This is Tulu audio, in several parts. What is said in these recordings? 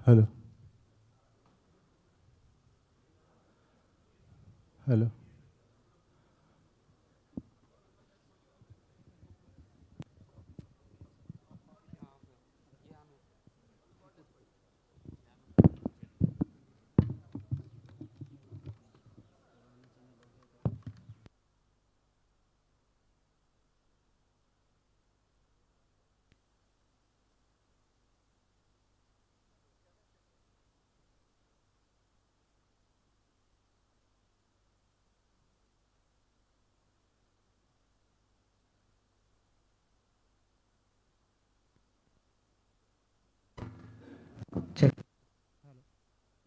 Hello hello Check.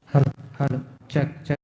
Hello, hello, check, check.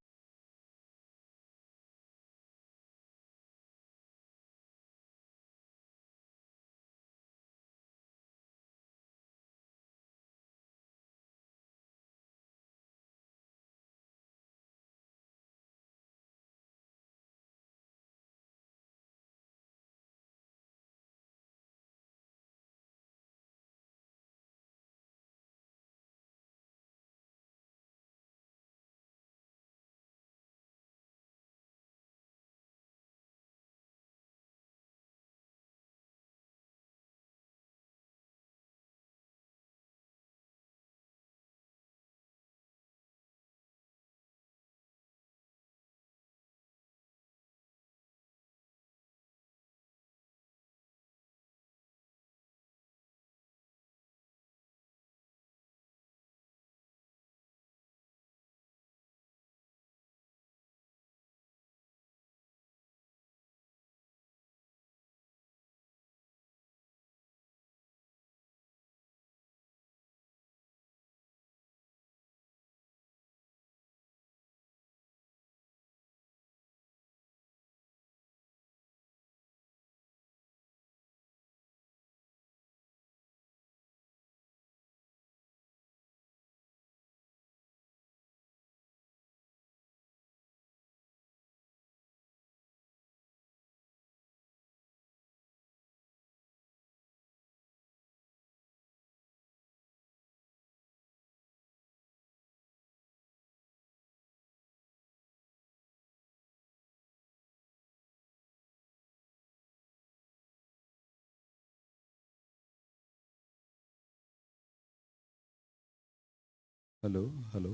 Hello hello.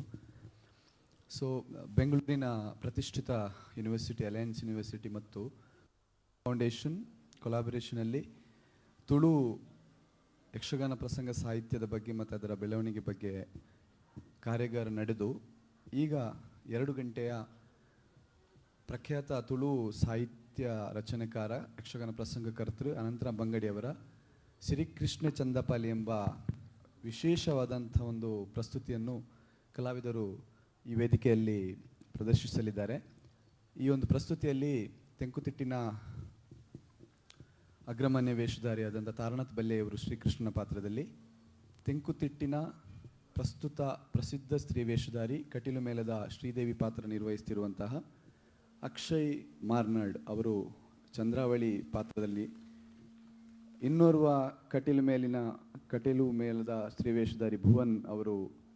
So ಬೆಂಗಳೂರಿನ ಪ್ರತಿಷ್ಠಿತ ಯೂನಿವರ್ಸಿಟಿ ಅಲಯನ್ಸ್ ಯೂನಿವರ್ಸಿಟಿ ಮತ್ತು ಫೌಂಡೇಶನ್ ಕೊಲಾಬರೇಷನಲ್ಲಿ ತುಳು ಯಕ್ಷಗಾನ ಪ್ರಸಂಗ ಸಾಹಿತ್ಯದ ಬಗ್ಗೆ ಮತ್ತು ಅದರ ಬೆಳವಣಿಗೆ ಬಗ್ಗೆ ಕಾರ್ಯಾಗಾರ ನಡೆದು ಈಗ 2 ಗಂಟೆಯ ಪ್ರಖ್ಯಾತ ತುಳು ಸಾಹಿತ್ಯ ರಚನೆಕಾರ ಯಕ್ಷಗಾನ ಪ್ರಸಂಗಕರ್ತೃ ಅನಂತರ ಬಂಗಡಿಯವರ ಶ್ರೀಕೃಷ್ಣ ಚಂದಪಾಲಿ ಎಂಬ ವಿಶೇಷವಾದಂಥ ಒಂದು ಪ್ರಸ್ತುತಿಯನ್ನು ಕಲಾವಿದರು ಈ ವೇದಿಕೆಯಲ್ಲಿ ಪ್ರದರ್ಶಿಸಲಿದ್ದಾರೆ. ಈ ಒಂದು ಪ್ರಸ್ತುತಿಯಲ್ಲಿ ತೆಂಕುತಿಟ್ಟಿನ ಅಗ್ರಮಾನ್ಯ ವೇಷಧಾರಿಯಾದಂಥ ತಾರನಾಥ್ ಬಲ್ಲೆಯವರು ಶ್ರೀಕೃಷ್ಣನ ಪಾತ್ರದಲ್ಲಿ, ತೆಂಕುತಿಟ್ಟಿನ ಪ್ರಸ್ತುತ ಪ್ರಸಿದ್ಧ ಸ್ತ್ರೀ ವೇಷಧಾರಿ ಕಟೀಲು ಮೇಳದ ಶ್ರೀದೇವಿ ಪಾತ್ರ ನಿರ್ವಹಿಸ್ತಿರುವಂತಹ ಅಕ್ಷಯ್ ಮಾರ್ನಾಡ್ ಅವರು ಚಂದ್ರಾವಳಿ ಪಾತ್ರದಲ್ಲಿ, ಇನ್ನೋರ್ವ ಕಟೀಲು ಮೇಳದ ಸ್ತ್ರೀ ವೇಷಧಾರಿ ಭುವನ್ ಅವರು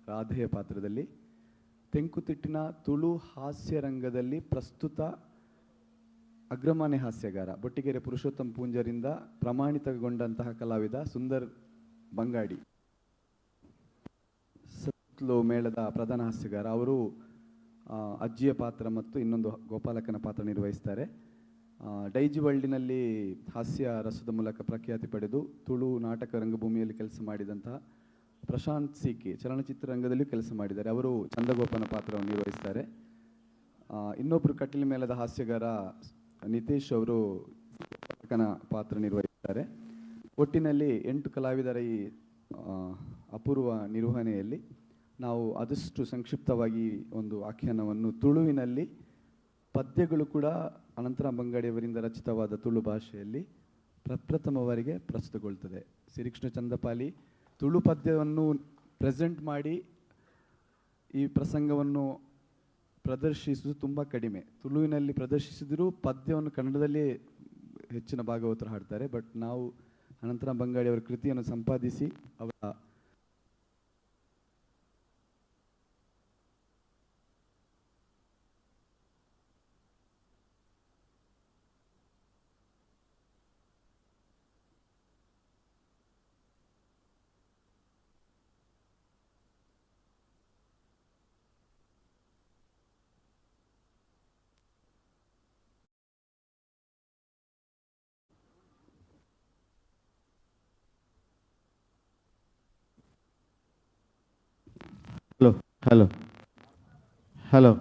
ರಾಧೆಯ ಪಾತ್ರದಲ್ಲಿ, ತೆಂಕುತಿಟ್ಟಿನ ತುಳು ಹಾಸ್ಯ ರಂಗದಲ್ಲಿ ಪ್ರಸ್ತುತ ಅಗ್ರಮಾನ್ಯ ಹಾಸ್ಯಗಾರ ಬೊಟ್ಟಿಗೆರೆ ಪುರುಷೋತ್ತಮ ಪೂಂಜರಿಂದ ಪ್ರಮಾಣಿತಗೊಂಡಂತಹ ಕಲಾವಿದ ಸುಂದರ್ ಬಂಗಾಡಿ ಸತ್ಲು ಮೇಳದ ಪ್ರಧಾನ ಹಾಸ್ಯಗಾರ ಅವರು ಅಜ್ಜಿಯ ಪಾತ್ರ ಮತ್ತು ಇನ್ನೊಂದು ಗೋಪಾಲಕನ ಪಾತ್ರ ನಿರ್ವಹಿಸ್ತಾರೆ. ಡೈಜಿ ವರ್ಲ್ಡಿನಲ್ಲಿ ಹಾಸ್ಯ ರಸದ ಮೂಲಕ ಪ್ರಖ್ಯಾತಿ ಪಡೆದು ತುಳು ನಾಟಕ ರಂಗಭೂಮಿಯಲ್ಲಿ ಕೆಲಸ ಮಾಡಿದಂತಹ ಪ್ರಶಾಂತ್ ಸಿಕೆ ಚಲನಚಿತ್ರ ರಂಗದಲ್ಲಿಯೂ ಕೆಲಸ ಮಾಡಿದ್ದಾರೆ. ಅವರು ಚಂದಗೋಪನ ಪಾತ್ರವನ್ನು ನಿರ್ವಹಿಸ್ತಾರೆ. ಇನ್ನೊಬ್ಬರು ಕಟೀಲು ಮೇಳದ ಹಾಸ್ಯಗಾರ ನಿತೇಶ್ ಅವರು ಗೋಪಾಲಕನ ಪಾತ್ರ ನಿರ್ವಹಿಸ್ತಾರೆ. ಒಟ್ಟಿನಲ್ಲಿ 8 ಕಲಾವಿದರ ಈ ಅಪೂರ್ವ ನಿರ್ವಹಣೆಯಲ್ಲಿ ನಾವು ಆದಷ್ಟು ಸಂಕ್ಷಿಪ್ತವಾಗಿ ಒಂದು ಆಖ್ಯಾನವನ್ನು ತುಳುವಿನಲ್ಲಿ ಪದ್ಯಗಳು ಕೂಡ ಅನಂತರ ಬಂಗಾಡಿಯವರಿಂದ ರಚಿತವಾದ ತುಳು ಭಾಷೆಯಲ್ಲಿ ಪ್ರಪ್ರಥಮವರಿಗೆ ಪ್ರಸ್ತುತಗೊಳ್ತದೆ. ಶ್ರೀಕೃಷ್ಣ ಚಂದಪಾಲಿ ತುಳು ಪದ್ಯವನ್ನು ಪ್ರೆಸೆಂಟ್ ಮಾಡಿ ಈ ಪ್ರಸಂಗವನ್ನು ಪ್ರದರ್ಶಿಸುವುದು ತುಂಬ ಕಡಿಮೆ. ತುಳುವಿನಲ್ಲಿ ಪ್ರದರ್ಶಿಸಿದರೂ ಪದ್ಯವನ್ನು ಕನ್ನಡದಲ್ಲೇ ಹೆಚ್ಚಿನ ಭಾಗವತರು ಹಾಡ್ತಾರೆ. ಬಟ್ ನಾವು ಅನಂತರ ಬಂಗಾಡಿಯವರ ಕೃತಿಯನ್ನು ಸಂಪಾದಿಸಿ ಅವರ Hello hello hello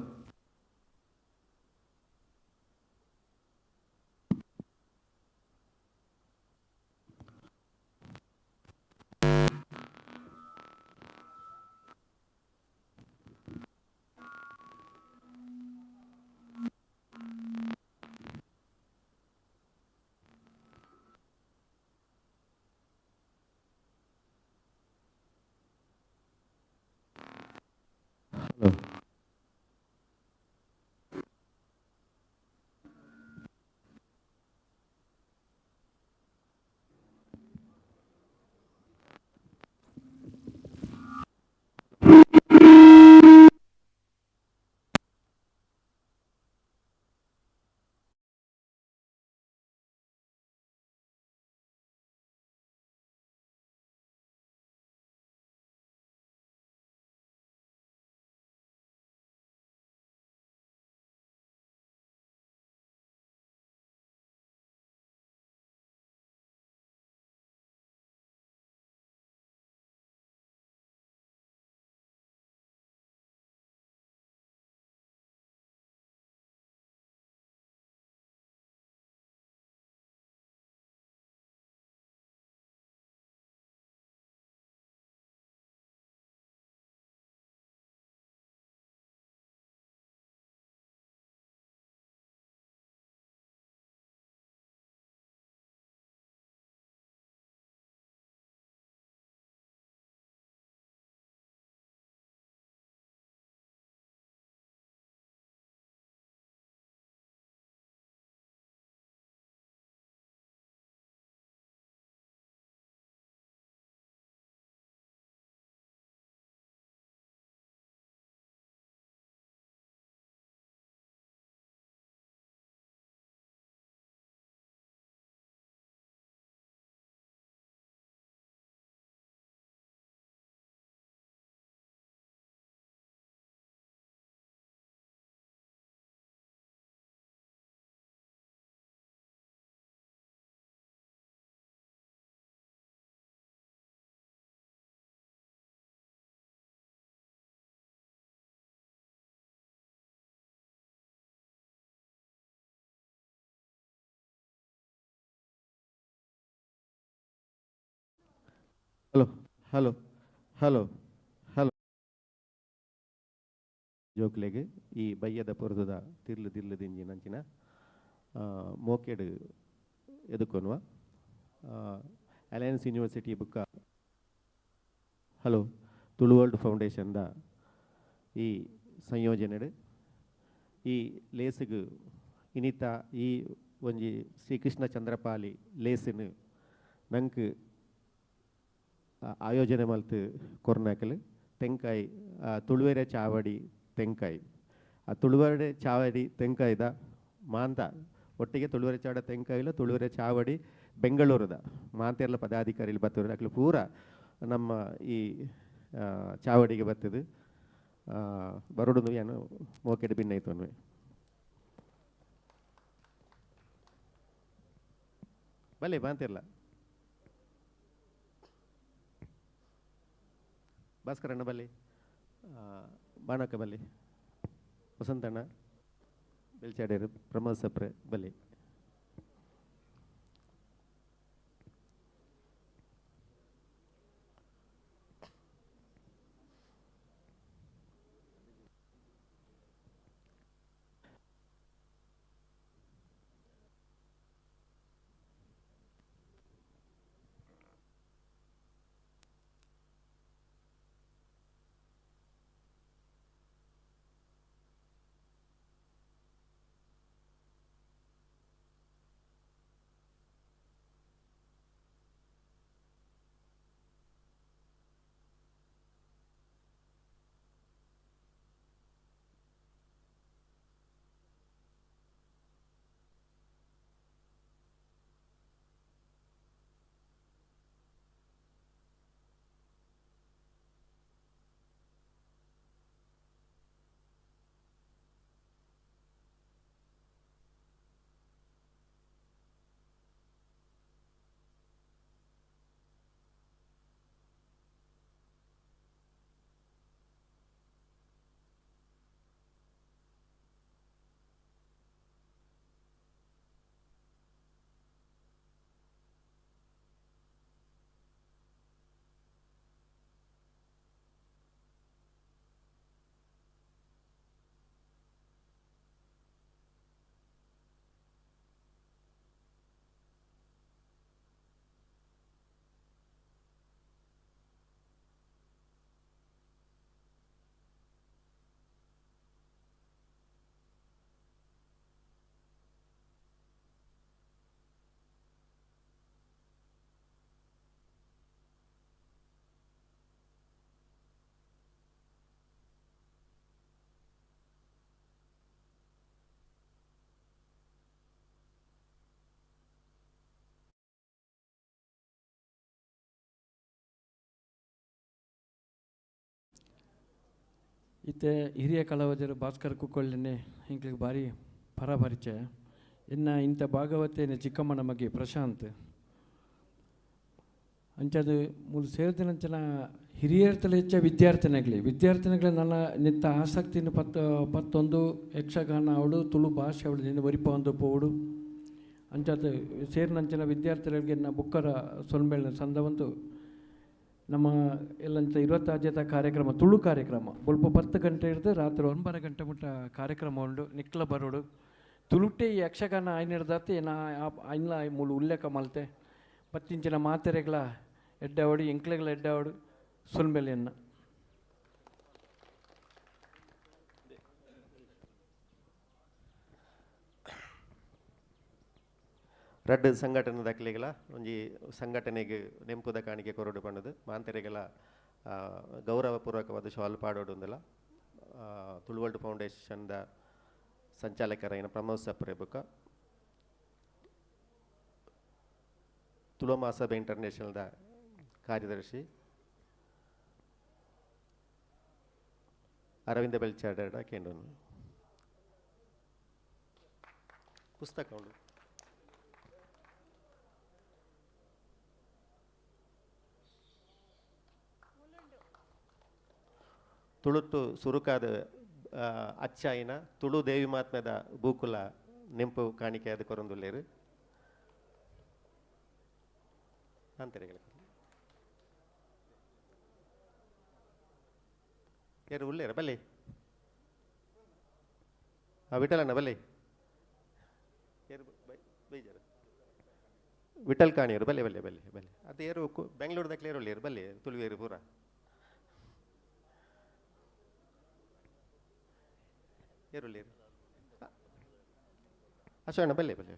hello. Hello hello hello hello. ಜೋಕ್ಲೆಗ್ ಈ ಬಯ್ಯದ ಪೊರ್ದುದ ತಿರ್ಲು ತಿರ್ಲು ದಿಂಜಿನಂಚಿನ ಮೋಕೆಡ್ ಎದುಕೊನುವ ಅಲಯನ್ಸ್ ಯೂನಿವರ್ಸಿಟಿ ಬುಕ್ಕ ಹಲೋ ತುಳು ವರ್ಲ್ಡ್ ಫೌಂಡೇಶನ್ದ ಈ ಸಂಯೋಜನೆಡ್ ಈ ಲೇಸುಗು ಇನಿತ ಈ ಒಂಜಿ ಶ್ರೀಕೃಷ್ಣ ಚಂದ್ರಪಾಲಿ ಲೇಸಿನ ನಂಕ್ ಆಯೋಜನೆ ಮಲ್ತು ಕೊರ್ನಾಕಲ್ ತೆಂಕಾಯಿ ತುಳುವೆರೆ ಚಾವಡಿ ತೆಂಕಾಯಿ ಆ ತುಳುವೆರೆ ಚಾವಡಿ ತೆಂಕಾಯ್ದ ಮಾಂತ ಒಟ್ಟಿಗೆ ತುಳುವೆರೆ ಚಾವಡ ತೆಂಕಾಯಿಲ ತುಳುವೆರೆ ಚಾವಡಿ ಬೆಂಗಳೂರದ ಮಾಂತೆರ್ಲ ಪದಾಧಿಕಾರಿలు ಬತ್ತವರು ಅಕ್ಲು ಪೂರ ನಮ್ಮ ಈ ಚಾವಡಿಗೆ ಬರ್ತದೆ ಬರೋಡು ಏನು ಮೋಕೆಡ್ ಭಿನ್ನೈತು ಅನ್ವೆ ಬಲೆ ಬಾಂತಿರ್ಲ ಭಾಸ್ಕರಣ್ಣ ಬಲ್ಲಿ ಬಾಣಕ್ಕ ಬಲ್ಲಿ ವಸಂತಣ್ಣ ಬೆಲ್ಚಾಡೇರು ಪ್ರಮೋದ್ ಸಪ್ರೆ ಬಲ್ಲಿ. ಇತ್ತೆ ಹಿರಿಯ ಕಲಾವಿದರು ಭಾಸ್ಕರ್ ಕುಕ್ಕೊಳ್ಳನೆ ಎಂಕ್ಲಿಗೆ ಭಾರಿ ಪರ ಪರಿಚಯ. ಇನ್ನು ಇಂಥ ಭಾಗವತೇನೆ ಚಿಕ್ಕಮ್ಮನ ಮಗೆ ಪ್ರಶಾಂತ್ ಅಂಚಾದ ಮೂಲು ಸೇರಿದಿನಂಚಿನ ಹಿರಿಯರ್ತಲ ಹೆಚ್ಚ ವಿದ್ಯಾರ್ಥಿನಾಗಲಿ ವಿದ್ಯಾರ್ಥಿನಾಗಲಿ ನನ್ನ ನಿತ್ತ ಆಸಕ್ತಿನ ಪತ್ತೊಂದು ಯಕ್ಷಗಾನ ಅವಳು ತುಳು ಭಾಷೆ ಅವಳು ನಿನ್ನ ಒರಿಪ ಒಂದು ಪೋಡು ಅಂಚಾದ ಸೇರಿನಂಚಿನ ವಿದ್ಯಾರ್ಥಿಗಳಿಗೆ ನ ಬುಕ್ಕರ ಸೊಲ್ಮೇಳಿನ ಸಂದವಂತು ನಮ್ಮ ಎಲ್ಲಂಚ 26 ಕಾರ್ಯಕ್ರಮ ತುಳು ಕಾರ್ಯಕ್ರಮ ಬೊಲ್ಪ 10 ಗಂಟೆ ಹಿಡಿದು ರಾತ್ರಿ 9 ಗಂಟೆ ಮುಟ್ಟ ಕಾರ್ಯಕ್ರಮ ಉಂಡು ನಿಕ್ಲ ಬರೋಡು ತುಳುಟೆ ಈ ಯಕ್ಷಗಾನ ಆಯ್ನಿಡ್ದಾತೆ ನಾ ಐನ್ಲ ಮೂಲು ಉಲ್ಲೇಖ ಮಲ್ತೆ ಪತ್ತಿಂಚಿನ ಮಾತೆರೆಗಳ ಎಡ್ಡಾವಡು ಎಂಕ್ಲೆಗಳ ಎಡ್ಡಾವಡು ಸೊಲ್ಮೆಲೆಯನ್ನ. ರಡ್ಡ್ ಸಂಘಟನೆ ದಾಖಲೆಗಳ ಒಂಜಿ ಸಂಘಟನೆಗೆ ನೆಂಪುದ ಕಾಣಿಕೆ ಕೊರಡು ಪಣ್ಣದು ಮಾಂತೆರೆಗಳ ಗೌರವಪೂರ್ವಕವಾದ ಶಾಲ್ ಪಾಡೋಡು ಉಂದಲ ತುಳುವರ್ಲ್ಡ್ ಫೌಂಡೇಶನ್ದ ಸಂಚಾಲಕರಾಯಿನ ಪ್ರಮೋದ್ ಸಪ್ರೆ ಬೊಕ್ಕ ತುಳು ಮಹಾಸಭೆ ಇಂಟರ್ನ್ಯಾಷನಲ್ದ ಕಾರ್ಯದರ್ಶಿ ಅರವಿಂದ ಬೆಲ್ಚಾಡ ಕೇಂದ್ರ ಪುಸ್ತಕ ಉಂಡು. ತುಳುಟ್ಟು ಸುರುಕಾದ ಅಚ್ಚಾಯಿನ ತುಳು ದೇವಿ ಮಹಾತ್ಮ್ಯದ ಬೂಕುಲ ನೆಂಪು ಕಾಣಿಕೆ ಅದು ಕೊರೊಂದುಲ್ಲೇರು ಅಂತೆರೆಗಳ ಯಾರು ಉಳ್ಳೇರ ಬಲ್ಲೆ ವಿಠಲಣ್ಣ ಬಲ್ಲೆ ಯಾರು ಬೈಜಾರ ವಿಠಲ್ ಕಾಣಿಯರು ಬಲ್ಲೆ ಬಲ್ಲೆ ಬಲ್ಲೆ ಬಲ್ಲೆ ಅದು ಯಾರು ಬೆಂಗಳೂರು ಏರು ಉಳ್ಳೇರು ಬಲ್ಲೆ ತುಳುವೇರು ಪೂರ ಏರುಳ್ಳೇರು ಅಶೋಣ ಬಲ್ಲೆ ಬಲ್ಲೆ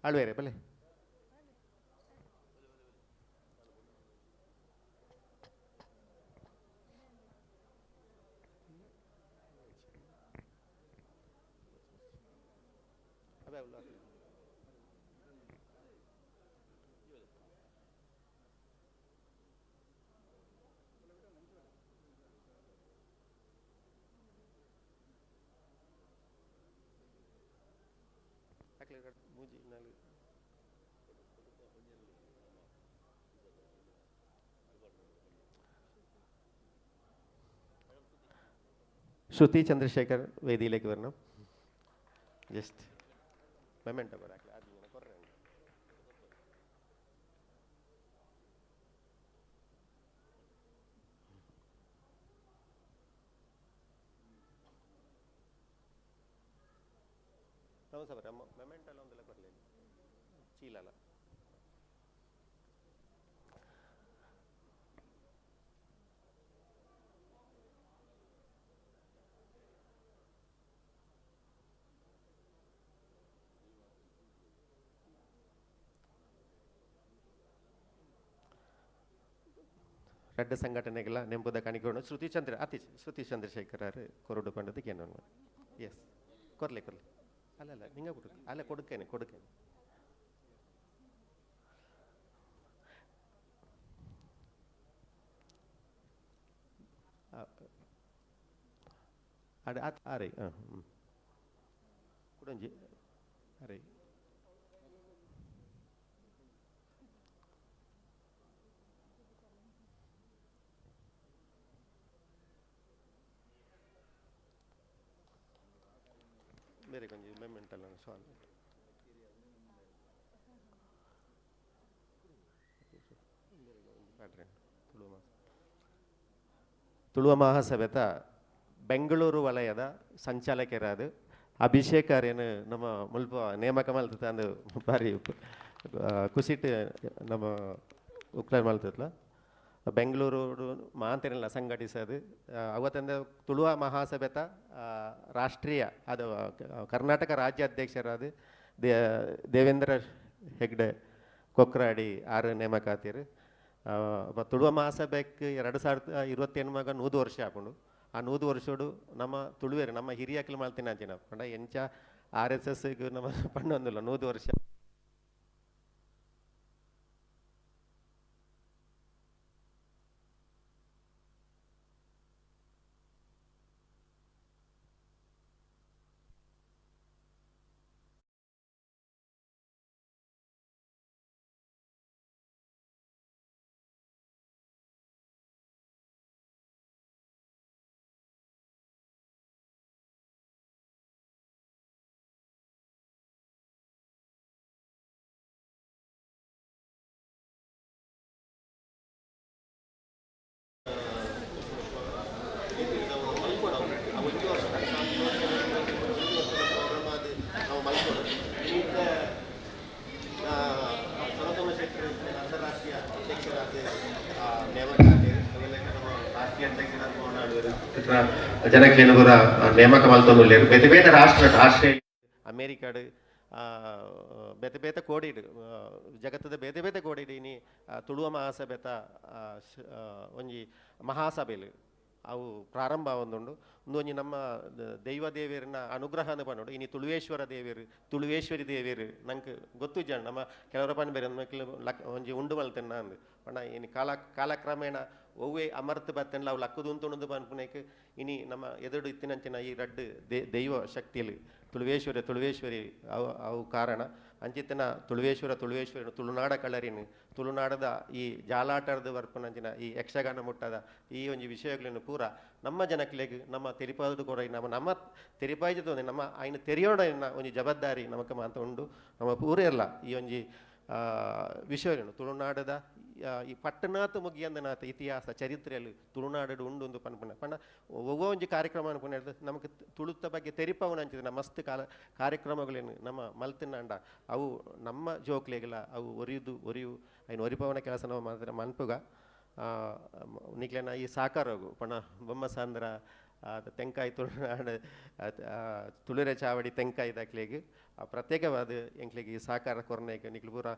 ಆಳ್ವೇರೆ ಬಲ್ಲೆ ശ്രുതി ചന്ദ്രശേഖർ വേദിയിലേക്ക് വരണം. ജസ്റ്റ് മെമെന്റോ മെമെന്റോ ಒಂದೆಲ್ಲ ಕೊರಲಿ ಚೀಲಲ್ಲ. ರಡ್ಡ ಸಂಘಟನೆಗಳ ನೆಂಪುದ ಕಾಣಿಕೆ ಶ್ರುತಿ ಚಂದ್ರ ಅತಿ ಶ್ರುತಿ ಚಂದ್ರಶೇಖರ್ ಕೊರಡು ಪಂಡದಕ್ಕೆ ಏನೋ ಎಸ್ ಕೊರ್ಲೆ ಕೊರ್ಲೆ ಅಲ್ಲ ಅಲ್ಲ ನಿಂಗೆ ಕೊಡು ಅಲ್ಲ ಕೊಡುಕೇನೆ ಕೊಡುಕೇನೆ. ಅಡೆ ಅರೆ ಹಾಂ ಕುಡಂಜಿ ಅರೆ ಬೇರೆ ಕೊಂಚ ಮೆಮೆಂಟಲ್ಲ ಸಾಲ್ ತುಳುವ ಮಹಾಸಭೆತ ಬೆಂಗಳೂರು ವಲಯದ ಸಂಚಾಲಕರಾದ ಅಭಿಷೇಕ್ ಆರ್ಯನು ನಮ್ಮ ಮುಲ್ಪ ನೇಮಕ ಮಲ್ತಂದು ಭಾರಿ ಕುಸಿಟ್ ನಮ್ಮ ಉಕ್ಲಾರ್ ಮಲ್ತತ್ಲ ಬೆಂಗಳೂರು ಮಾಂತೆನೆಲ್ಲ ಸಂಘಟಿಸೋದು ಅವತ್ತಂದ ತುಳುವ ಮಹಾಸಭೆತ ರಾಷ್ಟ್ರೀಯ ಅದು ಕರ್ನಾಟಕ ರಾಜ್ಯಾಧ್ಯಕ್ಷರಾದ ದೇವೇಂದ್ರ ಹೆಗ್ಡೆ ಕೊಕ್ರಾಡಿ ಆರು ನೇಮಕಾತಿರು. ತುಳುವ ಮಹಾಸಭೆಗೆ 2028 ಮಗ 100 ವರ್ಷ ಆಪುಂಡು. ಆ 100 ವರ್ಷಡು ನಮ್ಮ ತುಳುವೇರು ನಮ್ಮ ಹಿರಿಯಾಕಲು ಮಲ್ತಿನ ಅಂಚಿನ ಪಂಡ ಎಂಚ RSS ನಮ್ಮ ಪಣ್ಣೊಂದಿಲ್ಲ 100 ವರ್ಷ. ರಾಷ್ಟ್ರೀಯ ಅಧ್ಯಕ್ಷ ಜನಕ್ಲೆನ್ ಪೂರ ನೇಮಕ ಮಲ್ತೊಂದುಲ್ಲೆರ್. ಬೇತೆ ಬೇತೆ ರಾಷ್ಟ್ರ, ಆಸ್ಟ್ರೇಲಿಯಾ, ಅಮೇರಿಕಾಡ್, ಬೇತೆ ಬೇತೆ ಕೋಡಿಡ್, ಜಗತ್ತದ ಬೇತೆ ಬೇತೆ ಕೋಡಿಡ್ ಇನಿ ತುಳುವ ಮಹಾಸಭೆತ ಒಂಜಿ ಮಹಾಸಭೆಲು ಅವು ಪ್ರಾರಂಭ ಆವೊಂದುಂಡು. ಉಂದು ಒಂಜಿ ನಮ್ಮ ದೈವ ದೇವೆರ್ನ ಅನುಗ್ರಹನ ಪನೊಡು. ಇನಿ ತುಳುವೇಶ್ವರ ದೇವೆರ್, ತುಳುವೇಶ್ವರಿ ದೇವೆರ್ ನಂಕ್ ಗೊತ್ತುಜ್ಜಾಂಡ್. ನಮ್ಮ ಕೆಲವರ ಪನ್ಪೆರ್ ನಕ್ಲು ಲಕ್ ಒಂಜಿ ಉಂಡು ಮಲ್ತೆನ್ನ ಅಂದ್ ಪಂಡ ಇನಿ ಕಾಲಕ್ರಮೇಣ ಒವ್ವೇ ಅಮರ್ತ್ ಬತ್ತೆನ್ಲ ಅವು ಲಕ್ಕುದು ಉಂತುಂಡು ಪನ್ಪುನೆಕ್ ಇನಿ ನಮ್ಮ ಎದುರು ಇತ್ತಿನಂಚಿನ ಈ ರಡ್ಡ್ ದೈವ ಶಕ್ತಿಲು ತುಳುವೇಶ್ವರ ತುಳುವೇಶ್ವರಿ ಅವು ಅವು ಕಾರಣ. ಅಂಚಿತ್ತಿನ ತುಳುವೇಶ್ವರ ತುಳುವೇಶ್ವರಿ ತುಳುನಾಡ ಕಳರಿನ್ ತುಳುನಾಡದ ಈ ಜಾಲಾಟದ ಬರ್ಪುನಂಚಿನ ಈ ಯಕ್ಷಗಾನ ಮುಟ್ಟದ ಈ ಒಂಜಿ ವಿಷಯಗಳನ್ನು ಪೂರ ನಮ್ಮ ಜನಕ್ಲೆಗ್ ನಮ್ಮ ತೆರಿಪಾದ ಕೊರೈ ನಮ್ಮ ನಮ್ಮ ತೆರಿಪಾಯ್ದು ನಮ್ಮ ಐನ ತೆರಿಯೋಣ ಒಂಜಿ ಜವಾಬ್ದಾರಿ ನಮಕ್ ಮಾತ ಉಂಡು. ನಮ್ಮ ಪೂರೆರ್ಲ ಈ ಒಂಜಿ ವಿಷಯಗಳನ್ನು ತುಳುನಾಡದ ಈ ಪಟ್ಟಣಾತ್ ಮುಗಿಯಂದನಾಥ ಇತಿಹಾಸ ಚರಿತ್ರೆಯಲ್ಲಿ ತುಳುನಾಡು ಉಂಡು ಉಂದು ಪನ್ಪುನ ಪಂಡ ಒವ್ವೋ ಒಂಜಿ ಕಾರ್ಯಕ್ರಮ ಅನ್ಪುನ ನಮಕ್ ತುಳುತ್ತ ಬಗ್ಗೆ ತೆರಿಪವನಂಚಿನ ಮಸ್ತ್ ಕಾಲ ಕಾರ್ಯಕ್ರಮಗಳೇನು ನಮ್ಮ ಮಲ್ತಿನಾಂಡ ಅವು ನಮ್ಮ ಜೋಕ್ಲೆಗ್ಲ ಅವು ಒರಿಯುದು ಒರಿಯು ಐನ್ ಒರಿಪವನ ಕೆಲಸ ನಾವು ಮಾತ್ರ ಮನ್ಪುಗ. ನಿಕ್ಲೆನ ಈ ಸಾಕಾರೋಗು ಪಂಡ ಬೊಮ್ಮಸಾಂದ್ರ ತೆಂಕಾಯಿ ತುಳುನಾಡು ತುಳುರೆ ಚಾವಡಿ ತೆಂಕಾಯಿ ದಾಕ್ಲೆಗ್ ಪ್ರತ್ಯೇಕವಾದ ಎಂಕ್ಲೆಗ್ ಈ ಸಾಕಾರ ಕೊರ್ನೇಕ್ ನಿಕ್ಲು ಪೂರ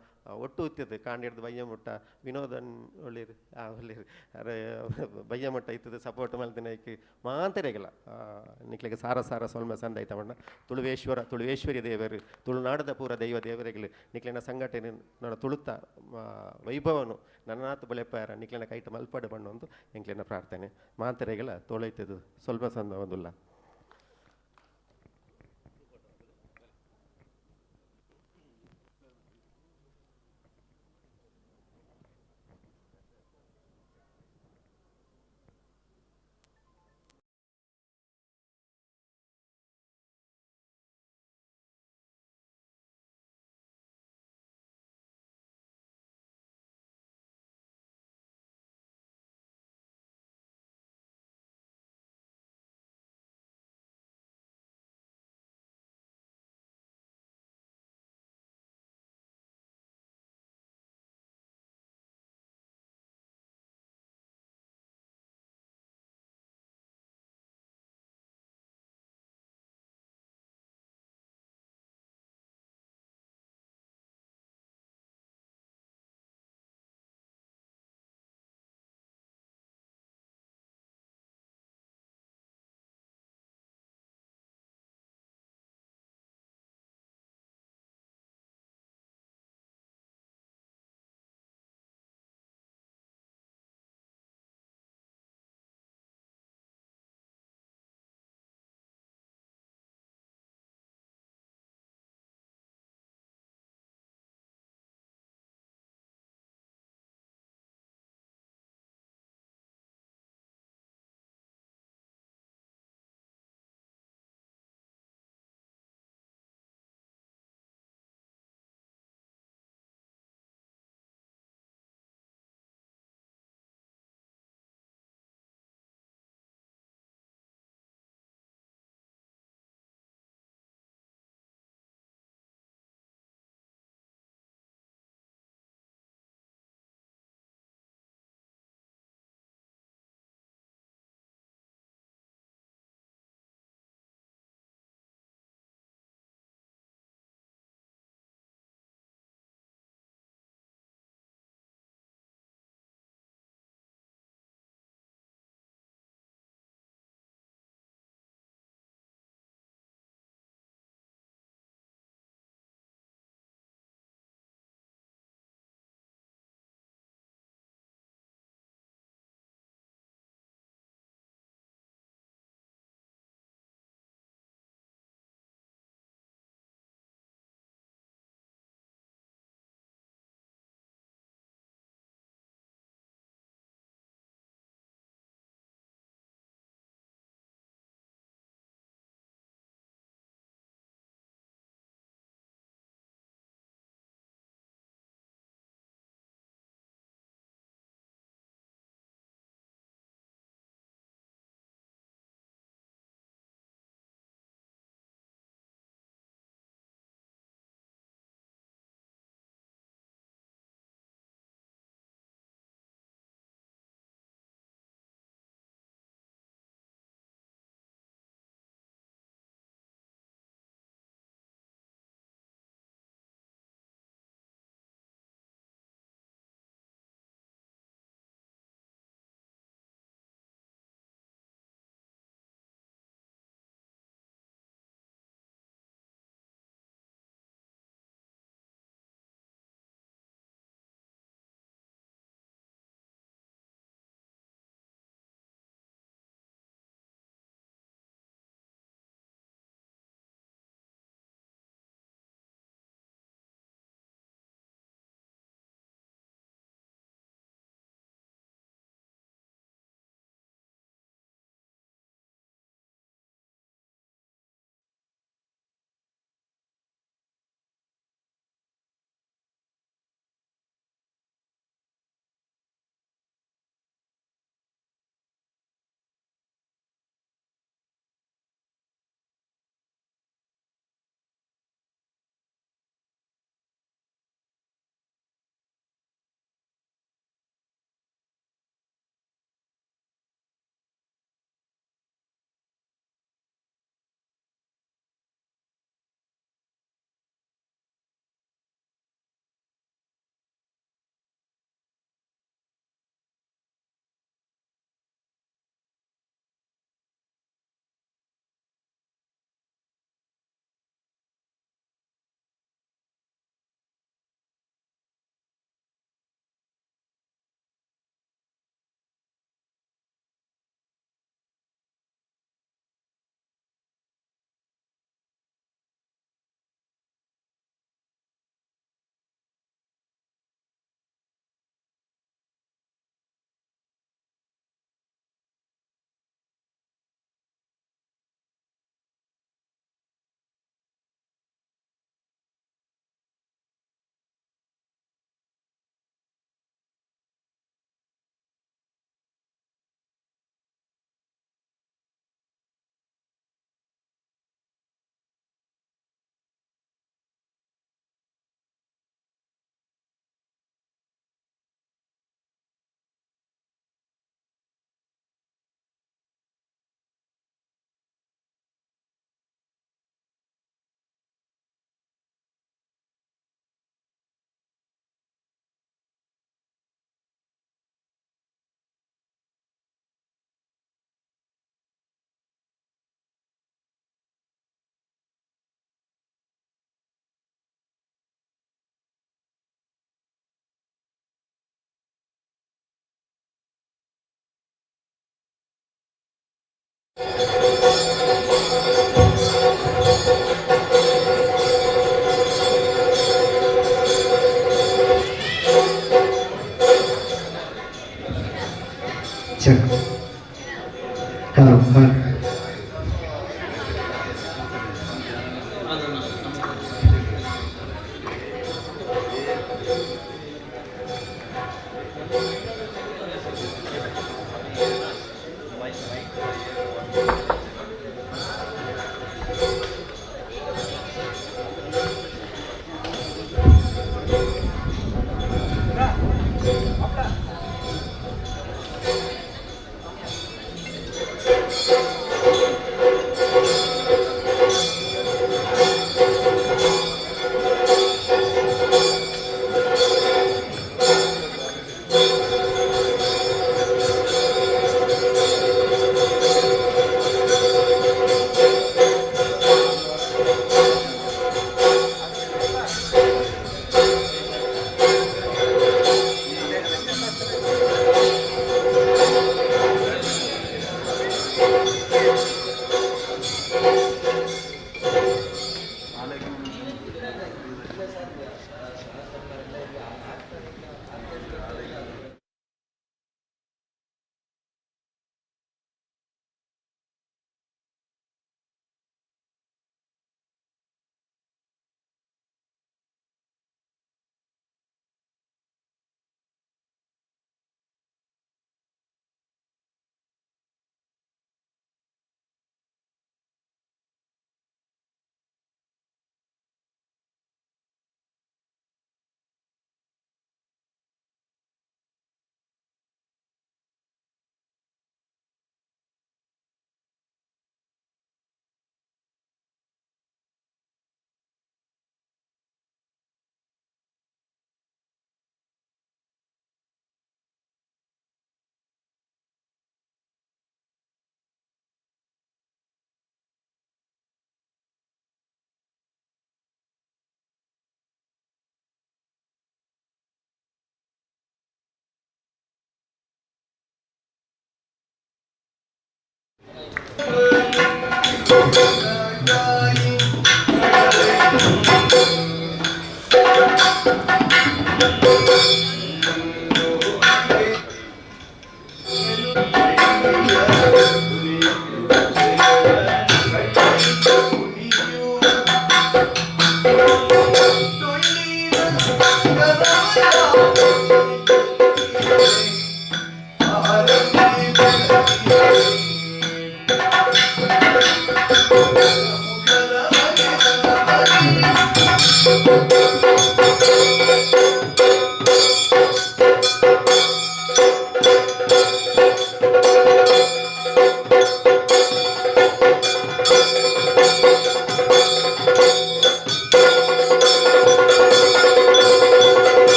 ಒಟ್ಟು ಇತ್ತದು ಕಾಂಡಿಡ್ದು ಬಯ್ಯ ಮುಟ್ಟ ವಿನೋದನ್ ಒಳ್ಳಿರು ಒಳ್ಳಿರು ಅರೆ ಬಯ್ಯ ಮುಟ್ಟ ಇತ್ತದು ಸಪೋರ್ಟ್ ಮಲ್ತಿನೈಕ್ ಮಾಂತರೆಗಲ ನಿಕ್ಲೆಗ್ ಸಾರ ಸಾರ ಸೊಲ್ಮೆ ಸಂದೈತ ಪಂಡ ತುಳುವೇಶ್ವರ ತುಳುವೇಶ್ವರಿ ದೇವರು ತುಳುನಾಡದ ಪೂರ ದೈವ ದೇವರೆಗಳು ನಿಕ್ಲೆನ ಸಂಘಟನೆ ನನ್ನ ತುಳುತ್ತ ವೈಭವನು ನನ್ನಾತ್ ಬುಲೆಪಾರ ನಿಕ್ಲೆನ ಕೈಟ್ ಮಲ್ಪಡು ಬಣ್ಣೊಂದು ಎಂಕ್ಲೆನ ಪ್ರಾರ್ಥನೆ ಮಾಂತರೆಗಳ ತೋಳೈತದು ಸ್ವಲ್ಪ ಸಂದ ಒಂದುಲ್ಲ. Check. Hello, hello.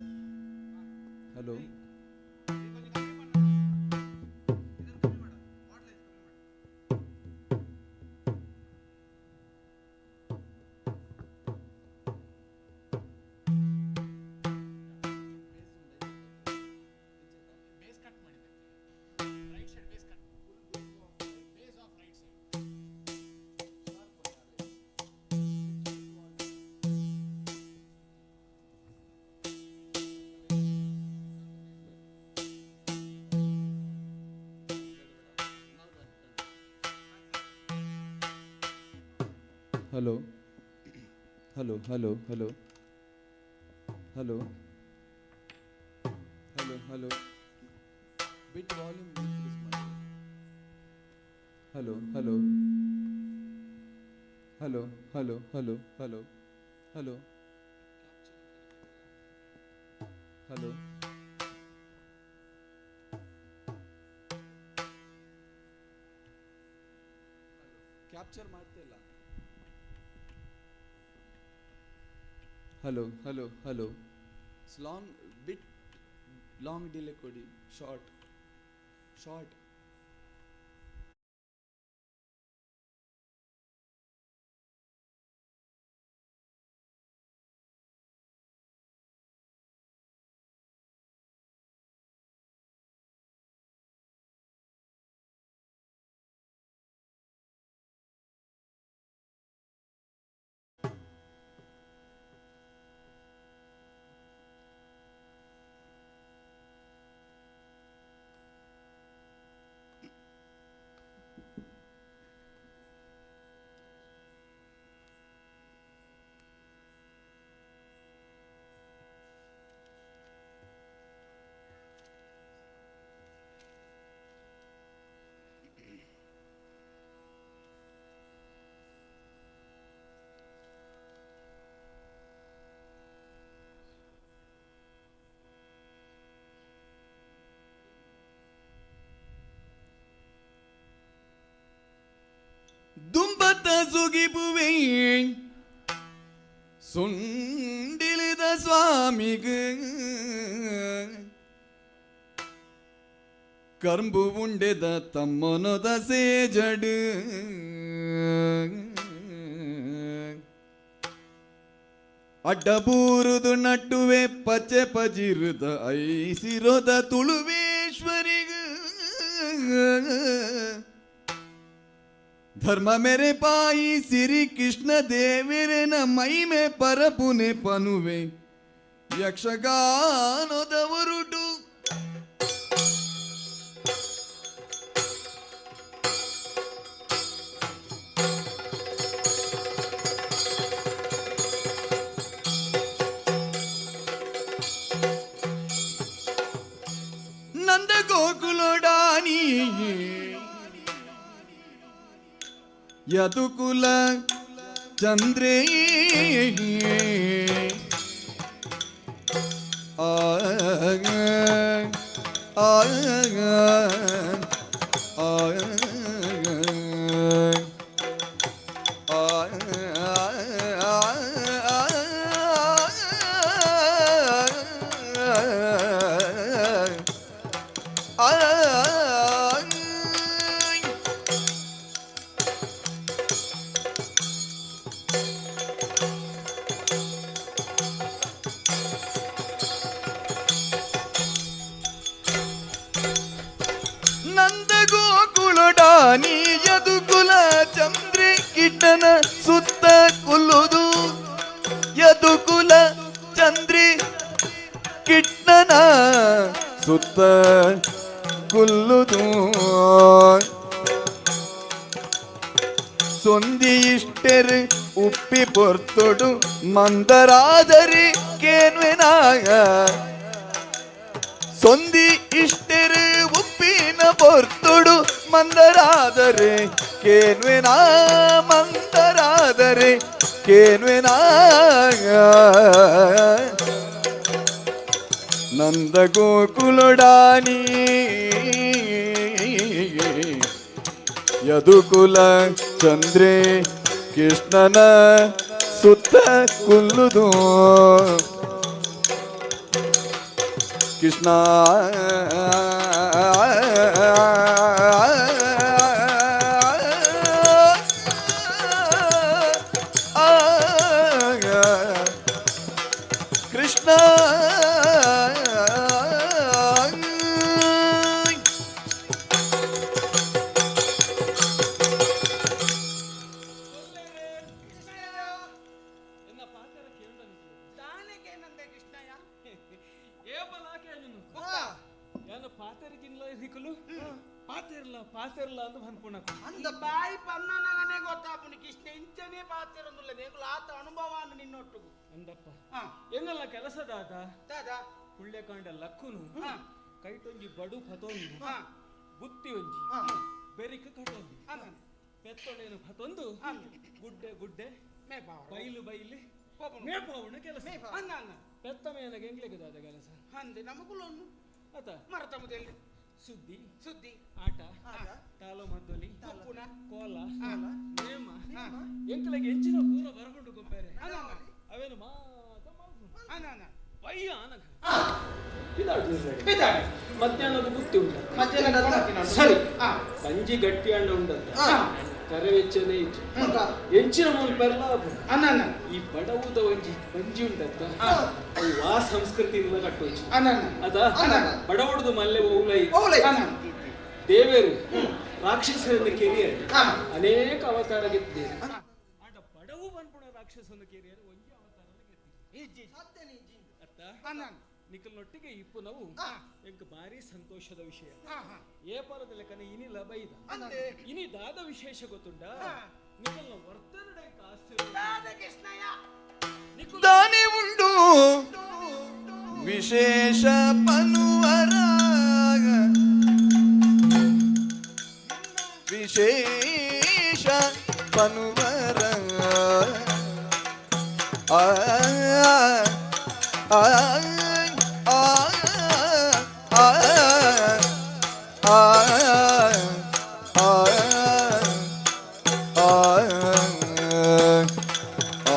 Hello. Hello, hello, hello, hello, hello, hello, hello. Bit volume increase ಮಾಡಿ. Hello, hello, hello, hello, hello, hello, hello, hello. Capture ಮಾಡ್ತಿಲ್ಲ. Hello, hello, hello. Long bit long delay ಕೊಡಿ. Short short. ದುಂಬತ್ತ ಸುಗಿಪುವೆ ಸುಂಡಿಲಿದ ಸ್ವಾಮಿಗ, ಕರ್ಂಬು ಉಂಡೆದ ತಮ್ಮನದ ಸೇಜಡು, ಅಡ್ಡಬೂರುದು ನಟ್ಟುವೆ ಪಚ್ಚೆ ಪಜಿರುದ ಐಸಿರೋದ ತುಳುವೇಶ್ವರಿಗ, ಧರ್ಮ ಮೇರೆ ಪಾಯಿ ಸಿರಿ ಕೃಷ್ಣ ದೇವರೇನ ಮೈಮೆ ಪರಪುನೆ ಪನುವೆ ಯಕ್ಷಗಾನದವರುಟು. ನಂದ ಗೋಕುಲೋಡಾನಿ ಯದುಕುಲ ಚಂದ್ರೇ ಆ ಆ ಆ ಆ. ನಂದ ಗೋಕುಲೊಡಾನಿ ಯದುಕುಲ ಚಂದ್ರಿ ಕಿಟ್ಟನ ಸುತ್ತ ಕುಲ್ಲುದು, ಯದುಕುಲ ಚಂದ್ರಿ ಕಿಟ್ಟನ ಸುತ್ತ ಕುಲ್ಲುದು, ಸೊಂದಿ ಇಷ್ಟೆರು ಉಪ್ಪಿ ಪೊರ್ತೊಡು ಮಂದರಾದರಿ ಕೇನ್ವೆನಾಗ, ಸೊಂದಿ ಇಷ್ಟೆರು ಉಪ್ಪಿನ ಪೊರ್ತೊಡು ಮಂದರಾದರೆ ಕೇನ್ವೆನಾ, ಮಂದರಾದರೆ ಕೇನ್ವೆನಾ. ನಂದ ಗೋಕುಲೊಡಾನಿ ಯದುಕುಲ ಚಂದ್ರೇ ಕೃಷ್ಣನ ಸುತ್ತ ಕುಲ್ಲುದು. ಕೃಷ್ಣ ಕೃಷ್ಣ. ಪಾತೆರ್ಲ ಅಂದ್ ಪನ್ಪುಣ ಅಂದ ಬಾಯಿ ಪನ್ನನಗನೇ ಗೊತ್ತಾಪುನಿ ಕೃಷ್ಣ ಇಂಚನೇ ಪಾತೆರೊಂದುಲ್ಲ ನೇಗುಲ ಆತ ಅನುಭವ ನಿನ್ನೊಟ್ಟುಗು ಅಂದಪ್ಪ. ಹಾ. ಎಂಗಲ್ಲ ಕೆಲಸದಾದ ದಾದಾ ಪುಳ್ಳೆಕಾಂಡ ಲಕ್ಕುನು ಹಾ. ಕೈಟೊಂಜಿ ಬಡು ಫತೊಂದು ಹಾ. ಬುತ್ತಿ ಒಂಜಿ ಹಾ. ಬೆರಿಕ್ ಕಟೊಂದು ಅಂದ ಪೆತ್ತೊಳೇನು ಫತೊಂದು ಅಂದ. ಗುಡ್ಡೆ ಗುಡ್ಡೆ ಮೇಪಾವ ಬೈಲು ಬೈಲಿ ಪೋಪುನು. ಮೇಪಾವುನ ಕೆಲಸ. ಅಂದ ಅಂದ ಪೆತ್ತ ಮೇನಗೆ ಎಂಗ್ಲೆಗೆ ದಾದ ಕೆಲಸ ಅಂದೆ ನಮಗುಲೊನ್ನು ಅತ ಮರತ ಮುದೆಲ್ಲಿ ಸುದ್ದಿ ಸುದ್ದಿ ಆಟ ಆಟ ತಾಲೋ ಮದ್ದೊಲಿ ಪೊಪ್ಪುನ ಕೋಲ ಹಾ. ನೇಮ ಹಾ. ಎಂಕಲೆಗೆ ಎಂಚಿನ ಪೂರ ಬರಕೊಂಡು ಗೊಪ್ಪೇರೆ ಅಂದ ಅವೇನು ಮಾತ ಮಲ್ಪುನು. ಅಂದ ಅಂದ ಬಯ್ಯ ಆನಗ ಬಿದ್ದಾಳೆ. ಮಧ್ಯಾಹ್ನದ ಬುತ್ತಿ ಉಂಟ ಮಧ್ಯಾಹ್ನದ ಬುತ್ತಿ ಸರಿ. ಹಾ. ಬಂಜಿ ಗಟ್ಟಿ ಅಂಡ ಉಂಡಂತ ಹಾ. ಕರವೆಚ್ಚನೆ ಇಜ್ಜಿ ಎಂಚಿನ ಮೂಲ ಪೆರ್ಲ ಆಪುಂಡು. ಅಂದ ಅಂದ ಈ ಬಡವುದ ಒಂಜಿ ಬಂಜಿ ಉಂಡತ್ತ ಹಾ. ಅವು ವಾ ಸಂಸ್ಕೃತಿ ಕಟ್ಟೋಜಿ ಅಂದ ಅಂದ ಅದ ಅಂದ. ಬಡವುಡುದು ಮಲ್ಲೆ ಓಲೈ ಓಲೈ. ಅಂದ ದೇವೇರು ರಾಕ್ಷಸರನ್ನು ಕೆರಿಯರ್ ಹಾ. ಅನೇಕ ಅವತಾರ ಗೆದ್ದಿದ್ದಾರೆ. ಆಟ ಬಡವು ಬನ್ಪುಣ ರಾಕ್ಷಸನ್ನು ಕೆರಿಯರ್ ಒಂಜಿ ಅವತಾರ ಗೆದ್ದಿ ಅರ್ಥ ಅಂದ ನಿಖಲ್ನೊಟ್ಟಿಗೆ ಇಪ್ಪು ನಾವು ಹಾ. ಎಂಕ್ ಭಾರಿ ಸಂತೋಷದ ವಿಷಯ. ಹಾ ಹಾ ಏಪಾರದ ಲೆಕ್ಕನ ಇನಿ ಲಬೈದ ಅಂದೆ. ಇನಿ ದಾದ ವಿಶೇಷ ಗೊತ್ತುಂಡ ಹಾ. ನಿಖಲ್ನ ವರ್ತನೆ ಆಶ್ಚರ್ಯ. ದಾದ ಕೃಷ್ಣಯ್ಯ ನಿಖಲ್ ದಾನಿ ಉಂಡು ವಿಶೇಷ ಪನುವರ ವಿಶೇಷ ಪನುವರ ಆ ಆ ಆ ಆ ಆ ಆ ಆ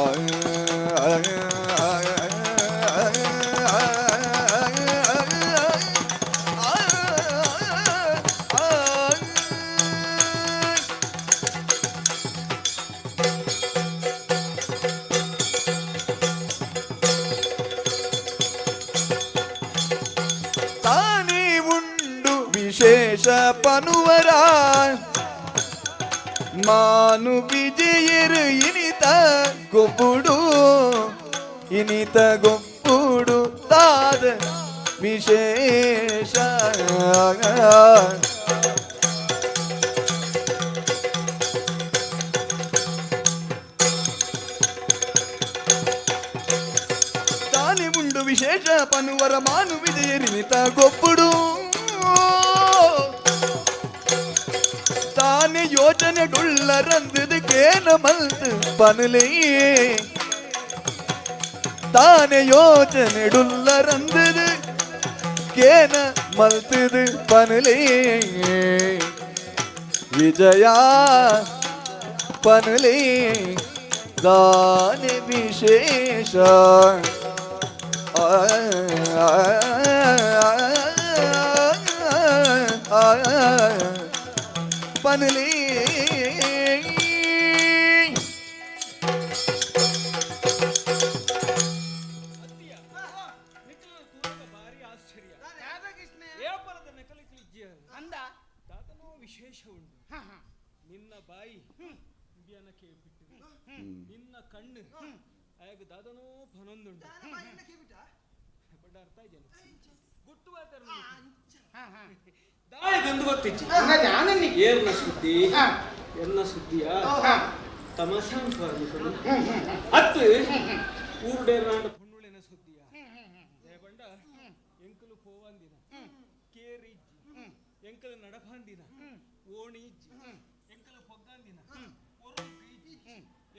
ತಾನೇ ಉಂಡು ವಿಶೇಷ ಪನುವರ ಮಾನು ವಿಜಯರು ಇನಿತ ಗೊಬ್ಬುಡು ಇನಿತ ಗೊಬ್ಬುಡು ತಾದ ವಿಶೇಷ. ತಾನೇ ಉಂಡು ವಿಶೇಷ ಪನುವರ ಮಾನು ವಿಜಯರಿನಿತ ಗೊಬ್ಬುಡು ತಾನೇ ಯೋಚನೆ ಡುಳ್ಳರಂದದು ಕೇನ ಮಲ್ತು ಪನುಲೇ ತಾನೇ ಯೋಚನೆ ಡುಲ್ಲರಂದದು ಕೇನ ಮಲ್ತದು ಪನುಲೇ ವಿಜಯ ಪನುಲೇ ದಾನೆ ವಿಶೇಷ ಆ ಆ ಆ ಪನುಲೇ. ಅತ್ತಿಯ ನಿಖಲ್ನ ತೂನಗ ಭಾರಿ ಆಶ್ಚರ್ಯ. ದಾದ ಕೃಷ್ಣಯ್ಯ ಏಪಲದ ನೆಕಲಿಕ್ಲಿಜ್ಜ ಅಂದ ದಾದನೋ ವಿಶೇಷ ಉಂಟು. ಹಾ ಹಾ ನಿನ್ನ ಬಾಯಿ ಇಂಬಿಯನ ಕೇಬಿಟ್ಟು ನಿನ್ನ ಕಣ್ಣು ಆಯಾಗ ದಾದನೋ ಫನೊಂದುಂಟು ಬಡ್ಡ ಅರ್ಥ ಇದೆಯಾ ಗುಟ್ಟು ಮಾತಾಡ ಹಾ ಹಾ ದಾಯಗಂದು ಗೊತ್ತಿಚ್ಚಿ ಅಂದ ಜಾನನ್ನಿ ಏರ್ನ ಸುದ್ದಿ ಹಾ. ಎನ್ನ ಸುದ್ದಿಯ ಹಾ ತಮಸಾನ್ ಸ್ವಾಮಿಗಳು ಅತ್ತು ಊರುಡೇರ್ನಾಂಡ ಪೊಣ್ಣುಳಿನ ಸುದ್ದಿಯ ದಯಬಂಡ ಎಂಕಲು ಪೋವಂದಿನ ಕೇರಿ ಇಜ್ಜಿ ಎಂಕಲು ನಡಪಾಂದಿನ ಓಣಿ ಇಜ್ಜಿ ಎಂಕಲು ಪೊಗ್ಗಂದಿನ ಒರುಂಕು ಇಜ್ಜಿ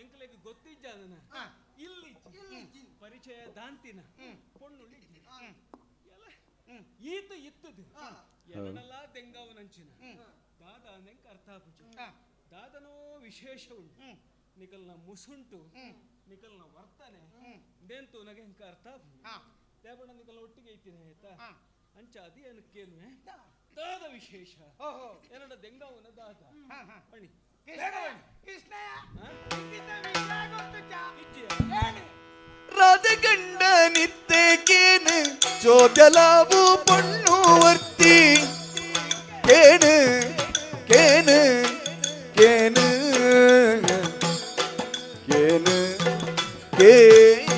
ಎಂಕಲೆಗ್ ಗೊತ್ತಿಜ್ಜ ಅದನ್ನ ಇಲ್ಲಿ ಇಜ್ಜಿ ಪರಿಚಯ ದಾಂತಿನ ಪೊಣ್ಣುಳಿ ಇಜ್ಜಿ ಎಲ್ಲ ಈತ ಇತ್ತದು ಎರಡಲ್ಲ ದೆಂಗಾವನಂಚಿನ ದಾದ ನೆಂಕ ಅರ್ಥ ಆಪುಜಿ. ದಾದನೋ ವಿಶೇಷ ಉಂಟು ನಿಕಲ್ನ ಮುಸುಂಟು ನಿಕಲ್ನ ವರ್ತನೆ ದೇಂತು ನಗೆ ಎಂಕ ಅರ್ಥ ಆಪುಂಡು. ಹಾ. ದೇವಣ್ಣ ನಿಕಲ್ನ ಒಟ್ಟಿಗೆ ಐತಿನ ಆಯ್ತಾ? ಹಾ. ಅಂಚ ಅದೇನು ಕೇಳುವೆ ದಾದ ವಿಶೇಷ ಏನಡ ದೆಂಗವನ ದಾದ ಬನ್ನಿ ರಾಧೆ ಗಂಡ ನಿತ್ತೆ ಕೇನು ಚೋದಲಾವು ಪೊಣ್ಣು ವರ್ತಿ ಕೇನು ಕೇನು ಕೇನು ಕೇನು ಕೇನು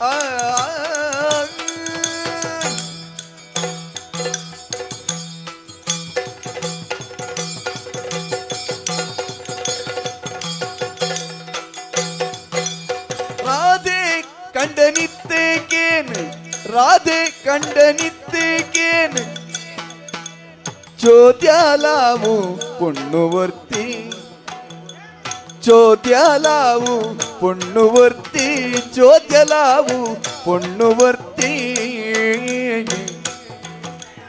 ಆ ರಾಧೆ ಕಂಡನಿತ್ತೆ ಕೇನು ರಾಧೆ ಕಂಡನಿತ್ತೆ ಕೇನು ಚೋದ್ಯಾಲಾವು ಪೊಣ್ಣುವರ್ತಿ ಚೋದ್ಯಾಲಾವು ಪೊಣ್ಣುವರ್ತಿ ಚೋದ್ಯಲಾವು ಪೊಣ್ಣುವರ್ತಿ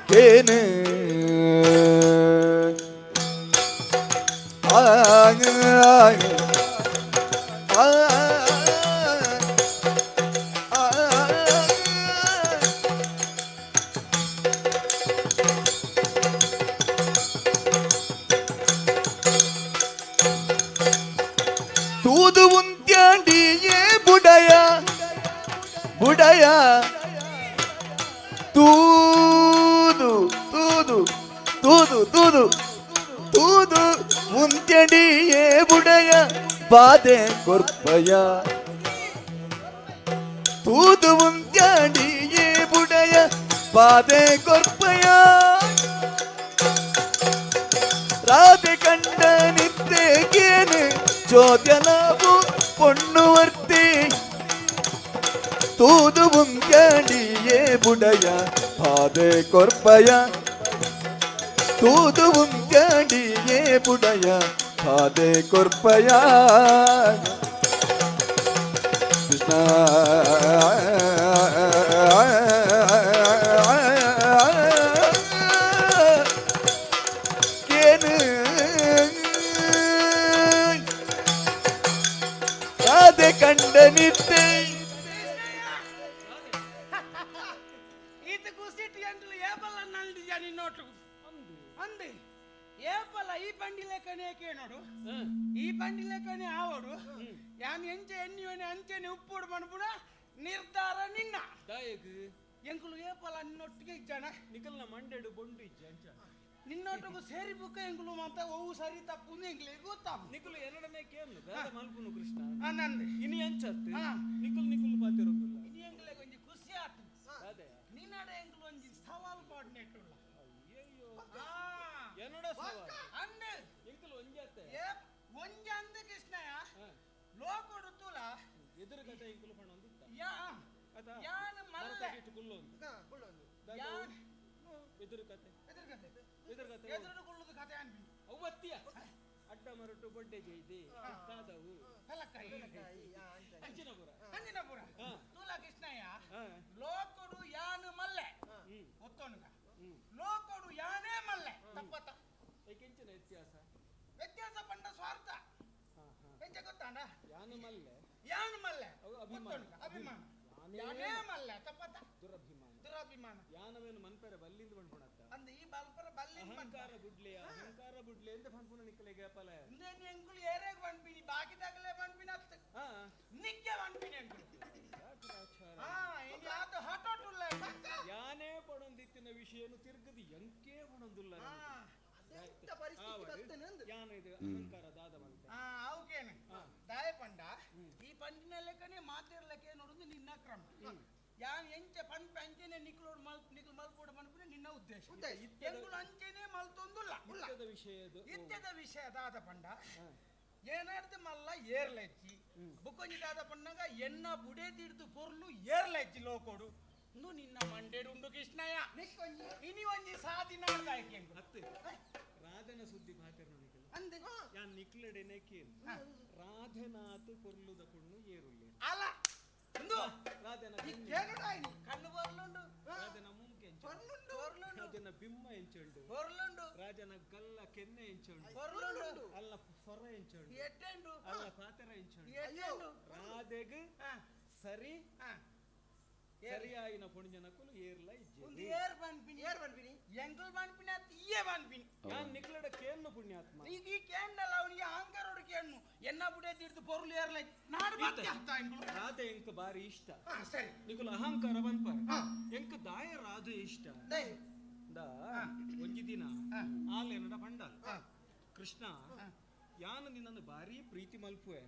ಕೇನು ಆ ಆ ಆ ತೂದು ಉಂತ್ಯಾಂಡಿಯೇ ಬುಡಯ ಬುಡಯ ತೂದು ತೂದು ತೂದು ತೂದು ತೂದು ಉಂತ್ಯಂಡಿಯೇ ಬುಡಯ ಬಾದೆ ಕೊರ್ಪಯ ತೂದು ಉಂತ್ಯಾಂಡಿಯೇ ಬುಡಯ ಬಾದೆ ಕೊರ್ಪಯ ರಾಧೆ ಕಂಡ ನಿತ್ತೆ ಕೇನು ಚೋದ್ಯಲಾವು ಪೊಣ್ಣುವರ್ತಿ ತೂದು ಉಂತ್ಯಾಂಡಿಯೇ ಬುಡಯ ಬಾದೆ ಕೊರ್ಪಯ ತೂದು ಉಂತ್ಯಾಂಡಿಯೇ ಬುಡಯ ಬಾದೆ ಕೊರ್ಪಯ ಕೃಷ್ಣ ಕೇನು ರಾಧೆ ಕಂಡನಿತ್ತೆ ಈತ ಕುಸಿಟ್ ಎಂಟ್ಲು ಏಪಲ್ಲ ನಲ್ದಿಜ ನಿನ್ನೋಟು ಅಂದೆ ಏಪಲ್ಲ ಈ ಬಂಡಿ ಲೆಕ್ಕನೆ ಕೇನೋಡು ಈ ಬಂಡಿ ಲೆಕ್ಕನೆ ಆವಡು ಯಾನ್ ಎಂಚೆ ಎನ್ನಿವನೆ ಅಂಚೆನೆ ಉಪ್ಪುಡು ಮನ್ಪುಣ ನಿರ್ಧಾರ ನಿನ್ನ ದಾಯಕ್ ಎಂಕುಲು ಏಪಲ್ಲ ನಿನ್ನೊಟ್ಟಿಗೆ ಇಜ್ಜಾಣ ನಿಕಲ್ನ ಮಂಡೆಡು ಬೊಂಡು ಇಜ್ಜ ಅಂಚ ನಿನ್ನೊಟ್ಟಿಗೂ ಸೇರಿ ಬುಕ್ಕ ಎಂಕುಲು ಮಾತ ಒವು ಸರಿ ತಪ್ಪು ಎಂಕ್ಲೆ ಗೊತ್ತಾಪು ನಿಕುಲು ಎರಡನೇ ಕೇನು ದಾದ ಮಲ್ಪುನು ಕೃಷ್ಣ ನಂದೆ ಇನಿ ಅಂಚತ್ತು ನಿಕುಲ್ ನಿಕುಲ್ ಪಾತಿರೋದಿಲ್ಲ ಇನಿ ಎಂಕ್ಲೆ ಒಂಜಿ ಖುಷಿ ಆತು ನಿನ್ನಡ ಎಂಕುಲು ಒಂಜಿ ಸವಾಲ್ ಪಾಡ್ನೆಟ್ಟುಲ್ಲ ಎನ್ನಡ ಸವಾಲ್ ಅಂದೆ ಎಂಕುಲು ಒಂಜಾತೆ ಏ ಒಂಜ ಅಂದ ಕೃಷ್ಣಯ ಲೋಕೊಡು ತುಲ ಎದುರು ಕತೆ ಎಂಕುಲು ಪಣೊಂದಿತ್ತ ಯಾ ಯಾನ್ ಮಲ್ಲೆ ಕುಲ್ಲೊಂದು ಯಾನ್ ಎದುರು ಕತೆ ಎದುರು ಕತೆ ಎದುರು ಕುಲ್ಲುದು ಕತೆ ಅನ್ಪಿ ಅವ್ವತ್ತಿಯ ಅಡ್ಡ ಮರಟು ಬೊಡ್ಡೆ ಜೈದೆ ದಾದವು ಪಲಕಾಯಿ ಅಂಚಿನಪುರ ಅಂಜಿನಪುರ ತುಲ ಕೃಷ್ಣಯ್ಯ ಲೋಕೊಡು ಯಾನು ಮಲ್ಲೆ ಒತ್ತೋನುಗ ಲೋಕೊಡು ಯಾನೇ ಮಲ್ಲೆ ತಪ್ಪತ್ತ ಏಕೆಂಚಿನ ವ್ಯತ್ಯಾಸ ವ್ಯತ್ಯಾಸ ಪಂಡ ಸ್ವಾರ್ಥ ಎಂಚ ಗೊತ್ತಾಂಡ ಯಾನು ಮಲ್ಲೆ ಯಾನು ಮಲ್ಲೆ ಅಭಿಮಾನ. ಅಭಿಮಾನ ಯಾನೇ ಮಲ್ಲೆ ತಪ್ಪತ್ತ ದುರಭಿಮಾನ ದುರಭಿಮಾನ ಯಾನವೇನು ಮನ್ಪೆರೆ ಬಲ್ಲಿಂದ ಬಂದ್ಪುಣತ್ತ ಅಂದ ಈ ಬಲ್ಪರ ಬಲ್ಲಿಂದ ಅಹಂಕಾರ ಬುಡ್ಲೆ ಅಹಂಕಾರ ಬುಡ್ಲೆ ಅಂತ ಪನ್ಪುನ ನಿಕ್ಕಲೆಗೆ ಪಲ ಇಂದೇನು ಎಂಕುಲು ಏರೇಗ್ ಬಂದ್ಪಿನಿ ಬಾಕಿದಾಗಲೇ ಬಂದ್ಪಿನಿ ಅತ್ತ ನಿಕ್ಕೆ ಬಂದ್ಪಿನಿ ಎಂಕುಲು ಆತ ಹಠೋಟುಲ್ಲ ಯಾನೇ ಪಡೊಂದಿತ್ತಿನ ವಿಷಯನು ತಿರ್ಗದು ಎಂಕೇ ಪಡೊಂದುಲ್ಲ ಯಾನ ಇದು ಅಹಂಕಾರ ದಾದ ಮಲ್ತೆ ಅವಕೇನು ದಾಯ ಪಂಡ ಈ ಪಂಡಿನ ಲೆಕ್ಕನೆ ಮಾತಿರ್ಲೆಕ್ಕೆ ನೋಡುದು ನಿನ್ನ ಕ್ರಮ ಯಾನ್ ಎಂಚೆ ಪಂಪ ಅಂಚೆನೆ ನಿಕ್ಲೋಡ್ ಮಲ್ ನಿಕ್ಲು ಮಲ್ಪೋಡ ಮನ್ಪುನೆ ನಿನ್ನ ಉದ್ದೇಶ ಎಂಕುಲು ಅಂಚೆನೆ ಮಲ್ತೊಂದುಲ್ಲ ಇತ್ಯದ ವಿಷಯದ ಇತ್ಯದ ವಿಷಯ ದಾದ ಪಂಡ ಏನಾಡ್ದು ಮಲ್ಲ ಏರ್ಲೆಚ್ಚಿ ಬುಕ್ಕೊಂಜಿ ದಾದ ಪಂಡಾಗ ಎನ್ನ ಬುಡೆ ತಿಡ್ದು ಪೊರ್ಲು ಏರ್ಲೆಚ್ಚಿ ಲೋಕೋಡು ನು ನಿನ್ನ ಮಂಡೆಡುಂಡು ಕೃಷ್ಣಯ್ಯ ಇನಿ ಒಂಜಿ ಸಾದಿ ನಾಡ್ದಾಯ್ಕೆ ಅತ್ತೆ ರಾಧನ ಸುದ್ದಿ ಭಾತಿರ್ನ ನಿಕಲ್ ಅಂದೆ ಯಾನ್ ನಿಕ್ಲಡೆನೆ ಕೇನು ರಾಧನಾಥ್ ಪೊರ್ಲುದ ಪೊಣ್ಣು ಏರುಲ್ಲೆ ಅಲ್ಲ ಇಂದು ರಾಧನ ಕಣ್ಣು ಬರ್ಲುಂಡು ರಾಧನ ಮುಂಕೆ ಪೊರ್ಲುಂಡು ರಾಧನ ಬಿಮ್ಮ ಎಂಚುಂಡು ಪೊರ್ಲುಂಡು ರಾಜನ ಗಲ್ಲ ಕೆನ್ನೆ ಎಂಚುಂಡು ಪೊರ್ಲುಂಡು ಅಲ್ಲ ಸೊರ ಎಂಚುಂಡು ಎಟ್ಟೆಂಡು ಅಲ್ಲ ಪಾತೆರ ಎಂಚುಂಡು ಎಟ್ಟೆಂಡು ರಾಧೆಗ್ ಸರಿ ಸರಿಯಾಯಿನ ಪುಣ್ಯನಕುಲು ಏರ್ಲ ಇಜ್ಜೆ ಒಂದು ಏರ್ ಪನ್ಪಿನಿ ಏರ್ ಪನ್ಪಿನಿ ಎಂಕಲ್ ಪನ್ಪಿನಿ ಅತ್ ಇಯೇ ಪನ್ಪಿನಿ ಯಾನ್ ನಿಕ್ಲಡ ಕೇನ್ನು ಪುಣ್ಯಾತ್ಮ ಈಗ ಈ ಕೇಂಡಲ್ಲ ಅವನಿಗೆ ಅಹಂಕಾರೋಡು ಕೇಣ್ಣು ಎನ್ನ ಬುಡೆ ತಿರ್ದು ಪೊರ್ಲು ಏರ್ಲ ನಾಡು ಮತ್ತೆ ಹತ್ತ ಎಂಕುಲು ರಾಧೆ ಎಂಕ್ ಬಾರಿ ಇಷ್ಟ ಸರಿ ನಿಕುಲು ಅಹಂಕಾರ ಪನ್ಪಾರ ಎಂಕ್ ದಾಯ ರಾಧೆ ಇಷ್ಟ ದೈ the ಒಂಜಿ ದಿನ ಆಲೆನಡ ಪಂಡಾಲ್ ಕೃಷ್ಣ ಯಾನು ನಿನ್ನನ್ನು ಭಾರಿ ಪ್ರೀತಿ ಮಲ್ಪುವೆ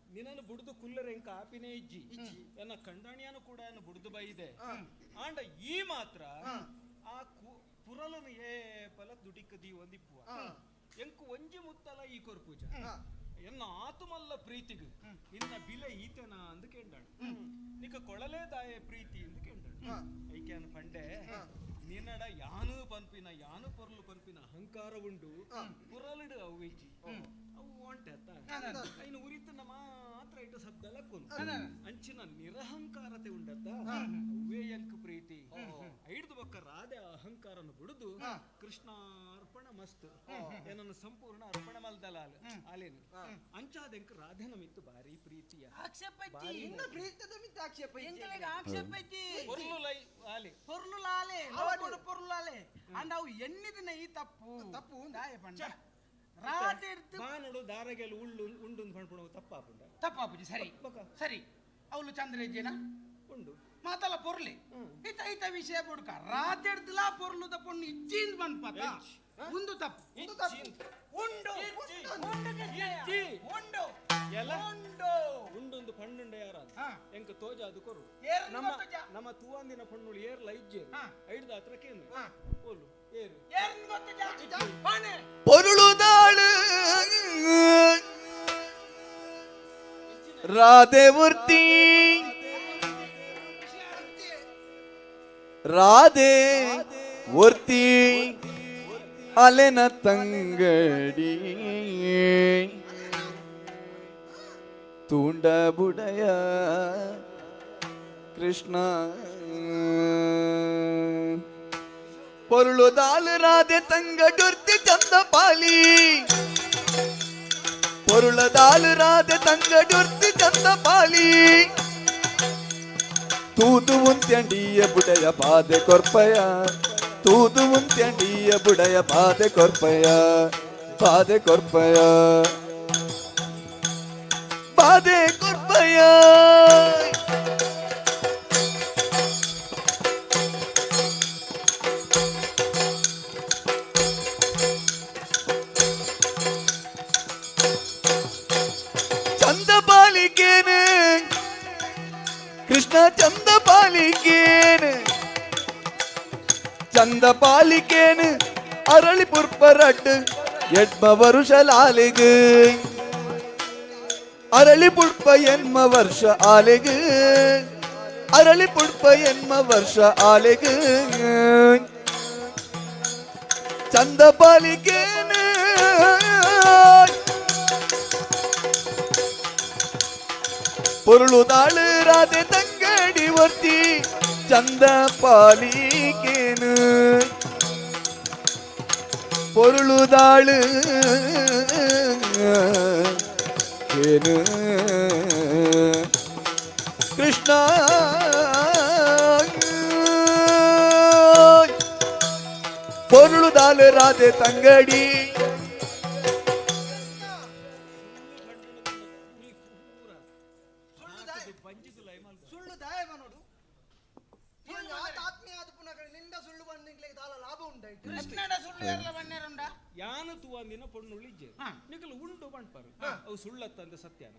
ನಿನ್ನನ್ನು ಬುಡ್ದು ಕುಲ್ಲರೆ ಎಂಕ ಆಪಿನೇ ಇಜ್ಜಿ ಎನ್ನ ಕಂಡಾಣಿಯಾನು ಕೂಡ ಎನ್ನ ಬುಡ್ದು ಬೈದೆ ಆಂಡ ಈ ಮಾತ್ರ ಆ ಪುರಲನು ಏಪಲ ದುಡಿಕ ದೀ ಒಂದಿಪ್ಪುವ ಎಂಕು ಒಂಜಿ ಮುತ್ತಲ ಈ ಕೊರ್ಪೂಜ ಎನ್ನ ಆತುಮಲ್ಲ ಪ್ರೀತಿಗ್ ನಿನ್ನ ಬಿಲೆ ಈತನ ಅಂದು ಕೇಂಡಾಳು ನಿಕ ಕೊಳಲೇ ದಾಯೆ ಪ್ರೀತಿ ಎಂದು ಕೇಂಡಾಳು ಐಕ್ಯಾನ ಪಂಡೆ ನಿನ್ನಡ ಯಾನು ಪನ್ಪಿನ ಯಾನು ಪೊರ್ಲು ಪನ್ಪಿನ ಅಹಂಕಾರ ಉಂಡು ಪುರಲಿಡು ಅವು ಇಜ್ಜಿ ಅವು ಒಂಟೆ ಅತ್ತ ಐನು ಉರಿತನ ಮಾತ್ರ ಇಟ್ಟು ಶಬ್ದ ಲಕ್ಕುನು ಅಂಚಿನ ನಿರಹಂಕಾರತೆ ಉಂಡತ್ತ ಅವೇ ಎಂಕ್ ಪ್ರೀತಿ ಐಡ್ದು ಬೊಕ್ಕ ರಾಧೆ ಅಹಂಕಾರನು ಬಿಡುದು ಕೃಷ್ಣ ಅರ್ಪಣ ಮಸ್ತ್ ಏನನ್ನು ಸಂಪೂರ್ಣ ಅರ್ಪಣೆ ಮಲ್ದಲ ಆಲೇನು ಅಂಚಾದೆಂಕ್ ರಾಧೆನ ಮಿತ್ತು ಭಾರಿ ಪ್ರೀತಿಯ ಆಕ್ಷೇಪ ಇನ್ನ ಪ್ರೀತಿದ ಮಿತ್ತು ಆಕ್ಷೇಪ ಎಂಕಲೆಗ್ ಆಕ್ಷೇಪ ಐತಿ ಪೊರ್ಲು ಲೈ ಆಲೆ ಪೊರ್ಲು ಲಾಲೆ ಲೋಕೊಡು ಪೊರ್ಲು ಲಾಲೆ ಅಂಡ ಅವು ಎನ್ನಿದಿನ ಈ ತಪ್ಪು ತಪ್ಪು ದಾಯ ಪಂಡ ರಾಧೆ ಬಾನೋಡು ದಾರಗೆಲ್ ಉಳ್ಳು ಉಂಡು ಪಣ್ಪುಣ ತಪ್ಪಾಪುಂಡ ತಪ್ಪಾಪುಜಿ ಸರಿ ಸರಿ ಅವಳು ಚಂದ್ರೇಜೇನ ಉಂಡು ಮಾತಲ್ಲ ಪೊರ್ಲಿ ಈತ ಈತ ವಿಷಯ ಬುಡ್ಕ ರಾಧೆಡ್ದಲಾ ಪೊರ್ಲುದ ಪೊಣ್ಣು ಇಜ್ಜಿಂದ್ ಪನ್ಪತ ಉಂದು ತಪ್ಪು ಉಂಡು ಉಂಡು ಕೃಷ್ಣಯ್ಯ. ಉಂಡು ಎಲ್ಲ ಉಂಡು ಉಂಡೊಂದು ಪಣ್ಣುಂಡ ಯಾರ ಎಂಕ ತೋಜ ಅದು ಕೊರು ಏರ್ನ ನಮ್ಮ ಗೊತ್ತುಜ? ನಮ್ಮ ತೂವಂದಿನ ಪಣ್ಣುಳು ಏರ್ಲ ಇಜ್ಜೆ ಐಡ್ದ ಹತ್ರ ಕೇಂದ್ರ ಓಲು ಏರು ಏರ್ನ ಗೊತ್ತುಜ? ಪಾನೆ பொருளுதாளு ರಾಧೆ ಮೂರ್ತಿ ರಾಧೆ ಮೂರ್ತಿ ಅಲೆನ ತಂಗಡಿ ತೂಂಡ ಬುಡಯ ಕೃಷ್ಣ பொருளுதாலு ராதே தங்கடுர்த்தி சந்த பாலி பொருளதாலு ராதே தங்கடுர்த்தி ಚಂದ ಪಾಲಿ ತೂದು ಉಂತ್ಯಂಡಿಯ ಬುಡಯ ಬಾಧೆ ಕೊರ್ಪಯ ತೂದು ಉಂತ್ಯಂಡಿಯ ಬುಡಯ ಬಾಧೆ ಕೊರ್ಪಯ ಬಾಧೆ ಕೊರ್ಪಯ ಬಾಧೆ ಕೊರ್ಪಯ ಚಂದ ಪಾಲಿಕೇನು ಕೃಷ್ಣ ಚಂದ ಪಾಲಿಕೇನು ಚಂದ ಪಾಲಿಕೇನು ಅರಳಿ ಪುರ್ಪರಟ್ಟು ಎಡ್ಮ ವರುಷ ಲಾಲಿಗು ಅರಳಿ ಪುಡ್ಪ ಎನ್ಮ ವರ್ಷ ಆಲೆಗು ಅರಳಿ ಪುಡ್ಪ ಎನ್ಮ ವರ್ಷ ಆಲೆಗು ಚಂದ ಪಾಲಿಕೇನು பொருளுதாளு ராதே தங்கடி ஒர்த்தி ಚಂದ ಪಾಲಿಕೇನು பொருளுதாளு ಏನು ಕೃಷ್ಣ பொருளுதாளு ராதே ತಂಗಡಿ ಸುಳ್ಳು ದಾಯ ನೋಡು ಆತ್ಮೀಯ ಆದ ಪುನಃ ನಿಂದ ಸುಳ್ಳು ಬಂದಿಗ್ಲಿಕ್ಕೆ ದಾಲ ಲಾಭ ಉಂಟಾಯ್ತು ಕೃಷ್ಣಡ ಸುಳ್ಳು ಏರ್ಲ ಬನ್ನೇರುಂಡ ಯಾನು ತೂವಂದಿನ ಪೊಣ್ಣುಳ್ಳು ಇಜ್ಜೆ ನಿಕಲು ಉಂಡು ಪಣ್ಪರು ಅವು ಸುಳ್ಳತ್ತಂದ ಸತ್ಯನ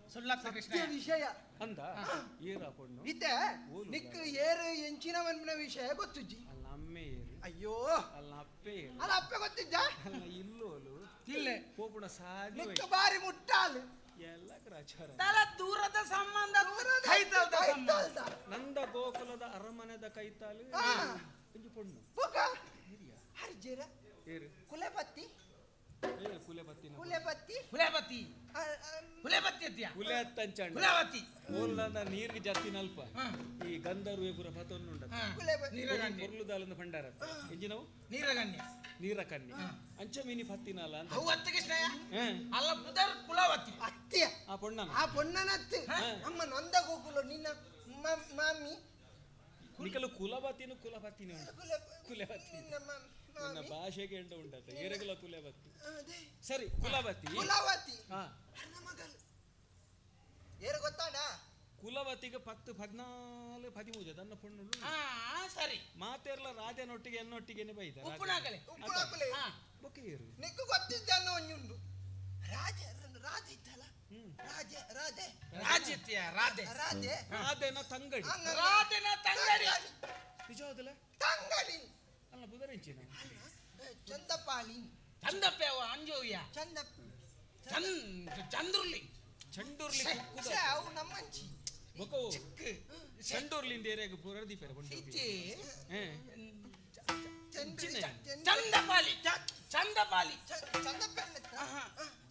ಸುಳ್ಳತ್ತ ಕೃಷ್ಣ ಸತ್ಯ ವಿಷಯ ಅಂದ ಏರ ಪೊಣ್ಣು ಇತ್ತೆ ನಿಕ್ ಏರು ಎಂಚಿನ ಮನ್ಪಿನ ವಿಷಯ ಗೊತ್ತುಜ್ಜಿ ಅಲ್ಲ ಅಮ್ಮೆ ಏರು ಅಯ್ಯೋ ಅಲ್ಲ ಅಪ್ಪೆ ಏರು ಅಲ್ಲ ಅಪ್ಪೆ ಗೊತ್ತಿಜ್ಜ ಅಲ್ಲ ಇಲ್ಲೋಲು ಇಲ್ಲೇ ಪೋಪುಣ ಸಾದಿ ನಿಕ್ ಬಾರಿ ಮುಟ್ಟಾಲು ಎಲ್ಲ ಗ್ರಾಚಾರ ತಲ ದೂರದ ಸಂಬಂಧ ಕೈತಲ್ದ ಸಂಬಂಧ ಕೈತಲ್ದ. ನಂದ ಗೋಕುಲದ ಅರಮನೆದ ಕೈತಾಲು ಒಂಜಿ ಪೊಣ್ಣು ಬೊಕ ಹರ್ಜೇರ ಏರು ಕುಲಪತಿ ಏ ಕುಲೆಬತ್ತಿ ಕುಲೆಬತ್ತಿ ಕುಲೆಬತ್ತಿ ಕುಲೆಬತ್ತಿ ಅತ್ಯ ಕುಲೆ ಅತ್ತಂಚಂಡ ಕುಲವತಿ ಓಲ್ಲಾಂದ ನೀರಿಗೆ ಜತ್ತಿನಲ್ಪ ಈ ಗಂಧರ್ವೆ ಪುರ ಪತೊನ್ನುಂಡ ನೀರಗನ್ಯ ಪೊರ್ಲುದಾಲಂದ ಭಂಡಾರ ಎಂಜಿನವು ನೀರಗನ್ಯ ನೀರ ಕನ್ನಿ ಅಂಚ ಮೀನಿ ಪತ್ತಿನಲ್ಲ ಅಂತ ಅವು ಅತ್ತ ಕೃಷ್ಣಯ್ಯ ಅಲ್ಲ ಪುದರ್ ಕುಲವತಿ ಅತ್ತೆಯ ಆ ಪೊಣ್ಣನ ಆ ಪೊಣ್ಣನತ್ತೆ ಅಮ್ಮ ನೊಂದ ಗೋಕುಲ ನಿನ್ನ ಮಾಮಿ ನಿಕಲು ಕುಲಬತ್ತಿನ ಕುಲಬತ್ತಿನ ಉಂಟು ಕುಲಬತ್ತಿ ನನ್ನ ಭಾಷೆಗೆ ಎಂಡ ಉಂಡತ್ತ ಏರಗಲ ಕುಲಬತ್ತಿ ಸರಿ ಕುಲಬತ್ತಿ ಕುಲವತಿ ಹಾ ಮಗಲು ಏರು ಗೊತ್ತಾಡ ಕುಲವತಿಗೆ 10 14 13 ತನ್ನ ಪೊಣ್ಣು ಸರಿ ಮಾತೆರ್ಲ ರಾಜನೊಟ್ಟಿಗೆ ಎನ್ನೊಟ್ಟಿಗೆನೆ ಬೈದ ಉಪ್ಪುನಾಕಲೆ ಉಪ್ಪುನಾಕಲೆ ಬೊಕ್ಕೆ ಏರು ನಿಕ್ಕು ಗೊತ್ತಿದ್ದ ಅನ್ನೋ ಒಂಜುಂಡು ರಾಜ ರಾಜ ಇತ್ತಲ್ಲ ರಾಜೆ ರಾಜೆ ರಾಜತ್ಯ ರಾಧೆ ರಾಧೆ ರಾಧೆನ ತಂಗಡಿ ರಾಧೆನ ತಂಗಡಿ ನಿಜ ಹೌದಲ್ಲ ತಂಗಡಿ ಅಲ್ಲ ಬುಧರೆಂಚಿನ ಚಂದಪಾಲಿ ಚಂದಪ್ಪ ಅಂಜೋಯ್ಯ ಚಂದ ಚಂದ್ರುಲಿ ಚಂಡೂರ್ಲಿ ಕುಕ್ಕುದ ಅವು ನಮ್ಮಂಚಿ ಬೊಕೋ ಚಂಡೂರ್ಲಿಂದ ಏರಿಯಾಗ ಪೂರ ದೀಪರ ಇಚ್ಚಿ ಚಂದಪಾಲಿ ಚಂದಪಾಲಿ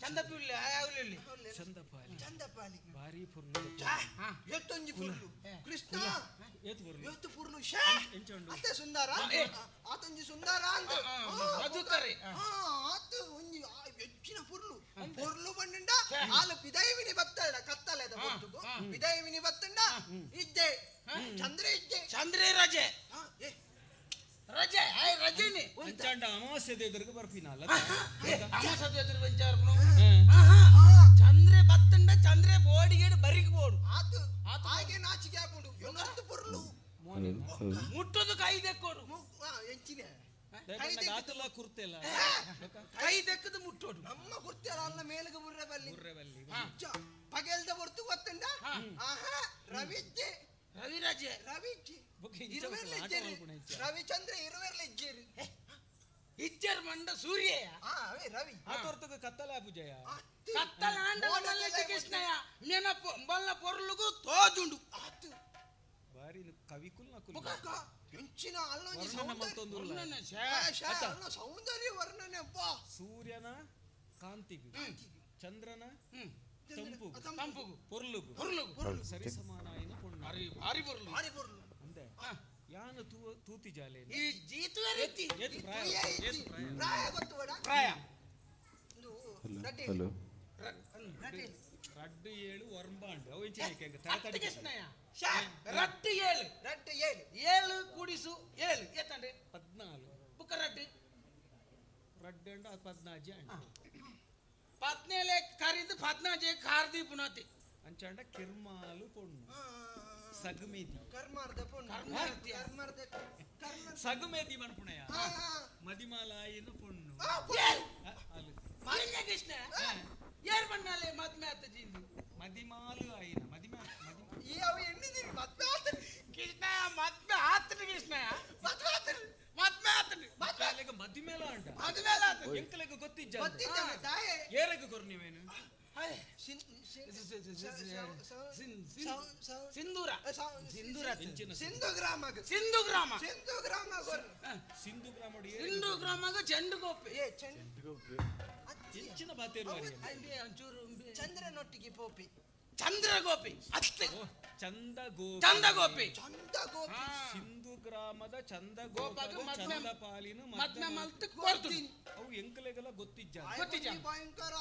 ಚಂದಪಿಳ್ಳಿ ಅವಲಿ ಚಂದಪಾಲಿ ಚಂದಪಾಲಿ ಭಾರಿ ಪುರ್ಲು ಎತ್ತೊಂಜಿ ಪುರ್ಲು ಕೃಷ್ಣ ಏತ್ ಪುರ್ಲು ಎತ್ತು ಪುರ್ಲು ಶೇ ಅತ್ತೆ ಸುಂದರ ಆತೊಂಜಿ ಸುಂದರ ಅಂತ ಮಧುಕರಿ ಆತ ಒಂಜಿ ಹೆಚ್ಚಿನ ಪುರ್ಲು ಪುರ್ಲು ಬಂಡ ಆಲು ಪಿದೈವಿನಿ ಬತ್ತಡ ಕತ್ತಲೆದ ಪೊರ್ತುಗು ಪಿದೈವಿನಿ ಬತ್ತಂಡ ಇದ್ದೆ ಚಂದ್ರ ಇದ್ದೆ ಚಂದ್ರೆ ರಜೆ ರಜೆ ಆಯ್ ರಜೆನಿ ಅಂಚಾಂಡ ಅಮಾವಾಸ್ಯೆ ಎದುರಿಗೆ ಬರ್ಪಿನ ಅಲ್ಲ ಅಮಾವಾಸ್ಯೆ ಎದುರು ಬಂಚಾರ್ಪುನು ಚಂದ್ರೆ ಬತ್ತಂಡ ಚಂದ್ರೆ ಬೋಡಿಗೇಡು ಬರಿಗೆ ಬೋಡು ಆತು ಹಾಗೆ ನಾಚಿಕೆ ಹಾಕೊಂಡು ಎಷ್ಟು ಪುರ್ಲು ಮುಟ್ಟೋದು ಕೈ ದೆಕ್ಕೋಡು ಎಂಚಿನ ಆತಲ ಕುರ್ತೆಲ್ಲ ಕೈ ದೆಕ್ಕದು ಮುಟ್ಟೋಡು ನಮ್ಮ ಕುರ್ತೆಲ್ಲ ಅಲ್ಲ ಮೇಲಗೆ ಬುರ್ರೆ ಬಲ್ಲಿ ಬುರ್ರೆ ಬಲ್ಲಿ ಪಗೆಲ್ದ ಹೊರ್ತು ಗೊತ್ತುಂಡ ಆಹಾ ರವಿಜ್ಜೆ ರವಿ ರಜೆ ರವಿಜ್ಜೆ ಇರುವೆರ್ಲ ಇಜ್ಜೇರು ರವಿಚಂದ್ರ ಇರುವೆರ್ಲ ಇಜ್ಜೇರು ಇಜ್ಜರ್ ಮಂಡ ಸೂರ್ಯ ರವಿ ಆತೊರ್ತಗ ಕತ್ತಲ ಪೂಜೆಯ ಕತ್ತಲ ಆಂಡ ಕೃಷ್ಣಯ್ಯ ನೆನಪು ಬಲ್ಲ ಪೊರ್ಲುಗು ತೋಜುಂಡು ಆತು ಬಾರಿ ಕವಿಕುಲ್ ನಕುಲ್ ಎಂಚಿನ ಅಲ್ಲೊಂಜಿ ಸೌಂದರ್ಯ ವರ್ಣನೆ ಅಬ್ಬಾ ಸೂರ್ಯನ ಕಾಂತಿಗು ಚಂದ್ರನ ತಂಪುಗು ತಂಪುಗು ಪೊರ್ಲುಗು ಪೊರ್ಲುಗು ಸರಿ ಸಮಾನಾಯನ ಪೊಣ್ಣು ಭಾರಿ ಪೊರ್ಲು ಭಾರಿ ಪೊರ್ಲು ಅಂದೆ ಯಾನು ತೂತಿ ಜಾಲೆ ಈ ಜೀತುವೆ ರೀತಿ ಪ್ರಾಯ ಗೊತ್ತು ಬೇಡ ಪ್ರಾಯ ಹಲೋ ರಡ್ಡು ಏಳು ಒರ್ಂಬಾಂಡು ಅವು ಕೃಷ್ಣಯ್ಯ ರಟ್ಟು ಏಳು ರಟ್ಟು ಏಳು ಏಳು ಕೂಡಿಸು ಏಳು ಎತ್ತಂಡೆ 14 ಬುಕ್ಕ ರಟ್ಟು ರಡ್ಡು ಅಂಡ 14 ಅಂಡ ಪತ್ನೇಲೆ ಕರಿದು 14 ಕಾರ್ದಿ ಪುನಾತಿ ಅಂಚಾಂಡ ಕಿರ್ಮಾಲು ಪೊಣ್ಣು ಸಗಮೇದಿ ಕರ್ಮಾರ್ದ ಪೊಣ್ಣು ಕರ್ಮಾರ್ದ ಸಗಮೇದಿ ಮನ್ಪುಣಯ ಮದಿಮಾಲಾಯಿನ ಪೊಣ್ಣು ಮಾನ್ಯ ಕೃಷ್ಣ ಏರ್ ಬಣ್ಣಾಲೆ ಮದ್ಮೆ ಆತ ಜಿಂದು ಮದಿಮಾಲು ಆಯಿನ ಮದಿಮಾ ಈ ಅವು ಎಣ್ಣಿದೀನಿ ಮದ್ವೆ ಆತನು ಕೃಷ್ಣ ಮದ್ವೆ ಆತನು ಕೃಷ್ಣ ಮದ್ವೆ ಆತನು ಮದ್ವೆ ಆತನು ಮದ್ವೆಲೆಗ ಮದಿಮೇಲ ಅಂಡ ಮದ್ಮೇಲ ಆತನು ಎಂಕಲೆಗ ಗೊತ್ತಿಜ್ಜ ಗೊತ್ತಿದ್ದ ತಾಯೇ ಏರೆಗ ಕೊರ್ನಿವೇನು ಸಿಂಧೂರ ಸಿಂಧೂರ ಸಿಂಧು ಗ್ರಾಮ ಸಿಂಧು ಗ್ರಾಮ ಸಿಂಧು ಗ್ರಾಮ ಸಿಂಧು ಗ್ರಾಮ ಸಿಂಧು ಗ್ರಾಮಗ ಚೆಂಡು ಗೋಪೆ ಏ ಚೆಂಡು ಎಂಚಿನ ಬಾತೇರು ಚಂದ್ರನೊಟ್ಟಿಗೆ ಪೋಪಿ ಚಂದ್ರಗೋಪಿ ಅತ್ತೆ ಚಂದ ಗೋಪಿ ಚಂದ ಗೋಪಿ ಚಂದ ಗೋಪಿ ಸಿಂಧು ಗ್ರಾಮದ ಚಂದ ಗೋಪಾಗ ಚಂದ ಪಾಲಿನ ಮದ್ಮೆ ಮಲ್ತು ಕೊಡ್ತೀನಿ ಅವು ಎಂಕಲೆಗೆಲ್ಲ ಗೊತ್ತಿಜ್ಜ ಗೊತ್ತಿಜ್ಜ ಭಯಂಕರ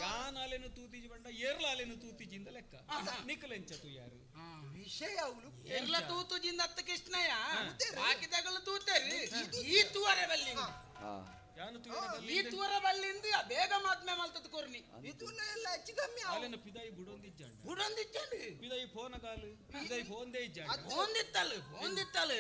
ಯಾನಾಲೇನು ತೂತಿಜಿ ಬಂಡ ಏರ್ಲಾಲೇನು ತೂತಿಜಿಂದ ಲೆಕ್ಕ ನಿಕಲೆಂಚ ತು ಯಾರು ವಿಷಯ ಅವಳು ಎಲ್ಲ ತೂತುಜಿಂದ ಅತ್ತ ಕೃಷ್ಣಯ್ಯ ಬಾಕಿದಾಗಲು ತೂತೇರಿ ಈ ತೂವರೆ ಬಲ್ಲಿ ಯಾನು ತೂವರೆ ಬಲ್ಲಿ ಈ ತೂವರ ಬಲ್ಲಿಂದ ಬೇಗ ಮದ್ಮೆ ಮಲ್ತದ ಕೊರ್ನಿ ಇದನ್ನ ಎಲ್ಲ ಹೆಚ್ಚು ಕಮ್ಮಿ ಅಲ್ಲೇನು ಪಿದಾಯಿ ಬುಡೊಂದಿಜ್ಜಂಡ ಬುಡೊಂದಿಜ್ಜಂಡು ಪಿದಾಯಿ ಫೋನ ಕಾಲು ಪಿದಾಯಿ ಫೋನ್ದೇ ಇಜ್ಜಂಡ ಫೋನ್ದಿತ್ತಲ್ಲ ಫೋನ್ದಿತ್ತಲ್ಲ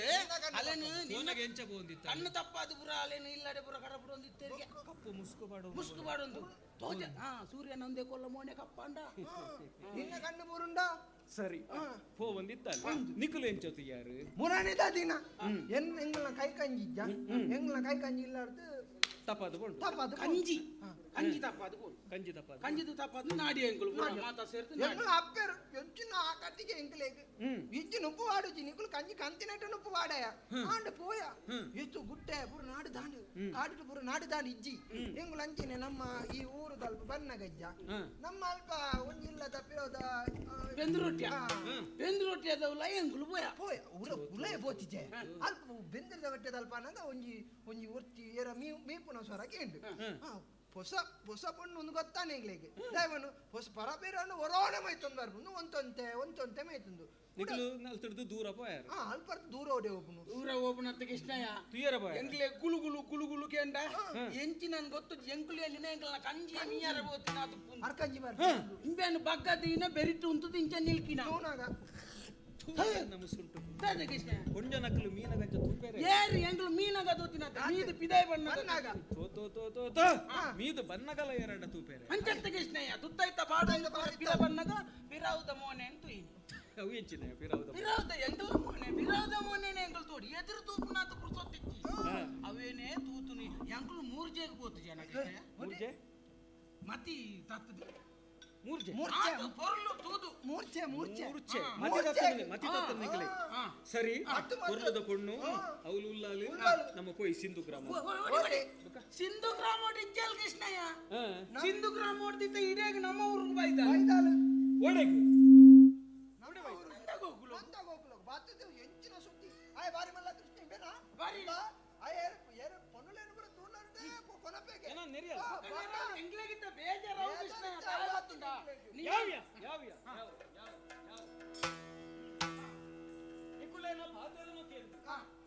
ಅಲ್ಲೇನು ಫೋನಾಗ ಎಂಚ ಫೋನ್ದಿತ್ತ ಕಣ್ಣು ತಪ್ಪಾದ ಪುರ ಅಲ್ಲೇನು ಇಲ್ಲಡೆ ಪುರ ಕಡ ಬುಡೊಂದಿತ್ತೇರಿಗೆ ಕಪ್ಪು ಮುಸ್ಕು ಬಾಡು ಮುಸ್ಕು ಬಾಡೊಂದು ತೋಜ ಹಾ ಸೂರ್ಯನ ಒಂದೇ ಕೊಲ್ಲ ಮೋನೆ ಕಪ್ಪಂಡ ನಿನ್ನ ಕಣ್ಣು ಬುರುಂಡ ಸರಿ ಫೋ ಬಂದಿತ್ತಲ್ಲ ನಿಕುಲು ಎಂಚೊತ್ತು ಯಾರು ಮುರಾಣಿದ ದಿನ ಎನ್ ಎಂಗ್ಲ ಕೈ ಕಂಜಿಜ್ಜ ಎಂಗ್ಲ ಕೈ ಕಂಜಿ ಇಲ್ಲಾರ್ದು ತಪಾದು ಕೊಂಡು ತಪಾದು ಕಂಜಿ ಕಂಜಿ ತಪ್ಪಾದು ಪೋಡು. ಕಂಜಿ ತಪ್ಪಾದು. ಕಂಜಿದು ತಪ್ಪಾದು ನಾಡಿ ಎಂಕುಲು ಪೂರ ಮಾತ ಸೇರ್ದು ನಾಡಿ. ಎಂಕುಲು ಅಪ್ಪೆರು ಎಂಚಿನ ಆ ಕತ್ತಿಗೆ ಎಂಕುಲೆಗ್ ಇಜ್ಜಿ ನುಪ್ಪು ವಾಡುಜಿ ನಿಕುಲು ಕಂಜಿ ಕಂತಿನಟ ನುಪ್ಪು ವಾಡಯ ಆಂಡ ಪೋಯ ಇತ್ತು ಗುಟ್ಟೆ ಪೂರ ನಾಡು ದಾಂಡು ಕಾಡು ಪೂರ ನಾಡು ದಾಂಡು ಇಜ್ಜಿ ಎಂಕುಲು ಅಂಚಿನೆ ನಮ್ಮ ಈ ಊರು ಅಲ್ಪ ಬನ್ನಗಜ್ಜ ನಮ್ಮ ಅಲ್ಪ ಒಂಜಿ ಇಲ್ಲ ತಪ್ಪಿರೋದ ಬೆಂದು ರೊಟ್ಟಿಯ ಬೆಂದು ರೊಟ್ಟಿ ಅದವಲ್ಲ ಎಂಕುಲು ಪೋಯ ಪೋಯ ಉರ ಉಲಯ ಪೋತಿಜೆ ಅಲ್ಪ ಬೆಂದಿರದ ಹೊಟ್ಟೆದ ಅಲ್ಪ ಅನ್ನಗ ಒಂಜಿ ಒಂಜಿ ಒರ್ತಿ ಏರ ಮೀ ಮೀಪುನ ಸ್ವರ ಕೇಂಡು ಹೊಸ ಹೊಸ ಪೊಣ್ಣು ಒಂದು ಗೊತ್ತಾನೆ ಎಂಗ್ಲಿಗೆ ದೈವನು ಹೊಸ ಪರಬೇರನ್ನು ಹೊರೋಣೆ ಮೈತೊಂದು ಬರ್ಬುಂದು ಒಂತೊಂತೆ ಒಂತೊಂತೆ ಮೈತೊಂದು ನಿಕುಲು ನಲ್ತಿಡ್ದು ದೂರ ಪೋಯಾರ ಹಾ ಅಲ್ಪ ದೂರ ಓಡೆ ಒಬ್ಬನು ದೂರ ಒಬ್ಬನಂತ ಕೃಷ್ಣಯ್ಯ ತುಯರ ಪೋಯ ಎಂಕ್ಲೆ ಗುಳು ಗುಳು ಗುಳು ಗುಳು ಕೇಂಡ ಎಂಚಿ ನನ್ ಗೊತ್ತು ಎಂಕುಲು ಎಲ್ಲಿನ ಎಂಕಲ್ನ ಕಂಜಿ ಮೀಯಾರ ಬೋತಿನ ಅದು ಅರ್ಕಂಜಿ ಬರ್ಬು ಇಂಬೇನು ಬಗ್ಗದಿನ ಬೆರಿಟ್ಟು ಉಂಟು ಇಂಚ ನಿಲ್ಕಿನ ತೂನಾಗ ನಮ್ಮ ಸುಂಟು ದಾದ ಕೃಷ್ಣಯ್ಯ ಕೊಂಜ ನಕಲು ಮೀನಗಂಚ ತೂಪೇರೆ ಏರು ಎಂಕುಲು ಮೀನಗ ದೋತಿನ ಮೀದು ಪಿದಾಯ್ ಬಣ್ಣ ಬನ್ನಾಗ ತೋ ತೋ ತೋ ತೋ ತೋ ಮೀದು ಬನ್ನಗಲ ಎರಡ ತೂಪೇರೆ ಅಂಚತ್ತ ಕೃಷ್ಣಯ್ಯ ತುತ್ತೈತ ಪಾಡ ಪಿದ ಬನ್ನಗ ಬಿರಾವುದ ಮೋನೆ ಅಂತ ಅವು ಎಂಚಿನ ಪಿರಾವುದ ಬಿರಾವುದ ಎಂಕಲ ಮೋನೆ ಬಿರಾವುದ ಮೋನೆ ಎಂಕಲ್ ತೋಡಿ ಎದುರು ತೂಪುನಾತ ಪುರ್ಸೊತ್ತಿಚ್ಚಿ ಅವೇನೇ ತೂತುನಿ ಎಂಕುಲು ಮೂರ್ಜೆಗೆ ಪೋತು ಜನ ಕೃಷ್ಣಯ್ಯ ಮೂರ್ಜೆ ಮತಿ ತತ್ತದ ಮೂರ್ಜೆ ಮೂರ್ಛೆ ಪೊರ್ಲು ತೂದು ಮೂರ್ಛೆ ಮೂರ್ಛೆ ಮೂರ್ಛೆ ಮತಿ ತತ್ತನೆ ಮತಿ ತತ್ತನೆ ನಿಕಲೆ ಸರಿ ಕೊರ್ಲದ ಪೊಣ್ಣು ಅವಳು ಉಲ್ಲಾಲು ನಮ್ಮ ಕೋಯಿ ಸಿಂಧು ಗ್ರಾಮ ಸಿಂಧು ಗ್ರಾಮ ಇಜ್ಜಲ್ ಕೃಷ್ಣಯ್ಯ ಸಿಂಧು ಗ್ರಾಮ ಹೊಡ್ದಿದ್ದ ಇಡೀ ನಮ್ಮ ಊರಿಗೆ ಬೈದ ಬೈದಾಲು ಓಡೆಗ್ ನಂದ ಗೋಕುಲ ಬಾತದೆ ಎಂಚಿನ ಸುದ್ದಿ ಆಯ್ ಬಾರಿ ಮಲ್ಲ ಕೃಷ್ಣ ಬೇನಾ ಬಾರಿ. ಆಯ್ ಏರು ಏರು ಪೊನ್ನುಲೇನು ಪೂರ ತೂನಂತೆ ಕೊನಪೆಗೆ ಏನ ನೆರಿಯಲ್ಲ ಎಂಗ್ಲೆಗಿದ್ದ ಬೇಜಾರಾವು ಕೃಷ್ಣಯ್ಯ ತಾಯಿ ಗೊತ್ತುಂಟಾ? ನೀ- ಯಾವ್ಯ ಯಾವ್ಯ ಯಾವ ಯಾವ ಯಾವ ನಿಕುಲೇನ ಪಾತೆರನು ಕೇಂದ್ರ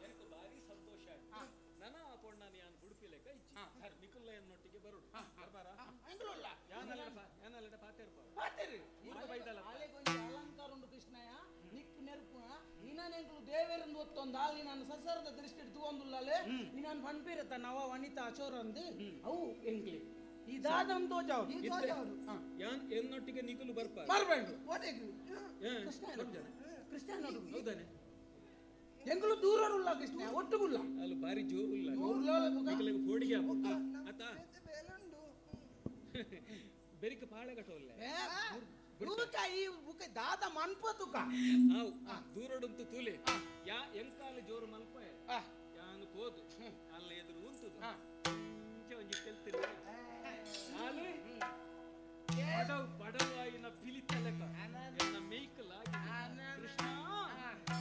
எனக்கு ಭಾರಿ ಸಂತೋಷ ಆಯ್ತು ನನ ಆ ಪೊಣ್ಣನ ಯಾನ್ ಬುಡುಪಿ ಲೆಕ್ಕ ಇಜ್ಜಿ ನಿಕುಲ್ಲೆಯನ್ನೊಟ್ಟಿಗೆ ಬರುಡು ಬರ್ಬಾರ ಎಂಗ್ಲುಲ್ಲ. ಯಾನಲ್ಲಡ ಪಾತೆರ್ಪ ಪಾತೆರು. ಊರ್ದ ಬೈದಲ್ಲ ಆಲೆಗೊಂಜಿ ಅಲಂಕಾರ ಉಂಡು ಕೃಷ್ಣಯ್ಯ ನಿಕ್ಕು ನೆರ್ಪು ನಿನ್ನನೆಂಕುಲು ದೇವೆರಂದು ಒತ್ತೊಂದು ಆಲ್ ನಿನ್ನ ಸಸರದ ದೃಷ್ಟಿ ತೂವೊಂದುಲ್ಲಲೆ ನಿನ್ನನ್ ಪನ್ಪಿರತ್ತ ನವ ವನಿತಾ ಅಚೋರಂದು ಅವು ಎಂಕ್ಲೆ ಈ ದಾದಂ ತೋಜಾವ್ ಈ ತೋಜಾವ್ರು. ಯಾನ್ ಎನ್ನೊಟ್ಟಿಗೆ ನಿಕುಲು ಬರ್ಪ ಬರ್ಬೇಂಡು ಓಡೆಗ್ ಕೃಷ್ಣ ಕೃಷ್ಣ ಹೌದಾನೆ ಎಂಕುಲು ದೂರಡುಲ್ಲ ಕೃಷ್ಣ ಒಟ್ಟುಗುಲ್ಲ ಅಲ್ಲಿ ಭಾರಿ ಜೋರುಲ್ಲ ಜೋರುಲ್ಲ ನಿಕುಲೆಗ್ ಪೋಡಿಗೆ ಆಪುಂಡು. ಆತಾ ಬೇಲುಂಡು ಬೆರಿಕ ಪಾಳೆಗಟ್ಟೋಲ್ಲ ಬುಕ ಈ ಬುಕ ದಾದ ಮನ್ಪತುಕ ಆವು ದೂರಡುಂತು ತೂಲೆ ಯಾ ಎಂಕಾಲ ಜೋರು ಮಲ್ಪ ಯಾನು ಪೋದು ಅಲ್ಲ ಎದುರು ಉಂತುದು ಇಂಚ ಒಂಜಿ ತೆಲ್ತಿಲ್ಲ ಆಲು ಬಡವು ಬಡವಾಯಿನ ಪಿಲಿತಲೆಕ ಎನ್ನ ಮೇಯ್ಕಲಾಗಿ ಕೃಷ್ಣ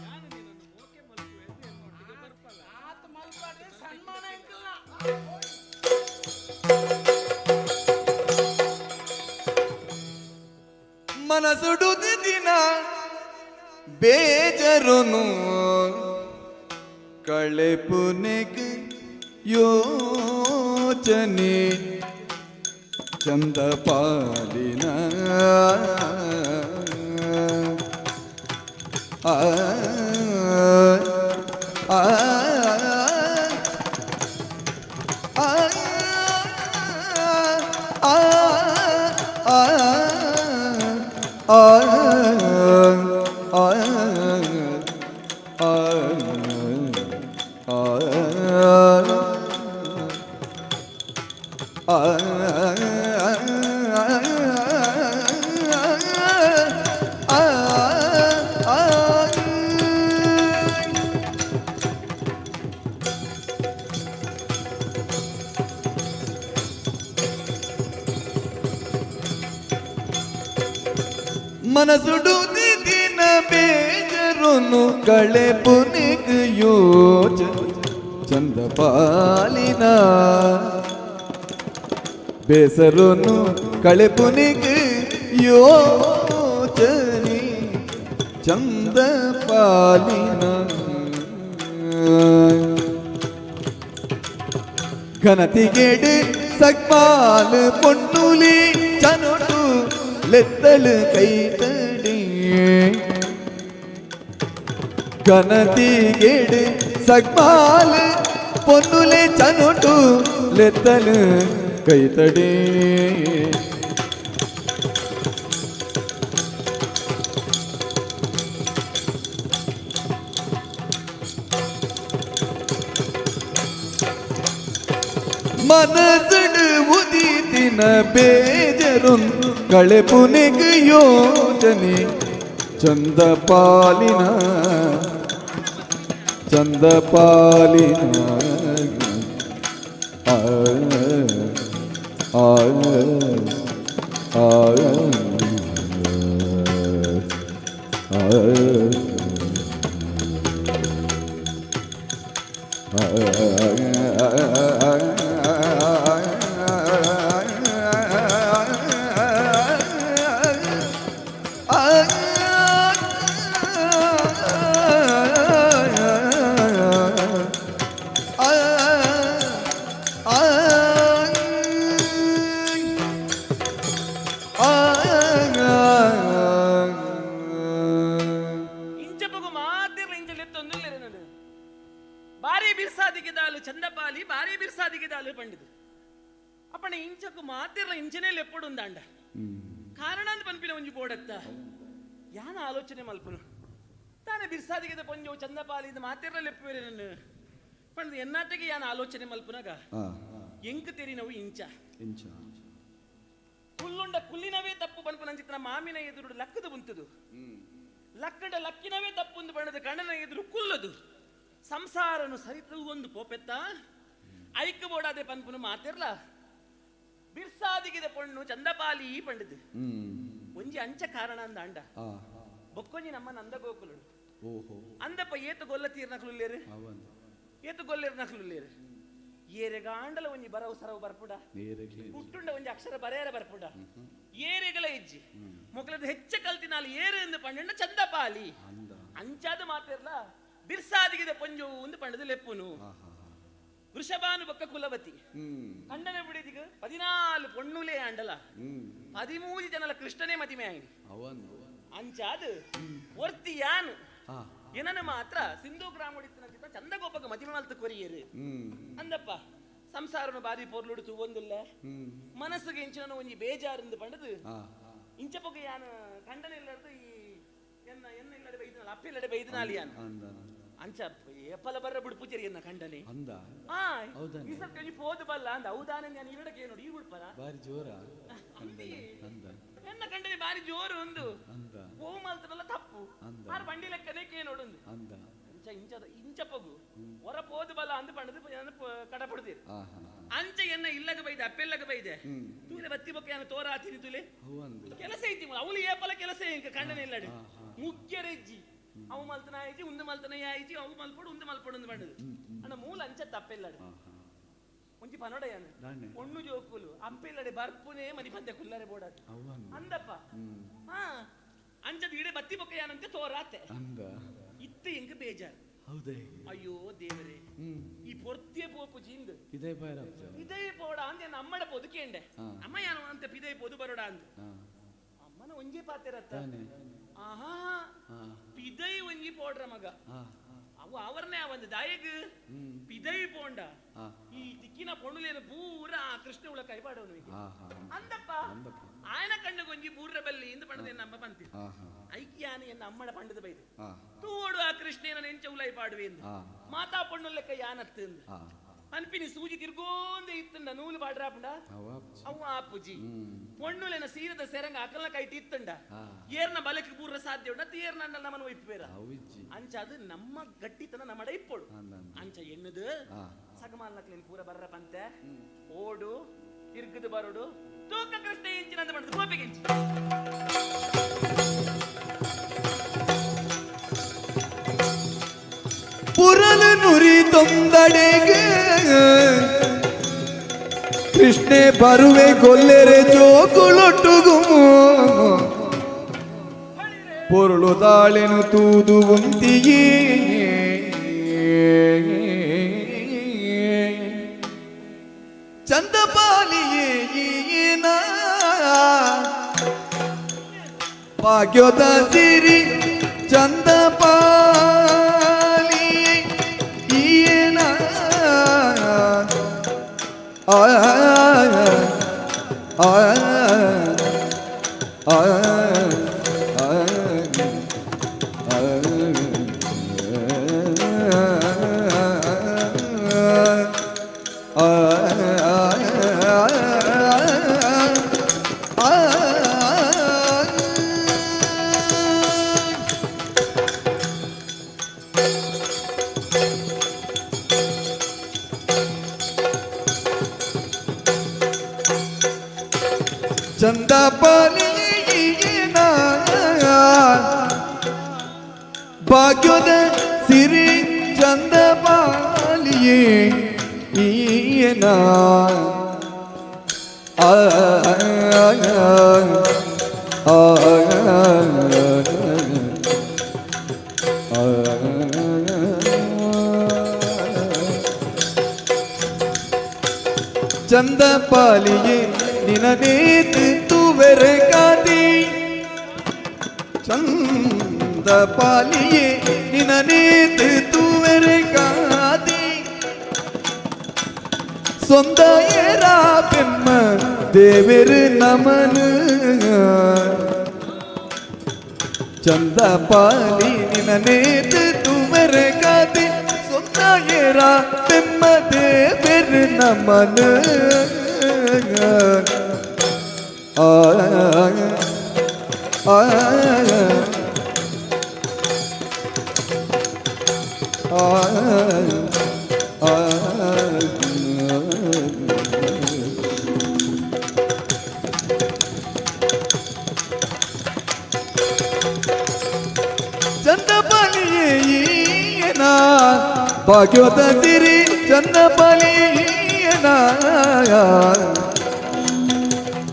ಯಾನು ನಿನ್ನನ್ನು ಮೋಕೆ ಮಲ್ಪುವೆ ಅಂತ ಎನ್ನೊಟ್ಟಿಗೆ ಬರ್ಪಲ್ಲ ಆತ ಮಲ್ಪಾಡ್ರೆ ಸನ್ಮಾನ ಎಂಕಲ್ನ ಮನಸುಡು ದಿನ ಬೇಜರುನು ಕಳೆಪುನೆಗ್ ಯೋಚನೆ ಚಂದ ಪಾಲಿನ ಆ ಆ ಆ ಆ ಆ ಆ ಆ ಆ ಮನಸುಡು ದಿನ ಬೇಜರುನು ಕಳೆ ಪುನಿಗ್ ಯೋಚ ಚಂದ ಪಾಲಿನ ಬೇಸರುನು ಕಳೆ ಪುನಿಗ್ ಯೋಚನೆ ಚಂದ ಪಾಲಿನ ಘನತಿಗೇಡು ಸಗ್ಮಾಲ್ ಪೊನ್ನುಲಿ ಚನೊಟು ಲೆತ್ತಳು ಕೈತಡಿ ಘನತಿಗೇಡು ಸಗ್ಮಾಲ್ ಪೊನ್ನುಲೆ ಚನೊಟು ಲೆತ್ತಲು ಕೈತಡಿ ಮನಸ್ಸಡು ಉದಿತಿನ ನಿನ್ನ ಬೇಜರುನ್ ಕಳೆಪುನೆಗ್ ಯೋಜನೆ ಚಂದ ಪಾಲಿನ ಚಂದ ಪಾಲಿನ ಆ ಆ ಆ ಇಂಚಪಗು ಮಾತಿರ್ಲ ಇಂಚಲೆತ್ತೊಂದುಲ್ಲೆರೆ ನಡು ಬಾರಿ ಬಿರ್ಸಾದಿಗೆ ದಾಲು ಚಂದಪಾಲಿ ಬಾರಿ ಬಿರ್ಸಾದಿಗೆ ದಾಲು ಪಂಡಿದು ಅಪ್ಪಣ ಇಂಚಕು ಮಾತಿರ್ಲ ಇಂಚನೇ ಲೆಪ್ಪುಡುಂದಾಂಡ ಕಾರಣ ಅಂತ ಪನ್ಪಿನ ಒಂಜಿ ಬೋಡತ್ತ ಯಾನ ಆಲೋಚನೆ ಮಲ್ಪನು ತಾನೆ ಬಿರ್ಸಾದಿಗೆ ಪೊಂಜವು ಚಂದಪಾಲಿ ಇದು ಮಾತಿರ್ಲ ಲೆಪ್ಪುವೆರೆ ನನ್ನ ಪಂಡ್ದು ಎನ್ನಾಟಗೆ ಯಾನ ಆಲೋಚನೆ ಮಲ್ಪುನಾಗ ಎಂಕ್ ತೆರಿನವು ಇಂಚ ಇಂಚ ಕುಲ್ಲುಂಡ ಕುಲ್ಲಿನವೇ ತಪ್ಪು ಪನ್ಪುನಂಚಿತ್ತಿನ ಮಾಮಿನ ಎದುರು ಲಕ್ಕದ ಬಂತದು ಲಕ್ಕಡ ಲಕ್ಕಿನವೇ ತಪ್ಪುಂದು ಬಣ್ಣದ ಕಣ್ಣನ ಎದುರು ಕುಲ್ಲದು ಸಂಸಾರನು ಸರಿತು ಒಂದು ಪೋಪೆತ್ತ ಐಕ್ ಬೋಡಾದೆ ಪನ್ಪುನು ಮಾತಿರ್ಲ ಬಿರ್ಸಾದಿಗಿದೆ ಪೊಣ್ಣು ಚಂದಪಾಲಿ ಪಂಡದು ಒಂಜಿ ಅಂಚ ಕಾರಣ ಅಂದ ಅಂಡ ಬೊಕ್ಕೊಂಜಿ ನಮ್ಮ ನಂದಗೋಕುಲುಡು ಓಹೋ ಅಂದಪ್ಪ ಏತು ಗೊಲ್ಲ ತೀರ್ನಕ್ಲುಲ್ಲೇರು ಅವಂದು ಏತು ಗೊಲ್ಲೇರ್ನಕ್ಲುಲ್ಲೇರು ಏರೆಗಾಂಡಲ ಒಂಜಿ ಬರವು ಸರವು ಬರ್ಪುಡ ನೇರಗ್ಲೇ ಹುಟ್ಟುಂಡ ಒಂಜಿ ಅಕ್ಷರ ಬರೆಯರ ಬರ್ಪುಡ ಏರೆಗಲ ಇಜ್ಜಿ ಮೊಕಲದ ಹೆಚ್ಚ ಕಲ್ತಿನಾಲ್ ಏರು ಎಂದು ಪಂಡ ಚಂದಪಾಲಿ ಅಂದ ಅಂಚಾದ ಮಾತಿರ್ಲ ಬಿರ್ಸಾದಿಗಿದೆ ಪೊಂಜು ಒಂದು ಪಂಡದ ಲೆಪ್ಪುನು ವೃಷಭಾನು ಬೊಕ್ಕ ಕುಲವತಿ ಕಂಡನ ಬಿಡಿದಿಗ 14 ಪೊಣ್ಣುಲೇ ಅಂಡಲ 13 ಜನಲ ಕೃಷ್ಣನೇ ಮದಿಮೆ ಆಯ್ನಿ ಅವಂದು ಅಂಚಾದ ಒರ್ತಿ ಯಾನ್ ಹಾ ಏನನ್ನು ಮಾತ್ರ ಸಿಂಧು ಗ್ರಾಮಡಿತ್ತಿನ ಚಂದಗೋಪಕ ಮದಿಮೆ ಮಲ್ತು ಕೊರಿಯರು ಅಂದಪ್ಪ ಸಂಸಾರನು ಬಾರಿ ಪೊರ್ಲುಡು ತೂವೊಂದುಲ್ಲ ಮನಸ್ಸಿಗೆ ಇಂಚಿನ ಒಂಜಿ ಬೇಜಾರಿಂದ ಪಂಡದು ಹಾ ಇಂಚಪೊಗ ಯಾನ್ ಕಂಡನ ಇಲ್ಲಡ್ದು ಈ ಎನ್ನ ಎನ್ನ ಇಲ್ಲಡೆ ಬೈದನಾಲ್ ಅಪ್ಪ ಇಲ್ಲಡೆ ಬೈದನಾಲ್ ಯಾನ್ ಅಂದ ಅಂಚ ಏಪಲ ಬರ್ರ ಬಿಡು ಪೂಜಾರಿ ಎನ್ನ ಕಂಡನೆ ಅಂದ ಆ ಹೌದಾನೆ? ಈ ಸರ್ತಿ ಒಂಜಿ ಪೋದು ಬಲ್ಲ ಅಂದ ಹೌದಾನೆ ನಾನು ಈರಡಕ್ಕೆ ನೋಡಿ ಈ ಉಡ್ಪರ ಬಾರಿ ಜೋರ ಅಂದ ಎನ್ನ ಕಂಡನೆ ಬಾರಿ ಜೋರು ಒಂದು ಅಂದ ಓ ಮಲ್ತನಲ್ಲ ತಪ್ಪು ಅಂದ. ಆರ್ ಬಂಡಿ ಲೆಕ್ಕನೇ ಕೇ ನೋಡುಂದು ಅಂದ ಅಂಚ ಇಂಚ ಇಂಚಪಗು ಹೊರ ಪೋದು ಬಲ್ಲ ಅಂದು ಪಂಡದು ಕಡಪಡ್ತೀರಿ ಹಾ ಹಾ ಅಂಚ ಎನ್ನ ಇಲ್ಲಗ ಬೈದೆ ಅಪ್ಪೆಲ್ಲಗ ಬೈದೆ ತೂಲೆ ಬತ್ತಿ ಬೊಕ್ಕ ಯಾನ ತೋರ ಆತೀನಿ ತೂಲೆ ಅವಂದು ಕೆಲಸ ಐತಿ ಅವಳು ಏಪಲ ಕೆಲಸ ಇಂಕ ಕಂಡನೆ ಇಲ್ಲಡಿ ಮುಖ್ಯರೆಜ್ಜಿ ಅವು ಮಲ್ತನ ಆಯ್ತಿ ಉಂದು ಮಲ್ತನ ಆಯ್ತಿ ಅವು ಮಲ್ಪಡು ಉಂದು ಮಲ್ಪಡು ಅಂದ್ ಪಂಡದು ಅಣ್ಣ ಮೂಲ ಅಂಚ ತಪ್ಪೆಲ್ಲಡು ಒಂಜಿ ಪನೋಡಯ್ಯನ ದಾನೆ. ಒಣ್ಣು ಜೋಕುಲು ಅಪ್ಪೆಲ್ಲಡೆ ಬರ್ಪುನೇ ಮನಿ ಪಂದೆ ಕುಲ್ಲರೆ ಬೋಡಾದ ಅವಂದು ಅಂದಪ್ಪ ಹಾ ಅಂಚದ ಇಡೆ ಬತ್ತಿ ಬೊಕ್ಕ ಯಾನಂತೆ ತೋರಾತೆ ಅಂದ ಇತ್ತು ಎಂಕ್ ಬೇಜಾರ್ ಹೌದೇ ಅಯ್ಯೋ ದೇವರೇ ಈ ಪೊರ್ತಿಯ ಪೋಪು ಜಿಂದ್ ಇದೇ ಬಾರ ಇದೇ ಪೋಡ ಅಂದೆ ಅಮ್ಮಡ ಪೋದು ಕೇಂಡೆ ಅಮ್ಮ ಯಾನು ಅಂತ ಪಿದೇ ಪೋದು ಬರೋಡ ಅಂದ ಹಾ ಅಮ್ಮನ ಒಂಜಿ ಪಾತೆರತ್ತ ತಾನೆ ಆಹಾ ಹಾ ಪಿದೈ ಒಂಜಿ ಪೋಡ್ರ ಮಗ ಹಾ ಅವು ಅವರ್ನೇ ಆ ಒಂದು ದಾಯಗ್ ಪಿದೈ ಪೋಂಡ ಹಾ. ಈ ತಿಕ್ಕಿನ ಪೊಣ್ಣುಲೇನು ಪೂರ ಆ ಕೃಷ್ಣ ಉಳ ಕೈಪಾಡವನು ಈಗ ಹಾ ಹಾ ಅಂದಪ್ಪ ಅಂದಪ್ಪ. ಆಯನ ಕಣ್ಣುಗೊಂಜಿ ಬೂರ್ರ ಬಲ್ಲಿ ಇಂದು ಪಂಡದೆ ನಮ್ಮ ಪಂತಿ ಹಾ ಹಾ ಐಕ್ಯಾನ ಎನ್ನ ಅಮ್ಮಡ ಪಂಡದ ಬೈದು ಹಾ ತೂಡು ಆ ಕೃಷ್ಣನ ನೆಂಚ ಉಲೈ ಪಾಡುವೆ ಎಂದು ಹಾ. ಮಾತಾ ಪಣ್ಣು ಲೆಕ್ಕ ಯಾನತ್ತು ಎಂದು ಹಾ ಅನ್ಪಿನಿ ಸೂಜಿ ತಿರ್ಗೋಂದೆ ಇತ್ತಂಡ ನೂಲು ಪಾಡ್ರಾಪುಂಡ ಅವ ಅವು ಆಪುಜಿ ಪೊಣ್ಣುಲೆನ ಸೀರದ ಸೆರಂಗ ಅಕಲ್ನ ಕೈಟಿ ಇತ್ತಂಡ ಹಾ. ಏರ್ನ ಬಲಕ್ಕೆ ಬೂರ್ರ ಸಾಧ್ಯ ಉಂಡ ತೇರ್ನ ನಮ್ಮನ ಒಯ್ಪೇರ ಅವಿಜ್ಜಿ ಅಂಚ ಅದು ನಮ್ಮ ಗಟ್ಟಿತನ ನಮ್ಮಡ ಇಪ್ಪೋಡು ಅಂದ ಅಂದ. ಅಂಚ ಎಣ್ಣದು ಹಾ. ಸಗಮಾಲ್ನಕ್ಲೇನು ಪೂರ ಬರ್ರ ಪಂತೆ ಓಡು ತಿರ್ಗದು ಬರೋಡು ತೂಕ ಕೃಷ್ಣ ಇಂಚಿನ ಅಂತ ಮಾಡುದು ಗೋಪಿಗೆ ಇಂಚಿ ಪುರಲು ನುರಿ ತೊಂದಡೆಗೆ ಕೃಷ್ಣೆ ಬರುವೆ ಗೊಲ್ಲೆರೆ ಜೋಕುಳೊಟ್ಟುಗು ಪೊರುಳು ತಾಳೆನು ತೂದು ಉಂತಿಯೇ ಚಂದಪಾಲಿಯೇ ಈನ ಭಾಗ್ಯದ ಸಿರಿ ಚಂದಪಾಲಿ ಈನ ಆ ಆ ಆ ಆ ಆ ಚಂದಪಾಲಿಯೇನ ಭಾಗ್ಯದ ಸಿರಿ ಚಂದಪಾಲಿಯೇ ಈಯನ ಆ ಆ ಆ ಚಂದಪಾಲಿಯೇ ನಿನನೇತು ತುವೆರೆ ಕಾದಿ ಚಂದಪಾಲಿಯೇ ನಿನನೇತು ತುವೆರೆ ಕಾದಿ சொந்த ஏரா பெம்ம தேவரு நமனு ಚಂದಪಾಲಿ ನಿನನೇತು ತುವೆರೆ ಕಾದಿ சொந்த ஏரா பெம்ம தேவரு நமனு ಆ ಆ ಆ ಆ ಚಂದಪಾಲಿಯೇನ ಭಾಗ್ಯೋದ ಸಿರಿ ಚಂದಪಾಲಿಯೇನ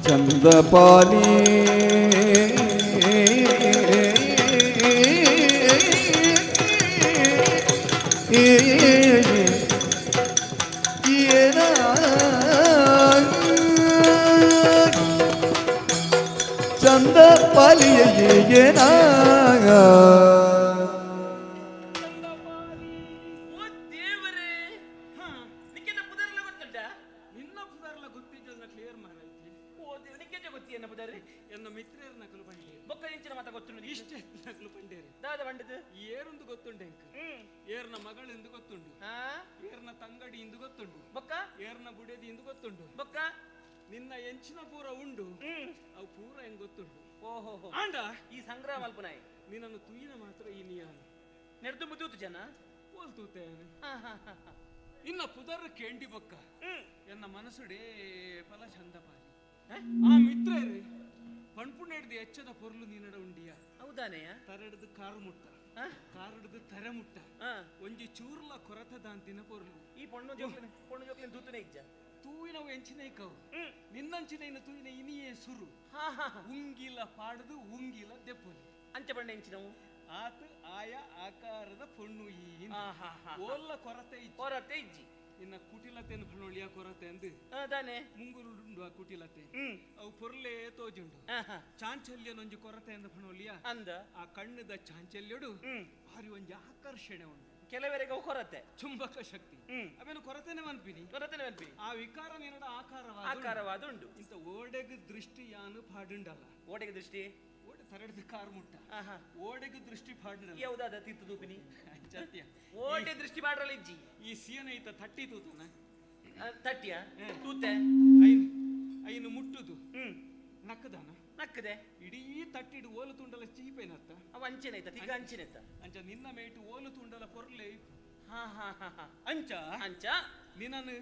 ಚಂದಪಾಲಿ ಏನ ಚಂದಪಾಲಿಯೇನ ಓ ದೇವರೇ! ನಿಕ್ಕೆನ್ನ ಪುದರ್ಲ ಗೊತ್ತುಂಟಾ? ನಿನ್ನ ಪುದರ್ಲ ಗೊತ್ತಿದ್ದನ್ನ ಕ್ಲಿಯರ್ ಮಾರೈತಿ. ಓ ದೇವ, ನಿಕ್ಕೆಂಚ ಗೊತ್ತಿ ಎನ್ನ ಪುದರ್? ಎನ್ನ ಮಿತ್ರರ ನಕಲು ಪಂಡೇರು. ಬೊಕ್ಕ ಎಂಚಿನ ಮಾತ ಗೊತ್ತುಂಡು ನಿಕ್ಕೆ? ಇಷ್ಟೇ ನಕಲು ಪಂಡೇರು. ದಾದ ಪಂಡದು? ಏರೊಂದು ಗೊತ್ತುಂಡು ಎಂಕ್. ಏರ್ನ ಮಗಳು ಎಂದು ಗೊತ್ತುಂಡು. ಏರ್ನ ತಂಗಡಿ ಎಂದು ಗೊತ್ತುಂಡು. ಬೊಕ್ಕ? ಏರ್ನ ಬುಡೆದಿ ಎಂದು ಗೊತ್ತುಂಡು. ಬೊಕ್ಕ? ನಿನ್ನ ಎಂಚಿನ ಪೂರ ಉಂಡು, ಅವು ಪೂರ ಹೆಂಗ್ ಗೊತ್ತುಂಡು. ಓಹೋ, ಆಂಡ ಈ ಸಂಗ್ರಹ ಮಲ್ಪುನಾಯಿ ನಿನ್ನನ್ನು ತುಯಿನ ಮಾತ್ರ ಈ ನಿಯಾನ ನೆಡ್ದು ಮುದ್ದೂತು ಜನ ಓಲ್ ತೂತೇನೆ. ಹಾ ಹಾ ಹಾ ಹಾ. ಇನ್ನ ಪುದರ್ ಕೇಂಡಿ ಬೊಕ್ಕ ಎನ್ನ ಮನಸ್ಸುಡೇ ಫಲ ಚಂದ ಪಾಲಿ. ಆ ಮಿತ್ರರು ಪಣ್ಪುಣೆಡ್ದು ಎಚ್ಚದ ಪೊರ್ಲು ನೀನಡ ಉಂಡಿಯ. ಹೌದಾನೆಯ? ತರೆಡ್ದು ಕಾರು ಮುಟ್ಟ, ಕಾರುಡ್ದು ತರೆ ಮುಟ್ಟ, ಒಂಜಿ ಚೂರ್ಲ ಕೊರತೆ ದಾಂತಿನ ಪೊರ್ಲು. ಈ ಪೊಣ್ಣು ಜೋಕ್ಲಿನ, ಪೊಣ್ಣು ಜೋಕ್ಲಿನ ತೂತುನೆ ಇಜ್ಜ? ತೂವಿನವು ಎಂಚಿನೈಕವು ನಿನ್ನಂಚಿನ ಇನ್ನು ತೂವಿನ ಇನಿಯೇ ಸುರು. ಹಾ ಹಾ ಹಾ. ಉಂಗಿಲ ಪಾಡದು ಉಂಗಿಲ ದೆಪ್ಪೊಲಿ. ಅಂಚ ಬಣ್ಣ ಎಂಚಿನವು? ಆತ ಆಯ ಆಕಾರದ ಪೊಣ್ಣು ಈ ಹಾ ಹಾ ಹಾ. ಓಲ್ಲ ಕೊರತೆ ಇಜ್ಜಿ. ಕೊರತೆ ಇಜ್ಜಿ. ಇನ್ನ ಕುಟಿಲತೆಯನ್ನು ಪಣ್ಣೊಳಿಯ ಕೊರತೆ ಅಂದು ದಾನೆ? ಮುಂಗುರುಡುಂಡು ಆ ಕುಟಿಲತೆ, ಅವು ಪೊರ್ಲೇ ತೋಜುಂಡು. ಹಾ ಹಾ. ಚಾಂಚಲ್ಯನೊಂಜಿ ಕೊರತೆ ಅಂದ ಪಣೊಲಿಯ ಅಂದ. ಆ ಕಣ್ಣದ ಚಾಂಚಲ್ಯಡು ಭಾರಿ ಒಂಜಿ ಆಕರ್ಷಣೆ ಉಂಟು. ಕೆಲವರಿಗೆ ಅವು ಕೊರತೆ. ಚುಂಬಕ ಶಕ್ತಿ ಅವೇನು ಕೊರತೆನೆ ಮನ್ಪಿನಿ. ಕೊರತೆನೆ ಮನ್ಪಿನಿ. ಆ ವಿಕಾರ ನಿನ್ನಡ ಆಕಾರವಾದ ಆಕಾರವಾದ ಉಂಡು. ಇಂತ ಓಡೆಗ್ ದೃಷ್ಟಿ ಯಾನು ಪಾಡುಂಡಲ್ಲ. ಓಡೆಗೆ ದೃಷ್ಟಿ? ಓಡೆ ತರಡ್ದು ಕಾರ್ ಮುಟ್ಟ ಓಡೆಗ್ ದೃಷ್ಟಿ ಪಾಡುಂಡಲ್ಲ. ಯಾವುದಾದ ತೀರ್ಥ ದೂಪಿನಿ? ಸತ್ಯ. ಓಟೆ ದೃಷ್ಟಿ ಮಾಡ್ರಲ್ಲ ಇಜ್ಜಿ. ಈ ಸೀನ ಈತ ತಟ್ಟಿ ತೂತನ. ತಟ್ಟಿಯ ತೂತೆ. ಐನ್ ಐನು ಮುಟ್ಟುದು ನಕ್ಕದಾನ? ನಕ್ಕದೆ. ಇಡೀ ತಟ್ಟಿಡು ಓಲು ತುಂಡಲ ಚೀಪೇನತ್ತ. ಅವ ಅಂಚೆನೆ ಐತ, ತಿಗ ಅಂಚೆನೆ ಐತ. ಅಂಚ ನಿನ್ನ ಮೇಟು ಓಲು ತುಂಡಲ ಪೊರ್ಲೆ. ಹಾ ಹಾ ಹಾ ಹಾ. ಅಂಚ ಅಂಚ ನಿನ್ನನು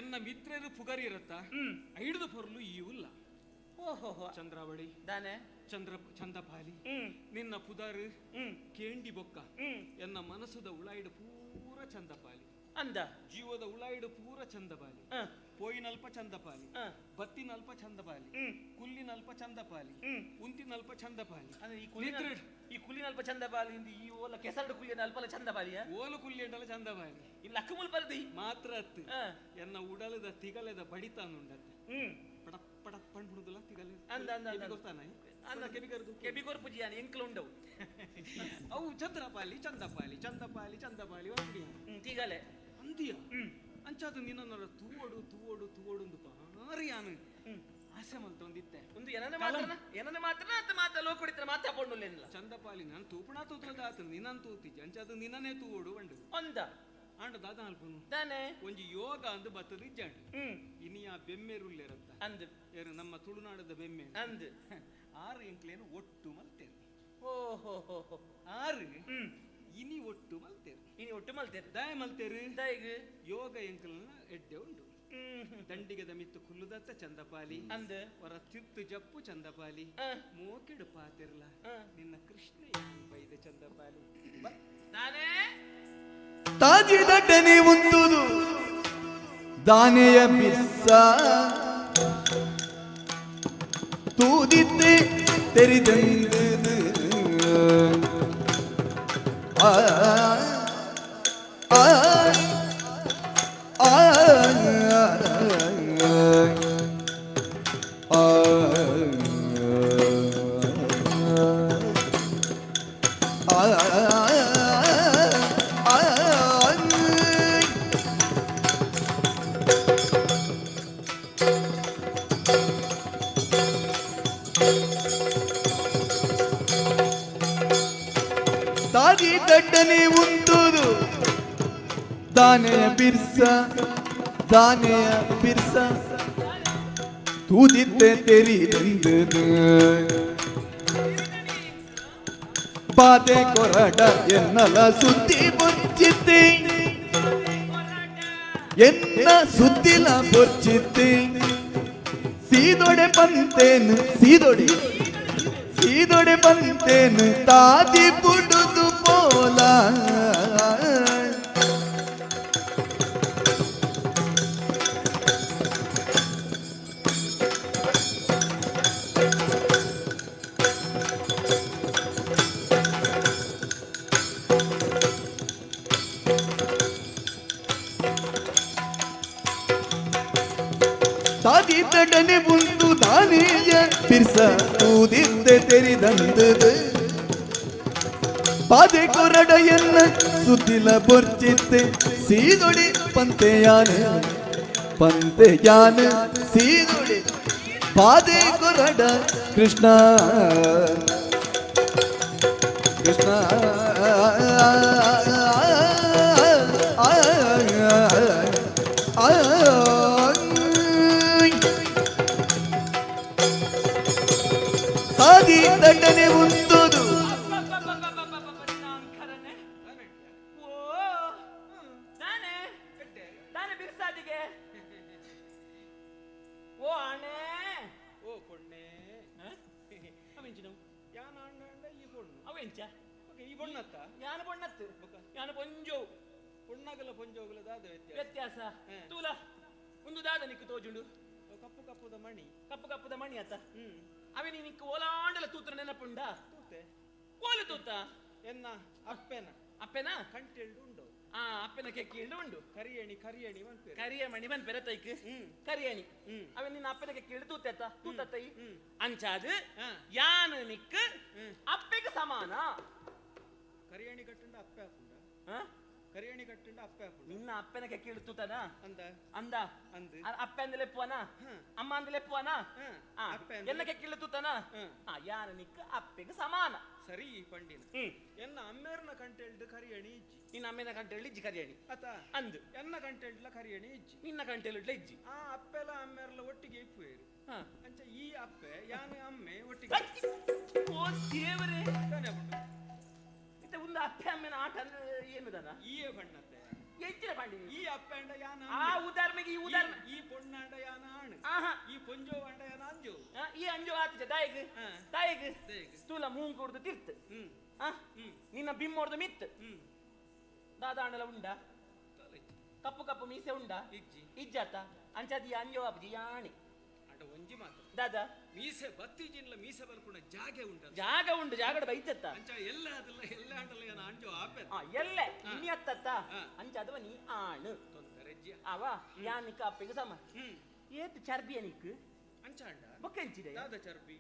ಎನ್ನ ಮಿತ್ರರು ಪುಗರಿ ಇರತ್ತ ಐಡ್ದು ಪೊರ್ಲು ಈ ಉಲ್ಲ. ಓಹೋ. ಚಂದ್ರಾವಳಿ ದಾನೆ? ಚಂದ್ರ ಚಂದಪಾಲಿ ನಿನ್ನ ಪುದರ್ ಕೇಂಡಿ ಬೊಕ್ಕ ಎನ್ನ ಮನಸ್ಸುದ ಉಳಾಯಿಡು ಪೂರ ಚಂದಪಾಲಿ. ಅಂದ. ಜೀವದ ಉಳಾಯಿಡು ಪೂರ ಚಂದಪಾಲಿ. ಪೋಯಿನಲ್ಪ ಚಂದಪಾಲಿ, ಬತ್ತಿನಲ್ಪ ಚಂದಪಾಲಿ, ಕುಲ್ಲಿನಲ್ಪ ಚಂದಪಾಲಿ, ಉಂತಿನಲ್ಪ ಚಂದಪಾಲಿ. ಅಂದ್ರೆ ಈ ಕುಲಿನ, ಈ ಕುಲಿನಲ್ಪ ಚಂದಪಾಲಿ ಇಂದು ಈ ಓಲ ಕೆಸರಡು ಕುಲಿನ ಅಲ್ಪಲ ಚಂದಪಾಲಿಯ? ಓಲು ಕುಲ್ಲಿಂಡಲ ಚಂದಪಾಲಿ. ಇಲ್ಲ ಅಕ್ಕುಮುಲ್ ಪಲ್ದಿ ಮಾತ್ರ ಅತ್ತು ಎನ್ನ ಉಡಲದ ತಿಗಲೆದ ಬಡಿತಾನುಂಡತ್ತೆ. ಪಡ ಪಡ ಪಂಡ್ಬಿಡುದಲ್ಲ ತಿಗಲೆ. ಅಂದ ಅಂದ ಅಂದ. ಗೊತ್ತಾನ? ಅಂದ. ಕೆಬಿ ಕೊರ್ಪು ಜಿಯಾನ ಎಂಕ್ಲು ಉಂಡವು. ಅವು ಚಂದ್ರಪಾಲಿ ಚಂದಪಾಲಿ ಚಂದಪಾಲಿ ಚಂದಪಾಲಿ ಒಂದಿಯ. ತಿಗಲೆ ಅಂದಿಯ. ಅಂಚಾದ ನಿನ್ನ ತೂವಡು ತೂವಡು ತೂವಡು ಒಂದು ಭಾರಿ ಯಾನು ಆಸೆ ಮಲ್ತೊಂದಿತ್ತೆ. ಒಂದು ಏನನ್ನ ಮಾತ್ರ, ಏನನ್ನ ಮಾತ್ರ ಅತ್ತ ಮಾತ ಲೋಕುಡಿತ್ರ ಮಾತಾ ಪೊಣ್ಣುಲೆಲ್ಲ. ಚಂದಪಾಲಿ ನಾನು ತೂಪಣ ತೂತದ ಆತ ನಿನ್ನನ್ ತೂತಿಜ್ಜಿ. ಅಂಚಾದ ನಿನ್ನನೇ ತೂವಡು ಅಂಡು. ಅಂದ. ಆಂಡ ದಾದ ಅಲ್ಪನು ದಾನೆ? ಒಂಜಿ ಯೋಗ ಅಂದು ಬತ್ತದ ಇಜ್ಜಾಂಡು. ಇನಿ ಆ ಬೆಮ್ಮೆರುಲ್ಲೆರತ್ತ ಅಂದ್. ಏರು ನಮ್ಮ ತುಳುನಾಡದ ಬೆಮ್ಮೆ ಅಂದ್. ಆರು ಎಂಕ್ಲೇನು ಒಟ್ಟು ಮಲ್ತೇರು. ಓಹೋ ಹೋ ಹೋ. ಆರು ಇನಿ ಒಟ್ಟು ಮಲ್ತೇರು. ಇನಿ ಒಟ್ಟು ಮಲ್ತೇರು. ದಾಯ ಮಲ್ತೇರು? ದಾಯಿಗ್? ಯೋಗ ಎಂಕ್ಲನ ಎಡ್ಡೆ ಉಂಡು. ದಂಡಿಗದ ಮಿತ್ತು ಕುಲ್ಲುದತ್ತ ಚಂದಪಾಲಿ ಅಂದ ಹೊರ ತಿತ್ತು ಜಪ್ಪು ಚಂದಪಾಲಿ ಮೋಕೆಡು ಪಾತಿರ್ಲ ನಿನ್ನ ಕೃಷ್ಣ ಬೈದ ಚಂದಪಾಲಿ ತಾನೇ ತಾಜಿ ದಡ್ಡನೆ ಉಂದುದು ದಾನೆಯ ಬಿಸ್ಸ ತೂದಿತ್ತೆ ತೆರಿದಂದು ಆ ಆ ಆ ಆ ಆ ತಾದಿ ದಡ್ಡನೆ ಉಂಟುದು ದಾನೆಯ ಬಿರ್ಸ ದಾನೆಯ ಬಿರ್ಸ ತೂದಿತ್ತೆ ತೆರಿದಂದು ಬಾದೆ ಕೊರಡ ಎನ್ನಲ ಸುದ್ದಿ ಬೊಚ್ಚಿತ್ತೆ ಎನ್ನ ಸುದ್ದಿಲ ಬೊಚ್ಚಿತ್ತೆ ಸೀದೊಡೆ ಪಂತೇನು ಸೀದೊಡೆ ಸೀದೊಡೆ ಬಂತೇನು ತಾದಿ ಬುಡುದು ಪೋಲ ತಾದಿ ತಡನೆ ಬುಂದು ತಾನೇಯ ಬಿರ್ಸ ತೂದಿದ್ದೆ ತೆರಿದಂದದು ಪಾದೆ ಕೊರಡ ಎನ್ನ ಸುದ್ದಿಲ ಬೊರ್ಚಿತ್ತೆ ಸೀದೊಡಿ ಪಂತೆಯಾನ ಪಂತೆಯಾನ ಸೀದೊಡಿ ಪಾದೆ ಕೊರಡ ಕೃಷ್ಣ ಕೃಷ್ಣ ಆ ಆ ಸಾದಿ ದಂಡನೆ ಉಂದುದು ಓ ತಾನೇ ತಾನೇ ಬಿರ್ಸಾದಿಗೆ ಓ ಅಣೆ ಓ ಪೊಣ್ಣೆ ಅವೆಂಚಿನ ಯಾನ ಅಣ್ಣ ಅಂಡ ಈ ಪೊಣ್ಣು ಅವೆಂಚ ಓಕೆ, ಈ ಬೊಣ್ಣತ್ತ ಯಾನ ಬೊಣ್ಣತ್ತು ಯಾನ ಪೊಂಜೋ ಪೊಣ್ಣಗಲ ಪೊಂಜೋಗಲ ದಾದ ವ್ಯತ್ಯಾಸ ವ್ಯತ್ಯಾಸ ತೂಲ ಒಂದು ದಾದ ನಿಕ್ಕು ತೋಜುಂಡು ಓ, ಕಪ್ಪು ಕಪ್ಪುದ ಮಣಿ ಕಪ್ಪು ಕಪ್ಪುದ ಮಣಿ ಆತ ಅವೆ ನಿಕ್ಕು ಓಲಾಂಡಲ ತೂತ್ರ ನೆನಪುಂಡ ತೂತೆ ಓಲು ತೂತ ಎನ್ನ ಅಪ್ಪೆನ ಅಪ್ಪೆನ ಕಂಟೆಲ್ಡು ಉಂಡು ಆ ಅಪ್ಪೆನ ಕೆಕ್ಕಿಂಡು ಉಂಡು ಕರಿಯಣಿ ಕರಿಯಣಿ ಮನ್ಪೇರು ಕರಿಯ ಮಣಿ ಬನ್ ಪೆರತೈಕ್ ಕರಿಯಣಿ ಅವೆ ನಿನ್ನ ಅಪ್ಪನ ಕೆಕ್ಕಿಂಡು ತೂತೆತ್ತ ತೂತತ್ತೈ ಅಂಚಾದು ಯಾನು ನಿಕ್ಕು ಅಪ್ಪೆಗೆ ಸಮಾನ ಕರಿಯಣಿ ಕಟ್ಟುಂಡ ಅಪ್ಪೆ ಹಾಪುಂಡ ಆ? ಕರಿಯಣಿ ಕಟ್ಟುಂಡ ಅಪ್ಪೆ ಹಾಪುಂಡ ನಿನ್ನ ಅಪ್ಪನ ಕೆಕ್ಕಿಂಡು ತೂತನ ಅಂದ ಅಂದ ಅಂದ್. ಅಪ್ಪೆ ಅಂದ ಲೆಪ್ಪುವನ ಅಮ್ಮ ಅಂದ ಲೆಪ್ಪುವನ ಆ, ಅಪ್ಪೆ ಅಂದ್ ಎನ್ನ ಕೆಕ್ಕಿಂಡು ತೂತನ ಆ, ಯಾನು ನಿಕ್ಕು ಅಪ್ಪೆಗೆ ಸಮಾನ ಸರಿ ಈ ಪಂಡಿನ ಎನ್ನ ಅಮ್ಮೇರ್ನ ಕಂಟೆಲ್ಡು ಕರಿಯಣಿ ಇಜ್ಜಿ ನಿನ್ನ ಅಮ್ಮೆನ ಕಂಟೆಳ್ಳು ಇಜ್ಜಿ ಕರಿಯಣಿ ಅತ ಅಂದು ಎನ್ನ ಕಂಟೆಲ್ಡ್ಲ ಕರಿಯಣಿ ಇಜ್ಜಿ ನಿನ್ನ ಕಂಟೆಳ್ಳು ಇಜ್ಜಿ ಆ ಅಪ್ಪೆಲ ಅಮ್ಮೇರ್ಲ ಒಟ್ಟಿಗೆ ಇಪ್ಪುವೇರು ಹಾ. ಅಂಚ ಈ ಅಪ್ಪೆ ಯಾನ ಅಮ್ಮೆ ಒಟ್ಟಿಗೆ ಓ ದೇವರೇ ತಾನೇ ಉಂಟು. ಇತ್ತೆ ಒಂದು ಅಪ್ಪೆ ಅಮ್ಮೆನ ಆಟ ಅಂದ್ರೆ ಏನು ದನ ಈಯೇ ಬಣ್ಣತ್ತೆ ಎಂಚಿನ ಪಾಂಡಿ ಈ ಅಪ್ಪೆ ಅಂಡ ಯಾನ ಆ ಅಮ್ಮೆ. ಉದಾಹರಣೆಗೆ ಈ ಉದಾಹರಣೆ ಈ ಪೊಣ್ಣಾಂಡ ಯಾನ ಆಣು ಆಹಾ. ಈ ಪೊಂಜೋ ಅಂಡ ಯಾನ ಅಂಜೋ ಆ, ಈ ಅಂಜು ಆತಿಜ ದಾಯಿಗ್ ಹಾ. ದಾಯಿಗ್ ದಾಯಿಗ್. ಸ್ಥೂಲ ಮೂಂಗ್ ಕೊಡ್ದು ತಿರ್ತ್ ಹ್ಮ್ ಆ? ನಿನ್ನ ಬಿಮ್ಮೋರ್ದು ಮಿತ್ ಹ್ಮ್ ದಾದಾಣಲ ಉಂಡ ಕಪ್ಪು ಕಪ್ಪು ಮೀಸೆ ಉಂಡ ಇಜ್ಜಿ. ಇಜ್ಜಾತ ಅಂಚಾದಿ ಅಂಜೋ ಅಬ್ಜಿ ಯಾಣಿ ಅಡ ಒಂಜಿ ಮಾತ್ರ ದಾದಾ ಮೀಸೆ ಬತ್ತಿಜಿನ್ಲ ಮೀಸೆ ಬಲ್ಕುಣ ಜಾಗೆ ಉಂಟು ಜಾಗ ಉಂಡು ಜಾಗಡ ಬೈತತ್ತ ಅಂಚ ಎಲ್ಲ ಅದಲ್ಲ ಎಲ್ಲ ಅಂಡಲ್ಲ ಯಾನ ಅಂಜೋ ಆಪೆ ಆ ಎಲ್ಲೆ ಇನಿ ಅತ್ತತ್ತ ಹಾ. ಅಂಚ ಅದವ ನೀ ಆಣು ತೊಂದರೆ ಇಜ್ಜಿ. ಅವ ಯಾನಿಕ ಅಪ್ಪೆಗೆ ಸಮ ಏತ್ ಚರ್ಬಿಯ ನಿಕ್ಕು ಅಂಚ ಅಂಡ ಬೊಕ್ಕೆಂಚಿದೆ ದಾದ ಚರ್ಬಿ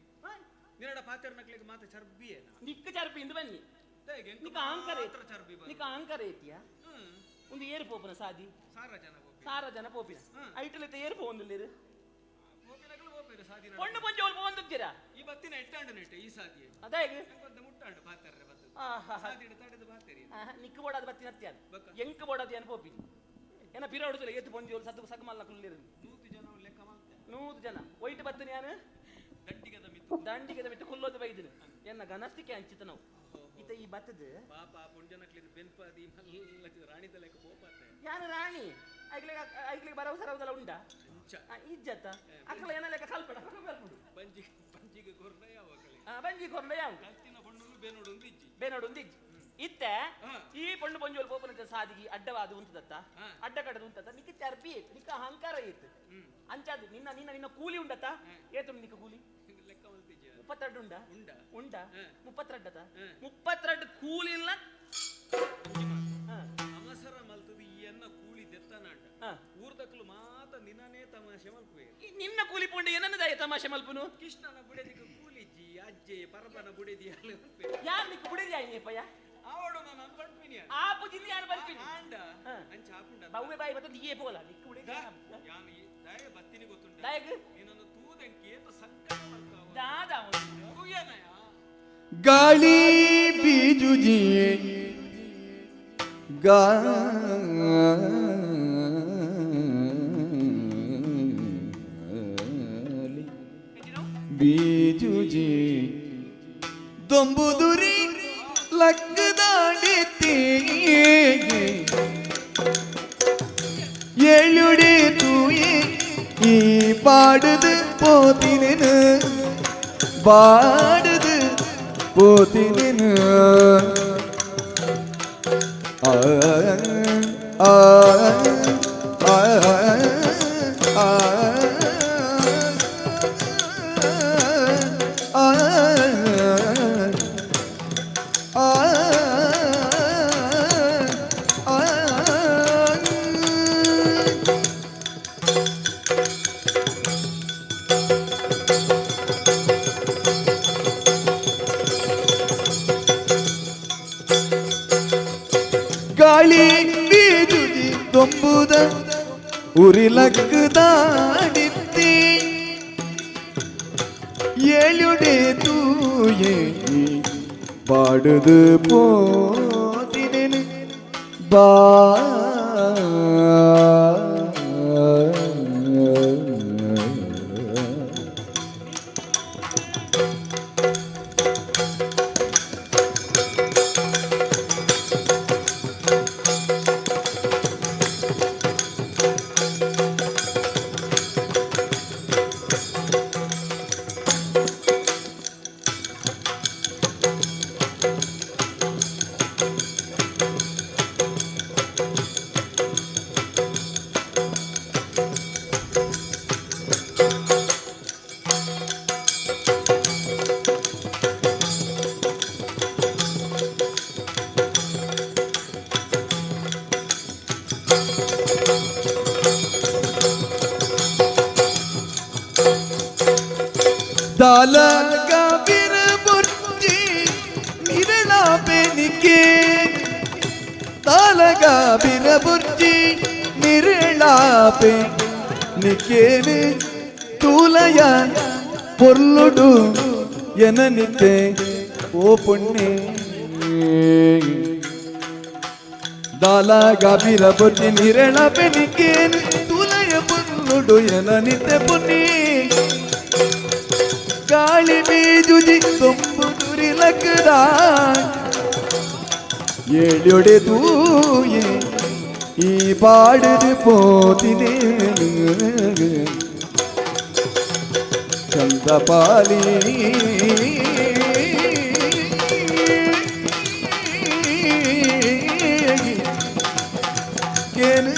ನಿನ್ನಡ ಪಾತೆರ್ನಕ್ಲಿಗೆ ಮಾತ ಚರ್ಬಿಯೇನ ನಿಕ್ಕು ಚರ್ಬಿ ಇಂದು ಬನ್ನಿ ದಾಯೆಗ್ ಎಂಕ್ ನಿಕ್ಕ ಅಹಂಕಾರ ಮಾತ್ರ ಚರ್ಬಿ ಬರು. ನಿಕ್ಕ ಅಹಂಕಾರ ಐತಿಯಾ ಹ್ಮ್. ಒಂದು ಏರು ಪೋಪುನ ಸಾದಿ ಸಾರ ಜನ ಪೋಪಿ ಸಾರ ಜನ ಪೋಪಿನ ಐಟಲಿತ ಏರು ಪೋಂದುಲ್ಲೇರು ಪೋಪಿನಕ್ಲು ಪೋಪೇರು ಸಾದಿ ನಡ. ಪೊಣ್ಣು ಪೊಂಜೋಳು ಪೋಂದುಜ್ಜಿರ ಈ ಬತ್ತಿನ ಎಟ್ಟಾಂಡು ನೆಟ್ಟೆ ಈ ಸಾದಿಯೇ ಅದಾಯಗ್ ಎಂಕೊಂತ ಮುಟ್ಟಾಂಡು ಪಾತೆರ್ರೆ ಬತ್ತದ ಆಹಾ. ಸಾದಿಡ ತಡೆದು ಪಾತೆರಿ ನಿಕ್ಕು ಬೋಡಾದ ಬತ್ತಿನ ಅತ್ಯಾದ ಬೊಕ್ಕ? ಎಂಕ್ ಬೋಡಾದ ಏನು ಪೋಪಿನಿ ಏನ ಪಿರ ಹೊಡುದಿಲ್ಲ ಏತು ಪೊಂಜೋಳು ಸದ್ದು ಸಗಮಲ್ಲ ಕುಲ್ಲಿರು ನೂತು ಜನ ಲೆಕ್ಕ ಮಾಡ್ತೆ ನೂರು ಜನ ಒಯ್ಟ್ ಬತ್ತಿನ ಯಾನು ದಂಡಿಗದ ಮಿತ್ತು ದಂಡಿಗೆ ಬಿಟ್ಟು ಕುಲ್ಲೋದು ಬೈದಿನ ಎನ್ನ ಘನಸ್ತಿಕೆ ಅಂಚಿತ ನಾವು ಇತ ಈ ಬತ್ತದ ಪಾಪ ಪುಂಜನಕ್ಲಿನ ಬೆನ್ಪಾದಿ ಮಲ್ಲ ರಾಣಿದ ಲೆಕ್ಕ ಪೋಪಾತೆ ಯಾನು ರಾಣಿ ಐಕ್ಲೆಗ್ ಐಕ್ಲೆಗ್ ಬರವು ಸರವುದಲ ಉಂಡ ಇಜ್ಜತ್ತ ಅಕ್ಲ ಏನ ಲೆಕ್ಕ ಕಲ್ಪಡ ಬರ್ಪುಂಡು. ಬಂಜಿ ಬಂಜಿಗೆ ಕೊರ್ನ ಯಾವ ಕಲೆ. ಬಂಜಿ ಕೊರ್ನ ಯಾವ ಕಲ್ತಿನ ಪೊಣ್ಣುಲು ಬೇನೋಡು ಇಜ್ಜಿ. ಬೇನೋಡು ಇಜ್ಜಿ ಇತ್ತೆ. ಈ ಪೊಣ್ಣು ಪೊಂಜೋಲು ಪೋಪನಂತ ಸಾದಿಗೆ ಅಡ್ಡವಾದ ಉಂತದತ್ತ, ಅಡ್ಡ ಕಡದು ಉಂತದ. ನಿಕ್ಕ ಚರ್ಪಿ ಇತ್ತು, ನಿಕ್ಕ ಅಹಂಕಾರ ಇತ್ತು. ಅಂಚಾದ್ ನಿನ್ನ ನಿನ್ನ ನಿನ್ನ ಕೂಲಿ ಉಂಡತ್ತ? ಏತುಂಡು ನಿಕ್ಕ ಕೂಲಿ? ಲೆಕ್ಕ ಮಲ್ತಿಜ್ಜಿ. 32 ಉಂಡ? ಉಂಡ. ಉಂಡ 32 32 ಕೂಲಿ ಇಲ್ಲ. ಅವಸರ ಮಲ್ತದು ಈ ಎನ್ನ ಕೂಲಿ ದೆತ್ತನಾಂಡ ಊರ್ದಕ್ಲು ಮಾತ ನಿನ್ನನೇ ತಮಾಷೆ ಮಲ್ಪುವೆ. ನಿನ್ನ ಕೂಲಿ ಪೊಂಡು ಏನನ್ನ ದಾಯ ತಮಾಷೆ ಮಲ್ಪುನು? ಕೃಷ್ಣನ ಬುಡೆದಿಗೆ ಕೂಲಿಜ್ಜಿ ಅಜ್ಜೆ ಪರಬನ ಬುಡೆದಿ ಅಲ್ಲ. ಯಾರ್ ನಿಕ್ಕ ಬುಡೆದಿ ಆಯ್ನೇಪಯ್ಯ? ಆವಡು ನಾನು ಪಂಪಿನಿ. ಆಪುಜಿಂದ ಯಾರು ಬರ್ಪಿನಿ ಆಂಡ ಅಂಚ ಆಪುಂಡ ಬವ್ವೆ ಬಾಯಿ ಮತ್ತೆ ನೀಯೇ ಪೋಲ ನಿಕ್ಕ ಬುಡೆದಿ. ಯಾನು ದಾಯ ಬತ್ತಿನಿ ಗೊತ್ತುಂಡ? ದಾಯಗ್ ನಿನ್ನನ್ನು ತೂದೆಂಕಿ ಏತ ಸಂಕಟ ಮಲ್ತಾವ. ದಾದ ತೂಯನಯ. ಗಾಳಿ ಬೀಜುಜಿ ಗಾಳಿ ಬೀಜುಜಿ ದೊಂಬುದುರಿ ಲಕ್ಕದಾಡಿತಿ ಏಳುಡೆ ತೂಯಿ ಈ ಪಾಡುದು ಪೋತಿನ ಬಾಡುದು ಪೋತಿನ ಆ ಆ ಆ ಆ ಆ ಆ ಆ. ಗಾಳಿ ಬೀಜುಜಿ ದೊಂಬುದ ಉರಿಲಕ್ಕದಾಡಿತ್ತಿ ಏಳುಡೆ ತೂಯೆ ಪಾಡುದು ಪೋತಿನೆನು ಬಾ. ದಾಲಗ ಬುರ್ಜಿ ನಿರಳ ಬೆನಿಕೆ ತಾಲಗ ಬುರ್ಜಿ ನಿರಳ ನಿಕೇನು ತೂಲಯ ಪೊರ್ಲುಡು ಎನನಿತೆ ಓ ಪುಣ್ಯ. ದಾಲಗ ಬುರ್ಜಿ ನಿರಳ ಬೆನಿಕೇನು ತೂಲಯ ಪೊರ್ಲುಡು ಎನನಿತೆ ಪುಣ್ಯ. ಗಾಳಿ ಬೀಜುಜಿ ತುಂಬು ತುರಿಲಕ್ಕದ ಏಳ್ಯೊಡೆ ತೂಯೆ ಈ ಪಾಡುದು ಪೋತಿನೆ ಚಂದಪಾಲಿ ಕೇನು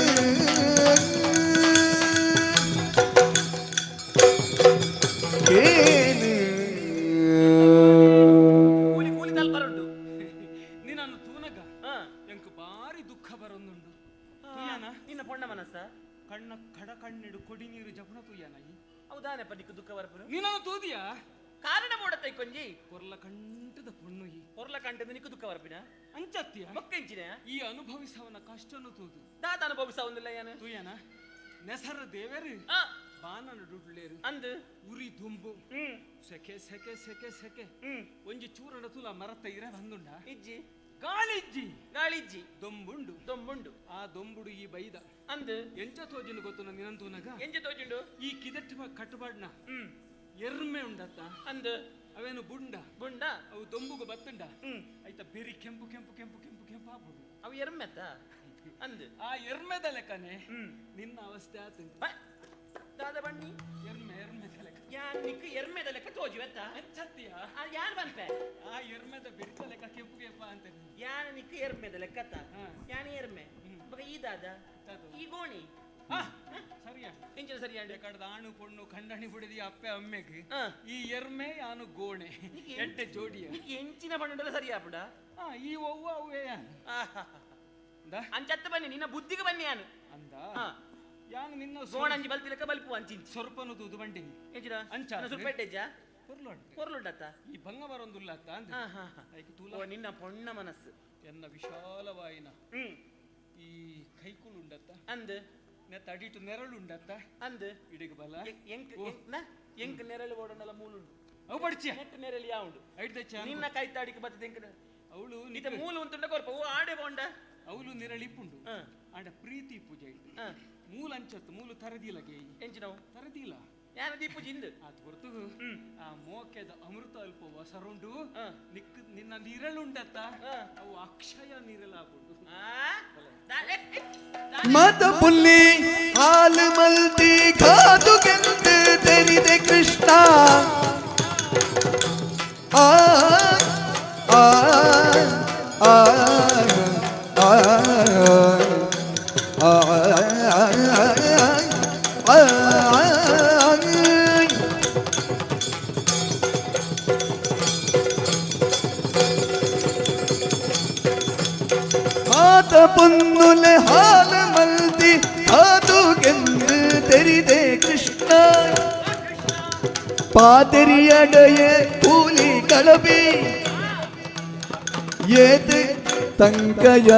ಕೇನು. ಕೂಲಿ ಕೂಲಿ ತಲ್ಪರುಂಡು. ನಿನ್ನನ್ನು ತೂನಗ ಎಂಕ್ ಬಾರಿ ದುಃಖ ಬರೊಂದುಂಡು ತುಯ್ಯಾನ. ನಿನ್ನ ಪೊಣ್ಣ ಮನಸ್ಸ ಕಣ್ಣ ಕಡ ಕಣ್ಣಿಡು ಕೊಡಿ ನೀರು ಜಪುಣ ತುಯ್ಯಾನ ಈ. ಹೌದಾನೆಪ್ಪ, ನಿಕ್ಕು ದುಃಖ ಬರ್ಪುನು? ನಿನ್ನನ್ನು ತೂದಿಯಾ ಕಾರಣ ಮೂಡತೈ ಕೊಂಜಿ. ಪೊರ್ಲ ಕಂಠದ ಪೊಣ್ಣು ಈ. ಪೊರ್ಲ ಕಂಠದ ನಿಕ್ಕು ದುಃಖ ಬರ್ಪಿನ? ಅಂಚತ್ಯ ಬೊಕ್ಕೆಂಚಿನ ಈ ಅನುಭವಿಸವನ ಕಷ್ಟನು ತೂದು. ದಾದ ಅನುಭವಿಸವೊಂದಿಲ್ಲ ಏನು? ತುಯ್ಯಾನ ನೆಸರ ದೇವರು ಬಾನನ ಡುಡ್ಲೇರು ಅಂದು ಉರಿ ದುಂಬು ಸೆಕೆ ಸೆಕೆ ಸೆಕೆ ಸೆಕೆ. ಒಂಜಿ ಚೂರಣ ತುಲ ಮರತ್ತ ಇರ ಬಂದುಂಡ? ಇಜ್ಜಿ. ಗಾಳಿಜ್ಜಿ. ಗಾಳಿಜ್ಜಿ. ದೊಂಬುಂಡು. ದೊಂಬುಂಡು. ಆ ದೊಂಬುಡು ಈ ಬೈದ ಅಂದು ಎಂಚ ತೋಜಿನ ಗೊತ್ತು ನಿನಂತೂನಗ? ಎಂಚ ತೋಜುಂಡು? ಈ ಕಿದಟ್ ಕಟ್ಟುಬಾಡ್ನ ಎರ್ಮೆ ಉಂಡತ್ತ ಅಂದು ಅವೇನು ಬುಂಡ ಬುಂಡ ಅವು ದೊಂಬುಗು ಬತ್ತುಂಡ ಆಯ್ತಾ ಬೆರಿ ಕೆಂಪು ಕೆಂಪು ಕೆಂಪು ಕೆಂಪು ಕೆಂಪು ಆಪುಂಡು. ಅವು ಎರ್ಮೆತ್ತ? ಅಂದ್ ಆ ಎರ್ಮೆದ ಲೆಕ್ಕನೆ ನಿನ್ನ ಅವಸ್ಥೆ ಆತು. ದಾದ ಬಣ್ಣಿ ಎರ್ಮೆ ಎರ್ಮೆದ ಲೆಕ್ಕ ಯಾನ್ ನಿಕ್ ಎರ್ಮೆದ ಲೆಕ್ಕ ತೋಜುವೆತ್ತ ಅಂಚತ್ತಿಯ ಯಾನ್ ಪನ್ಪೆ ಆ ಎರ್ಮೆದ ಬೆರಿತ ಲೆಕ್ಕ ಕೆಂಪು ಕೆಂಪ ಅಂತ ಯಾನ್ ನಿಕ್ ಎರ್ಮೆದ ಲೆಕ್ಕತ್ತ ಯಾನ್ ಎರ್ಮೆ ಬೊಕ ಈ ದಾದ ಈ ಗೋಣಿ ಸರಿಯಾ ಎಂಚಿನ ಸರಿಯಾ ಕಡದ ಆಣು ಪೊಣ್ಣು ಖಂಡಣಿ ಬಿಡದಿ ಅಪ್ಪೆ ಅಮ್ಮೆಗ್ ಈ ಎರ್ಮೆ ಯಾನು ಗೋಣೆ ಎಡ್ಡೆ ಜೋಡಿಯ ಎಂಚಿನ ಬಣ್ಣದ ಸರಿಯಾ ಬಿಡ ಈ ಒವ್ವ ಅವೇ ಯಾನ್ ಅಂಚತ್ತ ಬನ್ನಿ ನಿನ್ನ ಬುದ್ಧಿಗೆ ಬನ್ನಿ ಯಾನು ಅಂದ ಯಾನು ನಿನ್ನ ಗೋಣಂಜಿ ಬಲ್ತಿ ಲೆಕ್ಕ ಬಲ್ಪು ಅಂಚಿಂಚಿ ಸ್ವರ್ಪನು ತೂದು ಬಂಡಿನಿ ಎಂಚಿನ ಅಂಚ ಸ್ವಲ್ಪ ಎಡ್ಡೆಜ್ಜ ಕೊರ್ಲುಂಟು ಕೊರ್ಲುಂಟತ್ತ ಈ ಭಂಗ ಬರೊಂದುಲ್ಲತ್ತ ಅಂದ ಓ ನಿನ್ನ ಪೊಣ್ಣ ಮನಸ್ಸು ಎನ್ನ ವಿಶಾಲವಾಯಿನ ಈ ಕೈಕುಲುಂಡತ್ತ ಅಂದ್ ನೆತ್ತ ಅಡಿಟು ನೆರಳುಂಡತ್ತ ಅಂದ್ ಇಡಿಗೆ ಬಲ ಎಂಕ್ ಎಂಕ್ ನೆರಳು ಓಡೋಣಲ್ಲ ಮೂಲುಂಡು ಅವು ಬಡ್ಚಿಯ ನೆಟ್ಟು ನೆರಳು ಯಾವುಂಡು ಐಡ್ದಚ್ಚ ನಿನ್ನ ಕೈ ತಾಡಿಗೆ ಬರ್ತದೆ ಎಂಕ್ ಅವಳು ನಿತ ಮೂಲ ಉಂಟುಂಡ ಕೊರ್ಪ ಓ ಆಡೆ ಬೋಂಡ ಅವಳು ನೆರಳಿಪ್ಪುಂಡು ಆಂಡ ಪ್ರೀತಿ ಪೂಜೆ ಇಟ್ಟು ಮೂಲ ಅಂಚತ್ತು ಮೂಲು ತರದಿಲ್ಲ ಗೆ ಎಂಚಿನವು ತರದಿಲ್ಲ ಯಾನ ದೀಪು ಜಿಂದು ಅದು ಹೊರತು ಆ ಮೋಕೆದ ಅಮೃತ ಅಲ್ಪ ವಸರುಂಡು ನಿಕ್ ನಿನ್ನ ನಿರಳುಂಡತ್ತ ಅವು ಅಕ್ಷಯ ನಿರಲಾಗುಂಡು ಮತ ಪುಲ್ಲಿ ಹಾಲು ಮಲ್ತಿ ಕಾದು ಗೆಂದು ತೆರಿದೆ ಕೃಷ್ಣ ಆ ಆ ಆ ಆ ಆ ಆ ಮಾತ ಪೊನ್ನುಲೆ ಹಾಲು ಮಲ್ತಿ ಕಾದು ಗೆಂದು ತೆರಿದೆ ಕೃಷ್ಣ ಪಾದರಿಯಡೆಯ ಕೂಲಿ ಕಳಬಿ ಏತ್ ತಂಕಯ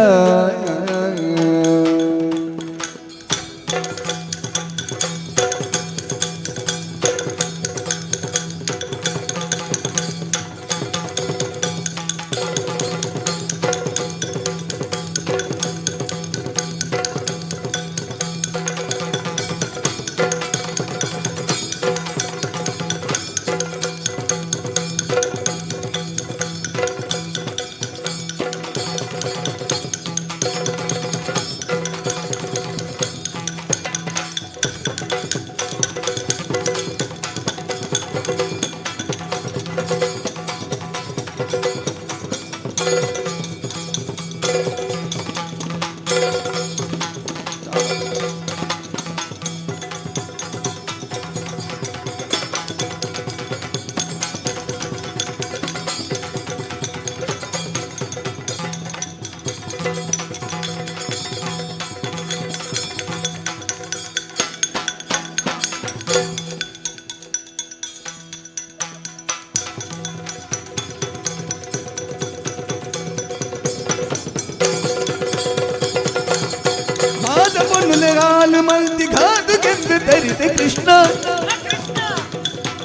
ಮಾದ ಪೊನ್ನುಲೆ ಹಾಲು ಮಲ್ತಿ ಕಾದು ಗೆಂದು ತೆರಿದೆ ಕೃಷ್ಣ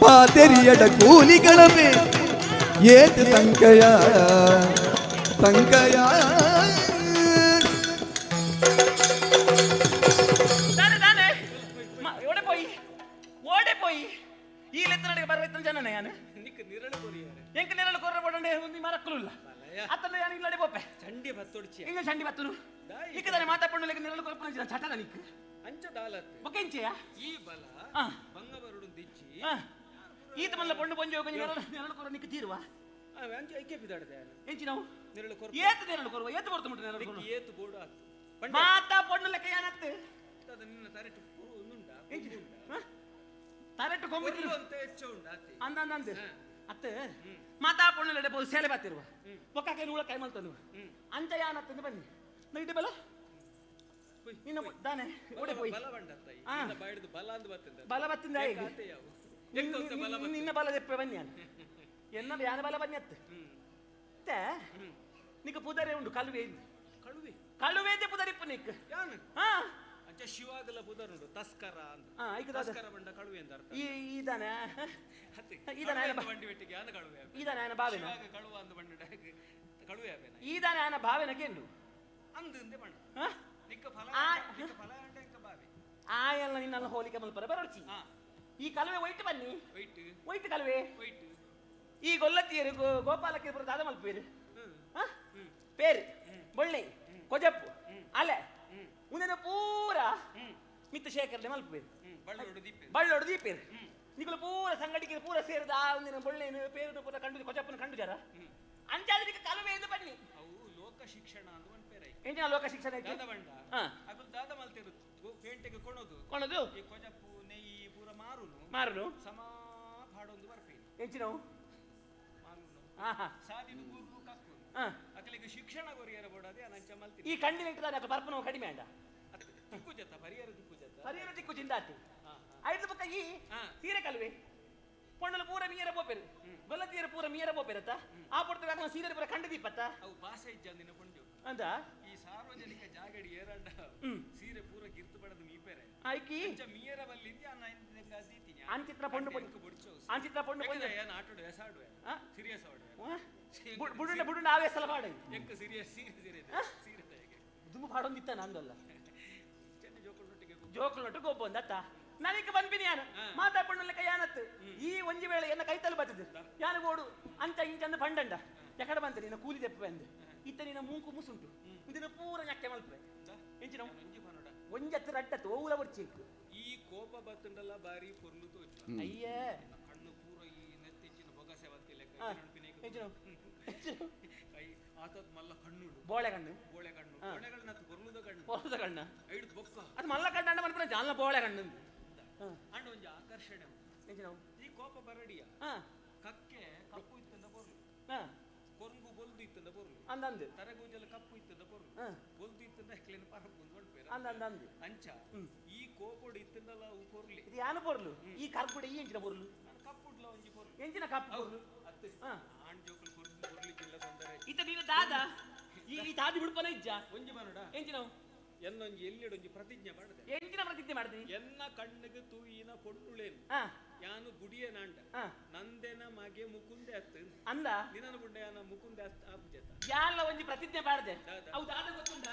ಪಾತೆರಿಯಡ ಕೂಲಿಗಳವೇ ಏತು ತಂಕಯ ತಂಕಯ ದಾನೆ ದಾನೆ ಓಡೆ ಪೋಯಿ ಓಡೆ ಪೋಯಿ ಈ ಲೆತ್ತನಡೆಗೆ ಬರಬೇಕಂತ ಜನನ ಯಾನು ನಿಕ್ ನಿರಳು ಕೊರಿಯಾರೆ ಎಂಕ್ ನೆರಳು ಕೊರ್ರ ಬೋಡಂಡೆ ಒಂದು ಮರಕ್ಕಲುಲ್ಲ ಅತ್ತಂದ್ರೆ ಯಾನು ಇಲ್ಲಡೆ ಪೋಪೆ ಚಂಡಿ ಬತ್ತೊಡ್ಚಿ ಇಂಗ ಚಂಡಿ ಬತ್ತನು ನಿಕ್ಕದಾನೆ ಮಾತಾಪಣ್ಣು ಲೆಕ್ಕ ನೆರಳು ಕೊರ್ಪನ ಚಟದ ನಿಕ್ ಅಂಚ ದಾಲತ್ ಬೊಕ್ಕ ಎಂಚೆಯ ಈ ಬಲ ಬಂಗ ಬರುಡು ದಿಚ್ಚಿ ಈತ ಮಲ್ಲ ಪೊಣ್ಣು ಪೊಂಜೆ ಹೋಗಿ ನೆರಳು ನೆರಳು ಕೊರ ನಿಕ್ ತೀರುವ ಅಂಚ ಐಕೆ ಬಿದಾಡ್ದೆ ಎಂಚಿ ನಾವು ನೆರಳು ಕೊರ ಏತು ನೆರಳು ಕೊರುವ ಏತು ಬರ್ತು ಮುಟ್ಟು ನೆರಳು ಕೊರುವ ಏತು ಬೋಡು ಆತು ಮಾತಾ ಪೊಣ್ಣು ಲೆಕ್ಕ ಯಾನತ್ತು ಅದು ನಿನ್ನ ತರೆಟು ಉಂಡ ತರೆಟು ಕೊಂಬು ಅಂತ ಹೆಚ್ಚ ಉಂಡ ಆತಿ ಅಂದ ಅಂದ ಅಂದ ಅತ್ತ ಮಾತಾ ಪೊಣ್ಣು ಲೆಡೆ ಪೋ ಸೇಲೆ ಬಾತಿರುವ ಬೊಕ್ಕ ಕೈ ನೂಳ ಕೈ ಮಲ್ತನು ಅಂಚ ಯಾನತ್ತಂದು ಬನ್ನಿ ನೈಟ್ ಬಲ ನಿನ್ನ ದಾನೆ ಓಡೆ ಪೋಯಿ ಬಲ ಬಂಡತ್ತ ಬಾಯ್ದು ಬಲ ಅಂದ್ ಬತ್ತಿಂದ ಬಲ ಬತ್ತಿಂದ ನಿನ್ನ ಬಲ ದೆಪ್ಪೆ ಬನ್ನಿ ಯಾನು ಎನ್ನ ಯಾನ ಬಲ ಬನ್ನಿ ಅತ್ತ ನಿಕ್ಕ ಪುದರೆ ಉಂಡು ಕಲುವೆ ಇಂದು ಕಳುವೆ ಕಳುವೆ ಪುದರಿಪ್ಪು ನಿಕ್ ಯಾನು ಹಾ ಅಂಚ ಶಿವಾಗಲ ಪುದರ್ ಉಂಡು ತಸ್ಕರ ಅಂತ ತಸ್ಕರ ಬಂಡ ಕಳುವೆ ಅಂತ ಅರ್ಥ ಈ ಈದಾನೆ ಈದಾನೆ ಬಂಡಿ ಬೆಟ್ಟಿಗೆ ಯಾನ ಕಳುವೆ ಈದಾನೆ ಆಯನ ಭಾವೆನ ಶಿವಾಗ ಕಳುವ ಅಂದ ಬಂಡ ಕಳುವೆ ಆಪೇನ ಈದಾನೆ ಆಯನ ಭಾವೆನ ಕೇಂಡು ಅಂದು ಅಂದೆ ಬಂಡ ನಿಕ್ಕ ಫಲ ನಿಕ್ಕ ಫಲ ಅಂಡ ಇಂಕ ಬಾವೆ ಆಯಲ್ಲ ನಿನ್ನೆಲ್ಲ ಹೋಲಿಕೆ ಮಲ್ಪರ ಬರೋಡ್ಚಿ ಈ ಕಲುವೆ ಒಯ್ಟ್ ಬನ್ನಿ ಒಯ್ಟ್ ಒಯ್ಟ್ ಕಲುವೆ ಒಯ್ಟ್ ಈ ಗೊಲ್ಲತ್ತಿಯರು ಗೋಪಾಲಕ್ಕೆ ಬರೋ ದಾದ ಮಲ್ಪೇರು ಪೇರು ಬೊಳ್ಳಿ ಕೊಜಪ್ಪು ಅಲೆ ಶೇಖರಣೆ ಮಲ್ಪೇರು ಬಳ್ಳೋಡು ದೀಪೇರು ನಿಕುಲು ಪೂರ ಸಂಗಡಿಗೆ ಪೂರ ಸೇರಿದ ಆ ಒಂದಿನ ಬೊಳ್ಳೆನು ಪೇರುನು ಪೂರ ಕಂಡು ಕೊಚಪ್ಪನ ಕಂಡು ಜರ ಅಂಚಾದ್ರೆ ಕಲುವೆ ಎಂದು ಬನ್ನಿ ಅವು ಲೋಕ ಶಿಕ್ಷಣ ಅಂತ ಪನ್ಪೇರ ಎಂಚಿನ ಲೋಕ ಶಿಕ್ಷಣ ದಾದ ಬಂಡ ಅಕುಲು ದಾದ ಮಲ್ತಿರು ಪೇಂಟೆಗೆ ಕೊಣದು ಕೊಣದು ಈ ಕೊಜಪ್ಪು ನೆಯ್ಯಿ ಪೂರ ಮಾರುನು ಮಾರುನು ಸಮಾ ಪಾಡೊಂದು ಬರ್ಪೇನು ಎಂಚಿನವು ಮಾರುನು ಆಹಾ ಸಾದಿಡು ಗೂರ್ಗು ಕಕ್ಕು ಅಕಲಿಗೆ ಶಿಕ್ಷಣ ಕೊರಿಯರ ಬೋಡಾದೆ ಅಂಚ ಮಲ್ತಿ ಈ ಕಂಡಿನ ಇಟ್ಟದಾಗ ಅಕಲು ಬರ್ಪನ ಕಡಿಮೆ ಅಂಡ ತಿಕ್ಕು ಜತ್ತ ಪರಿಯರ ತಿಕ್ಕು ಜತ್ತ ಪರಿಯರ ತಿಕ್ಕು ಚಿಂದಾತಿ ಐದು ಪಕ್ಕ ಈ ಸೀರೆ ಕಲ್ವೆ ಪೊಣ್ಣಲು ಪೂರ ಮೀಯರ ಪೋಪೆರು ಗೊಲ್ಲತಿಯರ ಪೂರ ಮೀಯರ ಪೋಪೆರತ್ತ ಆ ಪೊರ್ತುಗ ಸೀರೆ ಪೂರ ಕಂಡು ದೀಪತ್ತ ಅವು ಭಾಷೆ ಇಜ್ಜ ನಿನ್ನ ಪೊಂಜು ಅಂತ ಈ ಸಾರ್ವಜನಿಕ ಜಾಗಡಿ ಏರಂಡ ಸೀರೆ ಪೂರ ಗಿರ್ತು ಬಡದು ಮೀಪೆರೆ ಆಯ್ಕಿ ಅಂಚ ಮೀಯರ ಬಲ್ಲಿಂದ ದೀತೀನಿ ಅಂಚಿತ್ರ ಪೊಣ್ಣು ಪೊಣ್ಣು ಅಂಚಿತ್ರ ಪೊಣ್ಣು ಪೊಣ್ಣು ಏನ್ ಆಟೋಡು ಎಸಾಡುವೆ ಸೀರಿಯಸ್ ಆಡುವೆ ಬುಡುಂಡ ಬುಡುಂಡ ಆವೇಸಲ ಪಾಡು ಎಂಕ ಸೀರಿಯಸ್ ಸೀರೆ ಸೀರೆ ಸೀರೆ ದುಂಬು ಪಾಡೊಂದಿತ್ತ ನಂದಲ್ಲ ಜೋಕುಲ್ನೊಟ್ಟಿಗೆ ಜೋಕುಲ್ನೊಟ್ಟು ಗೊಬ್ಬ ಒಂದತ್ತ ನನಗೆ ಬಂದ್ಬಿನಿ ಯಾನು ಮಾತಾಡ್ಕೊಂಡಲ್ಲ ಕೈ ಯಾನತ್ತು ಈ ಒಂಜಿ ವೇಳೆ ಎನ್ನ ಕೈತಲ್ ಬರ್ತದೆ ಯಾನು ಗೋಡು ಅಂಚ ಇಂಚಂದು ಪಂಡಂಡ ಎಕಡೆ ಬಂತ ನಿನ್ನ ಕೂಲಿ ತೆಪ್ಪ ಬಂದು ಇತ್ತ ನಿನ್ನ ಮೂಂಕು ಮುಸುಂಟು ಇದನ್ನ ಪೂರ ñಕ್ಕೆ ಮಲ್ಪೆ ಎಂಚಿನ ಒಂಜತ್ತು ರಡ್ಡತ್ತು ಓವುಲ ಬಡ್ಚಿ ಈ ಕೋಪ ಬತ್ತುಂಡಲ್ಲ ಬಾರಿ ಪೊರ್ಲು ತೋಚು ಅಯ್ಯೇ ಕಣ್ಣು ಪೂರ ಈ ನೆತ್ತೆಂಚಿನ ಬೊಗಸೆ ಬತ್ತಿಲ್ಲ ಆತತ್ ಮಲ್ಲ ಕಣ್ಣು ಬೋಳೆ ಕಣ್ಣು ಬೋಳೆ ಕಣ್ಣು ಬೋಳೆಗಳನ್ನ ಪೊರ್ಲುದ ಕಣ್ಣು ಪೊರ್ಲುದ ಕಣ್ಣು ಐದು ಬೊಕ್ಕ ಅದು ಮಲ್ಲ ಕಣ್ಣು ಅಂಡ ಮನ್ಪುನ ಜಾಲ ಬೋಳೆ ಕಣ್ಣು ಅಂಡ ಒಂಜಿ ಆಕರ್ಷಣೆ ಈ ಕೋಪ ಬರಡಿಯ ಕಕ್ಕೆ ಕಪ್ಪು ಇತ್ತಂದ ಪೊರ್ಲು ಕೊರಂಗು ಬೊಲ್ದು ಇತ್ತಂದ ಪೊರ್ಲು ಅಂದಂದು ತರಗೂಜಲ ಕಪ್ಪು ಇತ್ತಂದ ಪೊರ್ಲು ಬೊಲ್ದು ಇತ್ತಂದ ಹೆಕ್ಲೇನು ಪರಪು ಪನ್ಪೇರ ಅಂದಂದು ಅಂಚ ಈ ಕೋಪೊಡು ಇತ್ತಂದಲ ಅವು ಪೊರ್ಲಿ ಇದು ಯಾನು ಪೊರ್ಲು ಈ ಕರ್ಪುಡ ಈ ಎಂಚಿನ ಪೊರ್ಲು ಕಪ್ಪುಡ್ಲ ಒಂಜಿ ಪೊರ್ಲು ಎಂಚಿನ ಕಪ್ಪು ಪೊರ್ಲು ಅತ್ತೆ ಆಣ್ ಜೋಕುಲು ಪೊರ್ಲು ಪೊರ್ಲಿಕ್ಕಿಲ್ಲ ತೊಂದರೆ ಇತ್ತ ನೀನು ದಾದ ಈ ತಾದಿ ಬಿಡ್ಪನ ಇಜ್ಜ ಒಂಜಿ ಮನುಡ ಎಂಚಿನ ಎನ್ನೊಂಜಿ ಎಲ್ಲಿಡೊಂಜಿ ಪ್ರತಿಜ್ಞೆ ಮಾಡಿದೆ ಎಂಚಿನ ಪ್ರತಿಜ್ಞೆ ಮಾಡ್ತೀನಿ ಎನ್ನ ಕಣ್ಣಿಗೆ ತೂಯಿನ ಪೊಣ್ಣುಳೇನು ಯಾನು ಗುಡಿಯ ನಾಂಡ ನಂದೆನ ಮಗೆ ಮುಕುಂದೆ ಅತ್ತು ಅಂದ ನಿನ್ನನ ಗುಂಡೆಯನ ಮುಕುಂದೆ ಅತ್ತು ಆಪುಜೆತ ಯಾಲ್ಲ ಒಂಜಿ ಪ್ರತಿಜ್ಞೆ ಮಾಡಿದೆ ಅವು ದಾದ ಗೊತ್ತುಂಡ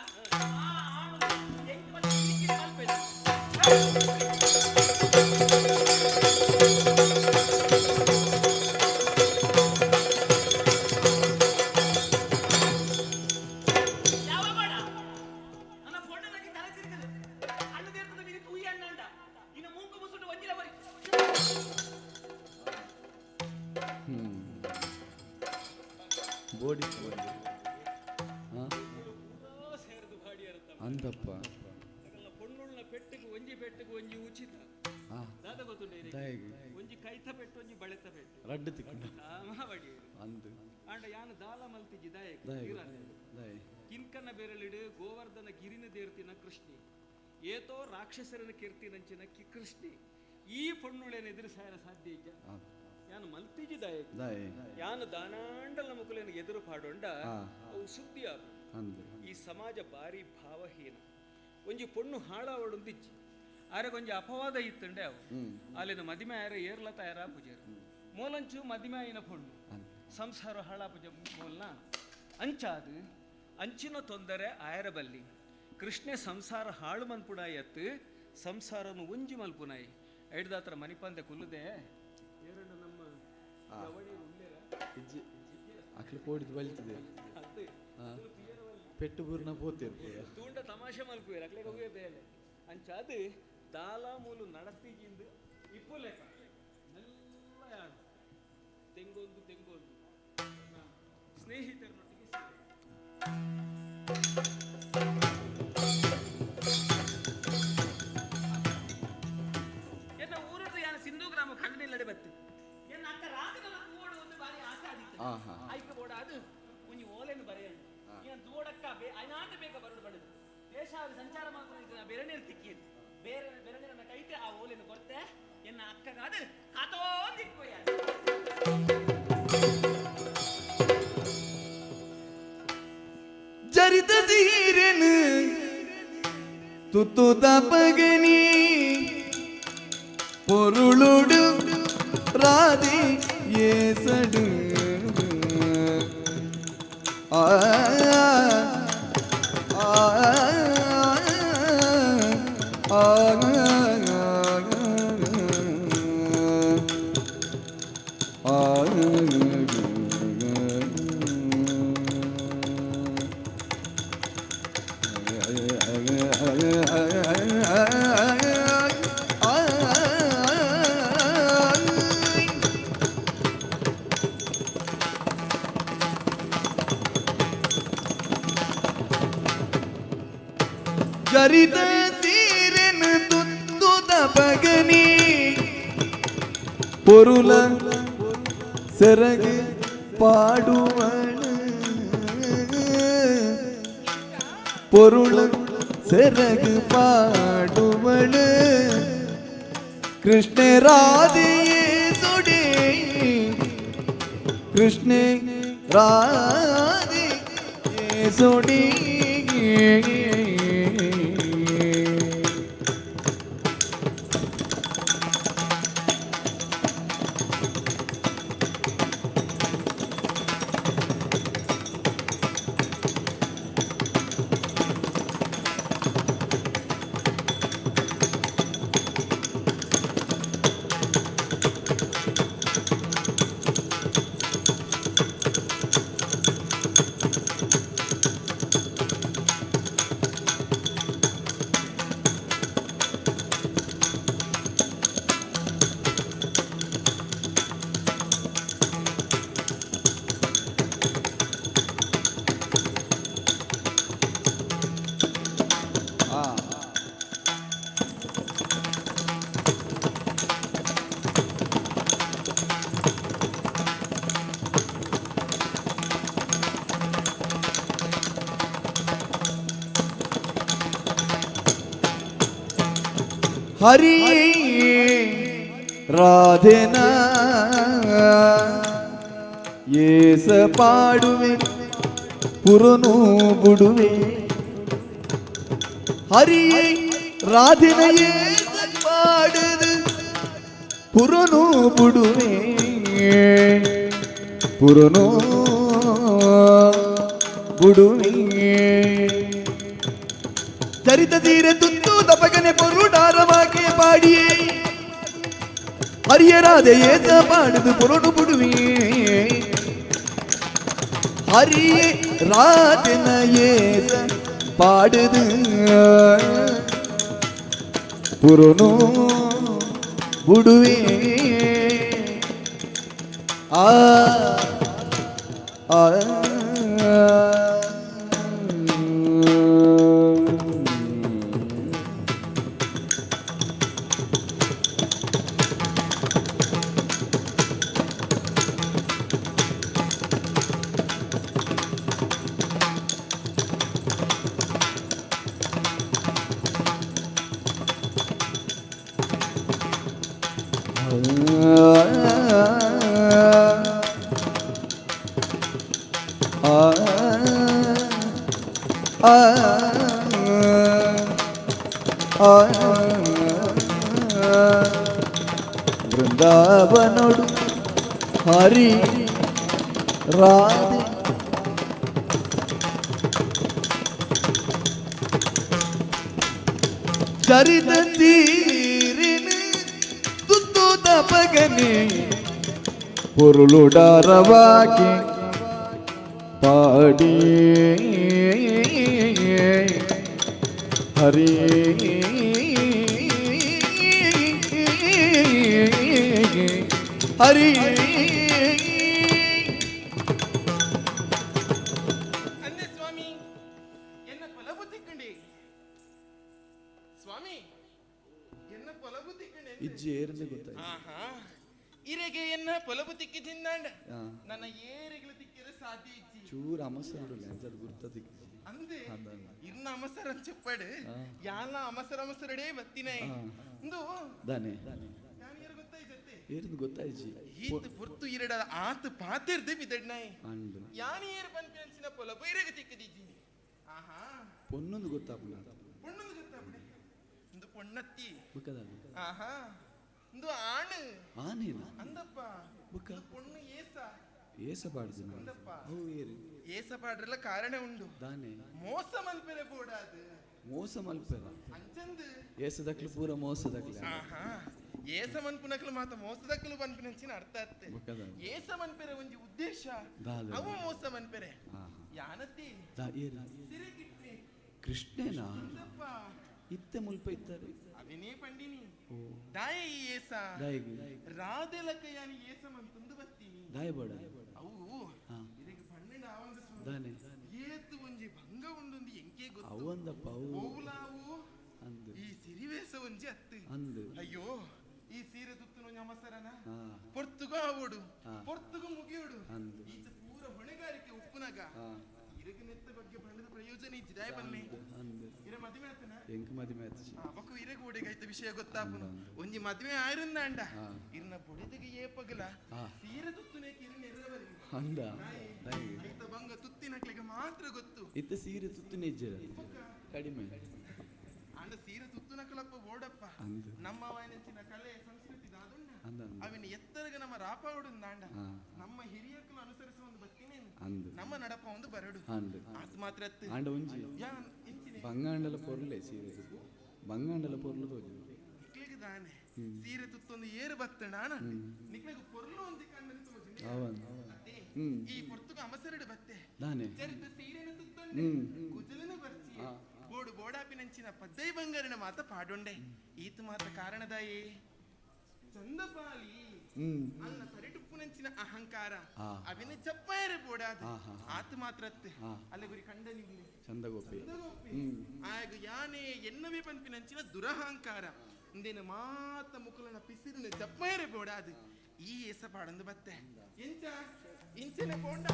ಬೋಡಿ ಅಂತಪ್ಪ ಪೊಣ್ಣುಳ್ಳ ಪೆಟ್ಟಿಗೆ ಒಂಜಿ ಪೆಟ್ಟಿಗೆ ಒಂಜಿ ಉಚಿತ ದಾದ ಗೊತ್ತುಂಡ ಒಂಜಿ ಕೈತ ಪೆಟ್ಟು ಒಂಜಿ ಬಳೆತ ಪೆಟ್ಟು ರಡ್ಡು ತಿಕ್ಕು ಅಂದು ಆಂಡ ಯಾನು ದಾಲ ಮಲ್ತಿಜಿ ದಾಯಕ ಕಿನ್ಕನ ಬೆರಳಿಡು ಗೋವರ್ಧನ ಗಿರಿನ ದೇರ್ತಿನ ಕೃಷ್ಣಿ ಏತೋ ರಾಕ್ಷಸರನ ಕೀರ್ತಿನಂಚಿನ ಕಿ ಕೃಷ್ಣಿ ಈ ಪೊಣ್ಣುಳೇನ ಎದುರಿಸಾಯರ ಸಾಧ್ಯ ಇಜ್ಜ ಯಾನು ಮಲ್ತಿಜಿ ದಾಯಕ ಯಾನು ದಾನಾಂಡಲ ಮುಕುಲೇನು ಎದುರು ಪಾಡೊಂಡ ಅವು ಸುದ್ದಿ ಆಪು ಈ ಸಮಾಜ ಬಾರಿ ಭಾವಹೀನ ಒಂಜಿ ಪೊಣ್ಣು ಹಾಳಾವಡೊಂದಿಜ್ಜಿ ಆರೆಗೊಂಜಿ ಅಪವಾದ ಇತ್ತಂಡೆ ಅವು ಅಲ್ಲಿನ ಮದಿಮೆ ಆರ ಏರ್ಲ ತಯಾರ ಪೂಜೆರು ಮೂಲಂಚು ಮದಿಮೆ ಆಯಿನ ಪೊಣ್ಣು ಸಂಸಾರ ಹಾಳ ಪೂಜೆ ಮೂಲನ ಅಂಚಾದು ಅಂಚಿನ ತೊಂದರೆ ಆಯರಬಲ್ಲಿ ಕೃಷ್ಣೆ ಸಂಸಾರ ಹಾಳು ಮನ್ಪುಡಾಯತ್ತು ಸಂಸಾರನು ಒಂಜಿ ಮಲ್ಪುನಾಯಿ ಐಡ್ದಾತ್ರ ಮನಿಪಂದೆ ಕುಲ್ಲುದೆ ಏರಣ್ಣ ನಮ್ಮ ಅಕ್ಲು ಪೋಡಿದ್ ಬಲಿತದೆ ಪೆಟ್ಟು ಬೂರ್ನ ಪೋತಿರ್ ತೂಂಡ ತಮಾಷೆ ಮಲ್ಪುವೇರು ಅಕ್ಲೆ ಹೋಗುವೆ ಬೇಲೆ ಅಂಚಾದು ದಾಲ ಮೂಲು ನಡತಿಗಿಂದು ಇಪ್ಪು ಲೆಕ್ಕ ಮೆಲ್ಲ ಯಾಡು ತೆಂಗೊಂದು ತೆಂಗೊಂದು ಸ್ನೇಹಿತರನ್ನೊಟ್ಟಿಗೆ ಸೇರಿ ಎನ್ನ ಊರದ್ದು ಯಾನ ಸಿಂಧು ಗ್ರಾಮ ಖಂಡನಿಲ್ಲಡೆ ಬತ್ತು ಎನ್ನ ಅಕ್ಕ ರಾಗನ ಓಡು ಒಂದು ಬಾರಿ ಆಸೆ ಆಗಿತ್ತು ಆಯ್ಕೆ ಬೋಡ ಅದು ಒಂಜಿ ಓಲೆನು ಬರೆಯಂಡು ಇನ್ನ ದೋಡಕ್ಕ ಐನಾಟ ಬೇಗ ಬರಡು ಬಡದು ದೇಶ ಸಂಚಾರ ಮಾಡ್ಕೊಂಡು ಬೆರನೀರು ತಿಕ್ಕಿದ್ದು ಬೇರೆ ಬೆರನೀರನ್ನ ಕೈತೆ ಆ ಓಲೆನು ಕೊರ್ತೆ ಎನ್ನ ಅಕ್ಕಗಾದ ಕಾತೋ ದಿಕ್ಕೋಯ ಜರಿತ ಸೀರೆನು ತುತ್ತು ತಪಗನಿ பொருளுடு ராதி ஏசடு ஆ ஆ ஆ ஆ. ಜರಿದ ಸೀರೆನ ತುತ್ತುದ ಪಗನಿ ಪೊರುಲ ಸೆರಗು ಪಾಡುವಳು ಪೊರುಳ ಸೆರಗು ಪಾಡುವಳು ಕೃಷ್ಣ ರಾಧೆಯೇ ಸುಡಿ ಕೃಷ್ಣ ರಾಧೆ ಸುಡಿ. ಹರಿ ರಾಧೆನ ಏಸ ಪಾಡುವೆ ಪುರನು ಬುಡುವೆ. ಹರಿಯೇ ರಾಧೆನ ಏಸ ಪಾಡುದು ಪುರನು ಬುಡುವೆ ಪುರನು ಬುಡುವೆ. ಚರಿತ ತೀರೆ ತುತ್ತು ತಪಗನೆ ಪೊರುಡಾರವಾಕೆ ಪಾಡಿಯೇ ಹರಿಯ ರಾಧೆ ಏಸ ಪಾಡುದು ಪುರನು ಬುಡುವೆ. ಹರಿಯೇ ರಾಧೆನ ಏಸ ಪಾಡುದು ಪುರನು ಬುಡುವೆ. ಆ ಆ ಬೃಂದಾವನೊಡು ಹರಿ ರಾಧೆ ಚರಿತ ತೀರಿನ ತುತ್ತು ತಪಗನೆ பொருளுடரவாக்கி பாடி ஹரி ಹರಿ. ಅಂದೆ ಸ್ವಾಮಿ ಎನ್ನ ಪೊಲಬು ತಿಕ್ಕಂಡಿ ಸ್ವಾಮಿ ಎನ್ನ ಪೊಲಬು ತಿಕ್ಕಂಡಿ. ಇಜ್ಜಿ ಏರ್ದೆ ಗೊತ್ತಾಯ್ತು. ಆಹಾ ಇರೆಗೆ ಎನ್ನ ಪೊಲಬು ತಿಕ್ಕಿ ತಿಂದಾಂಡ ನನ್ನ ಏರಿಗಳು ತಿಕ್ಕಿರ ಸಾಧ್ಯ ಇಜ್ಜಿ. ಚೂರು ಅಮಸರ ಅದು ಗುರ್ತ ತಿಕ್ಕಿ ಅಂದೆ ಇರ್ನ ಅಮಸರ చెప్పాడు ಯಾಲ ಅಮಸರ ಅಮಸರಡೇ ಬತ್ತಿನೇ ಇಂದು ದಾನೆ ಯಾನಿಯರ್ ಗೊತ್ತಾಯ್ತತ್ತೆ ಏರ್ದು ಗೊತ್ತಾಯ್ಜಿ. ಈತ್ ಪೊರ್ತು ಇರಡ ಆತ್ ಪಾತಿರ್ದೆ ಬಿದಡ್ನಾಯ್ ಅಂಡು ಯಾನಿಯರ್ ಪನ್ಪಿನಂಚಿನ ಪೊಲಬು ಇರೆಗೆ ತಿಕ್ಕಿದಿಜ್ಜಿ. ಆಹಾ ಪೊನ್ನೊಂದು ಗೊತ್ತಾಪುನ ಪೊಣ್ಣೊಂದು ಗೊತ್ತಾಪುಣೆ ಇಂದು ಪೊಣ್ಣತ್ತಿ. ಬುಕ್ಕದ ಆಹಾ ಇಂದು ಆಣು ಆನೇನ ಅಂದಪ್ಪ ಬುಕ್ಕ ಪೊಣ್ಣು ಏಸ ಏಸ ಪಾಡ್ದಿನ ಅಂದಪ್ಪ ಅವು ಏರು ಏಸ ಪಾಡ್ರಲ್ಲ ಕಾರಣ ಉಂಡು ದಾನೆ ಮೋಸ ಮಲ್ಪೆರೆ ಬೋಡಾದು ಮೋಸ ಮಲ್ಪೆರ ಅಂಚಂದು ಏಸ ದಕ್ಲು ಪೂರ ಮೋಸ ದಕ್ಲು. ಆಹಾ ಏಸ ಮನ್ಪುನಕ್ಲು ಮಾತ ಮೋಸದಕ್ಲು ಪನ್ಪಿನಂಚಿನ ಅರ್ಥ ಅತ್ತೆ. ಬುಕ್ಕದ ಏಸ ಮನ್ಪೆರೆ ಒಂಜಿ ಉದ್ದೇಶ ದಾದ. ಅವು ಮೋಸ ಮನ್ಪೆರೆ ಆಹಾ ಯಾನತಿ ದಾ ಏರು ಸಿರಿಗಿಟ್ನಿ ಕೃಷ್ಣೇನಾ ಅಂದಪ್ಪ ಇತ್ತೆ ಮುಲ್ಪ ಇತ್ತಾರೆ ಅವಿನೇ ಪಂಡಿನಿ ದಾಯ ಈ ಏಸ ದಾಯಿಗ್ ರಾಧೆಲಕ್ಕ ಯಾನಿ ಏಸ ಮಂತಂದು ಬತ್ತೀನಿ ದಾಯ ಬೇಡ ಅವು ಹಾ. ಇದಕ್ಕೆ ಪನ್ನೆಂಡು ಆವಂದ ದಾನೆ ಏತು ಒಂಜಿ ಭಂಗ ಉಂಡುಂದು ಎಂಕೆ ಗೊತ್ತು. ಅವಂದಪ್ಪ ಅವು. ಓವುಲಾವು ಅಂದ್. ಈ ಸಿರಿವೇಸ ಒಂಜಿ ಅತ್ತು. ಅಂದ್. ಅಯ್ಯೋ ಈ ಸೀರೆ ತುತ್ತುನು ನಮಸರನ ಹಾ. ಪೊರ್ತುಗು ಆವೋಡು, ಹಾ. ಪೊರ್ತುಗು ಮುಗಿಯೋಡು. ಅಂದ್. ಈಚ ಪೂರ ಹೊಣೆಗಾರಿಕೆ ಉಪ್ಪುನಗ ಹಾ. ಇರಗ ನೆತ್ತ ಬಗ್ಗೆ ಬಣ್ಣದ ಪ್ರಯೋಜನ ಇಜ್ಜಿ ದಾಯ ಬನ್ನಿ. ಅಂದ್. ಇರ ಮದುವೆ ಆತನ? ಎಂಕ್ ಮದಿಮೆ ಆತಿಜಿ. ಬೊಕ್ಕ ಇರಗ ಓಡೆಗಾಯ್ತ ವಿಷಯ ಗೊತ್ತಾಪುನು. ಒಂಜಿ ಮದುವೆ ಆಯ್ರಂದಾಂಡ ಹಾ. ಇರ್ನ ಬೊಡೆದಿಗೆ ಏಪಗಲ ಹಾ. ಸೀರೆ ತುತ್ತುನೆ ಕಿರಿ ನೆರವರಿ. ಅಂದ. ದಾಯಿ? ಐತ ಬಂಗ ತುತ್ತಿನಕ್ಲಿಗೆ ಮಾತ್ರ ಗೊತ್ತು. ಇತ್ತ ಸೀರೆ ತುತ್ತುನೆ ಇಜ್ಜೆರ ಕಡಿಮೆ. ಅಂಡ ಸೀರೆ ತುತ್ತುನಕಲಪ್ಪ ಓಡಪ್ಪ. ಅಂದ್. ನಮ್ಮ ವಾಯನಂಚಿನ ಕಲೆ ಸಂಸ್ಕೃತಿ ದಾದುಂಡ. ಅಂದ, ಅಂದ. ಅವಿನ ಎತ್ತರಗ ನಮ್ಮ ರಾಪ ಉಡುಂದಾಂಡ. ಹಾ. ನಮ್ಮ ಹಿರಿಯಕಲು ಅನುಸರಿಸುವ ಒಂದು ಬತ್ತಿನೇನು ಅಂದ್. ನಮ್ಮ ನಡಪ ಒಂದು ಬರಡು. ಅಂದ್. ಆತ್ ಮಾತ್ರ ಅತ್ತು. ಆಂಡ ಒಂಜಿ ಯಾನ್ ಇಂಚಿನೆ ಬಂಗಾಂಡಲ ಪೊರ್ಲೆ ಸೀರೆ, ಬಂಗಾಂಡಲ ಪೊರ್ಲು ತೋಜು. ನಿಕ್ಲೆಗ್ ದಾನೆ ಹ್ಮ್. ಸೀರೆ ತುತ್ತೊಂದು ಏರು ಬತ್ತಂಡ ಆಣ ಹ್ಮ್. ನಿಕ್ಲೆಗ್ ಪೊರ್ಲು ಒಂಜಿ ಕಣ್ಣು ತೋಜುಂಡು. ಅವನ್. ಅತ್ತೆ, ಹ್ಮ್. ಈ ಪೊರ್ತುಗು ಅಮಸರಡು ಬತ್ತೆ. ದಾನೆ? ಚರಿತ ಸೀರೆನ ತುತ್ತೊಂಡೆ ಹ್ಮ್. ಕುಜಲನ ಬರ್ಚಿ ಆ. ಬೋಡು ಬೋಡಾಪಿನಂಚಿನ ಪದ್ದೈ ಬಂಗಾರಿನ ಮಾತ ಪಾಡೊಂಡೆ. ಈತ ಮಾತ ಕಾರಣದಾಯೇ ಚಂದಪಾಲಿ ಹ್ಮ್. ಅಲ್ಲ ಸರಿಟುಪ್ಪುನಂಚಿನ ಅಹಂಕಾರ ಆ. ಅವಿನ ಚಪ್ಪಾಯರೆ ಬೋಡಾದ ಆ, ಹಾ. ಆತ ಮಾತ್ರ ಅತ್ತೆ. ಆ. ಅಲ್ಲ ಗುರಿ ಕಂಡ ನಿಲ್ಲಿ ಚಂದಗೋಪಿ. ಚಂದಗೋಪಿ. ಹ್ಮ್. ಆಗ ಯಾನೆ ಎನ್ನವೇ ಪನ್ಪಿನಂಚಿನ ದುರಹಂಕಾರ ಇಂದೇನ ಮಾತ ಮುಕುಲನ ಪಿಸಿರಿನ ಚಪ್ಪಾಯರೆ ಬೋಡಾದ ಈ ಎಸ ಪಾಡಂದು ಬತ್ತೆ. ಇಂಚ ಇಂಚನೆ ಪೋಂಡ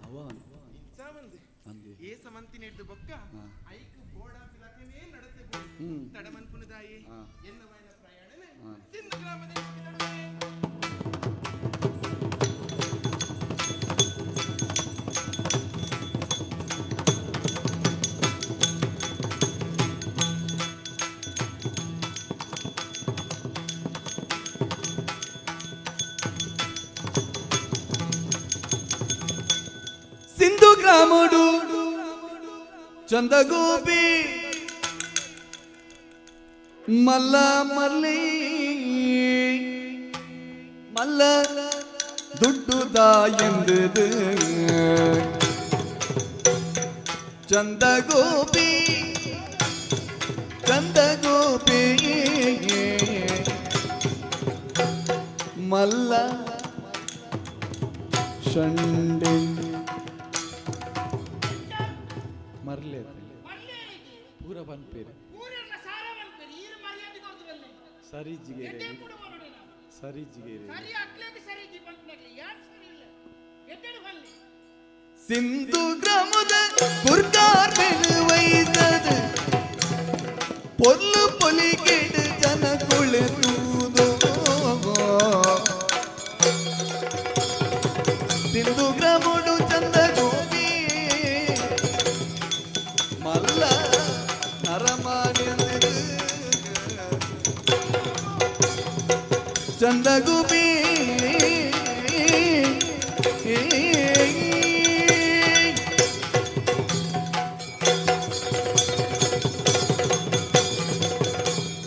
ಅವನ್. ಇಂಚ ಬಂದೆ ಅಂದೆ. ಏಸ ಮಂತಿನ ಹಿಡ್ದು ಬೊಕ್ಕ ಹಾ. ಐಕ್ ಬೋಡಾ ಪಿಲಕನೇ ನಡತೆ. ಹ್ಮ್. ತಡಮನ್ಪುನದಾಯಿ ಆ. ಎನ್ನವೈನ ಪ್ರಯಾಣನೆ ಹಾ. ಸಿಂಧು ಗ್ರಾಮದ ನಡುವೆ. సింధు గ్రాముడు చందగోపి మల్ల మల్లి మల్ల ದುಡ್ಡುದ ಎಂದುದು ಚಂದಗೋಪಿ ಚಂದಗೋಪಿ ಮಲ್ಲ ಷಂಡೆ ಮರ್ಲೆ ಪೂರ ಪನ್ಪೇರು. ಊರೆಲ್ಲ ಸಾರ ಪನ್ಪೇರು, ಈರು ಮರ್ಯಾದೆ ಕೊರ್ದು ಬಲ್ಲೆ. ಸರಿ ಜಿಗೇರೆ. ಎಡ್ಡೆ ಕುಡುವ ನೋಡಿ ನಾವು. ಸರಿ ಜಿಗೇರೆ. ಸರಿ ಅಕ್ಲೇಗೆ ಸರಿ ಜಿ ಪನ್ಪುನಕ್ಲೆ ಯಾನ್ ಸರಿ ಇಲ್ಲ, ಎಡ್ಡೆಡು ಬಲ್ಲೆ. ಸಿಂಧು ಗ್ರಾಮದ ಗುರ್ಕಾರ್ ವೈಸದ ಪೊಲ್ಲು ಪೊಲಿಕೆಡು ಜನ ಕುಳಿತೂದೋ. ಸಿಂಧು ಗ್ರಾಮುಡು ಚಂದ ಗೋಪಿ ಮಲ್ಲ ನರಮಾನ್ಯಂದಿರು ಚಂದ ಗೋಪಿ.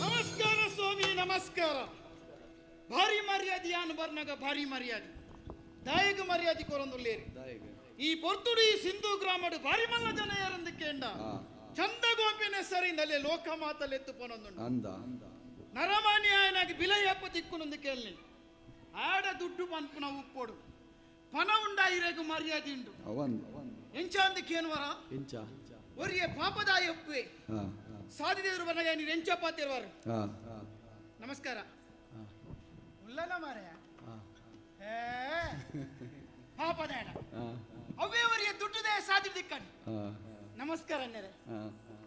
ನಮಸ್ಕಾರ ಸ್ವಾಮಿ, ನಮಸ್ಕಾರ. ಭಾರಿ ಮರ್ಯಾದೆ ಯಾನು ಬರ್ನಾಗ ಭಾರಿ ಮರ್ಯಾದೆ ದಾಯಗ ಮರ್ಯಾದೆ ಕೊರೊಂದುಲ್ಲೇರಿ. ಈ ಪೊರ್ತುಡು ಈ ಸಿಂಧು ಗ್ರಾಮಡು ಭಾರಿ ಮಲ್ಲ ಜನ ಯಾರಂದು ಕೇಂಡ ಚಂದ ಗೋಪಿನ ಹೆಸರಿಂದಲೇ ಲೋಕ ಮಾತಲೆತ್ತು ಪೊನೊಂದುಂಡು. ಅಂದ. ನರಮಾನಿ ಆಯನಾಗಿ ಬಿಲಯಪ್ಪ ತಿಕ್ಕುನೊಂದು ಕೇಳಿ ಆಡ ದುಡ್ಡು ಪನ್ಪುನ ಉಪ್ಪೋಡು ಪನ ಉಂಡ ಇರೆಗು ಮರ್ಯಾದೆ ಉಂಡು. ಅವನ್. ಎಂಚ ಅಂದು ಕೇನ್ವರ? ಎಂಚ? ಒರಿಯೆ ಪಾಪದಾಯ ಒಪ್ಪುವೆ. ಹಾ. ಸಾಧಿದೇವರು ಬರ್ನಾಗ ನೀರು ಎಂಚ ಪಾತಿರುವರು. ಹಾ. ನಮಸ್ಕಾರ ಉಲ್ಲನ ಮಾರಾಯ. ಹಾ. ಏ ಪಾಪದಾಯಣ ಹಾ. ಅವೇ ಒರಿಯೆ ದುಡ್ಡುದೇ ಸಾಧಿ ದಿಕ್ಕಣ್. ಹಾ. ನಮಸ್ಕಾರ ಅನ್ನರೆ. ಹಾ.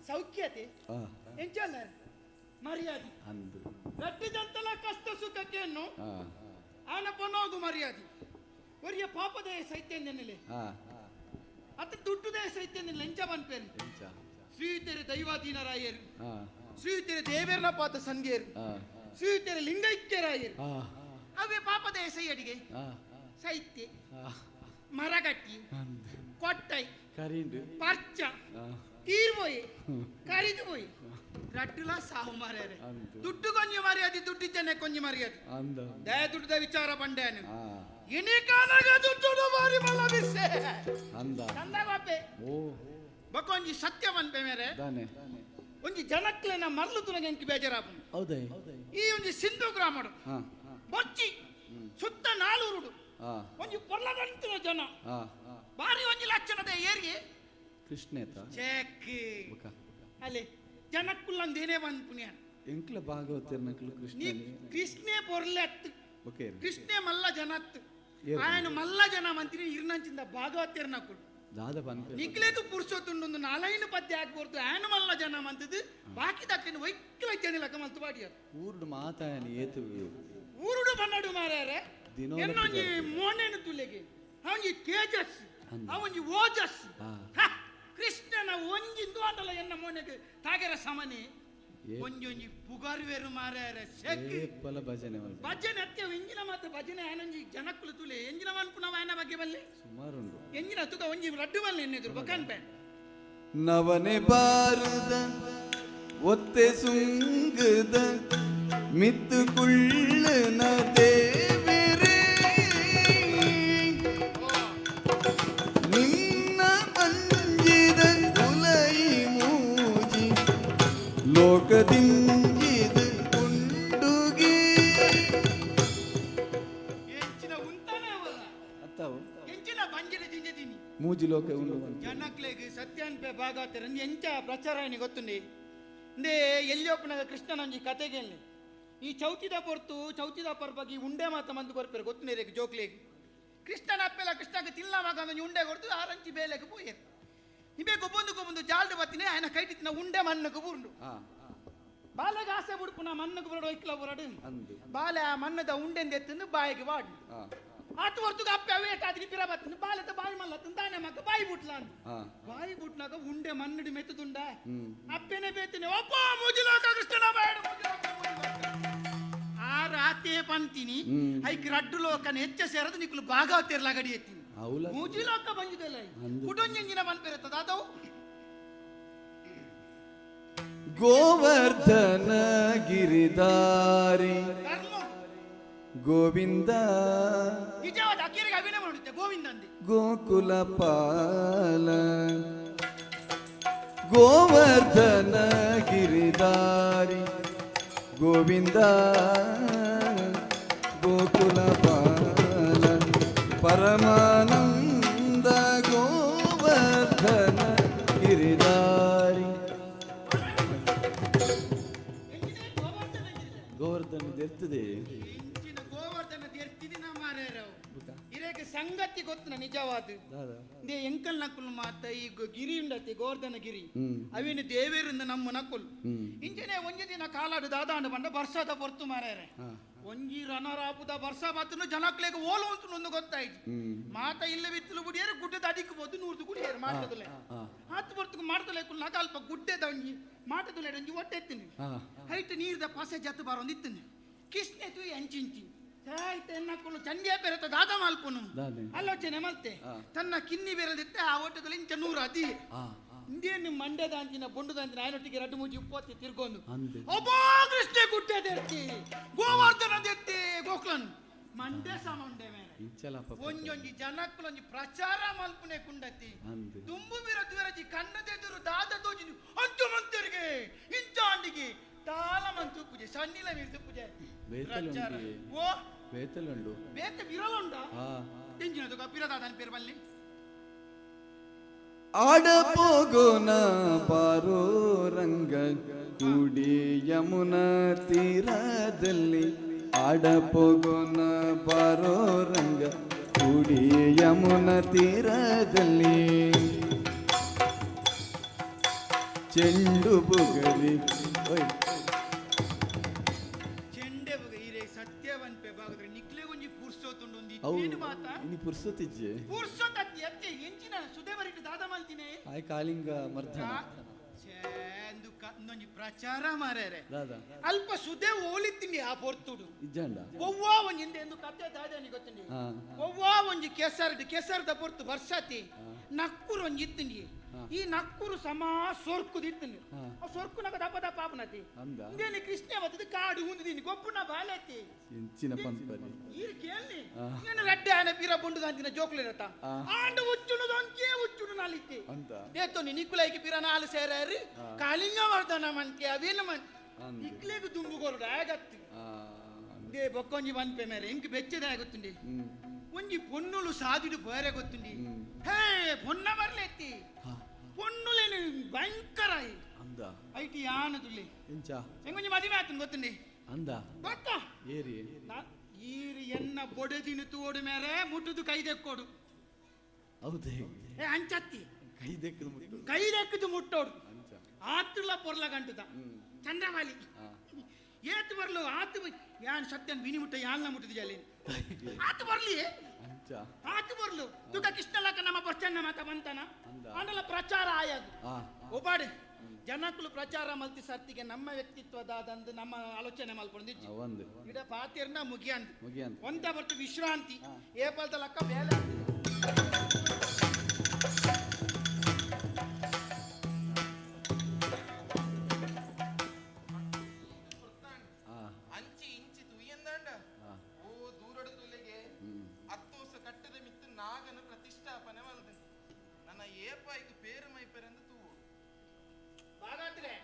ಸೌಖ್ಯತೆ? ಹಾ. ಎಂಚ ಅಲ್ಲರ್ ಮರ್ಯಾದೆ. ಅಂದು. ರಟ್ಟಿ ಜಂತಲ ಕಷ್ಟ ಸುಖಕ್ಕೇನು ಹಾ. ಆನ ಪನೋಗು ಮರ್ಯಾದೆ. ಒರಿಯ ಪಾಪದೇ ಸೈತ್ಯಂದೆನ್ನೆಲೆ ಹಾ. ಅತ್ತ ದುಡ್ಡುದೇ ಸೈತ್ಯಂದೆನ್ನೆಲೆ ಎಂಚ ಪನ್ಪೇರು? ಎಂಚ? ಶ್ರೀಯುತರು ದೈವಾಧೀನರಾಯರು, ಹಾ. ಶ್ರೀಯುತರು ದೇವೇರ್ನ ಪಾತ ಸಂಧ್ಯರು, ಹಾ. ಶ್ರೀಯುತರು ಲಿಂಗೈಕ್ಯರಾಯರು. ಹಾ. ಅವೇ ಪಾಪದೇ ಸೈಯಡಿಗೆ ಹಾ. ಸೈತ್ಯ ಹಾ. ಮರಗಟ್ಟಿ ಅಂದು. ಕೊಟ್ಟೈ ಕರಿಂಡು. ಪರ್ಚ ಹಾ. ತೀರ್ಪೋಯಿ ಕರಿದು ಪೋಯಿ ರಟ್ಟುಲ ಸಾವು ಮಾರ್ಯಾರೆ. ಅಂದು. ದುಡ್ಡು ಕೊಂಜಿ ಮರ್ಯಾದೆ, ದುಡ್ಡಿದ್ದೇನೆ ಕೊಂಜಿ ಮರ್ಯಾದೆ. ಅಂದ. ದಯ ದುಡ್ಡದ ವಿಚಾರ ಬಂಡೇನು ಹಾ. ಇನಿಕಾನಗ ದುಡ್ಡು ಬಾರಿ ಮಲ್ಲ ಬಿಸ್ಸೆ. ಅಂದ. ಚಂದ ಬಾಪೆ. ಓ. ಬೊಕೊಂಜಿ ಸತ್ಯ ಪನ್ಪೆ ಮೇರೆ. ದಾನೆ? ಒಂಜಿ ಜನಕ್ಲೆನ ಮಲ್ಲು ತುನಗ ಎಂಕ್ ಬೇಜಾರಾಪುಂಡು. ಹೌದೇ? ಈ ಒಂಜಿ ಸಿಂಧು ಗ್ರಾಮಡು ಹಾ. ಬೊಚ್ಚಿ ಸುತ್ತ ನಾಲೂರುಡು ಹಾ. ಒಂಜಿ ಪೊರ್ಲಗಂತಿನ ಜನ ಹಾ. ಬಾರಿ ಒಂಜಿ ಲಕ್ಷಣದ ಏರಿಗೆ ಕೃಷ್ಣೇತ ಚೆಕ್ ಬುಕ ಅಲೆ ಜನಕ್ಕುಲ್ಲಂದೇನೇ ಪನ್ಪುನಿಯ ಎಂಕ್ಲ ಭಾಗವತರ್ನಕ್ಲು ನೀ ಕೃಷ್ಣ ಕೃಷ್ಣೆ ಪೊರ್ಲೆತ್ ಓಕೆ ಕೃಷ್ಣೆ ಮಲ್ಲ ಜನತ್ ಏರು. ఆయన ಮಲ್ಲ ಜನ ಮಂತ್ರಿ ಇರ್ನಂಚಿಂದ ಭಾಗವತರ್ನಕುಲು ದಾದ ಪನ್ಪೆ ನಿಕ್ಲೇಕು ಪುರ್ಸೊತ್ತುಂಡು ನಾಲೈನು ಪದ್ಯ ಆಗ್ಬೋರ್ದು ಆಯನ ಮಲ್ಲ ಜನ ಮಂತದ್ದು ಬಾಕಿ ದಕ್ಕಿನ ವೈಕ್ಲ ಜನ ಮಲ್ತು ಬಾಡಿಯರು ಊರುಡು ಮಾತಾಯನಿ ಏತು ಊರುಡು ಬನ್ನಡು ಮಾರ್ಯಾರೆ ದಿನೋಲ ಎನ್ನೊಂಜಿ ಮೋನೆನು ತುಲೆಗೆ ಅವನಿಗೆ ತೇಜಸ್ ಅವನಿಗೆ ಓಜಸ್ ಹ, ಕೃಷ್ಣನ ಒಂಜಿಂದು ಅಂಡಲ ಎನ್ನ ಮೋನೆಗೆ ತಾಗೆರ ಸಮನೆ ಒಂಜೊಂಜಿ ಪುಗರ್ವೇರು ಮಾರ್ಯಾರೆ ಸೆಕ್ ಏಪಲ ಭಜನೆ ಮಲ್ಪೆ ಭಜನೆ ಅತ್ಯ ಎಂಜಿನ ಮಾತ್ರ ಭಜನೆ ಆನಂಜಿ ಜನಕ್ಕುಲು ತುಲೆ ಎಂಜಿನ ಮನ್ಪುನವ ಆಯನ ಬಗ್ಗೆ ಬಲ್ಲೆ ಸುಮಾರುಂಡು ಎಂಜಿನ ತುಗ ಒಂಜಿ ಲಡ್ಡು ಬಲ್ಲೆ ಎನ್ನೆದುರು ಬಕನ್ಪೆ ನವನೆ ಬಾರದ ಒತ್ತೆ ಸುಂಗದ ಮಿತ್ತು ಕುಳ್ಳನ ದೇವಿರೇ ನಿನ್ನ ಮಂಜಿದ ಉಲೈ ಮೂಜಿ ಲೋಕದಿಂಜಿದ ಉಂಡುಗೆ ಎಂಚಿನ ಉಂತಾನೆ ಅವಲ್ಲ ಅತ್ತಾವು ಎಂಚಿನ ಬಂಜಿನ ಜಿಂಜದೀನಿ ಮೂಜಿ ಲೋಕ ಉಂಡು ಪನ್ಪೆ. ಜನಕ್ಲೆಗ್ ಸತ್ಯಾನ್ಪೆ ಭಾಗವತರ ಎಂಚ ಪ್ರಚಾರ ಏನಿ ಗೊತ್ತುಂಡಿ ಇಂದೇ ಎಲ್ಲಿ ಒಪ್ಪನಾಗ ಕೃಷ್ಣನೊಂಜಿ ಕತೆಗೆ ಈ ಚೌತಿದ ಪೊರ್ತು ಚೌತಿದ ಪರ್ಬಗಿ ಉಂಡೆ ಮಾತ ಮಂದು ಕೊರ್ಪೆರು ಗೊತ್ತುಂಡಿ ಜೋಕ್ಲೆಗ್ ಕೃಷ್ಣನ ಅಪ್ಪೆಲ ಕೃಷ್ಣಗ ತಿಲ್ಲ ಮಗ ಒಂಜಿ ಉಂಡೆ ಕೊಡ್ತು ಆರಂಚಿ ಬೇಲೆಗ್ ಪೋಯೆರ್ ನಿಬೆ ಗೊಬ್ಬೊಂದು ಗೊಬ್ಬೊಂದು ಜಾಲ್ಡು ಬತ್ತಿನಿ ఆయన ಕೈಟಿತ್ತಿನ ಉಂಡೆ ಮಣ್ಣುకు ಬೂರ್ಂಡು ಬಾಲೆಗ್ ಆಸೆ ಬುಡ್ಪುನ ಮಣ್ಣುకు ಬರಡು ಒಯ್ಕ್ಲ ಬರಡು ಅಂದು ಬಾಲೆ ಆ ಮಣ್ಣದ ಉಂಡೆಂದ ಎತ್ತಂದು ಬಾಯಿಗೆ ವಾಡು ಆತು ಹೊರ್ತುಗ ಅಪ್ಪೆ ಅವೇ ಕಾದ್ರಿ ಪಿರ ಬತ್ತಂದು ಬಾಲೆತ ಬಾಯಿ ಮಲ್ಲ ತಾನೆ ಮಕ್ಕ ಬಾಯಿ ಬುಟ್ಲ ಅಂದು ಬಾಯಿ ಬುಟ್ನಾಗ ಉಂಡೆ ಮಣ್ಣುಡು ಮೆತ್ತದುಂಡ ಅಪ್ಪೆನೆ ಬೇತಿನಿ ಒಪ್ಪ ಮುಜಿಲೋಕ ಕೃಷ್ಣನ ಬಾಯಡು ಮುಜಿಲೋಕ, ಮುಜಿಲೋಕ. ಆ ರಾತೆ ಪಂತಿನಿ ಐಕ್ ರಡ್ಡು ಲೋಕನ ಹೆಚ್ಚ ಸೇರದು ನಿಕ್ಕಲು ಭಾಗವತಿರ್ಲ ಗಡಿ ಎತ್ತೀನಿ అవుಲ ಮುಜಿಲೋಕ ಬಂಜಿದಲ್ಲ ಕುಟುಂಜಿನ ಮನ್ಪೆರತ್ತದ ಅದವು ಗೋವರ್ಧನ ಗಿರಿಧಾರಿ ಧರ್ಮ ಗೋವಿಂದ ನಿಜವಾದ ಅಕ್ಕೀರಿಗೆ ಅಭಿನಯ ಮಾಡುತ್ತೆ ಗೋವಿಂದ ಅಂದೆ ಗೋಕುಲ ಪಾಲ ಗೋವರ್ಧನ ಗಿರಿಧಾರಿ ಗೋವಿಂದ ಗೋಕುಲ ಪಾಲ ಪರಮಾನಂದ ಗೋವರ್ಧನ ಗಿರಿಧಾರಿ ಗೋವರ್ಧನ ದೆರ್ತದೆ ಇಂಚಿನ ಗೋವರ್ಧನ ಎರ್ತಿದಿನ ಮಾರ್ಯಾರವು ಇರೇಗ ಸಂಗತಿ ಗೊತ್ತನ ನಿಜವಾದ they ಎಂಕಲ್ ನಕುಲ್ ಮಾತ ಈ ಗಿರಿ ಉಂಡತಿ ಗೋವರ್ಧನ ಗಿರಿ ಅವಿನ ದೇವೇರಿಂದ ನಮ್ಮ ನಕುಲ್ ಇಂಚನೆ ಒಂಜಿ ದಿನ ಕಾಲಾಡು ದಾದಾಂಡ ಬಂಡ ಬರ್ಸಾದ ಪೊರ್ತು ಮಾರ್ಯಾರೆ ಒಂಜಿ ರನರಾಪುದ ಬರ್ಸ ಬಾತನು ಜನಕ್ಲೆಗ್ ಓಲು ಅಂತ ಒಂದು ಗೊತ್ತಾಯ್ತು ಮಾತ ಇಲ್ಲ ಬಿತ್ತಲು ಗುಡಿಯರು ಗುಡ್ಡದ ಅಡಿಕ್ ಬೋದು ನೂರ್ದು ಗುಡಿಯರು ಮಾಟದಲೆ ಆತು ಪೊರ್ತುಕು ಮಾಡ್ತಲೆ ಕುಲ್ನಾಗ ಅಲ್ಪ ಗುಡ್ಡೆದ ಒಂಜಿ ಮಾಟದಲೆ ಒಂಜಿ ಒಟ್ಟೆ ಎತ್ತಿನಿ ಹೈಟ್ ನೀರ್ದ ಪಸೆ ಜತ್ತು ಬಾರೊಂದು ಇತ್ತಿನಿ ಕಿಸ್ನೆ ತು ಎಂಚಿಂಚಿ ಆಯ್ತು ಎನ್ನಕ್ಕುಲು ಚಂಡಿಯ ಪೆರತ ದಾದ ಮಲ್ಪುನು ದಾದೆ. ಆಲೋಚನೆ ಮಲ್ತೆ ತನ್ನ ಕಿನ್ನಿ ಬೆರದಿತ್ತೆ ಆ ಓಟದಲ್ಲಿ ಇಂಚ ನೂರು ಅದಿ ಇಂದೇನು ಮಂಡ್ಯದ ಅಂಚಿನ ಬೊಂಡುದ ಅಂಚಿನ ಆಯನೊಟ್ಟಿಗೆ ರಡ್ಡು ಮೂಜಿ ಉಪ್ಪತ್ತಿ ತಿರ್ಗೊಂದು ಅಂದೆ. ಒಬ್ಬ ಕೃಷ್ಣ ಗುಡ್ಡೆ ದೆರ್ತಿ ಗೋವರ್ಧನ ದೆತ್ತಿ ಗೋಕ್ಲನ್ ಮಂಡ್ಯ ಸಮಂಡೆ ಮೇಲೆ ಇಂಚಲಪ್ಪ ಒಂಜೊಂಜಿ ಜನಕ್ಕುಲೊಂಜಿ ಪ್ರಚಾರ ಮಲ್ಪುನೆ ಕುಂಡತಿ ಅಂದೆ. ತುಂಬು ಬಿರದು ಕಣ್ಣದೆದುರು ದಾದ ತೋಜಿ ಅಂಚು ಮಂತರಿಗೆ ಇಂಚಾಂಡಿಗೆ ತಾಲ ಮಂತು ಪೂಜೆ ಸಣ್ಣಿಲ ಮೀರ್ತು ಪೂಜೆ ಬೇತಲುಂಡಿ. ಪ್ರಚಾರ. ಓ ಬೇತಲುಂಡು ಬೇತೆ ಬಿರಲುಂಡ ಆ ಎಂಜಿನ ತುಕ ಪಿರದಾದನ್ ಪೇರ್ ಬಲ್ಲಿ ಆಡಪೋಗೋನ ಬಾರೋ ರಂಗ ಕೂಡಿ ಯಮುನಾ ತೀರದಲ್ಲಿ ಆಡಪೋಗೋನ ಬಾರೋ ರಂಗ ಕೂಡಿ ಯಮುನಾ ತೀರದಲ್ಲಿ ಚೆಂಡು ಬುಗರಿ ಓಯ್ ಚೆಂಡೆ ಬುಗ ಇರೆ ಸತ್ಯವನ್ಪೆ ಬಾಗದ್ರೆ ನಿಕ್ಲೆಗೊಂಜಿ ಪುರ್ಸೋತುಂಡು ಒಂದು ಅವು ಇತ್ತೇನು ಮಾತ ಇನಿ ಪುರ್ಸೊತ್ತಿಜ್ಜೆ ಪುರ್ಸೋತ್ ಅತ್ತಿ ಅತ್ತೆ ಎಂಚಿನ ಸುದೇವರಿಟ್ಟು ದಾದ ಮಲ್ತಿನೇ ಆಯ್ ಕಾಲಿಂಗ ಮರ್ದನ ಚೇಂದು ಕಂದೊಂಜಿ ಪ್ರಚಾರ ಮಾರ್ಯಾರೆ ದಾದ ಅಲ್ಪ ಸುದೆ ಓಲಿತ್ತೀನಿ ಆ ಪೊರ್ತುಡು ಇಜ್ಜಂಡ ಒವ್ವಾ ಒಂಜಿ ಹಿಂದೆ ಎಂದು ಕತೆ ದಾದಾನಿ ಗೊತ್ತುಂಡಿ ಒವ್ವಾ ಒಂಜಿ ಕೆಸರ್ಡ್ ಕೆಸರ್ದ ಪೊರ್ತು ಬರ್ಸಾತಿ ನಕ್ಕುರು ಒಂಜಿ ಇತ್ತಿನಿ ಈ ನಕ್ಕುರು ಸಮ ಸೊರ್ಕುದಿತ್ತಿನಿ ಆ ಸೊರ್ಕುನಗ ದಪ್ಪ ದಪ್ಪ ಆಪನತಿ ಅಂದ ಇಂದೇನಿ ಕೃಷ್ಣ ಬತ್ತದ ಕಾಡು ಉಂದಿದೀನಿ ಗೊಬ್ಬುನ ಬಾಲೆತ್ತಿ ಇಂಚಿನ ಪಂಪರಿ ಈರ್ ಕೇಳಿ నేను రెడ్డి ఆయన పీర బొండు దాంతిన జోకులు ఇరత ఆండ ఉచ్చును దొంకే ఉచ్చును నాలిత్తి ಅಂತ ಏತೋನಿ ನಿಕ್ಕುಲೈకి ಪಿರ ನಾಲು ಸೇರಾರಿ ಕಾಳಿಂಗ ವರ್ಧನ ಮನ್ಕೆ ಅವೇನು ಮನ್ ಅಂದೆ. ಇಕ್ಲೇಗು ದುಂಬುಗೋರುಡು ಆಗತ್ತು they ಬೊಕ್ಕೊಂಜಿ ಪನ್ಪೆ ಮೇರೆ ಇಂಕ್ ಬೆಚ್ಚದ ಗೊತ್ತುಂಡಿ ಒಂಜಿ ಪೊನ್ನುಲು ಸಾದಿಡು ಪೋರೆ ಗೊತ್ತುಂಡಿ ಹೇ ಪೊನ್ನ ಬರ್ಲೆತ್ತಿ ಪೊಣ್ಣುಲೇನು ಭಯಂಕರ ಅಂದ IT ಯಾನದುಲ್ಲೆ ಇಂಚ ಎಂಗೊಂಜಿ ಮದುವೆ ಆತನ ಗೊತ್ತುಂಡಿ ಅಂದ ಗೊತ್ತಾ ಏರಿ ಈರು ಎನ್ನ ಬೊಡೆದಿನ ತೋಡು ಮೇರೆ ಮುಟ್ಟುದು ಕೈ ದೆಕ್ಕೋಡು ಹೌದೇ ಏ ಅಂಚತ್ತಿ ಕೈ ದೆಕ್ಕದು ಮುಟ್ಟು ಕೈ ದೆಕ್ಕದು ಮುಟ್ಟೋಡು ಅಂಚ ಆತುಲ ಪೊರ್ಲ ಗಂಟುದ ಚಂದ್ರವಾಲಿ ಏತು ಬರ್ಲು ಆತು ಯಾನ್ ಸತ್ಯನ್ ಬಿನಿ ಮುಟ್ಟ ಯಾನ್ಲ ಮುಟ್ಟುದು ಜಲ್ಲಿ ಆತು ಬರ್ಲಿ ಅಂಚ ಆತು ಬರ್ಲು ತುಕ ಕೃಷ್ಣಲಕ ನಮ್ಮ ಬೊಚ್ಚಣ್ಣ ಮಾತ ಬಂತನ ಆಂಡಲ ಪ್ರಚಾರ ಆಯಾಗ ಒಬ್ಬಾಡೆ ಜನಕ್ಕಳು ಪ್ರಚಾರ ಮಲ್ತಿ ಸರ್ತಿಗೆ ನಮ್ಮ ವ್ಯಕ್ತಿತ್ವದಾದಂದು ನಮ್ಮ ಆಲೋಚನೆ ಮಲ್ಕೊಂಡಿದ್ದು ಒಂದು ಇಡ ಪಾತಿರ್ನ ಮುಗಿಯಂದು ಮುಗಿಯಂತ ಒಂದ ಬರ್ತು ವಿಶ್ರಾಂತಿ ಏಪಲ್ದ ಲಕ್ಕ ಬೇಲೆ ಅಂಚಿ ಇಂಚಿ ತುಯ್ಯಂದಾಂಡ ಓ ದೂರಡು ತುಲೆಗೆ ಅತ್ತೋಸ ಕಟ್ಟದ ಮಿತ್ತು ನಾಗನ ಪ್ರತಿಷ್ಠಾಪನೆ ಮಲ್ದು ನನ್ನ ಏಪಾಯ್ಕು ಪೇರು ಮೈಪೆರೆಂದು ತೂವು ಬಾಗಾದ್ರೆ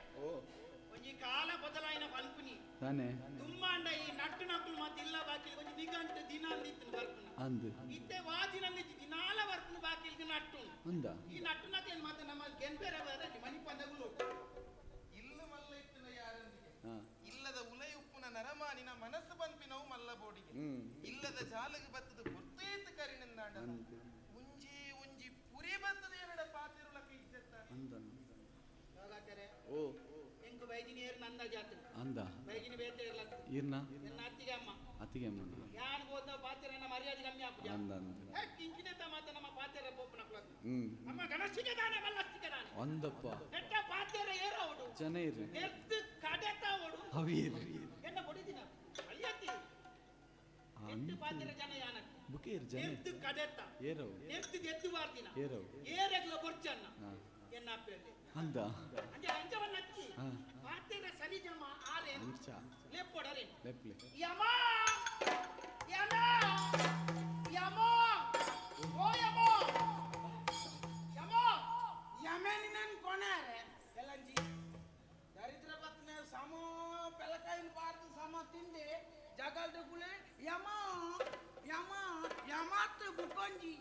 ಒಂಜಿ ಕಾಲ ಬದಲಾಯಿನ ಪಲ್ಪುನಿ ತಾನೆ ತುಂಬಾಂಡ ಈ ನಟ್ಟು ನಕ್ಕಲು ಮತ್ತೆ ಇಲ್ಲ ಬಾಕಿ ಒಂಜಿ ನಿಗಂಟು ದಿನ ಅಂದಿತ್ತು ಬರ್ಪುನ ಅಂದು ಇತ್ತೆ ವಾ ದಿನ ಅಂದಿತ್ತು ದಿನಾಲ ಬರ್ಪುನ ಬಾಕಿಲ್ಗೆ ನಟ್ಟು ಅಂದ ಈ ನಟ್ಟು ನಕ್ಕಲೇನು ಮತ್ತೆ ನಮ್ಮ ಗೆನ್ಪೇರೆ ಬರ ಮನಿ ಪಂದಗುಲು ಇಲ್ಲ ಮಲ್ಲ ಇತ್ತಿನ ಯಾರೊಂದಿಗೆ ಇಲ್ಲದ ಉಲೈ ಉಪ್ಪುನ ನರಮಾನಿನ ಮನಸ್ಸು ಬಂಪಿನವು ಮಲ್ಲ ಬೋಡಿಗೆ ಇಲ್ಲದ ಜಾಲಗ ಬತ್ತದ ಪೊರ್ತೇತ್ ಕರಿನಿಂದಾಂಡ ಉಂಜಿ ಉಂಜಿ ಪುರಿ ಬತ್ತದ ಏನಡ ಪಾತಿರುಲಕ ಇಜ್ಜತ್ತ ಅಂದ ಓ ಎಂಕು ಬೈದಿನಿ ಏರು ನಂದ ಜಾತ್ರೆ ಅಂದ ಬೈದಿನಿ ಬೇತೆ ಇರ್ಲತ್ತ ಇರ್ನ ಎನ್ನ ಅತ್ತಿಗೆ ಅಮ್ಮ ಅತ್ತಿಗೆ ಅಮ್ಮ ಯಾನ್ ಹೋದ ಪಾತಿರನ್ನ ಮರ್ಯಾದೆ ಕಮ್ಮಿ ಆಪುಜ ಅಂದ ಅಂದ ಹೇ ಕಿಂಚಿನೆ ತಮಾತ ನಮ್ಮ ಪಾತಿರ ಪೋಪನ ಕುಲಕ ನಮ್ಮ ಗಣಸಿಗೆ ದಾನೆ ಮಲ್ಲಸ್ತಿಗೆ ದಾನೆ ಅಂದಪ್ಪ ನೆಟ್ಟ ಪಾತಿರ ಏರೋಡು ಜನ ಇರ್ರಿ ನೆರ್ತು ಕಡೆತ ಓಡು ಅವಿರಿ ಎನ್ನ ಬೊಡಿದಿನ ಅಯ್ಯತಿ ಎಟ್ಟು ಪಾತಿರ ಜನ ಯಾನಕ್ ಬುಕೇರ್ ಜನ ನೆರ್ತು ಕಡೆತ ಏರವು ನೆರ್ತು ಎತ್ತು ವಾರ್ದಿನ ಏರವು ಏರೆಗ್ಲ ಬೊರ್ಚನ್ನ ಎನ್ನ ಅಪ್ಪೆಲ್ಲಿ ಅಂದ ಅಂಜ ಅಂಜವನ್ನ ಅಕ್ಕಿ ಪಾತಿರ ಸರಿಜಮ ಆರೆ ಅಂಚ ಲೆಪ್ಪೊಡರೆ ಲೆಪ್ಲೆ ಯಮ ಯಮ ಯಮ ಓ ಯಮ ಯಮ ಯಮೇನಿ ನನ್ ಕೊಣಾರೆ ಎಲ್ಲಂಜಿ ದರಿದ್ರ ಪತ್ನೆ ಸಮ ಪೆಲಕಾಯಿನ ಪಾರ್ದು ಸಮ ತಿಂದೆ ಜಗಲ್ದ ಕುಲೆ ಯಮ ಯಮ ಯಮಾತ್ ಬುಕೊಂಜಿ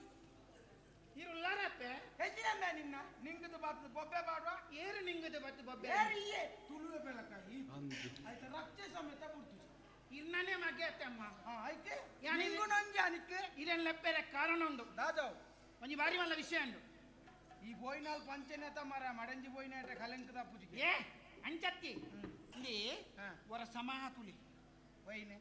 ಇರುಲ್ಲಾರಪ್ಪೆ ಹೆಚ್ಚಿನಮ್ಮ ನಿನ್ನ ನಿಂಗದ ಬಾತ್ ಬೊಬ್ಬೆ ಬಾಡುವ ಏರು ನಿಂಗದ ಬತ್ತು ಬೊಬ್ಬೆ ಏರಿಯೇ ತುಳುವೆ ಪೆಲಕಾಯಿ ಅಂದು ಆಯ್ತು ರಕ್ಷೆ ಸಮೇತ ಬಿಡ್ತು ಇರ್ನನೇ ಮಗೆ ಅತ್ತಮ್ಮ ಆಯ್ಕೆ ನಿಂಗುನೊಂಜಿ ಅನಿಕ್ಕೆ ಇದನ್ನ ಲೆಪ್ಪೆರೆ ಕಾರಣ ಉಂಡು ದಾದವ್ ಒಂಜಿ ಬಾರಿ ಮಲ್ಲ ವಿಷಯ ಉಂಡು ಈ ಬೋಯ್ನಾಲ್ ಪಂಚನೇತ ಮರ ಮಡಂಜಿ ಬೋಯ್ನೇಟ ಕಲಂಕದ ಪೂಜೆ ಏ ಅಂಚತ್ತಿ ಇಲ್ಲಿ ವರ ಸಮಾಹ ತುಲಿ ಒಯ್ನೆ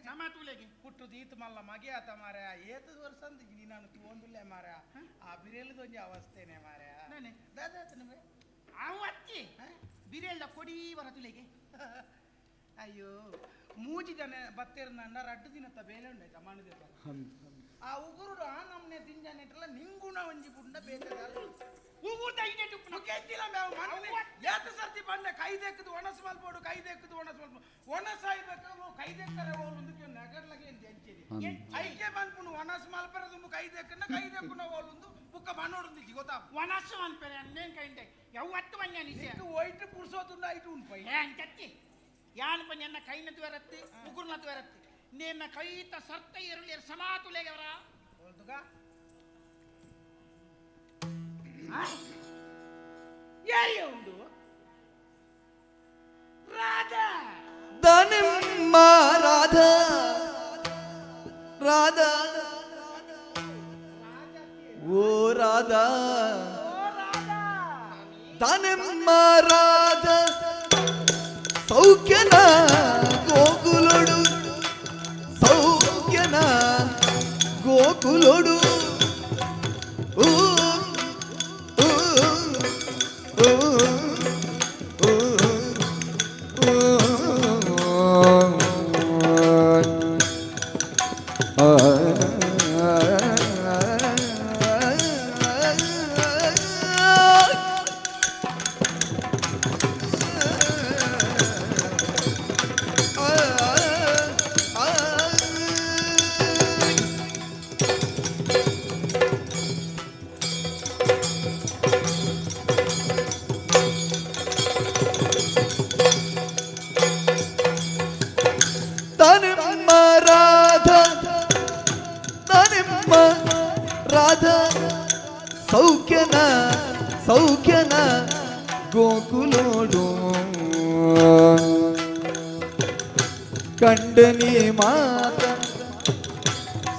ಸಮ ತುಲೆಗೆ ಪುಟ್ಟು ದೀತ್ ಮಲ್ಲ ಮಗೆ ಆತ ಮಾರ ಏತ ವರ್ಷ ಅಂದ ನೀನು ತೂಂದುಲ್ಲೆ ಮಾರ ಆ ಬಿರೇಲದ ಒಂಜಿ ಅವಸ್ಥೆನೆ ಮಾರ ನಾನೇ ದಾದಾತನವೇ ಅವತ್ತಿ ಬಿರೇಲ್ದ ಕೊಡಿ ವರ ತುಲೆಗೆ ಅಯ್ಯೋ ಮೂಜಿ ಜನ ಬತ್ತೇರ್ ನನ್ನ ರಡ್ಡು ದಿನತ್ತ ಬೇಲೆ ಉಂಡೆ ಜಮಾನದ ಆ ಉಗುರುಡು ಆ ನಮ್ನೆ ತಿಂಜಾನೆಟ್ರಲ್ಲ ನಿಂಗುಣ ಒಂಜಿ ಪುಂಡ ಬೇತದಲ್ಲ ಉಗುರ್ದ ಐನೆಟ್ ಮುಖೆತ್ತಿಲ್ಲ ಮೇವು ಮನೆ ಏತ ಸರ್ತಿ ಬಂಡ ಕೈ ದೆಕ್ಕದು ಒಣಸ್ ಮಲ್ಪೋಡು ಕೈ ದೆಕ್ಕದು ಒಣಸ್ ಮಲ್ಪೋಡು ಒಣಸ್ ಆಯ್ಬೇಕು ಕೈ ದೆಕ್ಕರೆ ಓಲುಂದು ನಗರ್ಲಗೆ ಎಂಚಿರಿ ಐಕೆ ಬಂದ್ಪುಂಡು ಒಣಸ್ ಮಲ್ಪರೆ ದುಂಬು ಕೈ ದೆಕ್ಕನ ಕೈ ದೆಕ್ಕುನ ಓಲುಂದು ಬುಕ್ಕ ಬಣ್ಣೋಡುಂದು ಗೊತ್ತಾ ಒಣಸ್ ಮಲ್ಪರೆ ಅನ್ನೇನ್ ಕೈಂಡೆ ಯಾವತ್ತು ಬನ್ಯ ನಿಜ ಒಯ್ಟ್ ಪುರ್ಸೋತುಂಡು ಐಟು ಉಂಪೈ ಏ ಅಂಚತ್ತಿ ಯಾನ್ ಪನ್ಯ ಎನ್ನ ಕೈನ ತ್ವರತ್ತಿ ಉಗುರ್ನ ತ್ವರತ್ತಿ ನಿನ್ನ ಕೈತ ಸರ್ತ ಇರಲಿ ಸಮಾತುಲೆಗವರ ಓಲ್ದುಗ ಏರಿಯ ಉಂಡು ರಾಧಾ ದನಿಮ್ಮ ರಾಧಾ ರಾಧಾ ಓ ರಾಧಾ ದನಿಮ್ಮ ರಾಧಾ ಸೌಖ್ಯನ ಗೋಕುಲೊಡು ಸೌಖ್ಯನ ಗೋಕುಲೊಡು ಊ ಊ ಊ ಊ ಆ ಸೌಖ್ಯನ ಗೋಕುಲೋಡು ಕಂಡನಿ ಮಾತ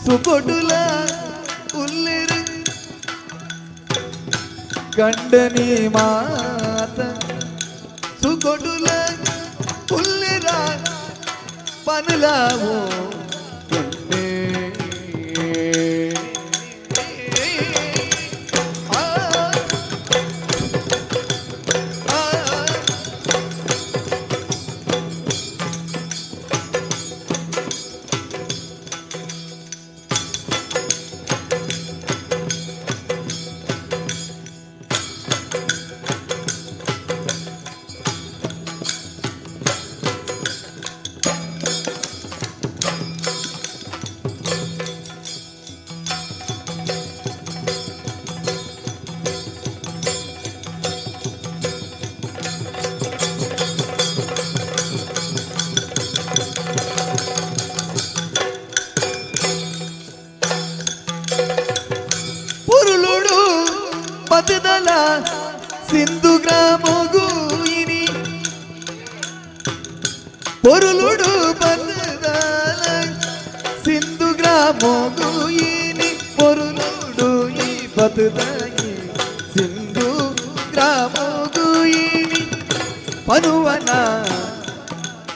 ಸುಕೊಡುಲ ಉಲ್ಲಿರು ಕಂಡನಿ ಮಾತ ಸುಕೊಡುಲ ಉಲ್ಲಿರ ಪನುಲಾವೋ పొన్నే. ఆ ఆ పొరులుడు బతుదల సింధు గ్రామగుయిని పొరులుడు బతుదల సింధు గ్రామగుయిని పొరులుడు ఈ బతుదయి సింధు గ్రామగుయిని పనువన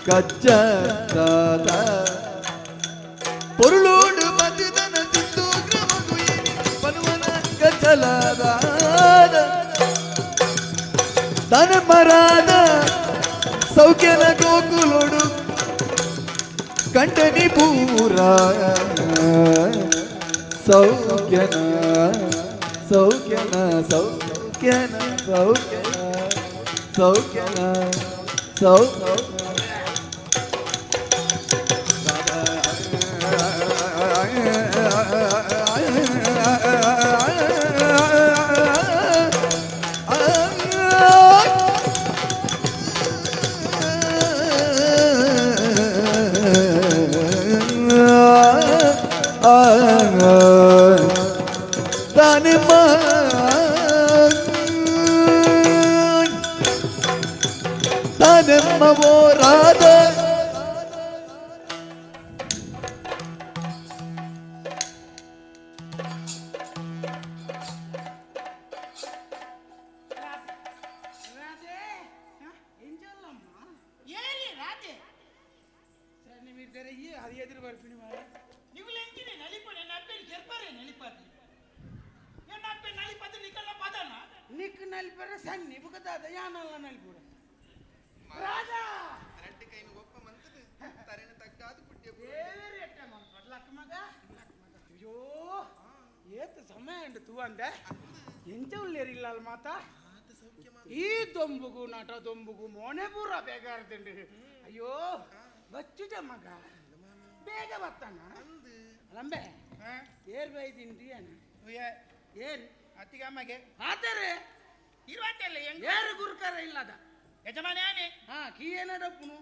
కజ్జ పొరులోడు బతుదన సింధు గ్రామగుయిని పనువన గజలదాద ధనమరాద సౌఖ్యన గోకులుడు కంటని పూర సౌఖ్యన సౌఖ్యన సౌఖ్యన సౌఖ్యన సౌఖ్యన సౌ తనమ్మవో రాధ రాధే ఏం చేయాలమ్మా ఏరి రాధే సరే మీరు తెరయ్యి అది ఎదురు పడిపోయిన ನೀವು ಎಂಜಿನಿ ನಲಿಪಡೆ ನಪ್ಪೆ ಕೆರ್ಪರೆ ನಲಿಪತಿ ನಪ್ಪೆ ನಲಿಪತಿ ನಿಕಲ್ಲ ಪದನ నీకు నలిపర సన్ని బుకదాద యానల్ల నలిపుర రాధా ರಡ್ಡು ಕೈನು ಒಪ್ಪ ಮಂತದು ತರೆನ ತಗ್ಗಾದು ಪುಟ್ಯ ದೇವೇರಿ ಎಟ್ಟ ಮನ್ಪಡ್ ಲಕ್ಕಮಗ ಅಯ್ಯೋ ಏತ ಸಮಯ ಉಂಡು ತೂವಂದೆ ಎಂಚ ಉಳ್ಳೇರಿ ಇಲ್ಲಲ್ಲ ಮಾತಾ ಈ ದೊಂಬುಗು ನಟ ದೊಂಬುಗು ಮೋನೆ ಪೂರ ಬೇಗಾರ್ದುಂಡು ಅಯ್ಯೋ ಬಚ್ಚುಟ ಮಗ ಬೇಗ ಬರ್ತಾನ ರಂಬೆ ಏರ್ ಬೈದಿಂಡಿ ಅನ್ನ ಏನ್ ಅತ್ತಿಗಮ್ಮಗೆ ಆತರೆ ಇರುವಂತೆಲ್ಲ ಹೆಂಗ್ ಏರು ಗುರುಕರ ಇಲ್ಲದ ಯಜಮಾನ ಯಾನೆ ಹಾ ಕೀ ಏನಡಪ್ಪನು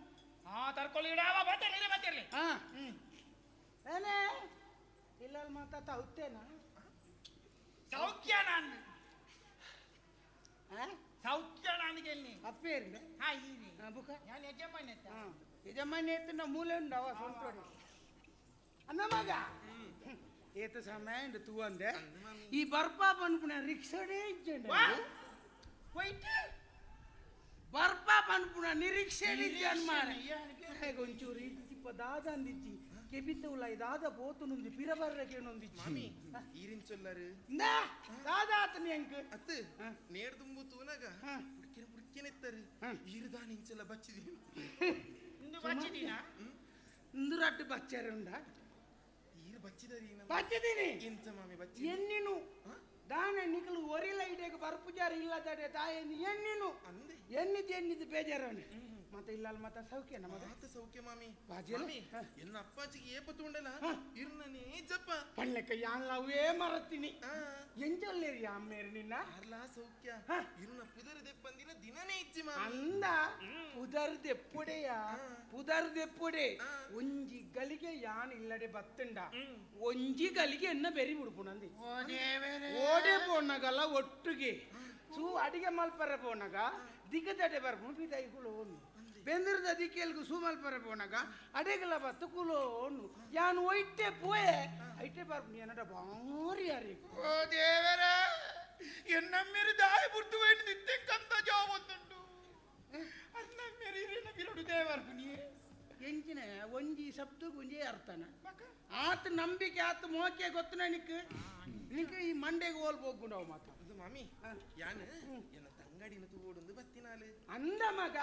ಹಾ ತರ್ಕೊಳ್ಳಿ ಇಡಾವ ಬರ್ತಿರ್ಲಿ ಇರೇ ಬರ್ತಿರ್ಲಿ ಹಾ ಏನೇ ಇಲ್ಲ ಮಾತಾ ತೌತೇನಾ ಸೌಖ್ಯ ನಾನು ಹಾ ಸೌಖ್ಯ ನನಗೆ ಎಲ್ಲಿ ಅಪ್ಪೇರ್ಲೆ ಹಾ ಈರಿ ಬುಕ ನಾನು ಯಜಮಾನ ಆಯ್ತಾ? ಹಾ ಯಜಮಾನಿ ಎತ್ತಿನ ಮೂಲೆ ಉಂಡು ಅವ ಸೊಂಟೋಡಿ ಅನ್ನ ಮಗ ಏತ ಸಮಯ ಉಂಡು ತೂವಂದೆ ಈ ಬರ್ಪಾ ಪನ್ಪುನ ರಿಕ್ಷಾಡೇ ಇಜ್ಜಂಡ ವಾ? ಹೋಯ್ತು ಬರ್ಪಾ ಪನ್ಪುನ ನಿರೀಕ್ಷೆ ಮಾರೆ ಒಂಚೂರು ಇತ್ತಿಪ್ಪ ದಾದ ಅಂದಿಚ್ಚಿ ಕೆಬಿತ ಉಲ್ಲ ದಾದ ಪೋತು ನುಂದಿ ಪಿರ ಬರ್ರಕ್ಕೆ ನೊಂದಿಚ್ಚಿ ಈರಿನ್ ಚೊಲ್ಲರು ಇಂದಾ ದಾದ ಆತನ ಎಂಕ್ ಅತ್ತು ನೇರ್ ದುಂಬು ತೂನಗ ಪುಡ್ಕಿನ ಪುಡ್ಕಿನ ಇತ್ತರು ಈರುದಾನ ಇಂಚೆಲ್ಲ ಬಚ್ಚಿದೀನಿ ಇಂದು ಬಚ್ಚಿದೀನಾ ಇಂದು ರಟ್ಟು ಬಚ್ಚಾರೆ ಉಂಡ ಈರು ಬಚ್ಚಿದರಿ ಬಚ್ಚಿದೀನಿ ಎಂತ ಮಾಮಿ ಬಚ್ಚಿ ಎನ್ನಿನು ದಾನ ನಿಕಲು ಒರಿಲ ಇಡೇಗ ಬರ್ಪುಜಾರ ಇಲ್ಲದಡೆ ತಾಯೇನು ಎನ್ನಿನು ಅಂದೆ ಎನ್ನಿದ್ ಎನ್ನಿದ್ ಬೇಜಾರವನೆ ಮತ್ತೆ ಇಲ್ಲ ಮತ್ತೆ ಸೌಖ್ಯ ನಮಗ ಮಾತ ಸೌಖ್ಯ ಮಾಮಿ ಬಾಜೆಲ್ಲ? ಮಾಮಿ ಎನ್ನ ಅಪ್ಪಾಜಿಗೆ ಏಪ ತೂಂಡಲ ಇರ್ನನೇ ಜಪ್ಪ ಪಣ್ಣಕ್ಕ ಯಾನ್ ಲವ್ವೇ ಮರತೀನಿ ಎಂಚೊಲ್ಲೇರಿ ಅಮ್ಮೇರು ನಿನ್ನ ಆರ್ಲಾ ಸೌಖ್ಯ ಇರ್ನ ಪುದರ್ ದೆಪ್ಪಂದಿನ ದಿನನೇ ಇಜ್ಜಿ ಮಾಮಿ ಅಂದ ಪುದರ್ ದೆಪ್ಪುಡೆಯ ಪುದರ್ ದೆಪ್ಪುಡೆ ಒಂಜಿ ಗಳಿಗೆ ಯಾನ್ ಇಲ್ಲಡೆ ಬತ್ತುಂಡ ಒಂಜಿ ಗಳಿಗೆ ಎನ್ನ ಬೆರಿ ಬಿಡ್ಪುನಂದಿ ಓ ದೇವರೇ ಓ ಓಡೆ ಪೋನಗಲ್ಲ ಒಟ್ಟುಗೆ ಸೂ ಅಡಿಗೆ ಮಲ್ಪರೆ ಪೋನಗ ದಿಗದಡೆ ಬರ್ಪುನು ಪಿದಾಯಿ ಕುಲೋನು ಬೆಂದಿರದ ದಿಕ್ಕೆಲ್ಗು ಸೂ ಮಲ್ಪರೆ ಪೋನಗ ಅಡೆಗಲ ಬತ್ತು ಕುಲೋನು ಯಾನು ಒಯ್ಟೆ ಪೋಯೆ ಐಟೆ ಬರ್ಪುನು ಏನಡ ಬಾರಿ ಅರಿ ಓ ದೇವರೇ ಎನ್ನ ಮೇರೆ ದಾಯ ಬುರ್ದು ವೈನ್ ನಿತ್ಯಕ್ಕಂತ ಜಾವೊಂದುಂಡು ಅನ್ನ ಮೇರೆ ಇರೇನ ಬಿರಡು ದೇವರ್ಪುನಿಯೇ ಎಂಚಿನ ಒಂಜಿ ಶಬ್ದಕ್ಕೆ ಒಂಜೇ ಅರ್ಥನ ಆತ ನಂಬಿಕೆ ಆತ ಮೋಕೆ ಗೊತ್ತು ನಿಕ್ ನಿಕ್ ಈ ಮಂಡೆಗೆ ಹೋಲ್ ಹೋಗ್ಗುಂಡವು ಮಾತ ಅದು ಮಾಮಿ ಯಾನು ಎನ್ನ ತಂಗಡಿನ ತೂವೊಡೊಂದು ಬತ್ತಿನಾಲು ಅಂದ ಮಗ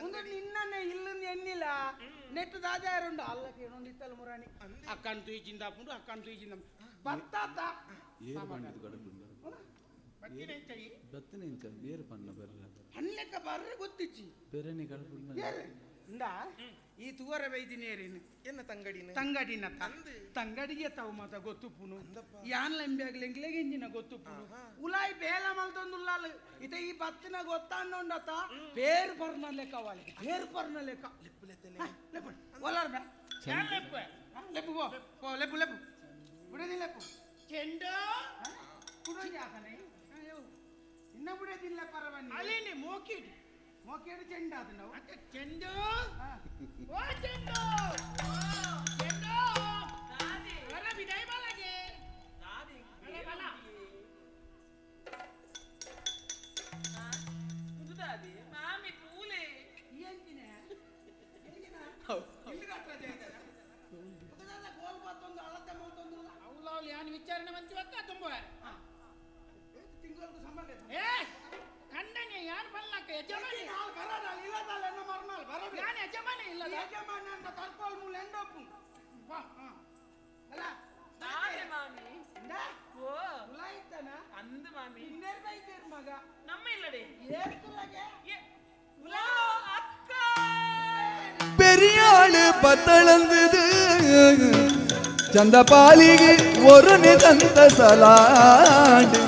ಒಂದು ನಿನ್ನನ್ನೇ ಇಲ್ಲಂದು ಎನ್ನಿಲ್ಲ ನೆಟ್ಟು ದಾದಾರುಂಡು ಅಲ್ಲ ಕೇಳೊಂದು ಇತ್ತಲ್ಲ ಮುರಾಣಿ ಅಕ್ಕನ್ ತೂಯಿಚಿಂದ ಹಾಕೊಂಡು ಅಕ್ಕನ್ ತೂಯಿಚಿಂದ ಬತ್ತಾತ ಏರು ಪಂಡಿತು ಕಡಪುಂಡ ಬತ್ತಿನ ಎಂಚ ಈ? ಬತ್ತಿನ ಎಂಚ ಏರು ಪನ್ನ ಬರ್ರ ಪನ್ಲೆಕ್ಕ ಬರ್ರೆ ಗೊತ್ತಿಚ್ಚಿ ಬೇರೆನೆ ಕಡಪುಂಡ ಏರು ಇಂದ ಈ ತುವರ ಬೈದಿನೇರೇನು ಎನ್ನ ತಂಗಡಿನ ತಂಗಡಿನ ತಂಗಡಿಗೆ ತಾವು ಮಾತ ಗೊತ್ತುಪ್ಪುನು ಯಾನ್ ಲಂಬಿ ಎಂಕ್ಲೆಗೆ ಇಂಜಿನ ಗೊತ್ತುಪ್ಪುನು ಉಲಾಯ್ ಬೇಲ ಮಲ್ತೊಂದು ಉಲ್ಲಾಲ್ ಇತ ಈ ಬತ್ತಿನ ಗೊತ್ತಾಂಡತ ಪೇರು ಪರ್ನ ಲೆಕ್ಕ ವಾಲಿ ಪೇರು ಪರ್ನ ಲೆಕ್ಕ ಲೆಪ್ಪು ಒಲಾರ್ ಬೇ ಲೆಪ್ಪು ಲೆಪ್ಪು ಪೋ ಪೋ ಲೆಪ್ಪು ಲೆಪ್ಪು ಬಿಡೋದಿ ಲೆಪ್ಪು ಚೆಂಡು ಕುಡೋಜಿ ಆತನೆ ಇನ್ನ ಬಿಡೋದಿಲ್ಲ ಪರವನ್ನ ಅಲೇನೆ ಮೋಕಿಡ್ ಮೋಕಿಡ್ ಚೆಂಡು ಆತ ನಾವು ಚೆಂಡು ಓ ಚೆಂಡು ಚೆಂಡು ಬರ ಬಿದಾಯಿ ಬಾಲಾಗೆ ದಾದಿ ಅರೆ ಬಲ ದಾದಿ ಮಾಮಿ ತೂಲೆ ಎಂಚಿನ ಇಲ್ಲಿ ರಾತ್ರ ಜೈದಾರ ಗೋಲ್ ಬತ್ತೊಂದು ಅಳತೆ ಮಲ್ತೊಂದು ಅವಳು ಯಾನ್ ವಿಚಾರಣೆ ಮಂತಿ ಬತ್ತ ತುಂಬ ತಿಂಗಳಿಗೆ ಸಂಬಂಧ ಏ ಕಂಡನೆ ಯಾನ್ ಬಲ್ಲಕ ಯಜಮಾನಿ ನಾಲ್ ಬರದಾಲ್ ಇಲ್ಲದಾಲ್ ಎನ್ನ ಮರ್ನಾಲ್ ಬರದು ಯಾನ್ ಯಜಮಾನಿ ಇಲ್ಲದ ಯಜಮಾನ ಅಂತ ತರ್ಕೋಲ್ ಮೂಲ ಎಂಡೊಪ್ಪು ವಾ ಅಲ್ಲ ದಾದೆ ಮಾಮಿ ಇಂದ ಓ ಉಲಾಯ್ತನ ಅಂದು ಮಾಮಿ ಇನ್ನೇರ್ ಬೈತೇರ್ ಮಗ ನಮ್ಮ ಇಲ್ಲಡೆ ಏರ್ತುಲಗೆ ಉಲಾ ಅಕ್ಕ பெரியாளு பத்தளந்தது ಚಂದಪಾಲಿಗೆ ஒரு நிதந்த சலாண்டு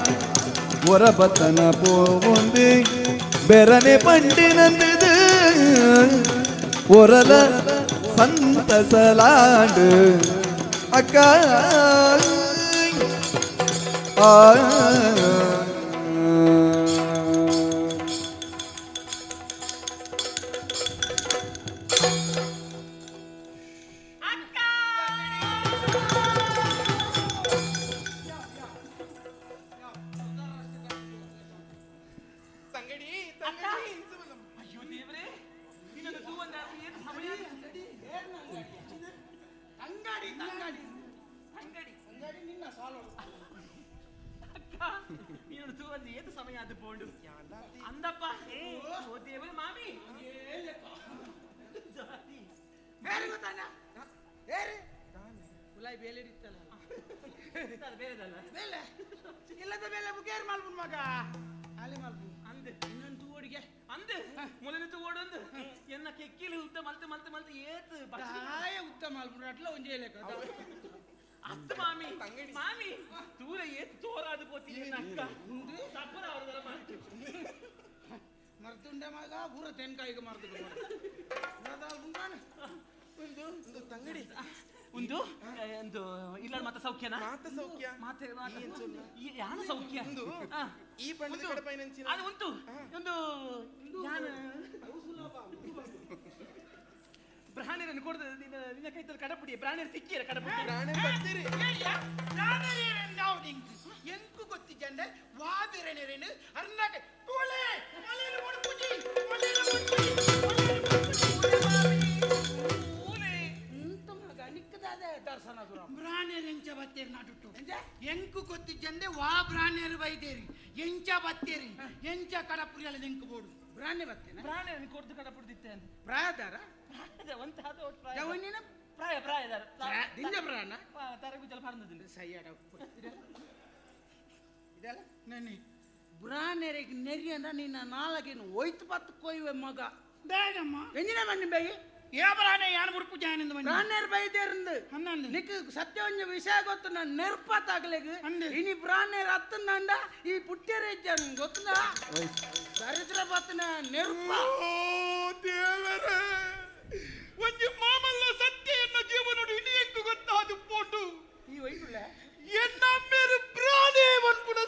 ஒரபத்தன போவுந்து ಬೆರನೆ ಪಂಡಿನಂದದು ಒರಲ ಸಂತಸಲಾಂಡು ಅಕ್ಕ ಆ ತಂಗಡಿ ತಂಗಡಿ ಅಯ್ಯೋ ದೇವ್ರೇ ನಿನ್ನನ್ನು ತೂವಂದ ಏನು ಸಮಯ ತಂಗಡಿ ತಂಗಡಿ ತಂಗಡಿ ತಂಗಡಿ ನಿನ್ನ ಸಾಲು ಅಕ್ಕ ನೀನು ತೂವಂದ ಏನು ಸಮಯ ಅದು ಪೋಂಡು ಅಂದಪ್ಪ ಓ ದೇವ್ರೇ ಮಾಮಿ ದಾದಿ ಬೇರೆ ಗೊತ್ತಾನ ಬೇರೆ ಉಲಾಯ್ ಬೇಲೆ ಇತ್ತಲ್ಲ ಅದು ಬೇರೆದಲ್ಲ ಬೇಲೆ ಇಲ್ಲದ ಬೇಲೆ ಬುಕೇರ್ ಮಲ್ಪುನ್ ಮಗ ಅಲ್ಲಿ ಮಲ್ಪು ಅಂದು ಇನ್ನೊಂದು ತೂವಡಿಗೆ ಅಂದು ಮೊಲನ ತೂವಡೊಂದು ಎನ್ನ ಕೆಕ್ಕಿಲು ಉದ್ದ ಮಲ್ತು ಮಲ್ತು ಮಲ್ತು ಏತ್ ದಾಯ ಉತ್ತ ಮಲ್ಪುನ್ ಅಟ್ಲ ಒಂಜೇ ಲೆಕ್ಕ ಅತ್ತು ಮಾಮಿ ಮಾಮಿ ತೂರ ಏತ್ ತೋರಾದು ಪೋತಿ ಎನ್ನ ಅಕ್ಕ ಸಪ್ಪರ ಅವರದಲ್ಲ ಮಾತು ಮರ್ತುಂಡೆ ಮಗ ಪೂರ ತೆನ್ಕಾಯಿಗೆ ಮರ್ದು ಒಂದು ತಂಗಡಿ ಒಂದು ಒಂದು ಇಲ್ಲ ಮಾತ ಸೌಖ್ಯನಾ ಮಾತ ಸೌಖ್ಯ ಮಾತೆ ಯಾನ ಸೌಖ್ಯ ಒಂದು ಈ ಬಣ್ಣದ ಕಡಪೈನಂಚಿನ ಅದು ಉಂಟು ಒಂದು ಯಾನ ಬ್ರಾಹ್ಮಣರನ್ನು ಕೊಡ್ದು ನಿನ್ನ ನಿನ್ನ ಕೈತಲ್ಲಿ ಕಡಪುಡಿ ಬ್ರಾಹ್ಮಣರು ತಿಕ್ಕಿರ ಕಡಪುಡಿ ಬ್ರಾಹ್ಮಣರು ಬರ್ತೀರಿ ಎಂಕು ಗೊತ್ತಿದ್ದಂಡೆ ವಾ ಬಿರಣೆರೇನು ಅರ್ನಾಕ ತೋಲೆ ಮಲೇನು ಮುಡ್ಪುಜಿ ಮಲೇನು ಮುಡ್ಪುಜಿ ದರ್ಶನ ದೂರ ಬ್ರಾಣೇರ್ ಎಂಚ ಬತ್ತೇರಿ ನಾಟುಟ್ಟು ಎಂಕು ಗೊತ್ತಿಜ್ಜಂದೆ ವಾ ಬ್ರಾಣೇರು ಬೈದೇರಿ ಎಂಚ ಬತ್ತೇರಿ ಎಂಚ ಕಡಪುರಿಯಲ್ಲ ಎಂಕು ಬೋಡು ಬ್ರಾಹ್ಮಣ ಬತ್ತೇನ ಬ್ರಾಹ್ಮಣರನ್ನು ಕೊಡ್ದು ಕಡಪುಡಿದಿತ್ತೆ ಪ್ರಾಯದಾರ ಒಂತಾದ ಒಟ್ಟು ಪ್ರಾಯ ಜವನಿನ ಪ್ರಾಯ ಪ್ರಾಯದಾರ ದಿಂಜ ಪ್ರಾಣ ತರಗುಜಲ ಪಾರ್ನದಿಲ್ಲ ಸೈಯಾಡ ಇದೆಲ್ಲ ನೆನೆ ಬ್ರಾಣೆರಿಗೆ ನೆರಿ ಅಂದ್ರೆ ನಿನ್ನ ನಾಲಗೇನು ಒಯ್ತು ಪತ್ತು ಕೊಯ್ಯುವೆ ಮಗ ಬೇಡಮ್ಮ ಎಂಜಿನ ಮಣ್ಣಿ ಬೇಯಿ ఏ ಬ್ರಾಣೆ ಯಾನ್ ಬುಡ್ಪು ಜಾನಿಂದ ಮಣ್ಣಿ ಬ್ರಾಣೇರ್ ಬೈದೇರಿಂದ ಹನ್ನೊಂದು ನಿಕ್ ಸತ್ಯ ಒಂಜಿ ವಿಷಯ ಗೊತ್ತು ನಾನು ನೆರ್ಪತ್ತಾಗ್ಲೆಗ್ ಇನಿ ಬ್ರಾಣೇರ್ ಅತ್ತಂದ ಈ ಪುಟ್ಟಿಯರ ಇಜ್ಜನ್ ಗೊತ್ತದ ದರಿದ್ರ ಬತ್ತನ ನೆರ್ಪ ಓ ದೇವರೇ ಒಂಜಿ ಮಾಮಲ್ಲ ಸತ್ಯ ಎನ್ನ ಜೀವನೋಡು ಇಡೀ ಎಂಕು ಗೊತ್ತಾದು ಪೋಟು ಈ ಒಯ್ಯುಳ್ಳೆ ಎನ್ನ ಮೇರು ಪ್ರಾಣ ಉಂದೇ ಪನ್ಪುನ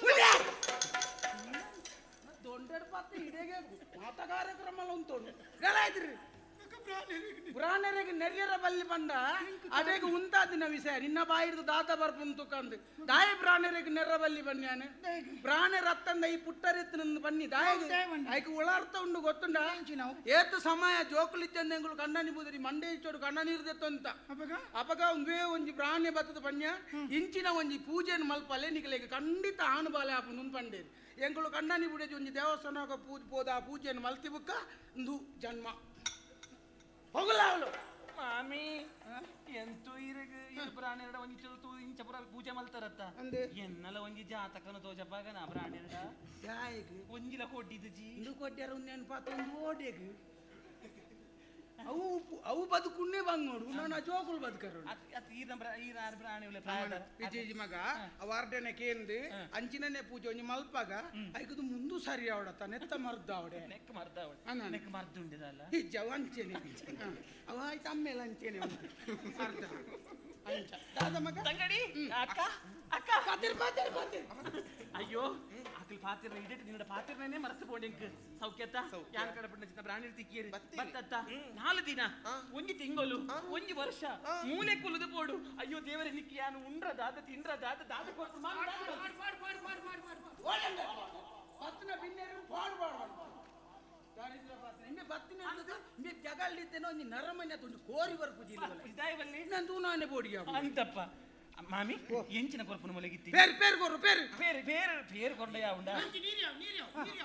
ದೊಂಡೆಡ್ ಪತ್ತ ಇಡೆಗೆ ಮಾತ ಕಾರ್ಯಕ್ರಮ ಉಂಟು ಆಯ್ತ್ರಿ ಪುರಾಣರಿಗೆ ನೆರಿಯರ ಬಲ್ಲಿ ಬಂದ ಅಡೆಗೆ ಉಂತಾದಿನ ವಿಷಯ ನಿನ್ನ ಬಾಯಿರ್ದು ದಾತ ಬರ್ಪುಂತು ಕಂದು ದಾಯ ಪ್ರಾಣರಿಗೆ ನೆರ್ರ ಬಲ್ಲಿ ಬನ್ನಿ ಪ್ರಾಣ ರತ್ತಂದ ಈ ಪುಟ್ಟರೆತ್ತು ಬನ್ನಿ ದಾಯ ಐಕ್ ಉಳಾರ್ಥ ಉಂಡು ಗೊತ್ತುಂಡ ಏತು ಸಮಯ ಜೋಕುಲಿಚ್ಚಂದೆಂಗುಳು ಕಣ್ಣನಿ ಬುದಿರಿ ಮಂಡೆ ಇಚ್ಚೋಡು ಕಣ್ಣ ನೀರು ದೆತ್ತಂತ ಅಪಗ ಒಂದೇ ಒಂಜಿ ಪ್ರಾಣಿ ಬತ್ತದ ಪಣ್ಯ ಇಂಚಿನ ಒಂಜಿ ಪೂಜೆಯನ್ನು ಮಲ್ಪಲೆ ನಿಕಲೆಗೆ ಖಂಡಿತ ಆನು ಬಾಲೆ ಆಪುಂಡು ಪಂಡೇರಿ ಎಂಗುಳು ಕಣ್ಣನಿ ಬುಡೇಜಿ ಒಂಜಿ ದೇವಸ್ಥಾನ ಪೂಜೆ ಪೋದ ಆ ಪೂಜೆಯನ್ನು ಮಲ್ತಿ ಬುಕ್ಕ ಇಂದು ಜನ್ಮ ಹೋಗಲ್ಲ ಅವಳು ಮಾಮಿ ಎಂತೂ ಇರಗ ಈ ಪ್ರಾಣಿಯರ ಒಂಜಿ ಚುರುತು ಇಂಚ ಪುರ ಪೂಜೆ ಮಲ್ತಾರತ್ತ ಎನ್ನಲ ಒಂಜಿ ಜಾತಕನ ತೋಜಪ್ಪಾಗ ನಾ ಪ್ರಾಣಿಯರ ಯಾಯಿಗ್ ಒಂಜಿಲ ಕೊಟ್ಟಿದ್ದು ಜಿ ಇಂದು ಕೊಟ್ಟಾರ ಒಂದೇನು ಪಾತ ಒಂದು ಓಡೆಗ್ ಅವು ಅವು ಬದುಕುನ್ನೇ ಬಂಗೋಡು ನಾನು ಜೋಕುಲು ಬದುಕರು ವಿಜಯ್ ಮಗ ಅವಾರ್ಡನೆ ಕೇಂದು ಅಂಚಿನನೆ ಪೂಜೆ ಒಂಜಿ ಮಲ್ಪಾಗ ಐಕದು ಮುಂದು ಸರಿ ಅವಡತ್ತ ನೆತ್ತ ಮರ್ದ ಅವಡೆ ನೆಕ್ ಮರ್ದ ಅವಡೆ ನೆಕ್ ಮರ್ದುಂಡಿದಲ್ಲ ಇಜ್ಜ ಅವ ಅಂಚೆನೆ ಅವ ಆಯ್ತು ಅಮ್ಮೇಲೆ ಅಂಚೆನೆ ಅರ್ಧ ಅಂಚ ದಾದ ಮಗ ತಂಗಡಿ ಅಕ್ಕ ಅಕ್ಕ ಪಾತಿರ್ ಪಾತಿರ್ ಪಾತಿರ್ ಅಯ್ಯೋ ಅಕಲ್ ಪಾತಿರ್ನ ಇಡೇಟ್ ನಿನ್ನಡ ಪಾತಿರ್ನೇ ಮರೆತು ಪೋಂಡೆಂಕ್ ಸೌಖ್ಯತ್ತ ಯಾನ್ ಕಡಪಡಿನ ಚಿತ್ತ ಪ್ರಾಣಿ ತಿಕ್ಕಿಯರು ಬತ್ತತ್ತ 4 ದಿನ ಒಂಜಿ ತಿಂಗಳು ಒಂಜಿ ವರ್ಷ ಮೂಲೆ ಕುಲುದು ಪೋಡು ಅಯ್ಯೋ ದೇವರೇ ನಿಕ್ಕಿ ಯಾನು ಉಂಡ್ರ ದಾದ ತಿಂಡ್ರ ದಾದ ದಾದ ಕೊಟ್ಟು ಬತ್ತಿನ ಬಿನ್ನೇರು ಪಾಡು ಪಾಡು ದಾರಿದ್ರ ಪಾತ್ರ ಇಮ್ಮೆ ಬತ್ತಿನ ಇಮ್ಮೆ ಜಗಳಿದ್ದೇನೋ ಒಂಜಿ ನರಮನೆ ತುಂಡು ಕೋರಿ ಬರ್ಪುಜಿ ನಾನು ತೂನಾನೆ ಬೋಡಿಗೆ ಅಂತಪ್ಪ ಮಾಮಿ ಎಂಚಿನ ಕೊರ್ಪುನ ಮೊಲಗಿತ್ತಿ ಪೇರು ಪೇರು ಕೊರು ಪೇರು ಪೇರು ಪೇರು ಪೇರು ಕೊರ್ಲ ಯಾವುಂಡ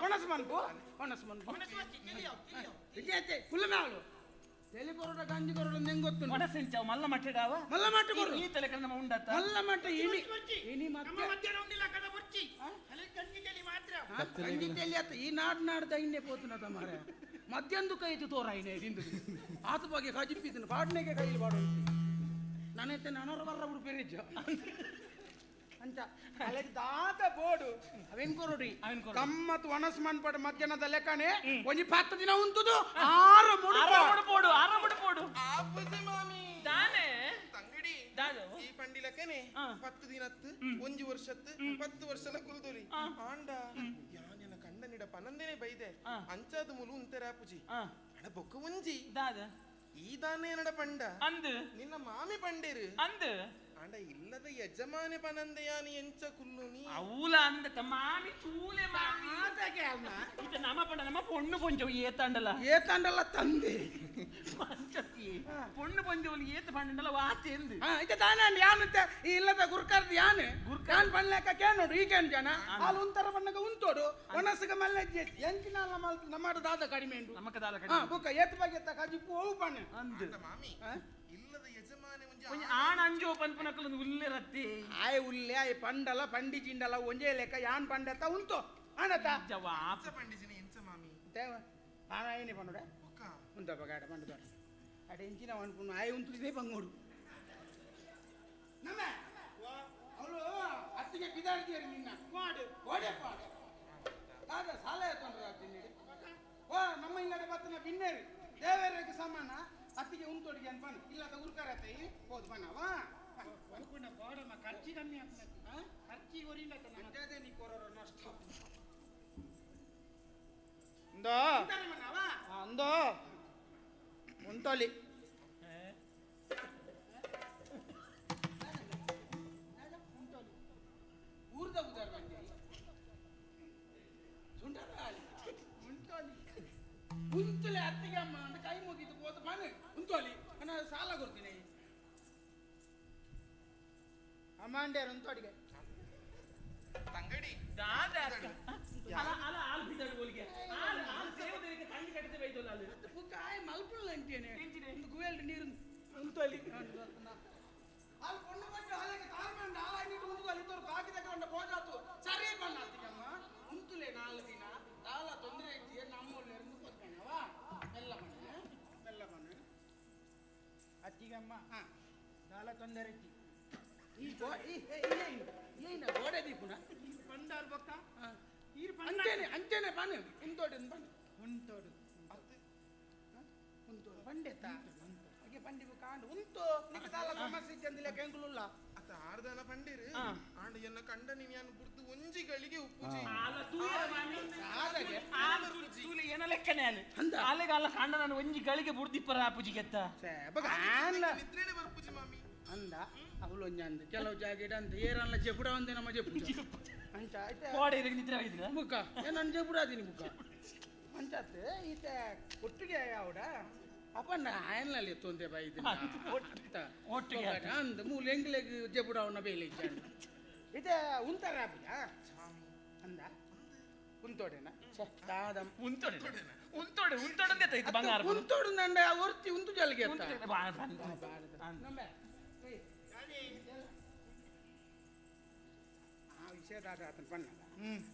ಒಣಸು ಮನ್ಪು ಒಣಸು ಮನ್ಪು ಕುಲ್ಲಮೆ ಅವಳು ತೆಲಿ ಕೊರಡ ಗಂಜಿ ಕೊರಡ ನಿಂಗೆ ಗೊತ್ತು ಒಣಸೆಂಚಾವು ಮಲ್ಲ ಮಟ್ಟೆಡಾವ ಮಲ್ಲ ಮಟ್ಟ ಕೊರು ಈ ತಲೆ ಕಣ್ಣ ಉಂಡತ್ತ ಮಲ್ಲ ಮಟ್ಟ ಇನಿ ಇನಿ ಮತ್ತೆ ಮಧ್ಯಾಹ್ನ ಉಂಡಿಲ್ಲ ಕದ ಬುರ್ಚಿ ಗಂಜಿ ತೆಲಿ ಮಾತ್ರ ಗಂಜಿ ತೆಲಿ ಅತ್ತ ಈ ನಾಡ್ ನಾಡ್ದ ಇನ್ನೆ ಪೋತುನ ತಮಾರೆ ಮಧ್ಯಾಹ್ನದ ಕೈತು ತೋರ ಇನ್ನೆ ತಿಂದು ಆತ ಬಗ್ಗೆ ಕಜಿಂಪಿದ್ದೀನಿ ಪಾಡ್ನೆಗೆ ಕೈಲಿ ಪಾಡು ನಾನೈತೆ ನಾನೋರ ಬರ್ರ ಬಿಡು ಪೆರಿಜ್ಜ ಅಂಚ ಅಲೆಗ್ ದಾದ ಬೋಡು ಅವೇನ್ ಕೊರಡಿ ಗಮ್ಮತ್ ಒಣಸ್ ಮನ್ಪಡ ಮಧ್ಯಾಹ್ನದ ಲೆಕ್ಕನೆ ಒಂಜಿ 10 ದಿನ ಉಂಟುದು ಆರು ಮುಡು ಪೋಡು ಆರು ಮುಡು ಪೋಡು ಆಪುಜಿ ಮಾಮಿ ದಾನೆ ತಂಗಡಿ ಈ ಪಂಡಿ ಲೆಕ್ಕನೆ 10 ದಿನತ್ತು ಒಂಜಿ ವರ್ಷತ್ತು 10 ವರ್ಷಲ ಕುಲ್ದುರಿ ಆಂಡ ಯಾನೆನ ಕಂಡನಿಡ ಪನಂದೇನೆ ಬೈದೆ ಅಂಚಾದ ಮುಲು ಉಂತೆರ ಆಪುಜಿ ಅಡ ಬೊಕ್ಕ ಒಂಜಿ ದಾದ ಈ ದಾನೆ ಏನಡ ಪಂಡ ಅಂದು ನಿನ್ನ ಮಾಮಿ ಪಂಡೇರು ಅಂದು ಅಂಡ ಇಲ್ಲದ ಯಜಮಾನೆ ಪನಂದೆಯಾನಿ ಎಂಚ ಕುಲ್ಲು ನೀ ಅವಲ ಅಂದ ಮಾಮಿ ತೂಲೆ ಮಾಮಿ ಇತ ನಮ್ಮ ಪಂಡ ನಮ್ಮ ಪೊಣ್ಣು ಪೊಂಜವು ಏತಾಂಡಲ ಏತಾಂಡಲ ತಂದೆ ಮಂಚತಿ ಪೊಣ್ಣು ಪೊಂಜವು ಏತ ಪಂಡಲ ವಾತೆಂದು ಇತ ದಾನ ಯಾನಂತೆ ಈ ಇಲ್ಲದ ಗುರ್ಕರ್ದು ಯಾನೆ ಯಾನ್ ಪಣ್ಲೇಕ ಕೇನೋಡು ಈಗೇನು ಜನ ಹಾಲು ಉಂತರ ಬಣ್ಣಗ ಉಂತೋಡು ಒಣಸಗ ಮಲ್ಲೆ ಎಂಚಿನ ನಮ್ಮ ದಾದ ಕಡಿಮೆ ಉಂಟು ನಮಕ ದಾದ ಕಡಿಮೆ ಬುಕ್ಕ ಏತ್ ಬಗ್ಗೆ ಕಜಿಪ್ಪು ಅವು ಪಣ್ಣೆ ಅಂದು ಮಾಮಿ ಇಲ್ಲದ ಯಜಮಾನೆ ಒಂಜಿ ಆಣ ಅಂಜೋ ಪನ್ಪುನಕುಲು ಉಲ್ಲೆ ರತ್ತಿ ಆಯ್ ಉಲ್ಲೆ ಆಯ್ ಪಂಡಲ ಪಂಡಿ ಚಿಂಡಲ ಒಂಜೇ ಲೆಕ್ಕ ಯಾನ್ ಪಂಡತ ಉಂಟು ಆಣತ ಜವಾಬ್ ಪಂಡಿಜಿನ ಎಂಚ ಮಾಮಿ ದೇವ ಆಣ ಏನೇ ಪಂಡುಡ ಉಂತಪ್ಪ ಗಾಡ ಪಂಡುದ ಅಡೆ ಎಂಚಿನ ಅನ್ಪುನು ಆಯ್ ಉಂತು ಇದೇ ಬಂಗೋಡು ನಮ್ಮ ಅವಳು ಅತ್ತಿಗೆ ಬಿದಾಡ್ತೀರಿ ನಿನ್ನ ಮಾಡು ಓಡೆ ಪಾಡು ದಾದ ಸಾಲ ಎತ್ತೊಂಡ್ರ ತಿನ್ನಿಡಿ ಓ ನಮ್ಮ ಇಲ್ಲಡೆ ಬತ್ತನ ಬಿನ್ನೇರಿ ದೇವರಿಗೆ ಸಮಾನ ಅತ್ತಿಗೆ ಉಂತೊಡಿಗೆ ಅನ್ಪನು ಇಲ್ಲದ ಉರ್ಕಾರ ಹೋದ್ ಬನವಾ ಬೋಡಮ್ಮ ಖರ್ಚಿ ಕಮ್ಮಿ ಆಗ್ತದೆ ಖರ್ಚಿ ಒರಿಲ್ಲ ಅಂಜಾದೆ ನೀ ಕೊರೋರ ನಷ್ಟ ಅಂದೋ ಅಂದೋ ಉಂತೊಲಿ ಊರ್ದ ಉದಾರ ಬಂದೆ ಸುಂಟರ ಉಂತೊಲಿ ಉಂತುಲೆ ಅತ್ತಿಗೆ ಅಮ್ಮ ಅಂತ ಕೈ ಮುಗಿದು ಹೋದ ಬನ್ನಿ ಉಂತೊಲಿ ನಾನು ಸಾಲ ಕೊಡ್ತೀನಿ ಅಮ್ಮಾಂಡ್ಯಾರ ಉಂತೊಡಿಗೆ ತಂಗಡಿ ದಾದ ಅಲ ಅಲ ಆಲ್ ಬಿದ್ದಾಡು ಒಲಿಗೆ ಆಲ್ ಆಲ್ ಸೇವದರಿಗೆ ತಂಗಿ ಕಟ್ಟಿದೆ ಬೈದೋಲ್ಲ ಅಲ್ಲಿ ಕಾಯಿ ಮಲ್ಪುಲ್ಲ ಅಂಟೇನೆ ಒಂದು ಗುವೆಲ್ ನೀರು ಉಂತೊಲಿ ಅಲ್ಲಿ ಪೊಣ್ಣು ಬಂದು ಅಲ್ಲಿಗೆ ತಾಳ್ಮೆಂಡು ಆಲಾಗಿ ನೀರು ಉಂತೊಲಿ ತೋರು ಕಾಕಿ ತಗೊಂಡ ಹೋದಾತು ಸರಿ ಬಣ್ಣ ಅತ್ತಿಗಮ್ಮ ಉಂತುಲೆ 4 ದಿನ ದಾಲ ತೊಂದರೆ ಐತಿ ನಮ್ಮೂರ್ಲಿ ಕೂತ್ಕೊಂಡವ ಮೆಲ್ಲ ಬಣ್ಣ ಮೆಲ್ಲ ಬಣ್ಣ ಅತ್ತಿಗಮ್ಮ ದಾಲ ತೊಂದರೆ ಐತಿ ಈ ಗೋ ಈ ಏನ ಗೋಡೆ ದೀಪುನ ಬಂದಾರ್ ಬಕ್ಕ ಅಂಚೆನೆ ಅಂಚೆನೆ ಬನ್ನಿ ಉಂತೋಡು ಬನ್ನಿ ಉಂತೋಡು ಉಂತೋಡು ಬಂಡೆತ್ತ ಹಾಗೆ ಬಂಡಿ ಕಾಂಡು ಉಂತು ನಿಕ್ಕ ದಾಲ ಸಮಸ್ಯೆ ಇದ್ದಂದಿಲ್ಲ ಕೆಂಗುಲುಲ್ಲ ಅತ್ತ ಆರ್ದನ ಪಂಡಿರು ಆಂಡ ಎನ್ನ ಕಂಡನಿ ನಾನು ಬುರ್ದು ಒಂಜಿ ಗಳಿಗೆ ಉಪ್ಪುಜಿ ಏನ ಲೆಕ್ಕನೆ ಅಲ್ಲಿ ಅಲ್ಲಿಗೆ ಅಲ್ಲ ಕಂಡ ನಾನು ಒಂಜಿ ಗಳಿಗೆ ಬುರ್ದಿಪ್ಪರ ಆಪುಜಿಗೆತ್ತ ನಿದ್ರೆನೆ ಬರ್ಪುಜಿ ಮಾಮಿ ಅಂದ ಅವಳು ಒಂಜಿ ಅಂದ ಕೆಲವು ಜಾಗ ಅಂದ ಏರಲ್ಲ ಜೆಪುಡ ಒಂದೇ ನಮ್ಮ ಜೆಪುಜಿ ಅಂಚ ಕೋಡೆ ನಿದ್ರೆ ಆಗಿದ್ರ ಬುಕ್ಕ ನಾನು ಜೆಪುಡ ಅದೀನಿ ಬುಕ್ಕ ಅಂಚಾತ್ ಈತ ಒಟ್ಟಿಗೆ ಯಾವಡ ಅಪ್ಪಣ್ಣ ಆಯನ್ನಲ್ಲಿ ತೊಂದೆ ಬೈ ಒಟ್ಟಿಗೆ ಅಂದ ಮೂಲ ಎಂಗ್ಲೆಗ್ ಜೆಪುಡ ಅವನ ಬೇಲೆ ಇತ್ತೆ ಉಂತಾರ ಆಪುಜ ಅಂದ ಉಂತೋಡೆನ ದಾದ ಉಂತೋಡೆ ಉಂತೋಡೆ ಉಂತೋಡೆ ಬಂಗಾರ ಉಂತೋಡು ನಂಡ ಒರ್ತಿ ಉಂತು ಜಲ್ಗೆ ಆ ವಿಷಯ ದಾದ ಆತನ ಪಣ್ಣಲ್ಲ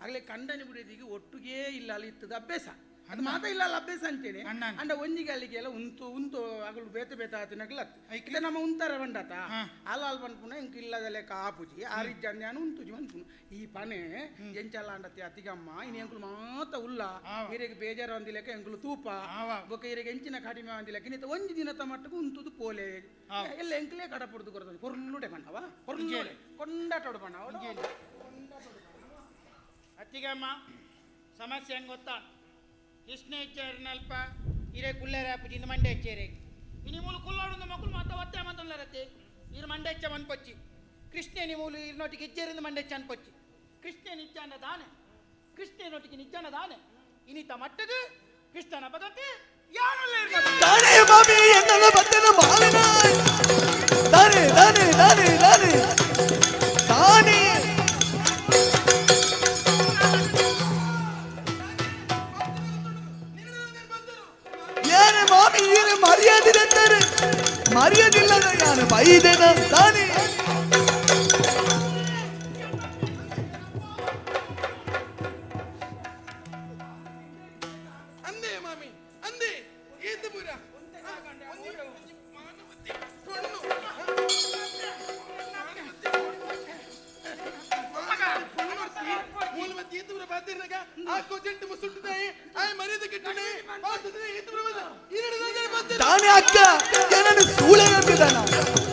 ಆಗಲೇ ಕಂಡನಿ ಬಿಡಿದಿಗೆ ಒಟ್ಟಿಗೆ ಇಲ್ಲ ಅಲ್ಲಿ ಇತ್ತದ ಅಭ್ಯಾಸ ಅದು ಮಾತ ಇಲ್ಲ ಅಲ್ಲ ಅಭ್ಯಾಸ ಅಂತೇನೆ ಅಂಡ ಒಂಜಿಗೆ ಅಲ್ಲಿಗೆ ಎಲ್ಲ ಉಂತು ಉಂತು ಅಗಲು ಬೇತೆ ಬೇತ ಆತನಗಲ ಇಲ್ಲ ನಮ್ಮ ಉಂತಾರ ಬಂಡಾತ ಅಲ್ಲ ಅಲ್ ಪನ್ಪುನ ಇಂಕ ಇಲ್ಲದಲೆ ಕಾಪುಜಿ ಆ ರೀತಿ ನಾನು ಉಂತುಜಿ ಪನ್ಪುನು ಈ ಪನೆ ಎಂಚಲ್ಲ ಅಂಡತಿ ಅತಿಗಮ್ಮ ಇನಿ ಎಂಕುಲು ಮಾತ ಉಲ್ಲ ಇರೆಗೆ ಬೇಜಾರು ಅಂದಿಲೆಕ್ಕ ಎಂಕುಲು ತೂಪ ಬೊಕ್ಕ ಇರೆಗೆ ಎಂಚಿನ ಕಡಿಮೆ ಅಂದಿಲೆಕ್ಕ ಇನ್ನಿತ ಒಂಜಿ ದಿನದ ಮಟ್ಟಕ್ಕೆ ಉಂತುದು ಪೋಲೆ ಎಲ್ಲ ಎಂಕಲೇ ಕಡ ಪುಡ್ದು ಕೊರ್ತದೆ ಪೊರ್ಲುಡೆ ಬಣ್ಣವ ಪೊರ್ಲುಡೆ ಕೊಂಡಾಟೋಡು ಬಣ್ಣ ಅತ್ತಿಗಮ್ಮ ಸಮಸ್ಯೆ ಹೆಂಗ್ ಗೊತ್ತಾ ಕೃಷ್ಣ ಇಚ್ಚಾರನಲ್ಪ ಇರೇ ಕುಲ್ಲೇರ ಪುಜಿಂದ ಮಂಡೆ ಹೆಚ್ಚೇರೆ ಇನಿ ಮೂಲು ಕುಲ್ಲಾಡುಂದ ಮಕ್ಕಳು ಮಾತ ಒತ್ತೆ ಮಂತೊಂದರತ್ತೆ ಇರು ಮಂಡೆ ಹೆಚ್ಚ ಮನ್ಪೊಚ್ಚಿ ಕೃಷ್ಣನಿ ಮೂಲು ಇರ್ನೊಟ್ಟಿಗೆ ಇಜ್ಜೇರಿಂದ ಮಂಡೆ ಹೆಚ್ಚ ಅನ್ಪೊಚ್ಚಿ ಕೃಷ್ಣನ ಇಚ್ಚಾನ ದಾನೆ ಕೃಷ್ಣನೊಟ್ಟಿಗೆ ನಿಜ್ಜಾನ ದಾನೆ ಇನಿತ ಮಟ್ಟದು ಕೃಷ್ಣನ ಭಗತೆ ತಾನೇ ಮಾಮಿ ಎನ್ನಲು ಬಂದನು ಮಾವಿನ ತಾನೇ ತಾನೇ ತಾನೇ ತಾನೇ ತಾನೇ ಯಾರು ಮಾಮಿ ಏನು ಮರ್ಯಾದಿರಂತಾರೆ ಮರ್ಯಾದಿಲ್ಲದ ಯಾರು ಬೈದೆನ ತಾನೇ ಅಂದೆ ಮಾಮಿ ಅಂದೆ ಏತಪುರ ತಾನೇ ಅಕ್ಕ ಏನನ್ನು ಸೂಳೆ ಅಂತಿದ್ದಾನ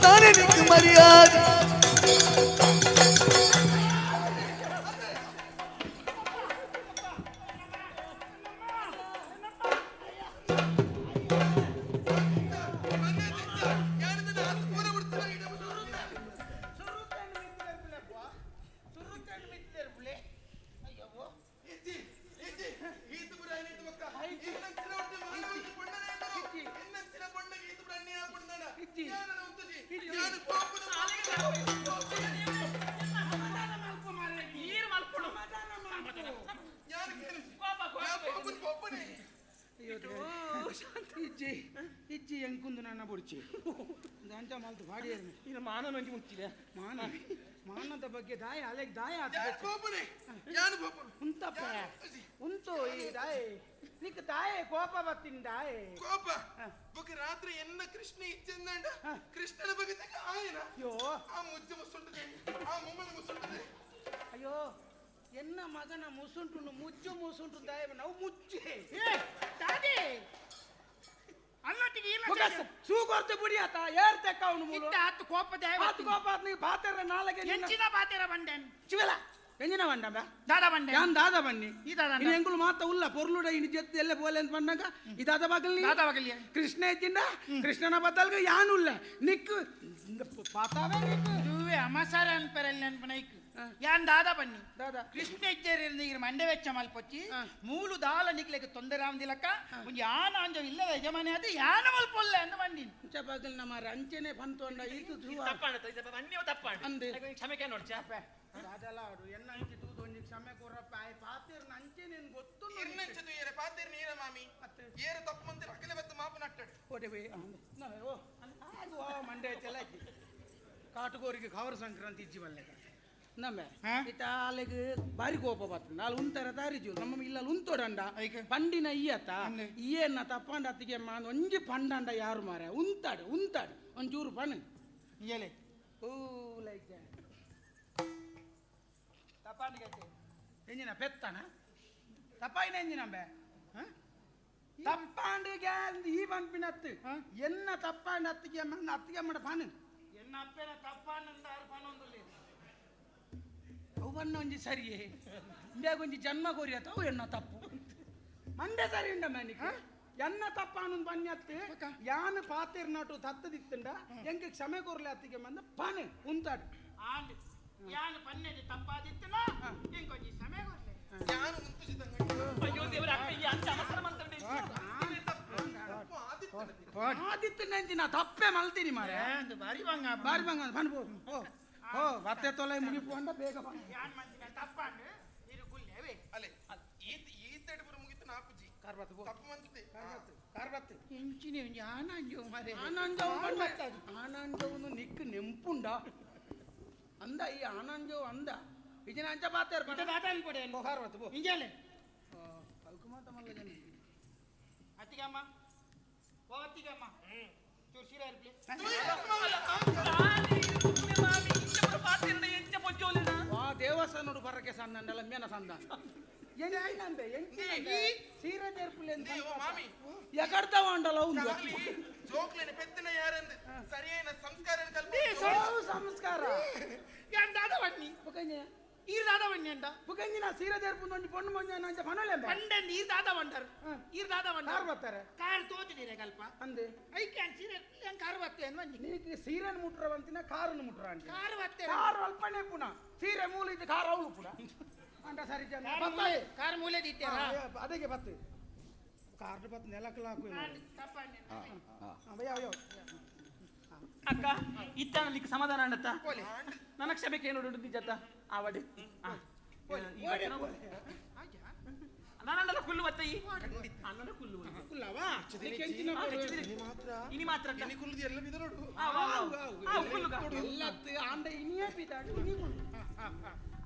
ತಾನೇ ನಿಂಗೆ ಮರ್ಯಾದೆ ಇಜ್ಜಿ ಇಜ್ಜಿ ಎಂಕುಂದು ನನ್ನ ಬುಡ್ಚಿ ಅಂಚ ಮಲ್ತು ಬಾಡಿ ಇನ್ನು ಮಾನನ ಮುಚ್ಚಿದೆ ಮಾನ ಮಾನದ ಬಗ್ಗೆ ದಾಯ ಅಲೆಗ್ ದಾಯ ಉಂತಪ್ಪ ಉಂತು ಈ ದಾಯ ನಿಕ್ ದಾಯ ಕೋಪ ಬತ್ತಿನ ದಾಯ ಕೋಪ ಬೊಕ್ಕ ರಾತ್ರಿ ಎನ್ನ ಕೃಷ್ಣ ಇಚ್ಛೆಂದಂಡ ಕೃಷ್ಣನ ಬಗ್ಗೆ ಆಯನ ಅಯ್ಯೋ ಆ ಮುಜ್ಜು ಮುಸುಂಟದೆ ಆ ಮುಮ್ಮನ ಮುಸುಂಟದೆ ಅಯ್ಯೋ ಎನ್ನ ಮಗನ ಮುಸುಂಟು ಮುಜ್ಜು ಮುಸುಂಟು ದಾಯ ನಾವು ಮುಚ್ಚಿ ದಾದಿ ಅಲ್ಲೊಟ್ಟಿಗೆ ಸೂಗೊರ್ತು ಬುಡಿಯಾತ ಏರ್ ತೆಕ್ಕ ಅವನು ಮೂಲು ಆತು ಕೋಪ ದಾಯ ಆತು ಕೋಪ ಆತ್ ನೀವು ಬಾತೆರ ನಾಲಗೆ ಎಂಚಿನ ಬಾತೆರ ಬಂಡೆನ್ ಚಿವಲ ಎಂಜಿನ ಬಂಡಂಬ ದಾದ ಬಂಡೆ ಯಾನ್ ದಾದ ಬನ್ನಿ ಈ ದಾದ ಇನ್ನು ಎಂಗುಲು ಮಾತ ಉಲ್ಲ ಪೊರ್ಲುಡ ಇನ್ನು ಜೊತೆ ಎಲ್ಲ ಬೋಲೆ ಅಂತ ಬಂದಾಗ ಈ ದಾದ ಬಾಗಲಿ ದಾದ ಬಾಗಲಿ ಕೃಷ್ಣ ಇದ್ದಿಂದ ಕೃಷ್ಣನ ಬದಲ್ಗ ಯಾನುಲ್ಲ ನಿಕ್ಕು ಪಾತಾವೆ ನಿಕ್ಕು ದುವೆ ಅಮಸಾರ ಅನ್ಪರಲ್ಲಿ ಅನ್ಪನೈಕ್ ಯಾನ್ ದಾದ ಬನ್ನಿ ದಾದ ಕೃಷ್ಣ ಇಜ್ಜೇರಿಂದ ಈಗ ಮಂಡೆ ವೆಚ್ಚ ಮಲ್ಪೊಚ್ಚಿ ಮೂಲು ದಾಲ ನಿಕ್ಲೆಗೆ ತೊಂದರೆ ಆವಂದಿಲಕ್ಕ ಒಂಜಿ ಯಾನ ಅಂಜ ಇಲ್ಲದ ಯಜಮಾನಿ ಅದು ಯಾನ ಮಲ್ಪೊಲ್ಲೆ ಅಂದ ಬಂದಿನಿ ಬಾಗಲ್ ನಮ್ಮ ರಂಚನೆ ಬಂತು ಅಂಡ ಇದು ತಪ್ಪಾಣ ಅನ್ಯವ ತಪ್ಪಾಣ ಅಂದೆ ಕ್ಷಮೆ ನೋಡ್ಚ ದಾದಲ ಆಡು ಎನ್ನ ಅಂಚೆ ತೂದು ಒಂಜಿ ಕ್ಷಮೆ ಕೊರಪ್ಪ ಆಯ್ ಪಾತೇರ್ನ ಅಂಚೆ ನಿನ್ ಗೊತ್ತು ಇರ್ನಂಚೆ ತುಯ್ಯರೆ ಪಾತೇರ್ನ ಏರ ಮಾಮಿ ಏರ ತಪ್ಪು ಮಂತಿರ ಅಕಲೆ ಬತ್ತ ಮಾಪು ನಟ್ಟಡು ಓಟೆ ಬೇ ಓ ಆಗ ಮಂಡೆ ಚೆಲ್ಲ ಕಾಟುಗೋರಿಗೆ ಖವರ ಸಂಕ್ರಾಂತಿ ಇಜ್ಜಿ ಬಲ್ಲೆ ನಮ್ಮೆ ಇತ್ತಾಲೆಗ್ ಬಾರಿ ಕೋಪ ಬರ್ತದೆ ನಾಲ್ ಉಂತರ ತಾರಿಜು ನಮ್ಮ ಇಲ್ಲ ಉಂತೋಡಂಡ ಪಂಡಿನ ಇಯ್ಯತ್ತ ಇಯ್ಯನ್ನ ತಪ್ಪಂಡ ಅತ್ತಿಗೆ ಮಾನ್ ಒಂಜಿ ಪಂಡಂಡ ಯಾರು ಮಾರ ಉಂತಾಡು ಉಂತಾಡು ಒಂಚೂರು ಪಣ್ಣು ಇಯಲೆ ಓ ಲೈಕ್ ತಪ್ಪಾಂಡಿಗೆ ಎಂಜಿನ ಪೆತ್ತನ ತಪ್ಪಾಯಿನ ಎಂಜಿನಂಬೆ ತಪ್ಪಾಂಡಿಗೆ ಈ ಪನ್ಪಿನತ್ತು ಎನ್ನ ತಪ್ಪಾಂಡ ಅತ್ತಿಗೆ ಅತ್ತಿಗೆ ಮಾಡ ಪಣ್ಣು ಎನ್ನ ಅಪ್ಪನ ತಪ್ಪಾನಂದ ಅರ್ಪಣೊಂದುಲ್ಲೆ ಅವನ್ನ ಒಂಜಿ ಸರಿಯೇ ಇಂಬ್ಯಾಗೊಂಜಿ ಜನ್ಮ ಕೋರಿಯತ್ತ ಅವು ಎನ್ನ ತಪ್ಪು ಮಂಡೆ ಸರಿ ಉಂಡ ಮನಿಕ್ ಎನ್ನ ತಪ್ಪಾನೊಂದು ಬನ್ಯತ್ತು ಯಾನ್ ಪಾತೆರ್ ನಾಟು ತತ್ತದಿತ್ತಂಡ ಎಂಕ್ ಕ್ಷಮೆ ಕೋರ್ಲೆ ಅತ್ತಿಗೆ ಮಂದ ಪಾನೆ ಉಂತಾಡು ಆಂಡ್ ಯಾನ್ ಪನ್ನೆದು ತಪ್ಪಾದಿತ್ತನ ಎಂಕೊಂಜಿ ಕ್ಷಮೆ ಕೊರ್ಲೆ ಯಾನು ಉಂತುಜಿ ತಂಗಡಿ ಅಯ್ಯೋ ದೇವರೇ ಅಕ್ಕ ಈ ಅಂಚ ಅವಸರ ಮಂತಂಡೆ ಆದಿತ್ತನಂಚಿನ ತಪ್ಪೆ ಮಲ್ತೀನಿ ಮಾರೆ ಬಾರಿ ಬಂಗ ಬಾರಿ ಬಂಗ ಬನ್ಬೋ ಓ ಓ ಬತ್ತೆ ತೊಲೆ ಮುಗಿಪು ಅಂಡ ಬೇಗ ಬಾ ಯಾನ್ ಮಂತಿನ ತಪ್ಪಾಂಡ್ ಇರು ಕುಲ್ಲೇವೆ ಅಲೆ ಈತ ಈತಡೆ ಪುರ ಮುಗಿತು ನಾಪುಜಿ ಕಾರ್ಬತ್ತು ಬೋ ತಪ್ಪು ಮಂತದೆ ಕಾರ್ಬತ್ತು ಕಾರ್ಬತ್ತು ಎಂಚಿನ ಒಂಜಿ ಆನಂಜವು ಮಾರೆ ಆನಂಜವು ಬಂಡ ಆನಂಜವುನು ನಿಕ್ ನೆಂಪುಂಡ ಅಂದ ಈ ಆನಂಜವು ಅಂದ ಇಜಿನ ಅಂಚ ಬಾತೇರ್ ಇತ್ತ ದಾತಾನ್ ಕೊಡೆ ಬೋ ಕಾರ್ಬತ್ತು ಬೋ ಇಂಜಾಲೆ ಕಲ್ಕುಮಾತ ಮಲ್ಲ ಜನ ಅತ್ತಿಗಮ್ಮ ಓ ಅತ್ತಿಗಮ್ಮ ಚೂರು ಸೀರೆ ಇರ್ಲಿ ವಾ ದೇವಸ್ಥಾನೋಡು ಬರಕ್ಕೆ ಸಣ್ಣಂಡಲ್ಲ ಮೇನ ಸಂದ ಎಂಚಿನಂದೆ ಎಂಚಿನಂದೆ ಸೀರೆ ತೆರ್ಪುಲೆ ಅಂತ ಮಾಮಿ ಎಕಡ್ತಾವ ಅಂಡಲ್ಲ ಉಂದು ಜೋಕ್ಲೇನೆ ಪೆತ್ತನ ಯಾರಂದು ಸರಿಯಾದ ಸಂಸ್ಕಾರ ಕಲ್ಪ ಸಂಸ್ಕಾರ ಯಾನ್ ದಾದ ಬನ್ನಿ ಬುಕಂಜೆ ಈರ್ ದಾದ ಬನ್ನಿ ಅಂಡ ಬುಕಂಜಿನ ಸೀರೆ ತೆರ್ಪುಂದು ಒಂಜಿ ಪೊಣ್ಣು ಮಂಜ ಅಂಚ ಪನೊಲೆ ಪಂಡಂದು ಈರ್ ದಾದ ಬಂಡರ್ ಈರ್ ದಾದ ಬಂಡರ್ ಕಾರ್ ಬರ್ತಾರೆ ಕಾರ್ ತೋತಿದ್ದೀರ ಕಲ್ಪ ಅಂದೆ ಐಕೆ ಸೀರೆ ಏನ್ ಕಾರ್ ಬತ್ತೆ ಅನ್ವಂಜಿ ನೀ ಸೀರೆನ್ ಮುಟ್ರ ಅಂತಿನ ಕಾರನ್ನು ಮುಟ್ರ ಅಂಟಿ ಕಾರ್ ಬತ್ತೆ ಕಾರ್ ಅಲ್ಪನೆ ಪುನಃ ಸೀರೆ ಮೂಲ ಇದ್ದು ಕಾರ್ ಅವಳು ಪುನಃ ಅಂಡ ಸರಿ ಜನ ಕಾರ್ ಮೂಲೆ ದಿತ್ತೇರಾ ಅದಕ್ಕೆ ಬತ್ತು ಕಾರ್ ಬತ್ತು ನೆಲಕ್ಕೆ ಹಾಕು ಯಾವ ಅಕ್ಕ ಇತ್ತಾನಲ್ಲಿಕ್ಕೆ ಸಮಾಧಾನ ಅಂಡತ್ತ ನನ್ನ ಕ್ಷಮೆಗೆ ಏನು ನೋಡು ನಿಜತ್ತ ಆವಡೆ ನಾನಲ್ಲ ಕುಲ್ಲು ಬತ್ತ ಈ ಅಣ್ಣನ ಕುಲ್ಲು ಕುಲ್ಲವಾ ಇನಿ ಮಾತ್ರ ಇನಿ ಕುಲ್ಲುದು ಎಲ್ಲ ಬಿದರೋಡು ಎಲ್ಲ ಆಂಡ ಇನಿಯೇ ಬಿದಾಡು ಇನಿ ಕುಲ್ಲು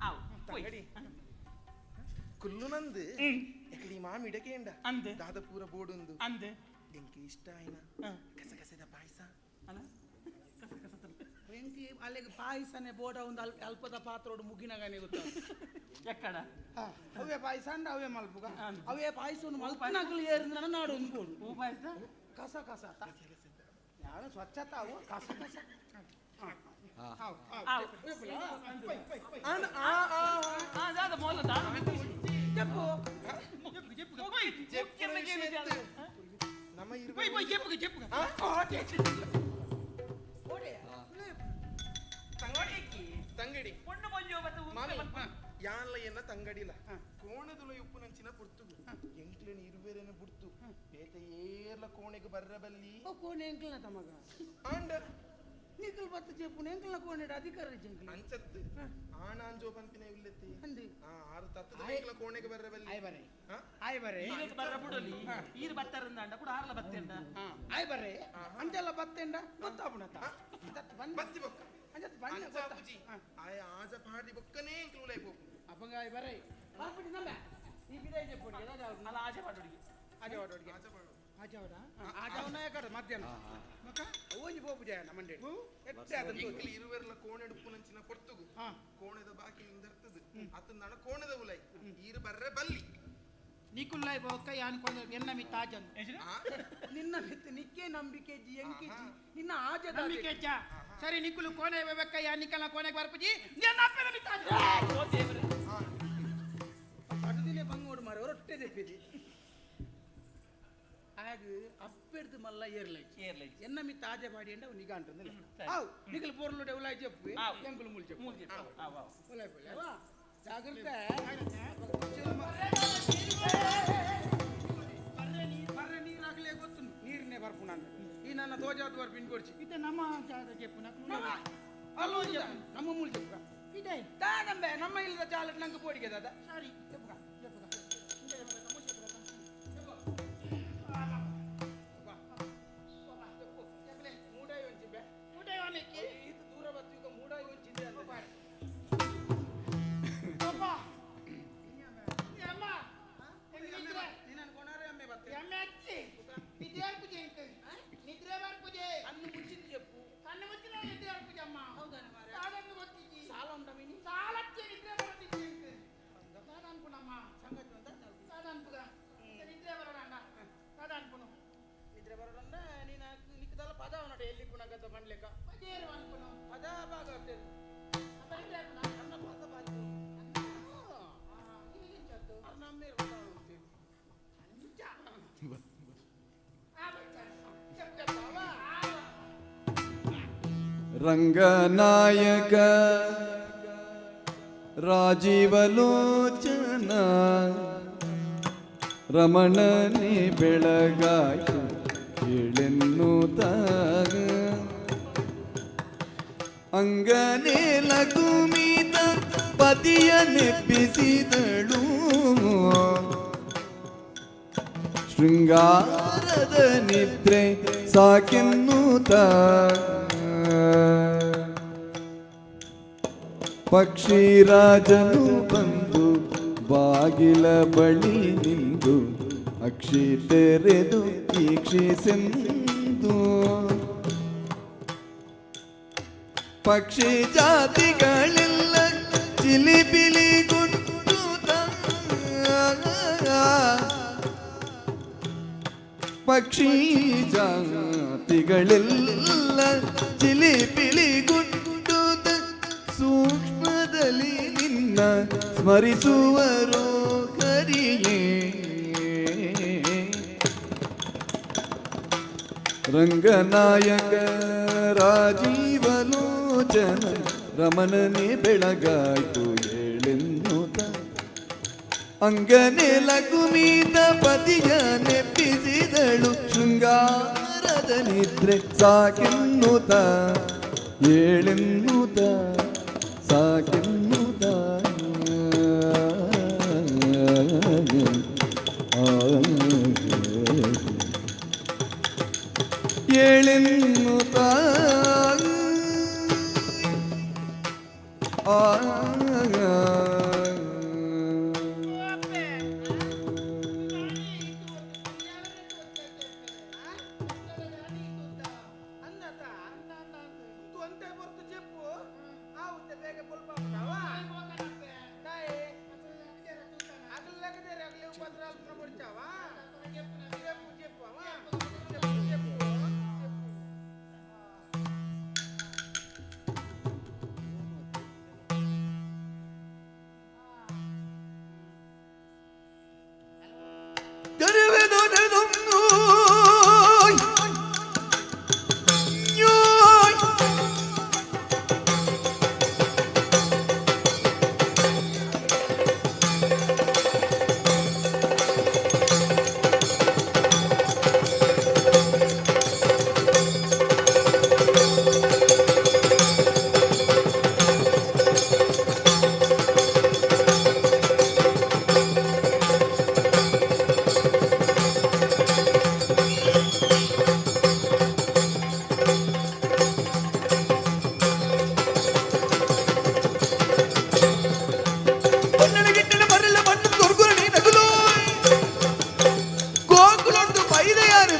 ಆವ್ ತಂಗಡಿ ಕುಲ್ಲು ನಂದು ಎಕಡಿ ಮಾಮಿ ಇಡಕೇಂಡ ಅಂದೆ ದಾದ ಪೂರ ಬೋಡುಂದು ಅಂದೆ ಎಂಕೆ ಇಷ್ಟ ಆಯ್ನ ಕಸಕಸದ ಪಾಯಸ ಅಲ್ಲ ಎಂಕಿ ಅಲ್ಲಿಗೆ ಪಾಯಸನೆ ಬೋಡ ಒಂದು ಅಲ್ಪ ಅಲ್ಪದ ಪಾತ್ರೋಡು ಮುಗಿನಗಾನೆ ಗೊತ್ತ ಎಕ್ಕಡ ಅವೇ ಪಾಯಸ ಅಂಡ ಅವೇ ಮಲ್ಪುಗ ಅವೇ ಪಾಯಸವನ್ನು ಮಲ್ಪನಾಗಲು ಏರಿದ ನಾಡು ಒಂದು ಹೂ ಪಾಯಸ ಕಸ ಕಸ ಯಾರು ಸ್ವಚ್ಛತಾ ಅವು ಕಸ ಕಸ ನಮ್ಮ ತಂಗಡಿ ಯಾನ್ಲ ಎನ್ನ ತಂಗಡಿಲ ಕೋಣದುಲ ಉಪ್ಪು ನಂಚಿನ ಪುರ್ತುಗು ಎಂಕ್ಲೆನ ಇರುವೆರೆನ ಬುಡ್ತು ಬೇತ ಏರ್ಲ ಕೋಣೆಗೆ ಬರ್ರಬಲ್ಲಿ ಕೋಣೆ ಎಂಕ್ಲನ ತಮಗ ಆಂಡ ನಿಕಲ್ ಬತ್ತು ಚೆಪ್ಪುನ ಎಂಕ್ಲನ ಕೋಣೆಡ ಅಧಿಕಾರ ಎಂಕ್ಲ ಅಂಚತ್ತು ಆಣಾಂಜೋ ಪಂಪಿನ ಇಲ್ಲತ್ತಿ ಅಂದು ಆ ಆರು ತತ್ತದ ಎಂಕ್ಲ ಕೋಣೆಗೆ ಬರ್ರಬಲ್ಲಿ ಆಯ್ ಬರೆ ಆಯ್ ಬರೆ ಈರ್ ಬರ್ರ ಬುಡಲಿ ಈರ್ ಬತ್ತರಂದ ಅಂಡ ಕೂಡ ಆರ್ಲ ಬತ್ತೆಂಡ ಆಯ್ ಬರೆ ಅಂಚೆಲ್ಲ ಬತ್ತೆಂಡ ಗೊತ್ತಾಪುಣತ ಬತ್ತಿ ಬೊಕ್ಕ ಅಂಚಾಪುಜಿ ಆಯ ಆಜ ಪಾಡಿ ಬೊಕ್ಕನೇ ಎಂಕ್ಲ ಉಲೈ ಪೋಪು ಅಪಂಗ ಆಯ್ ಬರೆ ಪಾಪುಡಿ ನಮ್ಮ ಈ ಬಿದೈ ಚೆಪ್ಪುಡಿ ಅಲ್ಲ ಆಜೆ ಪಾಡೋಡಿಗೆ ಆಜೆ ಪಾಡೋಡಿಗೆ ಆಜೆ ಪಾಡೋ ಆಜಾವಡ ಆಜಾವನ ಯಾಕಡ ಮಧ್ಯಾಹ್ನ ಮಕ್ಕ ಓಂಜಿ ಪೋಪು ಜಯನ ಮಂಡೆ ಎಟ್ಟೆ ಅದನ್ನ ಎಂಕ್ಲ ಇರುವೆರ್ಲ ಕೋಣೆಡುಪ್ಪು ನಂಚಿನ ಪೊರ್ತುಗು ಕೋಣೆದ ಬಾಕಿಲಿಂದ ದರ್ತದು ಅತಂದಣ ಕೋಣೆದ ಉಲೈ ಈರು ಬರ್ರೆ ಬಲ್ಲಿ ನಿಕುಲ್ಲೈ ಬೋಕ್ಕ ಯಾನ್ ಕೊಂದ ಎನ್ನ ಮಿತ್ತ ಆಜನ್ ನಿನ್ನ ಮಿತ್ತ ನಿಕ್ಕೆ ನಂಬಿಕೆ ಜಿ ಎಂಕೆ ಜಿ ನಿನ್ನ ಆಜದ ನಂಬಿಕೆ ಜ ಸರಿ ನಿಕುಲು ಕೋಣೆ ಬೆಕ್ಕ ಯಾ ನಿಕಲ ಕೋಣೆಗೆ ಬರ್ಪುಜಿ ನಿನ್ನ ಅಪ್ಪನ ಮಿತ್ತ ಆಜ ಓ ದೇವರೇ ಪಡದಿಲೆ ಬಂಗೋಡು ಮಾರೆ ರೊಟ್ಟೆ ದೆಪ್ಪಿದಿ ಆಗ ಅಪ್ಪೆಡ್ದು ಮಲ್ಲ ಏರ್ಲೈಚ್ ಏರ್ಲೈಚ್ ಎನ್ನ ಮಿತ್ತ ಆಜೆ ಬಾಡಿ ಅಂಡ ನಿಗಾಂಟಂದಿಲ್ಲ ಆವ್ ನಿಕಲ್ ಪೋರ್ಲು ಡೆವಲಾಯ್ చెప్పు ಎಂಕುಲು ಮೂಲ್ చెప్పು ಮೂಲ್ చెప్పು ಆವ್ ಆವ್ ಒಲೆ ಒಲೆ ವಾ ಜಾಗ್ರತೆ ಬರ್ರೆ ನೀರು ಆಗಲೇ ಗೊತ್ತು ನೀರನ್ನೇ ಬರ್ಪು ನಾನು ಈ ನನ್ನ ತೋಜಾದ ಬರ್ಪು ಇನ್ಕೊಡ್ಚಿ ಇತ್ತೆ ನಮ್ಮ ಜಾಗ చెప్పು ನಮ್ಮ ಅಲ್ಲೋ ನಮ್ಮ ಮೂಲ್ చెప్పು ಇದೆ ದಾದಂಬೆ ನಮ್ಮ ಇಲ್ಲದ ಚಾಲಟ್ ನಂಗೆ ಪೋಡಿಗೆ ದಾದ ಸರಿ చెప్పుಕ చెప్పుಕ ದೂರ ಬತ್ತಿ ಮೂಡಾಯಿ ಒಂಚಿದೆ ನಿದ್ರೆ ಬರ್ಪುಜೆ ಕಣ್ಣು ಮುಚ್ಚಿದ್ದು చెప్పು ಕಣ್ಣು ಮುಚ್ಚಿನ ನಿದ್ರೆ ಬರ್ಪುಜೆ ಅಮ್ಮ ಹೌದಾನೆ ಮಾರ್ರೆ ಸಾಲನ್ನು ಗೊತ್ತಿಜ್ಜಿ ಸಾಲ ಉಂಟ ಮೀನಿ ಸಾಲಕ್ಕೆ ನಿದ್ರೆ ಬರ್ತಿದ್ದೆ ಪಂಡ್ಲೆಕ ಪದೇರು ಅನ್ಪುನು ಪದ ಭಾಗವತೆ ರಂಗನಾಯಕ ರಾಜೀವಲೋಚನ ರಮಣನೆ ಬೆಳಗಾಯ್ತು ಏಳೆನ್ನುತ್ತಾಗ ಅಂಗನೆ ಲಘುಮಿತ ಪತಿಯ ನೆಪ್ಪಿಸಿದಳು ಶೃಂಗಾರದ ನಿದ್ರೆ ಸಾಕೆನ್ನುತ್ತ ಪಕ್ಷಿರಾಜನು ಬಂದು ಬಾಗಿಲ ಬಳಿ ನಿಂದು ಅಕ್ಷಿ ತೆರೆದು ಈಕ್ಷಿಸೆಂದು ಪಕ್ಷಿ ಜಾತಿಗಳೆಲ್ಲ ಚಿಲಿಪಿಲಿ ಗುಟ್ಟುತ್ತ ಪಕ್ಷಿ ಜಾತಿಗಳೆಲ್ಲ ಚಿಲಿಪಿಲಿ ಗುಟ್ಟುತ್ತ ಸೂಕ್ಷ್ಮದಲ್ಲಿ ನಿನ್ನ ಸ್ಮರಿಸುವರೋ ಕರಿಯೇ ರಂಗನಾಯಕ ರಾಜೀವಲೋಚನ ರಮಣನೆ ಬೆಳಗಾಯ್ತು ಏಳೆನ್ನುತ್ತ ಅಂಗನೆ ಲಘುಮೀತ ಪತಿಯ ನೆಪ್ಪಿಸಿದಳು ಶೃಂಗಾರದ ನಿದ್ರೆ ಸಾಕೆನ್ನುತ್ತ ಏಳೆನ್ನುತ್ತ ಸಾಕೆನ್ನುತ್ತ ಏಳೆನ್ನುತ್ತ ಆ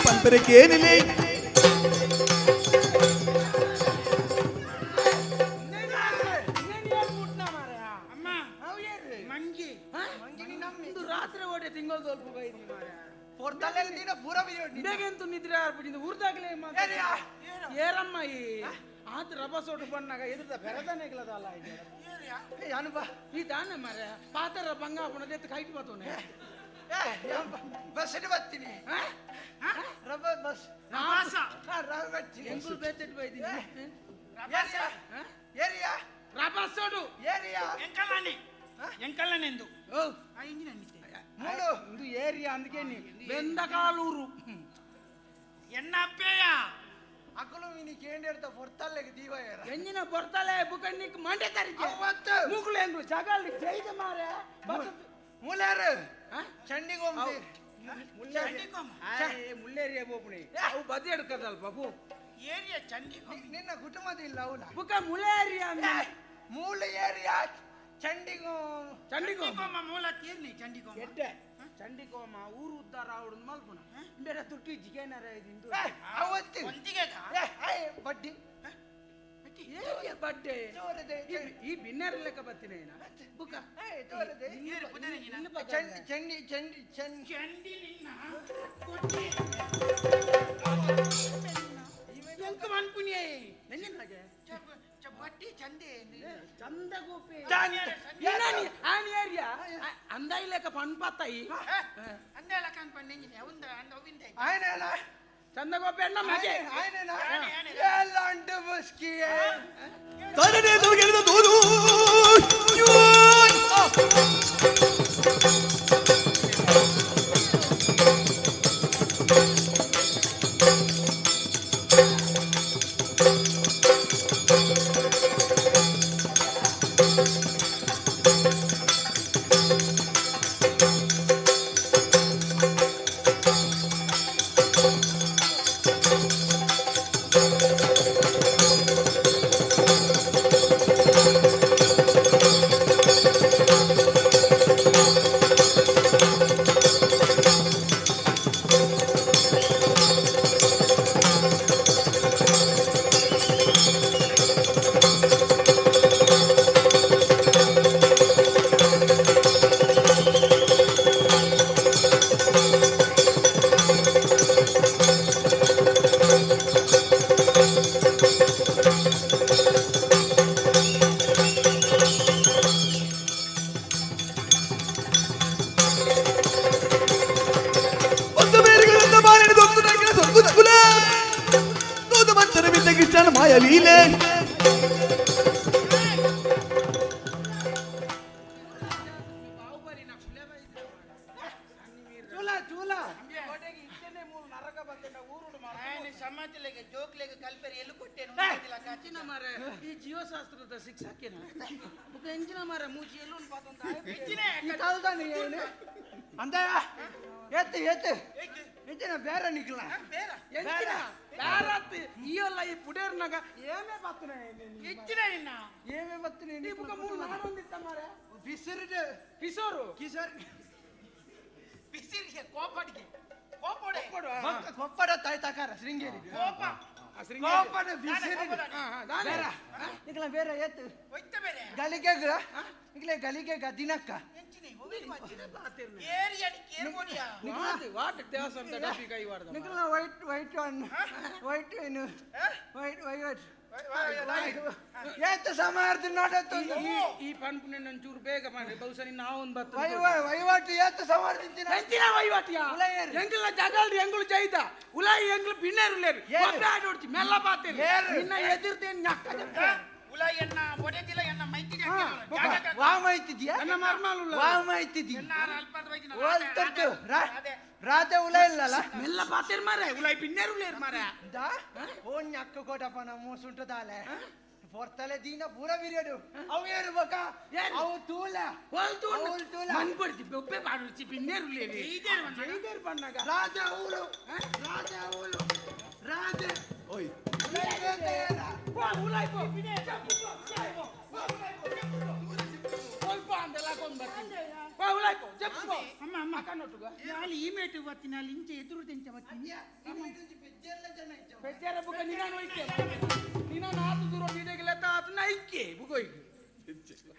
ಪಂಪರಕೇನಿಲೆ ರಾತ್ರಿ ಓಡೆ ತಿಂಗಳು ಸ್ವಲ್ಪ ಬೇಗೆಂತು ನಿದ್ರೆ ಆರ್ಬಿಟ್ಟಿದ್ದು ಊರ್ದಾಗಲೇ ಏರಮ್ಮ ಈ ಆತ ರಬಸೋಟು ಬಣ್ಣಾಗ ಎದುರ್ದ ಬೆರದನೆ ಇಲ್ಲದಲ್ಲ ಅನುಭ ಈ ದಾನೆ ಮಾರೆ ಪಾತರ ಬಂಗ ಪುಣದೆತ್ತು ಕೈಟ್ ಬತ್ತೋನೆ ಬಸ್ ಬರ್ತೀನಿ ರಬ್ಬ ಬಸ್ ಎಂಕುಲು ಬೇತೆಟ್ ಬೈದಿನಿ ಏರಿಯಾ ರಬಸೋಡು ಏರಿಯಾ ಎಂಕಲ್ಲಾನೆ ಎಂಕಲ್ಲನೆಂದು ಓ ಮೂಡು ಇದು ಏರಿಯಾ అందుకే ಬೆಂದಕಾಲೂರು ಎನ್ನ ಅಪ್ಪೇಯ ಅಕಲು ನೀ ಕೇಂದ್ರ ಪೊರ್ತಲ್ಲೆಗೆ ದೀವ ಏರ ಎಂಜಿನ ಬೊರ್ತಲೆ ಬುಕಣ್ಣಿಕ್ ಮಂಡೆ ತರಿಕೆ ಅವತ್ತು ಮೂಕುಲು ಎಂಗ್ಲು ಜಗಾಲ್ ಜೈದ ಮಾರೆ ಮೂಲೇರು ಚಂಡಿಗೋಮ್ ಮುಲ್ಲೇರಿಯ ಬೋಪುಣಿ ಅವು ಬದಿ ಎಡ್ಕದಲ್ ಬಾಬು ಏರಿಯಾ ಚಂಡಿಗೋಮ್ ನಿನ್ನ ಕುಟುಂಬದ ಇಲ್ಲ ಅವಲ ಬುಕ ಮುಲೇರಿಯಾ ಮೂಲ ಏರಿಯಾ ಚಂಡಿಗೋಮ್ ಚಂಡಿಗೋಮ ಮೂಲ ತೀರ್ನಿ ಚಂಡಿಗೋಮ ಎಡ್ಡೆ ಚಂಡಿಗೋಮ ಊರು ಉದ್ದಾರ ಆವಡು ಮಲ್ಪುಣ ಬೇಡ ತುಟ್ಟಿ ಜಿಗೇನರ ಇದು ಅವತ್ತು ಒಂದಿಗೆ ಬಡ್ಡಿ ಏರಿಯಾ ಬಡ್ಡೆ ಈ ಬಿನ್ನರ ಲೆಕ್ಕ ಬರ್ತೀನಿ ಬುಕ ಚಂಡಿ ಚಂಡಿ ಚಂಡಿ ಚಂಡಿ ಚಂಡಿ ನಿನ್ನ ಕೊಟ್ಟಿ ಎಂಕ ಮನ್ಪುನಿಯೇ ಆಯ್ನಾ ಚಂದಗೋಪೆ ಅಣ್ಣ ಮಗೆ ಆಯ್ನಾ ಎಲ್ಲಂಟು ಬಸ್ಕಿಯೇ ತರನೆ ತೊಗೆದ ದೂರು ಒಂದು ಬೇರೆಗಳಿಂದ ಬಾರಿನ ದೊಡ್ಡ ನಂಗಿನ ಸೊಂಕು ತಗುಲ ದೂತ ಮಂಚನ ಬಿದ್ದ ಕೃಷ್ಣನ ಮಾಯ ಲೀಲೆ ಚೂಲ ಚೂಲ ಸಮಾಜಲೆಗೆ ಜೋಕ್ಲೆಗೆ ಕಲ್ಪೆರೆ ಎಲ್ಲಿ ಕೊಟ್ಟೇನು ಎಂಚಿನ ಮಾರ ಈ ಜೀವಶಾಸ್ತ್ರದ ಶಿಕ್ಷಕಿನ ಬುಕ್ಕ ಎಂಚಿನ ಮಾರ ಮೂಜಿ ಎಲ್ಲು ಪಾತಂತ ಅಂದ ಎತ್ತು ಎತ್ತು ಎಂಚಿನ ಬೇರೆ ನಿಕ್ಲ ಎಂಚಿನ ಬೇರತ್ತು ಈ ಅಲ್ಲ ಈ ಪುಡೇರ್ನಾಗ ಏಮೇ ಬತ್ತನೆ ಎಂಚಿನ ನಿನ್ನ ಏಮೇ ಬತ್ತನೆ ಈ ಬುಕ್ಕ ಮೂರು ನಾನೊಂದಿತ್ತ ಮಾರ ಬಿಸಿರು ಕಿಶೋರು ಕಿಶೋರ್ ಬಿಸಿರಿಗೆ ಕೋಪಡಿಗೆ ಕೋಪಡೆ ಕೊಪ್ಪಡ ತಾಯಿ ತಕಾರ ಶೃಂಗೇರಿ ಕೋಪ ಕೋಪಡ ಬಿಸಿರು ಬೇರೆ ನಿಕ್ಲ ಬೇರೆ ಎತ್ತು ಒಯ್ತ ಬೇರೆ ಗಲಿಗೆಗ ನಿಕ್ಲೆ ಗಲಿಗೆಗ ದಿನಕ್ಕ ನಿಕ್ಲ white white one white ಏನು ವೈಟ್ ವೈಟ್ ಏತ ಸಮಾರ್ದ ನಾಡತ್ತು ಈ ಪನ್ಪುನೆ ಒಂಚೂರು ಬೇಗ ಮಾಡಿ ಬಹುಶಃ ನಿನ್ನ ಒಂದು ಬರ್ತದೆ ವಹಿವಾಟು ಏತ ಸಮಾರ್ದಿಂತಿನ ಎಂಚಿನ ವಹಿವಾಟಿಯ ಎಂಗ್ಲ ಜಗಲ್ದು ಎಂಗುಳು ಜೈದ ಉಲಾಯಿ ಎಂಗ್ಳು ಬಿನ್ನೇರುಲೇರು ಒಬ್ಬ ಆಡೋಡ್ಚಿ ಮೆಲ್ಲ ಪಾತೇರು ನಿನ್ನ ಎದುರ್ದೇನು ನಕ್ಕ ಉಲಾಯಿ ವಾಮ ಇತ್ತಿದ್ಯಾ ನನ್ನ ಮರ್ಮಾಲು ವಾಮ ಇತ್ತಿದ್ದಿ ಓಲ್ತರ್ತು ರಾತೆ ಉಲ ಇಲ್ಲಲ್ಲ ಮೆಲ್ಲ ಪಾತೇರು ಮಾರೆ ಉಲಾಯಿ ಬಿನ್ನೇರುಲೇರು ಮಾರೆ ದಾ ಓನ್ ಅಕ್ಕ ಕೋಟಪ್ಪ ನಮ್ಮ ಸುಂಟದಾಲೆ ಪೊರ್ತಲೆ ದೀನ ಪೂರ ಬಿರಿಯಡು ಅವು ಏರು ಬಕ ಅವು ತೂಲ ಓಲ್ ತೂಲ ಮನ್ಪಡ್ತಿ ಒಬ್ಬೆ ಪಾಡುಚಿ ಬಿನ್ನೇರುಲೇರು ಜೈದೇರು ಬಣ್ಣಗ ರಾಜ ಊರು ರಾಜ ಊರು ರಾಜ ಓಯ್ ಪೋ ಉಲಾಯಿ ಪೋ ಸ್ವಲ್ಪ ಅಂದೆಲ್ಲ ಬರ್ತೀನಿ ಪೋ ಉಲಾಯಿ ಪೋ ಜಪ್ಪು ಪೋ ಅಮ್ಮ ಅಮ್ಮ ಅಲ್ಲಿ ಈ ಮೇಟು ಬರ್ತೀನಿ ಅಲ್ಲಿ ಇಂಚೆ ಎದುರು ತೆಂಚ ಬರ್ತೀನಿ ಬೆಜ್ಜಾರ ಬುಕ್ಕ ನಿನ್ನ ಐಕೆ ನಿನ್ನ ಆತು ದೂರ ನೀಡೆಗೆಲ್ಲ ತಾತನ ಐಕೆ ಬುಗೋಯ್ಗೆ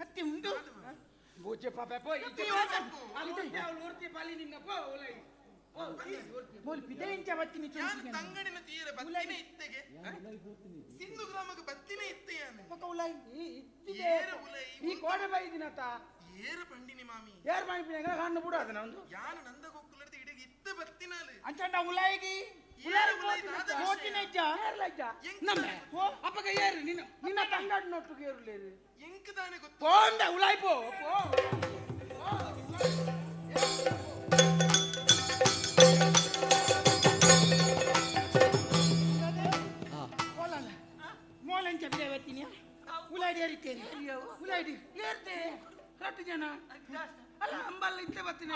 ಹತ್ತಿ ಉಂಟು ಬೋಚೆ ಪಾಪ ಪೋ ಅಲ್ಲಿ ಅವಳು ಪಾಲಿ ನಿನ್ನ ಪೋ ಉಲಾಯಿ ಬೋಲ್ ಪಿದೆ ಇಂಚ ಬರ್ತೀನಿ ತಂಗಡಿನ ತೀರ ಬತ್ತಿನ ಇತ್ತೆಗೆ ಸಿಂಧು ಗ್ರಾಮಕ್ಕೆ ಬತ್ತಿನ ಇತ್ತೆ ಯಾನೆ ಪಕ್ಕ ಉಲಾಯಿ ಇತ್ತಿದೆ ಈ ಕೋಡೆ ಬೈದಿನತ ಏರು ಪಂಡಿನಿ ಮಾಮಿ ಏರ್ ಮಾಡಿ ಹಣ್ಣು ಬಿಡು ಅದನ್ನ ಒಂದು ಯಾನು ನಂದ ಕೊಕ್ಕುಲರ್ದು ಇಡೀ ಇತ್ತ ಬತ್ತಿನಾಲು ಅಂಚಂಡ ಉಲಾಯಿಗಿ ಏರು ಉಲಾಯಿ ದಾದ ಕೋಟಿನ ಇಜ್ಜ ಏರ್ಲ ಇಜ್ಜ ನಮ್ಮ ಅಪ್ಪಗ ಏರು ನಿನ್ನ ನಿನ್ನ ತಂಗಾಡು ನೋಟುಗೆ ಏರುಲೇರು ಎಂಕ್ ತಾನೆ ಗೊತ್ತು ಪೋಂದ ಉಲಾಯಿ ಪೋ ಪೋ ಮೋಲಂಚ ಬಿದೆ ಬರ್ತೀನಿ ಉಲಾಡಿ ಏರಿತೇನೆ ಉಲಾಡಿ ಏರ್ತೆ ರಟ್ಟು ಜನ ಅಲ್ಲ ಅಂಬಲ್ಲ ಇತ್ತೆ ಬರ್ತೀನಿ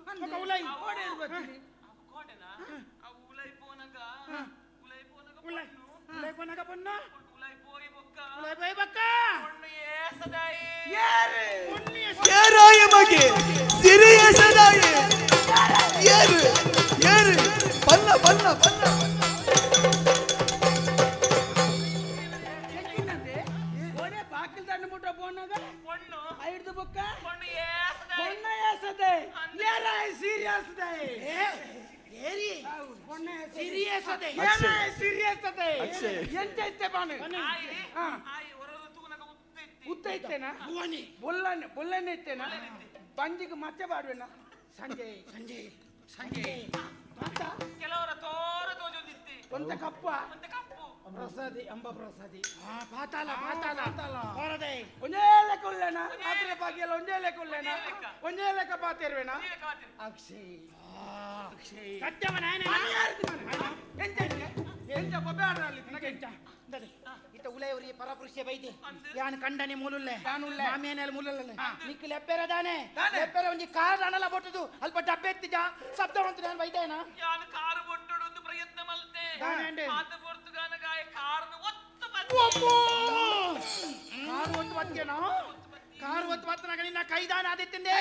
ಪಕ್ಕ ಉಲಾಯಿ ಕೋಡೆ ಏರ್ ಬರ್ತೀನಿ ಉಲಾಯಿ ಉಲಾಯಿ ಪೋನಾಗ ಪೊನ್ನ ಉಲಾಯಿ ಪೋಯ್ ಬಕ್ಕ ಏರು ಏರಾಯ ಮಗೆ ಸಿರಿಯ ಸದಾಯೆ ಏರು ಏರು ಪಲ್ಲ ಪಲ್ಲ ಪಲ್ಲ ಎಂಚಿನಂದೆ ಕೋಡೆ ಬಾಕಿಲ್ ದಂಡ ಮುಟ್ಟ ಪೋನಾಗ ಪೊಣ್ಣು ಐಡ್ದು ಬೊಕ್ಕ ಪೊಣ್ಣು ಏಸದಾಯಿ ಪೊಣ್ಣ ಏಸದೆ ಏರಾಯ ಸೀರಿಯಸ್ ಏರಿ ಪೊಣ್ಣ ಸೀರಿಯಸ್ ಅದೇ ಏರಾಯ ಸೀರಿಯಸ್ ಅದೇ ಅಕ್ಷಯ್. ಎಂತ ಇತ್ತೆ ಬಾನು ಆಯಿ ಹಾ. ಆಯಿ ಹೊರದು ತೂನಗ ಉತ್ತ ಇತ್ತಿ ಉತ್ತ ಇತ್ತೇನಾ ಭುವನಿ ಬೊಲ್ಲನೆ ಬೊಲ್ಲನೆ ಇತ್ತೇನಾ ಬಂಜಿಗೆ ಮಚ್ಚೆ ಬಾಡುವೆನಾ ಸಂಜಯ್ ಸಂಜಯ್ ಕೆಲವರ ತೋರ ತೋಜೊಂದಿತ್ತಿ ಒಂತ ಕಪ್ಪ ಒಂತ ಕಪ್ಪು ಪ್ರಸಾದಿ ಅಂಬ ಪ್ರಸಾದಿ ಪಾತಾಲ ಪಾತಾಲ ಹೊರದೆ ಒಂದೇ ಲೆಕ್ಕ ಉಲ್ಲೇನಾ ರಾತ್ರಿ ಬಾಗಿಯಲ್ಲ ಒಂದೇ ಲೆಕ್ಕ ಉಲ್ಲೇನಾ ಒಂದೇ ಲೆಕ್ಕ ಪಾತಿರ್ವೇನಾ ಅಕ್ಷಯ್ ಅಕ್ಷಯ್ ಎಂಚ ಎಂಚ ಬೊಬ್ಬೆ ಅಲ್ಲಿ ಇತ ಉಲೈವ್ರಿ ಪರಪುರುಷ ಬೈದೆ ಯಾನ್ ಕಂಡನೆ ಮೂಲುಲ್ಲೆ ಮಾಮೇನೆಲ್ಲ ಮೂಲಲ್ಲ ನಿಕ್ಕು ಲೆಪ್ಪೆರ ದಾನೆ ಲೆಪ್ಪೆರ ಒಂಜಿ ಕಾರ್ ಅಣಲ ಬೊಟ್ಟುದು ಅಲ್ಪ ಡಬ್ಬೆ ಎತ್ತಿಜ ಶಬ್ದ ಉಂಟು ನಾನು ಬೈದೇನಾ ಯಾನ್ ಕಾರು ಬೊಟ್ಟುಡು ಒಂದು ಪ್ರಯತ್ನ ಮಲ್ತೆ ಆತ ಪೊರ್ತುಗಾನ ಗಾಯ ಕಾರನ್ನು ಒತ್ತು ಕಾರು ಒತ್ತು ಬತ್ತೇನೋ ಕಾರು ಒತ್ತು ಬತ್ತನಾಗ ನಿನ್ನ ಕೈದಾನ ಆದಿತ್ತಿಂದೆ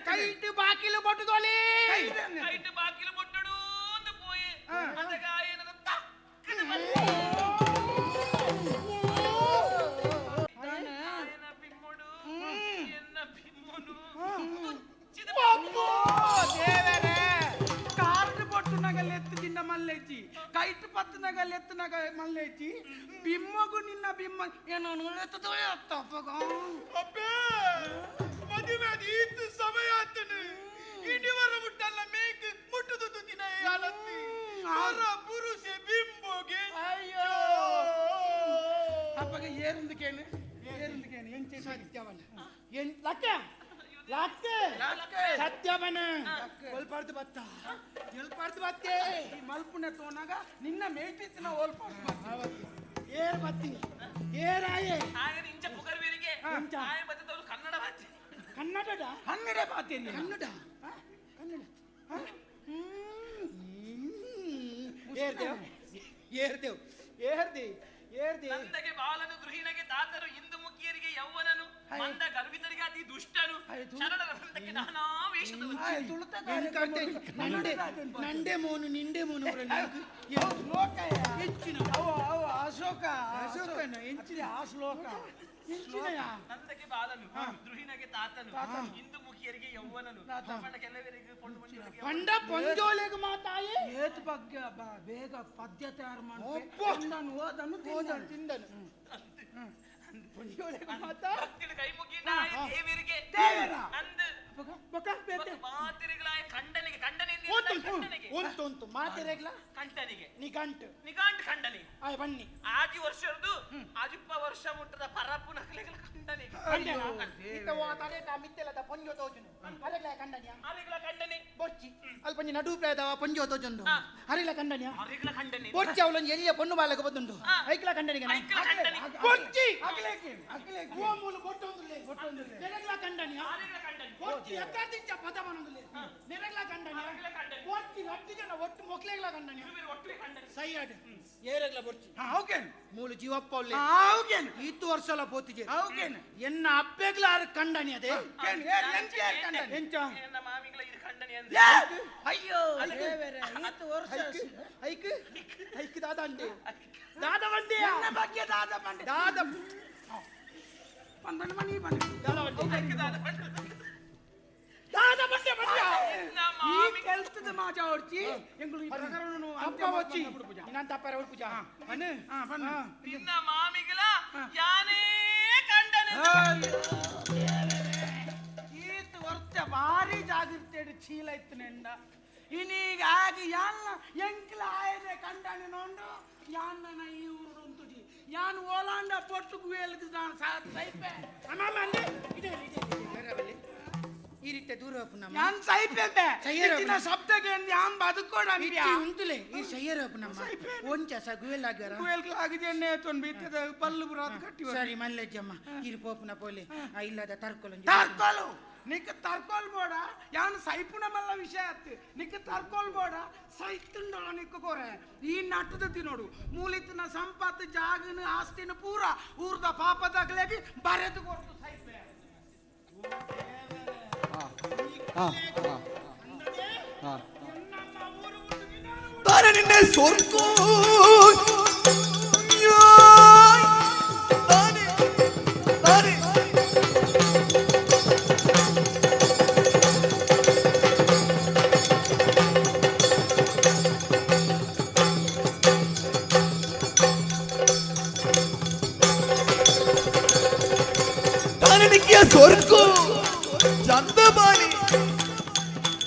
ಕೈಟು ಬಾಕಿಲು ಬೊಟ್ಟುದೋಲಿ ಕೈಟು ಬಾಕಿಲು ಬೊಟ್ಟುಡು ಒಂದು ಪೋಯಿ ಅದ ಗಾಯನ ತಕ್ಕದ ದೇವರೇ ಕಾರು ಬೊಟ್ಟು ನಗಲೆತ್ತು ನಿನ್ನ ಮಲ್ಲೇಚಿ ಕೈಟು ಪತ್ತು ನಗಲೆತ್ತು ನಗ ಮಲ್ಲೇಚಿ ಬಿಮ್ಮಗು ನಿನ್ನ ಬಿಮ್ಮ ಏನೋ ಅಪ್ಪೇ ಮದುವೆ ಅದು ಈತು ಸಮಯ ಆತನು ಇನಿವರ ಮುಟ್ಟಲ್ಲ ಮೇಕ್ ಮುಟ್ಟುದು ದಿನ ಯಾಲತ್ತಿ ಹೊರ ಪುರುಷೆ ಬಿಂಬೋಗೆ ಅಯ್ಯೋ ಅಪ್ಪಗೆ ಏರಿಂದಕೇನು ಏರಿಂದಕೇನು ಎಂಚೆ ಸತ್ಯವನ ಎನ್ ಲಕ್ಕ ಲಕ್ಕ ಸತ್ಯವನ ಒಲ್ಪಾರ್ದು ಬತ್ತ ಎಲ್ಪಾರ್ದು ಬತ್ತೆ ಈ ಮಲ್ಪುನೆ ತೋನಾಗ ನಿನ್ನ ಮೇಟಿತ್ತಿನ ಓಲ್ಪಾರ್ದು ಬತ್ತ ಏರ್ ಬತ್ತಿ ಏರಾಯೆ ಆಯನ ಇಂಚ ಪುಗರ್ವೇರಿಗೆ ಆಯ ಬತ್ತದವರು ಕನ್ನಡ ಬಾತಿ ಕನ್ನಡದ ಕನ್ನಡ ಬಾತಿ ಕನ್ನಡ ಕನ್ನಡ ಏರ್ದೇವ್ ಏರ್ದೇವ್ ಏರ್ದಿ ಏರ್ದಿ ನಂದಗೆ ಬಾಲನು ಗೃಹಿಣಗೆ ತಾತರು ಇಂದು ಮುಖಿಯರಿಗೆ ಯೌವನನು ಮಂದ ಗರ್ವಿತರಿಗೆ ಅತಿ ದುಷ್ಟನು ಶರಣರ ಸಂತಕ್ಕೆ ನಾನಾ ವೇಷದವನು ನಂಡೆ ನಂಡೆ ಮೋನು ನಿಂಡೆ ಮೋನು ಹೆಚ್ಚಿನ ಅಶೋಕ ಅಶೋಕನ ಎಂಚಿನ ಆ ಶ್ಲೋಕ ನಂದಕ್ಕೆ ಬಾಲನು ದ್ರುಹಿಣಗೆ ತಾತನು ಇಂದು ಮುಖಿಯರಿಗೆ ಯೌವನನು ಕೆಲವರಿಗೆ ಪಂಡ ಪೊಂಜೋಲೆಗೆ ಮಾತಾಯಿ ಏತ್ ಬಗ್ಗೆ ಬೇಗ ಪದ್ಯ ತಯಾರು ಮಾಡಿ ಓದನು ಓದನು ತಿಂದನು ಪೊಂಜೋಲೆಗೆ ಮಾತಾ ಕೈ ಮುಗಿದ ದೇವರಿಗೆ ದೇವರ ಅಂದು ಮಾತಿರಿಗಳಾಯ ಕಂಡನಿಗೆ ಕಂಡನಿಗೆ ಉಂಟು ಉಂಟು ಮಾತಿರೆಗ್ಲ ಕಂಟನಿಗೆ ನಿಗಂಟು ನಿಗಂಟು ಕಂಡನಿ ಆಯ್ ಬನ್ನಿ ಆಜಿ ವರ್ಷದ್ದು ಆಜಿಪ್ಪ ವರ್ಷ ಮುಟ್ಟದ ಪರಪ್ಪು ನಕಲಿಗಳ ಕಂಡನಿಗೆ ಮಿತ್ತೆಲ್ಲದ ಪೊಂಜೋ ತೋಜುನು ಅರೆಗ್ಲ ಕಂಡನಿಯ ಅರೆಗ್ಲ ಕಂಡನಿ ಬೊಚ್ಚಿ ಅಲ್ಪ ನಡು ಪ್ರಾಯದವ ಪೊಂಜೋ ತೋಜುಂಡು ಅರೆಗ್ಲ ಕಂಡನಿಯ ಅರೆಗ್ಲ ಕಂಡನಿ ಬೊಚ್ಚಿ ಅವಳೊಂದು ಎಲ್ಲಿಯ ಪೊಣ್ಣು ಬಾಲಕ ಬಂದುಂಡು ಐಕ್ಲ ಕಂಡನಿಗೆ ಬೊಚ್ಚಿ ಮೂಲು ಬೊಟ್ಟೊಂದುಲ್ಲೆ ನೆರೆಗ್ಲ ಕಂಡನಿಯ ಬೊಚ್ಚಿ ಎತ್ತಾದಿಂಚ ಪದ ಬನೊಂದುಲ್ಲೆ ನೆರೆಗ್ಲ ಕಂಡನಿಯ ಬೊಚ್ಚಿ ರಡ್ಡು ಜನ ಒಟ್ಟು ಮೊಕ್ಲೆಗ್ಲ ಕಂಡನಿಯ ಸೈಯಾಡ್ ಏರೆಗ್ಲ ಬೊಚ್ಚಿ ಹೌಗೇನ್ ಮೂಲು ಜೀವಪ್ಪ ಉಲ್ಲೆ ಹೌಗೇನ್ ಈತು ವರ್ಷಲ ಪೋತಿಜೆ ಹೌಗೇನ್ ಎನ್ನ ಅಪ್ಪೆಗ್ಲ ಆರು ಕಂಡನಿ ಅದೇ ಎಂಚ ಎನ್ನ ಮಾಮಿಗಳ ಇದು ಕಂಡನಿ ಅಂದ್ರೆ ಅಯ್ಯೋ ಈತು ವರ್ಷ ಐಕ್ ಐಕ್ ದಾದ ಅಂಡೆ ದಾದ ಬಂಡೆ ಎನ್ನ ಬಗ್ಗೆ ದಾದ ಬಂಡೆ ದಾದ ಬಂದ ಮನಿ ಬಂಡೆ ದಾದ ಬಂಡೆ ದಾದ ಬಂಡೆ ಬಂಡೆ ಈ ಕೆಲ್ಸದ ಮಾಜಾ ಹೊಡ್ಚಿ ಎಂಗಳು ಈ ಪ್ರಕರಣನು ಅಪ್ಪ ಹೊಚ್ಚಿ ಇನ್ನಂತ ಅಪ್ಪಾರ ಪೂಜಾ ಬನ್ನಿ ಬನ್ನಿ ನಿನ್ನ ಮಾಮಿಗಳ ಯಾನೇ ಕಂಡನೆ ಈತ ವರ್ಷ ಭಾರಿ ಜಾಗೃತಿ ಚೀಲ ಇತ್ತು ನೆಂಡ ಇನ್ನೀಗ ಆಗಿ ಯಾನ್ನ ಎಂಕ್ಲ ಆಯನೆ ಕಂಡನೆ ನೋಂಡು ಯಾನ್ನ ಈ ಊರು ಉಂಟುಜಿ ಯಾನ್ ಓಲಾಂಡ ಪೊಟ್ಟು ಗುವೇಲ್ಗೆ ನಾನು ಸೈಪೆ ಅಮ್ಮ ಅಂದೆ ಇದೆ ಇದೆ ಈ ರೀತಿ ದೂರ ನಮ್ಮ ಯಾನ್ ಸೈಪೆ ಸೈಯರ ಶಬ್ದಕ್ಕೆ ಯಾನ್ ಬದುಕೋಣ ಇಚ್ಚಿ ಉಂಟುಲೆ ಈ ಸೈಯರ ನಮ್ಮ ಒಂಚ ಸ ಗುವೆಲ್ ಆಗ್ಯಾರ ಗುವೆಲ್ ಆಗಿದೆನ್ನೇ ತೊನ್ ಬೀತದ ಪಲ್ಲು ಬುರಾದ್ ಕಟ್ಟಿ ಸರಿ ಮಲ್ಲೆಜ್ಜಮ್ಮ ಇರು ಪೋಪುನ ಪೋಲೆ ಇಲ್ಲದ ತರ್ಕೊಲು ತರ್ಕೊಲು ನಿಕ್ಕ ತರ್ಕೊಲ್ ಬೋಡ ಯಾನ್ ಸೈಪುನ ಮಲ್ಲ ವಿಷಯ ಆತ್ ನಿಕ್ಕ ತರ್ಕೊಲ್ ಬೋಡ ಸೈತುಂಡೋಳ ನಿಕ್ಕ ಕೋರೆ ಈ ನಟ್ಟದ ತಿನ್ನೋಡು ಮೂಲಿತನ ಸಂಪತ್ತು ಜಾಗನ ಆಸ್ತಿನ ಪೂರ ಊರ್ದ ಪಾಪದಾಗಲೇಗಿ ಬರೆದು ಕೊಡ್ತು ಸೈಪೆ ತಾನೆ ನಿನ್ನೆ ಸೊರ್ಕು ತಾನೆ ತಾನೆ ತಾನೆ ನಿಕ್ಕಿಯ ಸೊರ್ಕು ಚಂದಬಾನಿ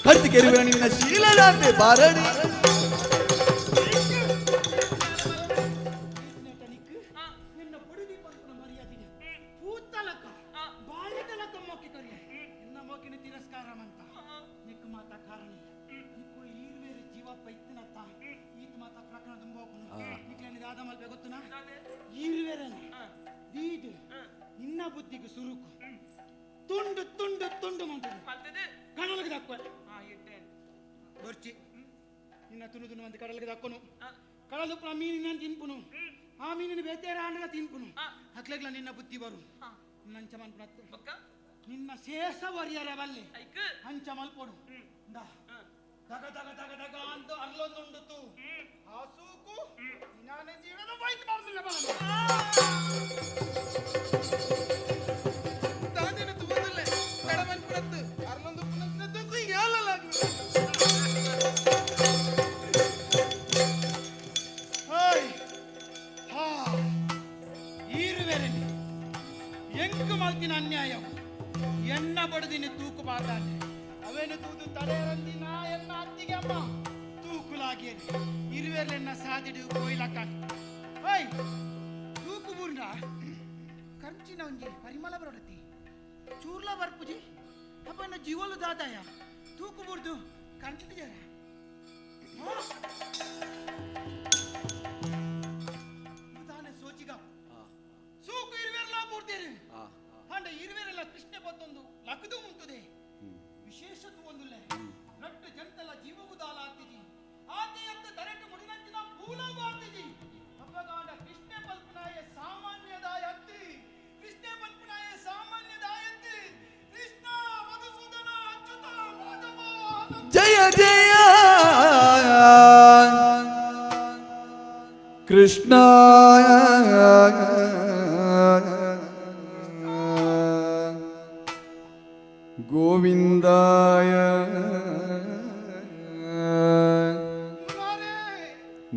ಕರ್ತಿಗೆ ಕೆರುವೆ ನಿನ್ನ ಶೀಲದಾಂತೆ ಬಾರಡಿ. ನಿನ್ನ ಬುದ್ಧಿಗೆ ಸುರುಕು ತುಂಡು ತುಂಡು ತುಂಡು ಕಡಲಿಗೆ ದಕ್ಕ ಬರ್ಚಿ ನಿನ್ನ ತುಂಡು ತುಂಡು ಅಂತ ಕಡಲಿಗೆ ದಕ್ಕನು ಕಡಲು ಮೀನಿನ ತಿನ್ಪುನು ಆ ಮೀನಿನ ಬೇತೇರ ಆಂಡಲ ತಿನ್ಪುನು ಹಕ್ಲೆಗ್ಲ ನಿನ್ನ ಬುದ್ಧಿ ಬರು ನಂಚ ಮನ್ಪುನತ್ತೆ ನಿನ್ನ ಶೇಷ ವರಿಯರ ಬಲ್ಲೆ ಅಂಚ ಮಲ್ಪೊಡು ದಗ ದಗ ದಗ ದಗ ಅಂತ ಅರ್ಲೊಂದುಂಡು ಆ ಸೂಕು ನಾನೇ ಜೀವನ ಬೈಕ್ ಮಾಡ್ಲಿಲ್ಲ. ಎಂಕು ಮಲ್ತಿನ ಅನ್ಯಾಯ ಎನ್ನ ಬಡದಿನಿ ತೂಕು ಬಾತಾನೆ ಅವೇನು ತೂದು ತಡೆಯರಂದಿನ ಎನ್ನ ಅತ್ತಿಗೆ ಅಮ್ಮ ತೂಕುಲಾಗೇನೆ ಇರುವೆರ್ಲೆನ್ನ ಸಾದಿಡು ಕೋಯ್ಲಕ್ಕ ಓಯ್ ತೂಕು ಬೂರ್ನ ಕಂಚಿನ ಒಂಜಿ ಪರಿಮಳ ಬರಡತಿ ಚೂರ್ಲ ಬರ್ಪುಜಿ ಅಪ್ಪನ ಜೀವಲು ದಾದಾಯ ತೂಕು ಬೂರ್ದು ಕಂಚಿಟಿಜಾರ ತಾನೆ ಸೋಚಿಗ ಸೂಕು ಇರುವೆರ್ಲ ಬೂರ್ದೇರು ಅಂಡ ಇರುವೆರೆಲ್ಲ ಕೃಷ್ಣ ಪತ್ತೊಂದು ಲಕದು ಮುಂತುದೆ ವಿಶೇಷ ಒಂದುಲ್ಲೆ ನಟ್ಟು ಜಂತಲ ಜೀವಗುದಾಲ ಆತಿಜಿ ಆತಿ ಅಂತ ತರಟು ಮುಡಿನಂಚಿನ ಪೂಲವು ಆತಿಜಿ ಅಪ್ಪಗಾಂಡ ಕೃಷ್ಣ ಪಲ್ಪನಾಯ ಸಾಮಾನ್ಯದಾಯತ್ತಿ ಕೃಷ್ಣ ಪಲ್ಪನಾಯ ಸಾಮಾನ್ಯದಾಯತ್ತಿ ಕೃಷ್ಣ ಮಧುಸೂದನ ಅಚ್ಯುತ ಮಾಧವ ಜಯ ಜಯ ಕೃಷ್ಣ ಗೋವಿಂದಾಯ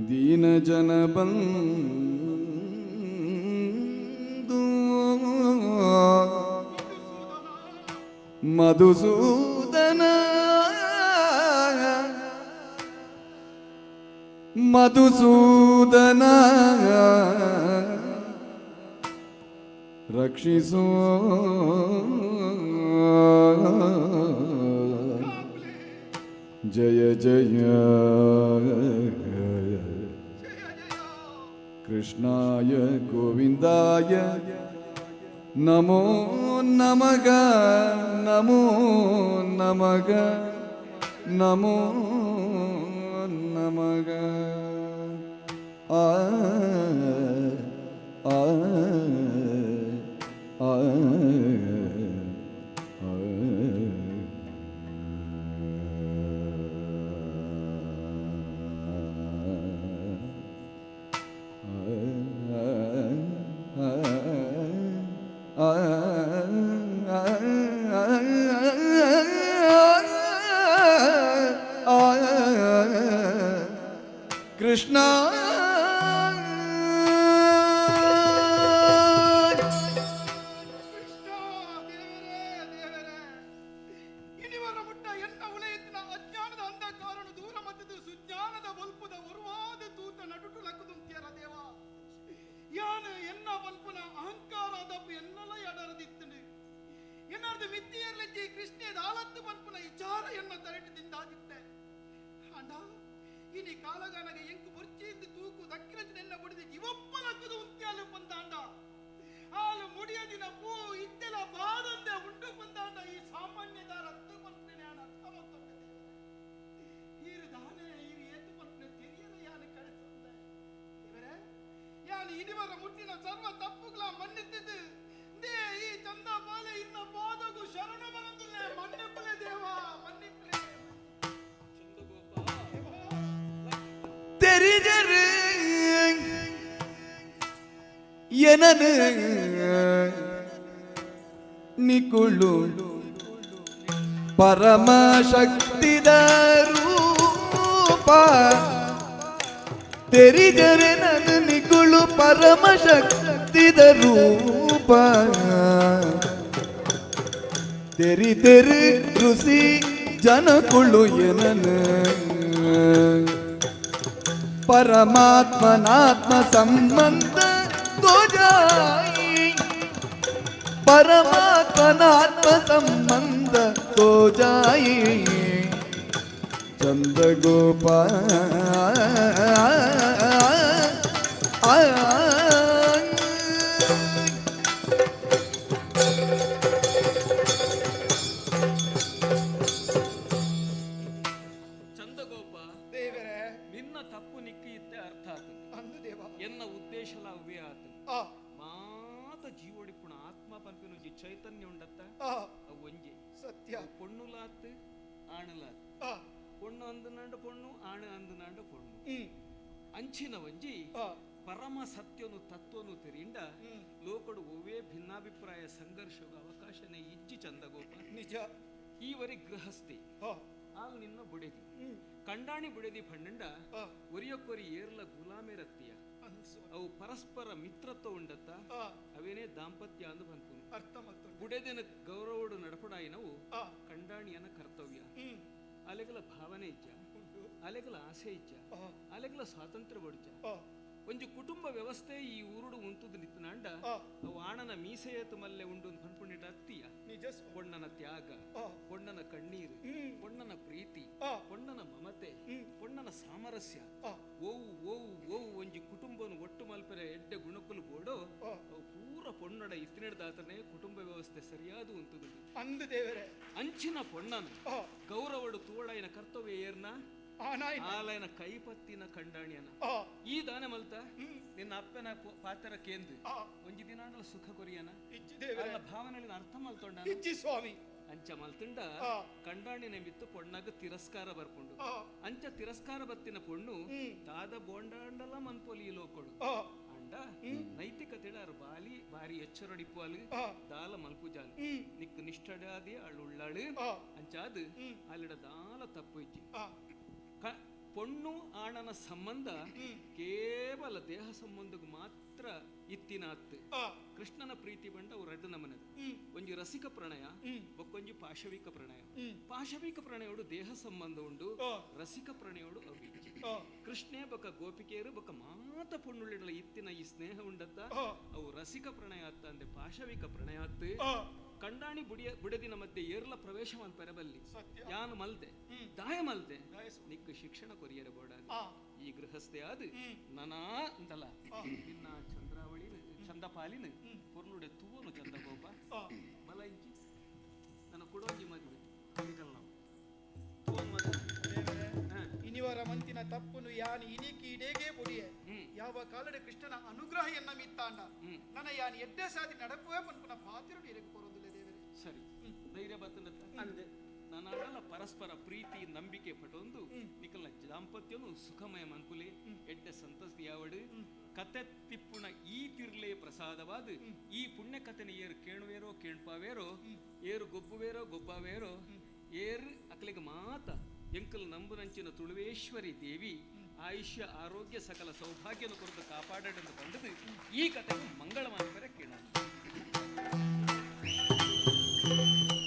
ದೀನಜನ ಬಂಧು ಮಧುಸೂದನ ಮಧುಸೂದನ ರಕ್ಷಿಸೋ ಜಯ ಜಯ ಕೃಷ್ಣಾಯ ಗೋವಿಂದಾಯ ನಮೋ ನಮಗ ನಮೋ ನಮಗ ನಮೋ ನಮಗ ಆ ಆ ಆ ಕೃಷ್ಣ ಕೃಷ್ಣ ದೇವರೇ ದೇವರೇ ಇನಿವರ ಮುಟ್ಟ ಎನ್ನ ಉಲಯತ್ತಿನ ಅಜ್ಞಾನದ ಅಂಧಕಾರನು ದೂರ ಮತ್ತಿದು ಸುಜ್ಞಾನದ ಬಲ್ಪುದ ಉರ್ವಾದ ತೂತ ನಡುಟು ಲಕ್ಕುದುಂತಿಯರ ದೇವ ಯಾನ ಎನ್ನ ಬಲ್ಪುನ ಅಹಂಕಾರ ದಪ್ಪು ಎನ್ನಲ ಎಡರದಿತ್ತನು ಎನ್ನರ್ದು ಮಿತ್ತಿಯರ್ಲಜ್ಜಿ ಕೃಷ್ಣದ ಆಲತ್ತು ಬಲ್ಪುನ ವಿಚಾರ ಎನ್ನ ತರಟಿದಿಂದಾದಿತ್ತೆ ಅಣ್ಣ ಇನಿ ಕಾಲಗಾನಗ ಎಂಕು ಬೊರ್ಚಿಯಿಂದ ತೂಕು ದಕ್ಕಿನ ಬಡಿದ ಜೀವಪ್ಪ ಲಕ್ಕದು ಉಂತ್ಯಾಲು ಬಂದಾಂಡ ಹಾಲು ಮುಡಿಯದಿನ ಪೂ ಇತ್ತೆಲ ಬಾದಂದೆ ಉಂಡು ಬಂದಾಂಡ ಈ ಸಾಮಾನ್ಯದಾರ ಅತ್ತು ಬಂದ್ರೆ ಅರ್ಥ ಮಾಡ್ತೊಂಡೆ ಈರು ದಾನೆ ಈರು ಏತು ಬಂದ್ರೆ ತೆರಿಯದ ಯಾನು ಕಳಿಸಂದೆ ಇವರೇ ಯಾನು ಇನಿವರ ಮುಟ್ಟಿನ ಸರ್ವ ತಪ್ಪುಗಳ ಮನ್ನಿತ್ತಿದ್ದು they ಈ ಚಂದ ಬಾಲೆ ಇನ್ನ ಪಾದಗು ಶರಣ ಬರಂದುಲ್ಲೆ ಮನ್ನಿಪ್ಪಲೆ ದೇವ ಮನ್ನಿಪ್ಪಲೆ. ತೆರಿಜರು ಎನನು ನಿಕುಳು ಪರಮಶಕ್ತಿದ ರೂಪ ತೆರಿಜರೆ ನನು ನಿಕುಳು ಪರಮಶಕ್ತಿದ ರೂಪ ತೆರಿ ತೆರು ಋಷಿ ಜನಕುಳು ಎನನ ಪರಮಾತ್ಮನಾತ್ಮ ಸಂಬಂಧ ತೋಜಾಯಿ ಪರಮಾತ್ಮನಾತ್ಮ ಸಂಬಂಧ ತೋಜಾಯಿ ಚಂದ ಗೋಪಾಲ. ಚಂದಗೋಪ ದೇವರೇ, ನಿನ್ನ ತಪ್ಪು ನಿಕ್ಕಿ ಇತ್ತೆ ಅರ್ಥ ಆತು ಅಂದು ದೇವ ಎನ್ನ ಉದ್ದೇಶಲ ಅವೇ ಆತು. ಆ ಮಾತ ಜೀವಡಿಪುಣ ಆತ್ಮ ಪನ್ಪಿನೊಂಜಿ ಚೈತನ್ಯ ಉಂಡತ್ತ ಆ ಅವು ಒಂಜೆ ಸತ್ಯ. ಪೊಣ್ಣುಲಾತ್ ಆಣುಲಾತ್ ಆ ಪೊಣ್ಣು ಅಂದನಾಂಡ ಪೊಣ್ಣು ಆಣು ಅಂದನಾಂಡ ಪೊಣ್ಣು ಹ್ಮ್ ಅಂಚಿನ ಒಂಜಿ ಆ ಪರಮ ಸತ್ಯನು ತತ್ವನು ತೆರಿಂಡ ಹ್ಮ್. ಲೋಕಡು ಒವ್ವೇ ಭಿನ್ನಾಭಿಪ್ರಾಯ ಸಂಘರ್ಷಗ ಅವಕಾಶನೇ ಇಜ್ಜಿ ಚಂದಗೋಪ. ನಿಜ. ಈವರಿ ಗೃಹಸ್ಥಿ ಆ ಆಲ್ ನಿನ್ನ ಬುಡೆದಿ ಹ್ಮ್ ಕಂಡಾಣಿ ಬುಡೆದಿ ಪಂಡಂಡ ಆ ಒರಿಯಕ್ಕೊರಿ ಏರ್ಲ ಗುಲಾಮೇರತ್ತಿಯ ಅನ್ಸು ಅವು ಪರಸ್ಪರ ಮಿತ್ರತ್ವ ಉಂಡತ್ತ ಆ ಅವೇನೇ ದಾಂಪತ್ಯ ಅಂದು ಬಂತು. ಅರ್ಥ ಮತ್ತು ಬುಡೆದಿನ ಗೌರವಡು ನಡಪಡಾಯಿನವು ಆ ಕಂಡಾಣಿಯನ ಕರ್ತವ್ಯ. ಹ್ಮ್ ಅಲೆಗಲ ಭಾವನೆ ಇಜ್ಜ, ಉಂಟು. ಅಲೆಗಲ ಆಸೆ ಇಜ್ಜ, ಆ ಅಲೆಗಲ ಸ್ವಾತಂತ್ರ್ಯ ಬಡುಜ. ಆ ಒಂಜಿ ಕುಟುಂಬ ವ್ಯವಸ್ಥೆ ಈ ಊರುಡು ಉಂತುದು ನಿತ್ತನಾಂಡ ಆ ಅವು ಆಣನ ಮೀಸೆಯತು ಮಲ್ಲೆ ಉಂಡು ಪನ್ಪುಣಿಟ ಅತ್ತಿಯ ನಿಜ ಸ್ವಾಮಿ. ಪೊಣ್ಣನ ತ್ಯಾಗ, ಆ ಪೊಣ್ಣನ ಕಣ್ಣೀರು, ಹ್ಮ್ ಪೊಣ್ಣನ ಪ್ರೀತಿ, ಆ ಪೊಣ್ಣನ ಮಮತೆ, ಹ್ಮ್ ಪೊಣ್ಣನ ಸಾಮರಸ್ಯ ಆ ಓವು ಓವು ಓವು ಒಂಜಿ ಕುಟುಂಬನು ಒಟ್ಟು ಮಲ್ಪೆರೆ ಎಡ್ಡೆ ಗುಣಕುಲು ಬೋಡೋ ಆ ಅವು ಪೂರ ಪೊಣ್ಣಡ ಇತ್ತಿನೆಡ್ದಾತನೇ ಕುಟುಂಬ ವ್ಯವಸ್ಥೆ ಸರಿಯಾದ ಉಂತುದು. ಅಂದು ದೇವರೇ ಅಂಚಿನ ಪೊಣ್ಣನು ಆ ಗೌರವಡು ತೋಳೈನ ಕರ್ತವ್ಯ ಏರ್ನ ಆನಾಯ್ನ ಆಲಯನ ಕೈಪತ್ತಿನ ಕಂಡಾಣಿಯನ ಆ ಈ ದಾನೆ ಮಲ್ತ ಹ್ಮ್ ನಿನ್ನ ಅಪ್ಪನ ಪಾತ್ರ ಕೇಂದ್ರ ಆ ಒಂಜಿ ದಿನಾಂಡಲ ಸುಖ ಕೊರಿಯನ ಇಜ್ಜಿ ದೇವರೇ ಅಲ್ಲ ಭಾವನೆಗಳಿನ ಅರ್ಥ ಮಲ್ತೊಂಡ ಇಜ್ಜಿ ಸ್ವಾಮಿ. ಅಂಚ ಮಲ್ತುಂಡ ಆ ಕಂಡಾಣಿ ನೆಂಬಿತ್ತು ಪೊಣ್ಣಗ ತಿರಸ್ಕಾರ ಬರ್ಪುಂಡು. ಆ ಅಂಚ ತಿರಸ್ಕಾರ ಬತ್ತಿನ ಪೊಣ್ಣು ಹ್ಮ್ ದಾದ ಬೋಂಡಾಂಡಲ ಮನ್ಪೊಲಿ ಈ ಲೋಕೊಡು ಆ ಅಂಡ ಹ್ಮ್ ನೈತಿಕತೆಡ ಅರು ಬಾಲಿ ಬಾರಿ ಎಚ್ಚರಡಿಪ್ಪು ಆ ದಾಲ ಮಲ್ಪುಜಾಲು ಹ್ಮ್ ನಿಕ್ಕು ನಿಷ್ಠಡಾದಿ ಅಳುಳ್ಳಾಳು ಆ ಅಂಚಾದು ಹ್ಮ್ ಅಲ್ಲಿಡ ದಾಲ ತಪ್ಪು ಇಜ್ಜಿ. ಆ ಪೊಣ್ಣು ಆಣನ ಸಂಬಂಧ ಹ್ಮ್ ಕೇವಲ ದೇಹ ಸಂಬಂಧಕ್ಕೆ ಮಾತ್ರ ಇತ್ತಿನ ಅತ್ತು. ಆ ಕೃಷ್ಣನ ಪ್ರೀತಿ ಬಂಡ ಅವು ರಡ್ಡು ನಮನದು. ಹ್ಮ್ ಒಂಜಿ ರಸಿಕ ಪ್ರಣಯ ಹ್ಮ್ ಬೊಕ್ಕೊಂಜಿ ಪಾಶವಿಕ ಪ್ರಣಯ. ಹ್ಮ್ ಪಾಶವಿಕ ಪ್ರಣಯೋಡು ದೇಹ ಸಂಬಂಧ ಉಂಡು, ಆ ರಸಿಕ ಪ್ರಣಯೋಡು ಅವಿಜ್ಜಿ. ಆ ಕೃಷ್ಣೇ ಬೊಕ ಗೋಪಿಕೆಯರು ಬೊಕ ಮಾತ ಪೊಣ್ಣುಳ್ಳಿಡಲ ಇತ್ತಿನ ಈ ಸ್ನೇಹ ಉಂಡತ್ತ ಆ ಅವು ರಸಿಕ ಪ್ರಣಯ ಅತ್ತ ಅಂದೆ ಪಾಶವಿಕ ಪ್ರಣಯ ಅತ್ತು. ಆ ಕಂಡಾಣಿ ಬುಡಿಯ ಬುಡದಿನ ಮಧ್ಯೆ ಏರ್ಲ ಪ್ರವೇಶ ಮಲ್ಪೆರೆ ಬಲ್ಲಿ ಸತ್ಯ. ಯಾನು ಮಲ್ದೆ ಹ್ಮ್ ದಾಯ ಮಲ್ದೆ ದಯಸು. ನಿಕ್ಕು ಶಿಕ್ಷಣ ಕೊರಿಯರೆ ಬೋಡಾದ ಆ ಈ ಗೃಹಸ್ಥೆ ಆದ ಹ್ಮ್ ನನಾ ಅಂತಲ್ಲ ಆ ನಿನ್ನ ಚಂದ್ರಾವಳಿ ಚಂದಪಾಲಿನ ಹ್ಮ್ ಪೊರ್ಲುಡೆ ತೂವನು ಚಂದಗೋಪ ಆ ಬಲ ಇಂಚಿ ನನ್ನ ಕೊಡೋಂಜಿ ಮದುವೆ ನಿಕಲ್ ನಾವು ತೂವನ್ ಮದುವೆ. ದೇವರೇ ಹಾ. ಇನಿವರ ಮಂತಿನ ತಪ್ಪುನು ಯಾನು ಇನಿಕಿ ಇಡೇಗೆ ಪೊಡಿಯೆ ಹ್ಮ್ ಯಾವ ಕಾಲಡೆ ಕೃಷ್ಣನ ಅನುಗ್ರಹ ಎನ್ನ ಮಿತ್ತಾಂಡ ಹ್ಮ್ ನನ್ನ ಯಾನು ಎಡ್ಡೆ ಸಾದಿ ನಡಪುವೆ ಪನ್ಪುನ ಪಾತಿರುಡು ಇರಕ್ಕೆ ಪೊರೊಂದುಲ್ಲ ದೇವರೇ. ಸರಿ ಹ್ಮ್ ಧೈರ್ಯ ಬತ್ತನತ್ತ ಅಂದೆ ನಾನಾಡಲ ಪರಸ್ಪರ ಪ್ರೀತಿ ನಂಬಿಕೆ ಪಟೊಂದು ಹ್ಮ್ ನಿಕಲ್ನ ದಾಂಪತ್ಯನು ಸುಖಮಯ ಮನ್ಪುಲೆ ಹ್ಮ್ ಎಡ್ಡೆ ಸಂತಸ್ತಿ ಯಾವಡು ಹ್ಮ್ ಕತೆ ತಿಪ್ಪುಣ ಈ ತಿರ್ಲೆ ಪ್ರಸಾದವಾದ ಹ್ಮ್ ಈ ಪುಣ್ಯ ಕಥೆನ ಏರು ಕೇಣುವೇರೋ ಕೇಣ್ಪಾವೇರೋ ಹ್ಮ್ ಏರು ಗೊಬ್ಬುವೇರೋ ಗೊಬ್ಬಾವೇರೋ ಹ್ಮ್ ಏರು ಅಕಲಿಗೆ ಮಾತ ಎಂಕಲ್ ನಂಬುನಂಚಿನ ತುಳುವೇಶ್ವರಿ ದೇವಿ ಹ್ಮ್ ಆಯುಷ್ಯ ಆರೋಗ್ಯ ಸಕಲ ಸೌಭಾಗ್ಯನ ಕೊರತು ಕಾಪಾಡಡೆಂದು ಬಂದದು ಈ ಕಥೆಗೆ ಮಂಗಳ ಮಾನ್ಪರೆ ಕೇಳೋಣ.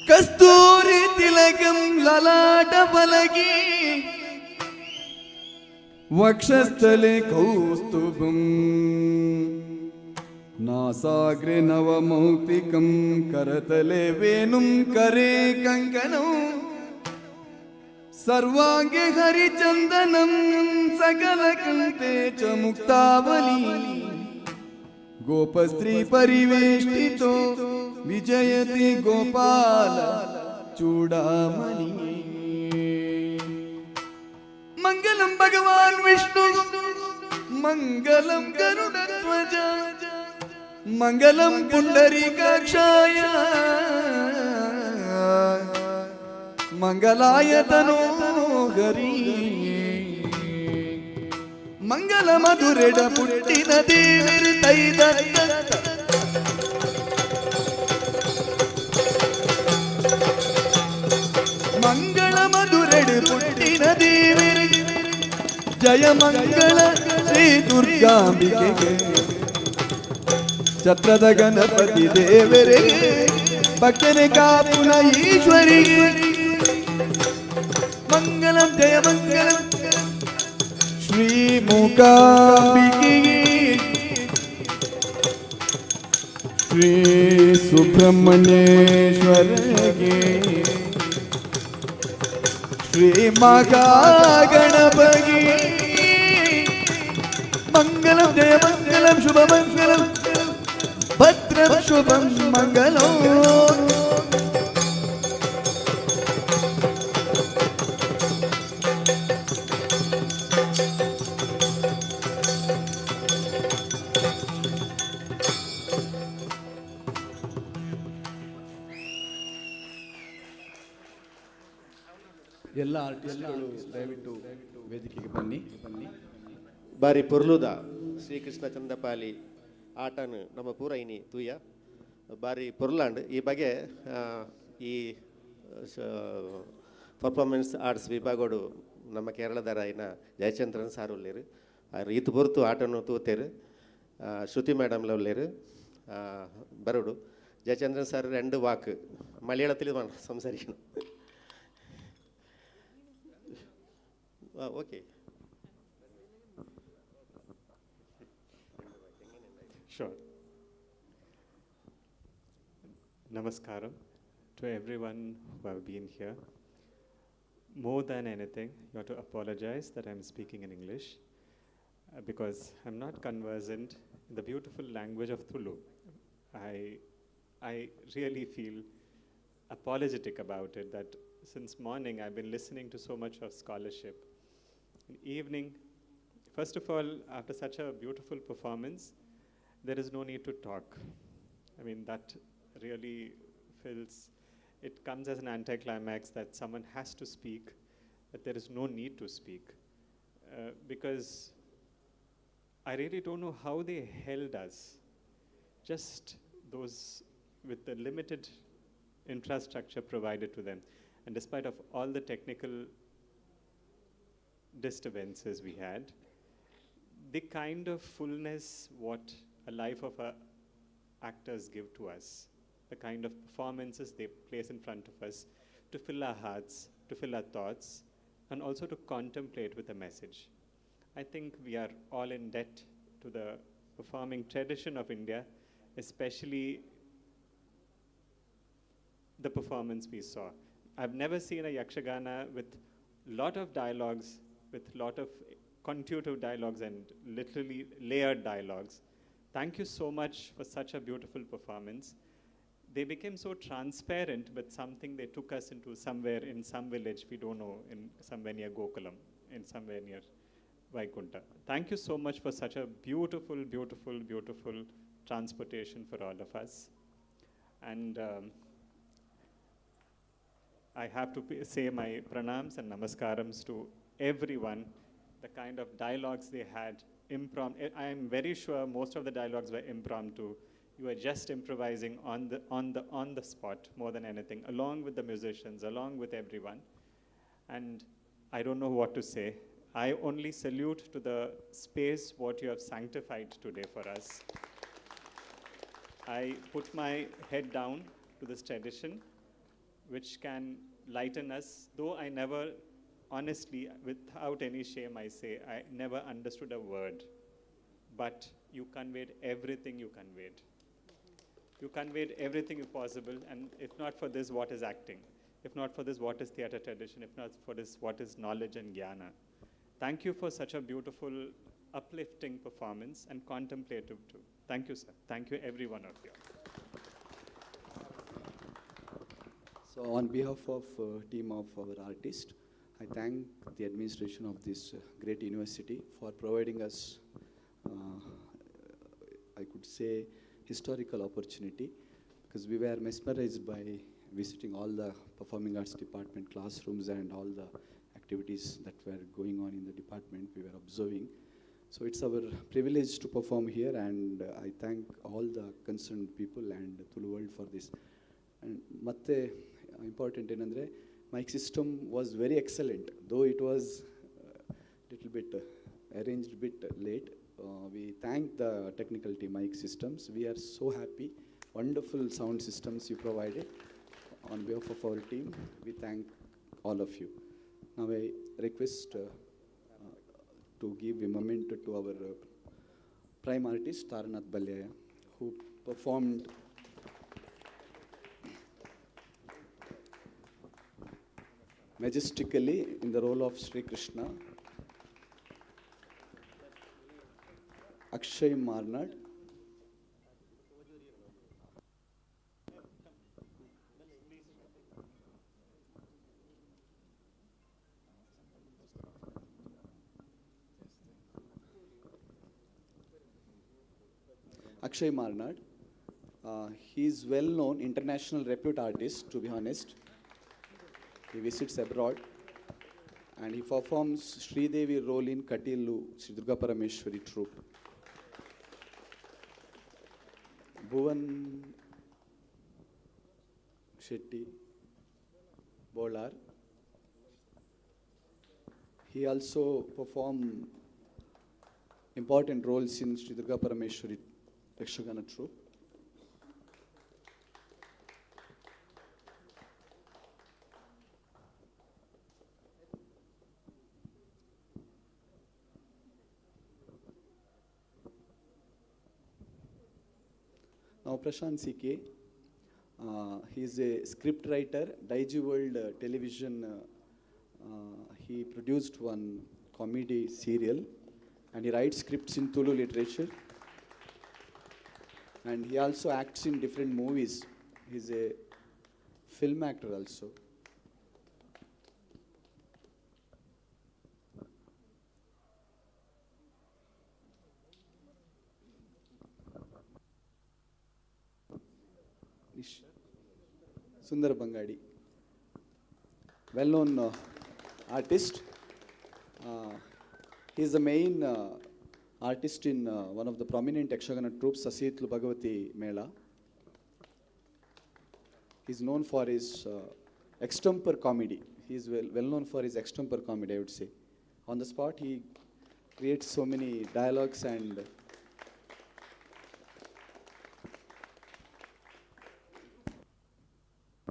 ಕಸ್ತೂರಿ ತಿಲಕಂ ಲಲಾಟ ಫಲಕಿ ವಕ್ಷಸ್ಥಲೆ ಕೌಸ್ತುಭಂ ನಾಸಾಗ್ರೆ ನವಮೌಕ್ತಿಕಂ ಕರತಲೆ ವೇಣುಂ ಕರೆ ಕಂಕಣಂ ಸರ್ವಾಂಗೆ ಹರಿಚಂದನಂ ಸಕಲ ಕಂತೆ ಚ ಮುಕ್ತಾವಲಿ ಗೋಪಸ್ತ್ರೀ ಪರಿವೇಷ್ಟಿತೋ ವಿಜಯತಿ ಗೋಪಾಲ ಚೂಡಾಮಣಿ. ಮಂಗಲಂ ಭಗವಾನ್ ವಿಷ್ಣು ಮಂಗಲಂ ಗರುಡಧ್ವಜ ಮಂಗಲಂ ಪುಂಡರೀಕಾಕ್ಷಾಯ ಮಂಗಲಾಯ ತನೋ ಹರಿ. ಮಂಗಲ ಮಧುರೆಡ ಪುಟ್ಟಿನ ದೇವರು ತೈದತ್ತ ಮಂಗಳ ಮಧುರೆಡು ಪುಟ್ಟಿನ ದೇವರು ಜಯ ಮಂಗಳ ಶ್ರೀ ದುರ್ಗಾಂಬಿಕೆಗೆ ಛತ್ರದ ಗಣಪತಿ ದೇವರಿಗೆ ಭಕ್ತನೆ ಕಾಪುನ ಈಶ್ವರಿಗೆ. ಮಂಗಲಂ ಜಯ ಮಂಗಲಂ ಶ್ರೀ ಮೂಕಾಂಬಿಕೆ ಶ್ರೀ ಸುಬ್ರಹ್ಮಣ್ಯೇಶ್ವರಗೆ ಶ್ರೀ ಮಹಾಗಣಪಗೆ ಮಂಗಲಂ ಜಯ ಮಂಗಲಂ ಶುಭ ಮಂಗಲಂ ಭದ್ರಂ ಶುಭಂ ಮಂಗಲೋ. ಎಲ್ಲ ಆರ್ಟಿಸ್ಟ್ಗಳು ದಯವಿಟ್ಟು ವೇದಿಕೆಗೆ ಬನ್ನಿ ಬನ್ನಿ. ಬಾರಿ ಪೊರ್ಲುದ ಶ್ರೀಕೃಷ್ಣ ಚಂದಪಾಲಿ ಆಟನು ನಮ್ಮ ಪೂರ ಇನಿ ತೂಯ ಬಾರಿ ಪೊರ್ಲಾಂಡ್. ಈ ಬಗೆ ಈ ಪರ್ಫಾರ್ಮೆನ್ಸ್ ಆರ್ಟ್ಸ್ ವಿಭಾಗೋಡು ನಮ್ಮ ಕೇರಳದರಾಯಿನ ಜಯಚಂದ್ರನ್ ಸಾರ್ ಉಲ್ಲೇರು, ಆರ್ ಈತ್ ಪೊರ್ತು ಆಟನು ತೂತೇರು. ಶ್ರುತಿ ಮೇಡಮ್ಲ ಉಲ್ಲೇರು ಬರೋಡು. ಜಯಚಂದ್ರನ್ സാർ രണ്ട് വാക്ക് മലയാളത്തിൽ സംസാരിക്കണം. Okay. Sure. Namaskaram to everyone who have been here. More than anything, you have to apologize that I'm speaking in English because I'm not conversant in the beautiful language of Tulu. I really feel apologetic about it, that since morning I've been listening to so much of scholarship. In evening, first of all, after such a beautiful performance, there is no need to talk. I mean, that really feels, it comes as an anticlimax that someone has to speak, that there is no need to speak. Because I really don't know how they held us. Just those with the limited infrastructure provided to them. And despite of all the technical disturbances we had, the kind of fullness what a life of a actors give to us, the kind of performances they place in front of us to fill our hearts, to fill our thoughts, and also to contemplate with a message. I think we are all in debt to the performing tradition of India, especially the performance we saw. I've never seen a Yakshagana with lot of dialogues, with lot of contuitive dialogues and literally layered dialogues. Thank you so much for such a beautiful performance. They became so transparent with something. They took us into somewhere in some village, we don't know, in somewhere near Gokulam, in somewhere near Vaikunta. Thank you so much for such a beautiful, beautiful, beautiful transportation for all of us. And I have to say my pranams and namaskarams to everyone. The kind of dialogues they had, impromptu. I am very sure most of the dialogues were impromptu. You were just improvising on the spot more than anything, along with the musicians, along with everyone. And I don't know what to say. I only salute to the space what you have sanctified today for us. I put my head down to this tradition, which can lighten us, though I never, honestly, without any shame I say, I never understood a word. But you conveyed everything you conveyed. You conveyed everything possible, and if not for this, what is acting? If not for this, what is theater tradition? If not for this, what is knowledge and jnana? Thank you for such a beautiful, uplifting performance and contemplative too. Thank you, sir. Thank you, every one of you. So on behalf of team of our artists, I thank the administration of this great university for providing us, I could say, historical opportunity, because we were mesmerized by visiting all the performing arts department classrooms and all the activities that were going on in the department we were observing. So it's our privilege to perform here, and I thank all the concerned people and Tulu World for this. And ಮತ್ತೆ ಇಂಪಾರ್ಟೆಂಟ್ ಏನಂದರೆ, mic system was very excellent, though it was little bit arranged bit late. We thank the technical team, mic systems. We are so happy. Wonderful sound systems you provided. On behalf of our team, we thank all of you. Now I request to give a moment to our prime artist Taranath Balyaya, who performed majestically in the role of Sri Krishna. Akshay Marnad. Akshay Marnad. He is well-known international repute artist, to be honest. He visits abroad and he performs Sridevi role in Katilu, Sri Durga Parameshwari troupe. Bhuvan Shetty Bolar. He also performed important roles in Sri Durga Parameshwari Yakshagana troupe. Now Prashant CK, he is a script writer, Daiji World Television. He produced one comedy serial and he writes scripts in Tulu literature. And he also acts in different movies. He's a film actor also. Sundar Bangadi, well-known artist. He is the main artist in one of the prominent Yakshagana troupes, Sasitlu Bhagavati Mela. He is known for his extempore comedy. He is well known for his extempore comedy, I would say. On the spot, he creates so many dialogues and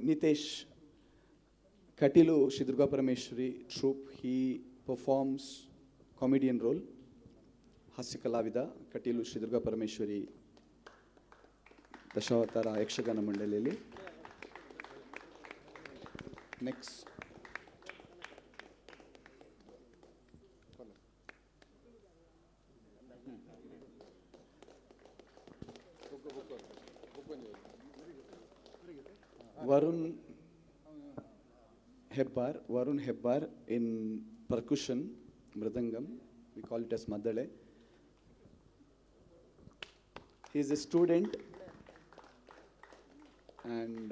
Nitesh Katilu Shri Durga Parameshwari troupe, he performs comedian role. Hasya Kalavida, Katilu Shri Durga Parameshwari Dashavatara Yakshagana Mandalili. Next. Varun Hebbar, Varun Hebbar in percussion, Mridangam, we call it as Madale. He is a student and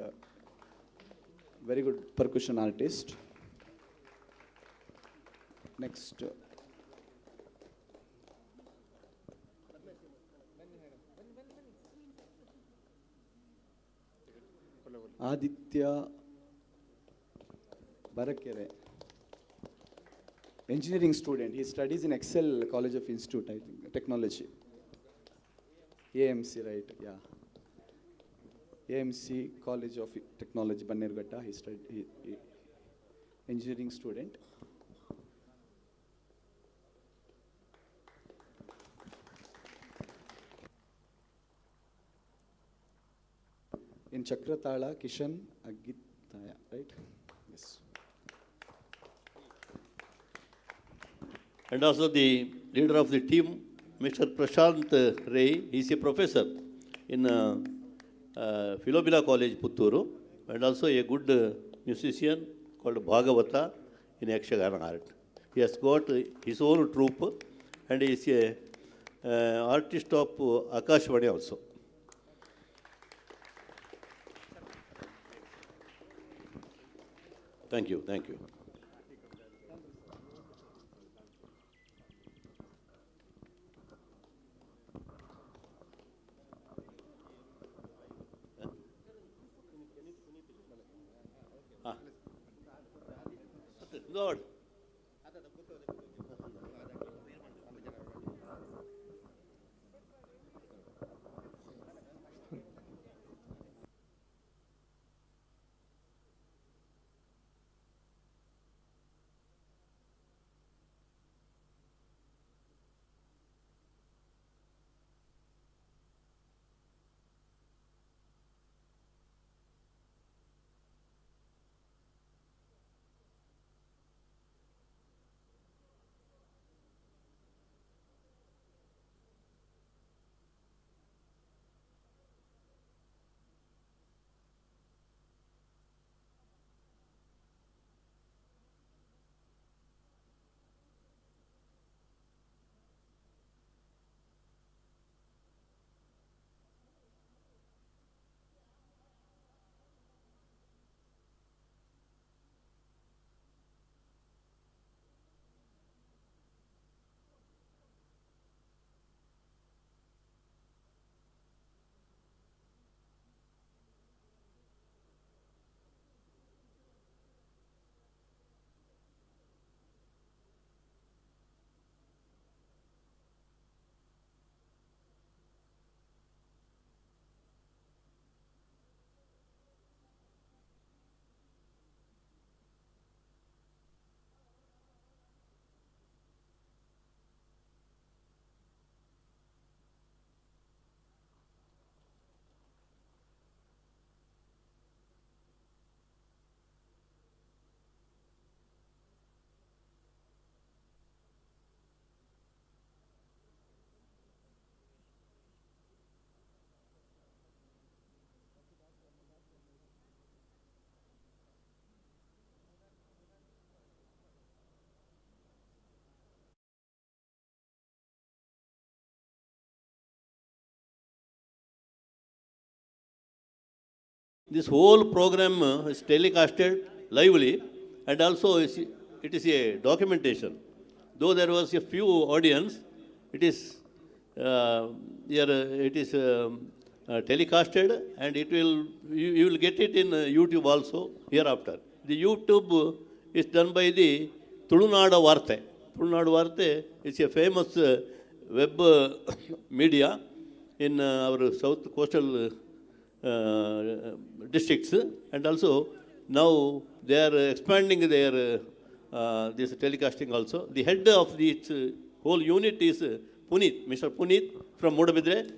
very good percussion artist. Next. Aditya Barakere, engineering student. He studies in Excel College of Institute, I think, Technology. AMC, right? Yeah. AMC College of Technology, Bannerghatta. He studied, he engineering student. In Chakratala, Kishan Agitaya, right? Yes. And also the leader of the team, Mr. Prashant Ray, he is a professor in Philomena College, Puttur, and also a good musician called Bhagavata in Yakshagana art. He has got his own troupe and he is a artist of Akashvani also. Thank you, thank you. Lord. This whole program is telecasted lively and also it is a documentation. Though there was a few audience, it is here, it is telecasted and it will you will get it in YouTube also hereafter. The YouTube is done by the Tulunadu Varthe. Tulunadu Varthe is a famous web media in our south coastal districts, and also now they are expanding their this telecasting also. The head of this whole unit is Puneet, Mr. Puneet from Moodabidre.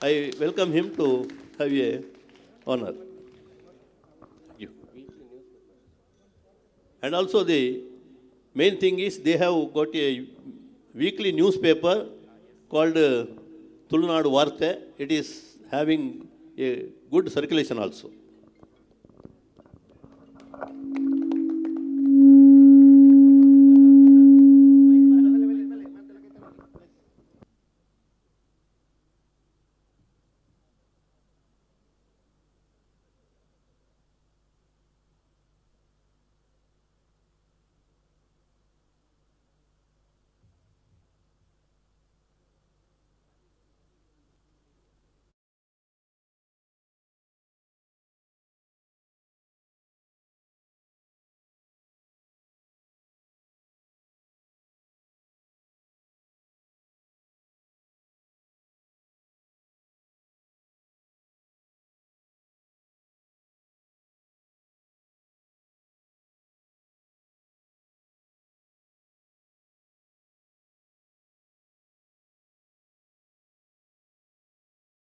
I welcome him to have a honor. Thank you. And also the main thing is they have got a weekly newspaper called Tulunadu Varthe. It is having a good circulation also.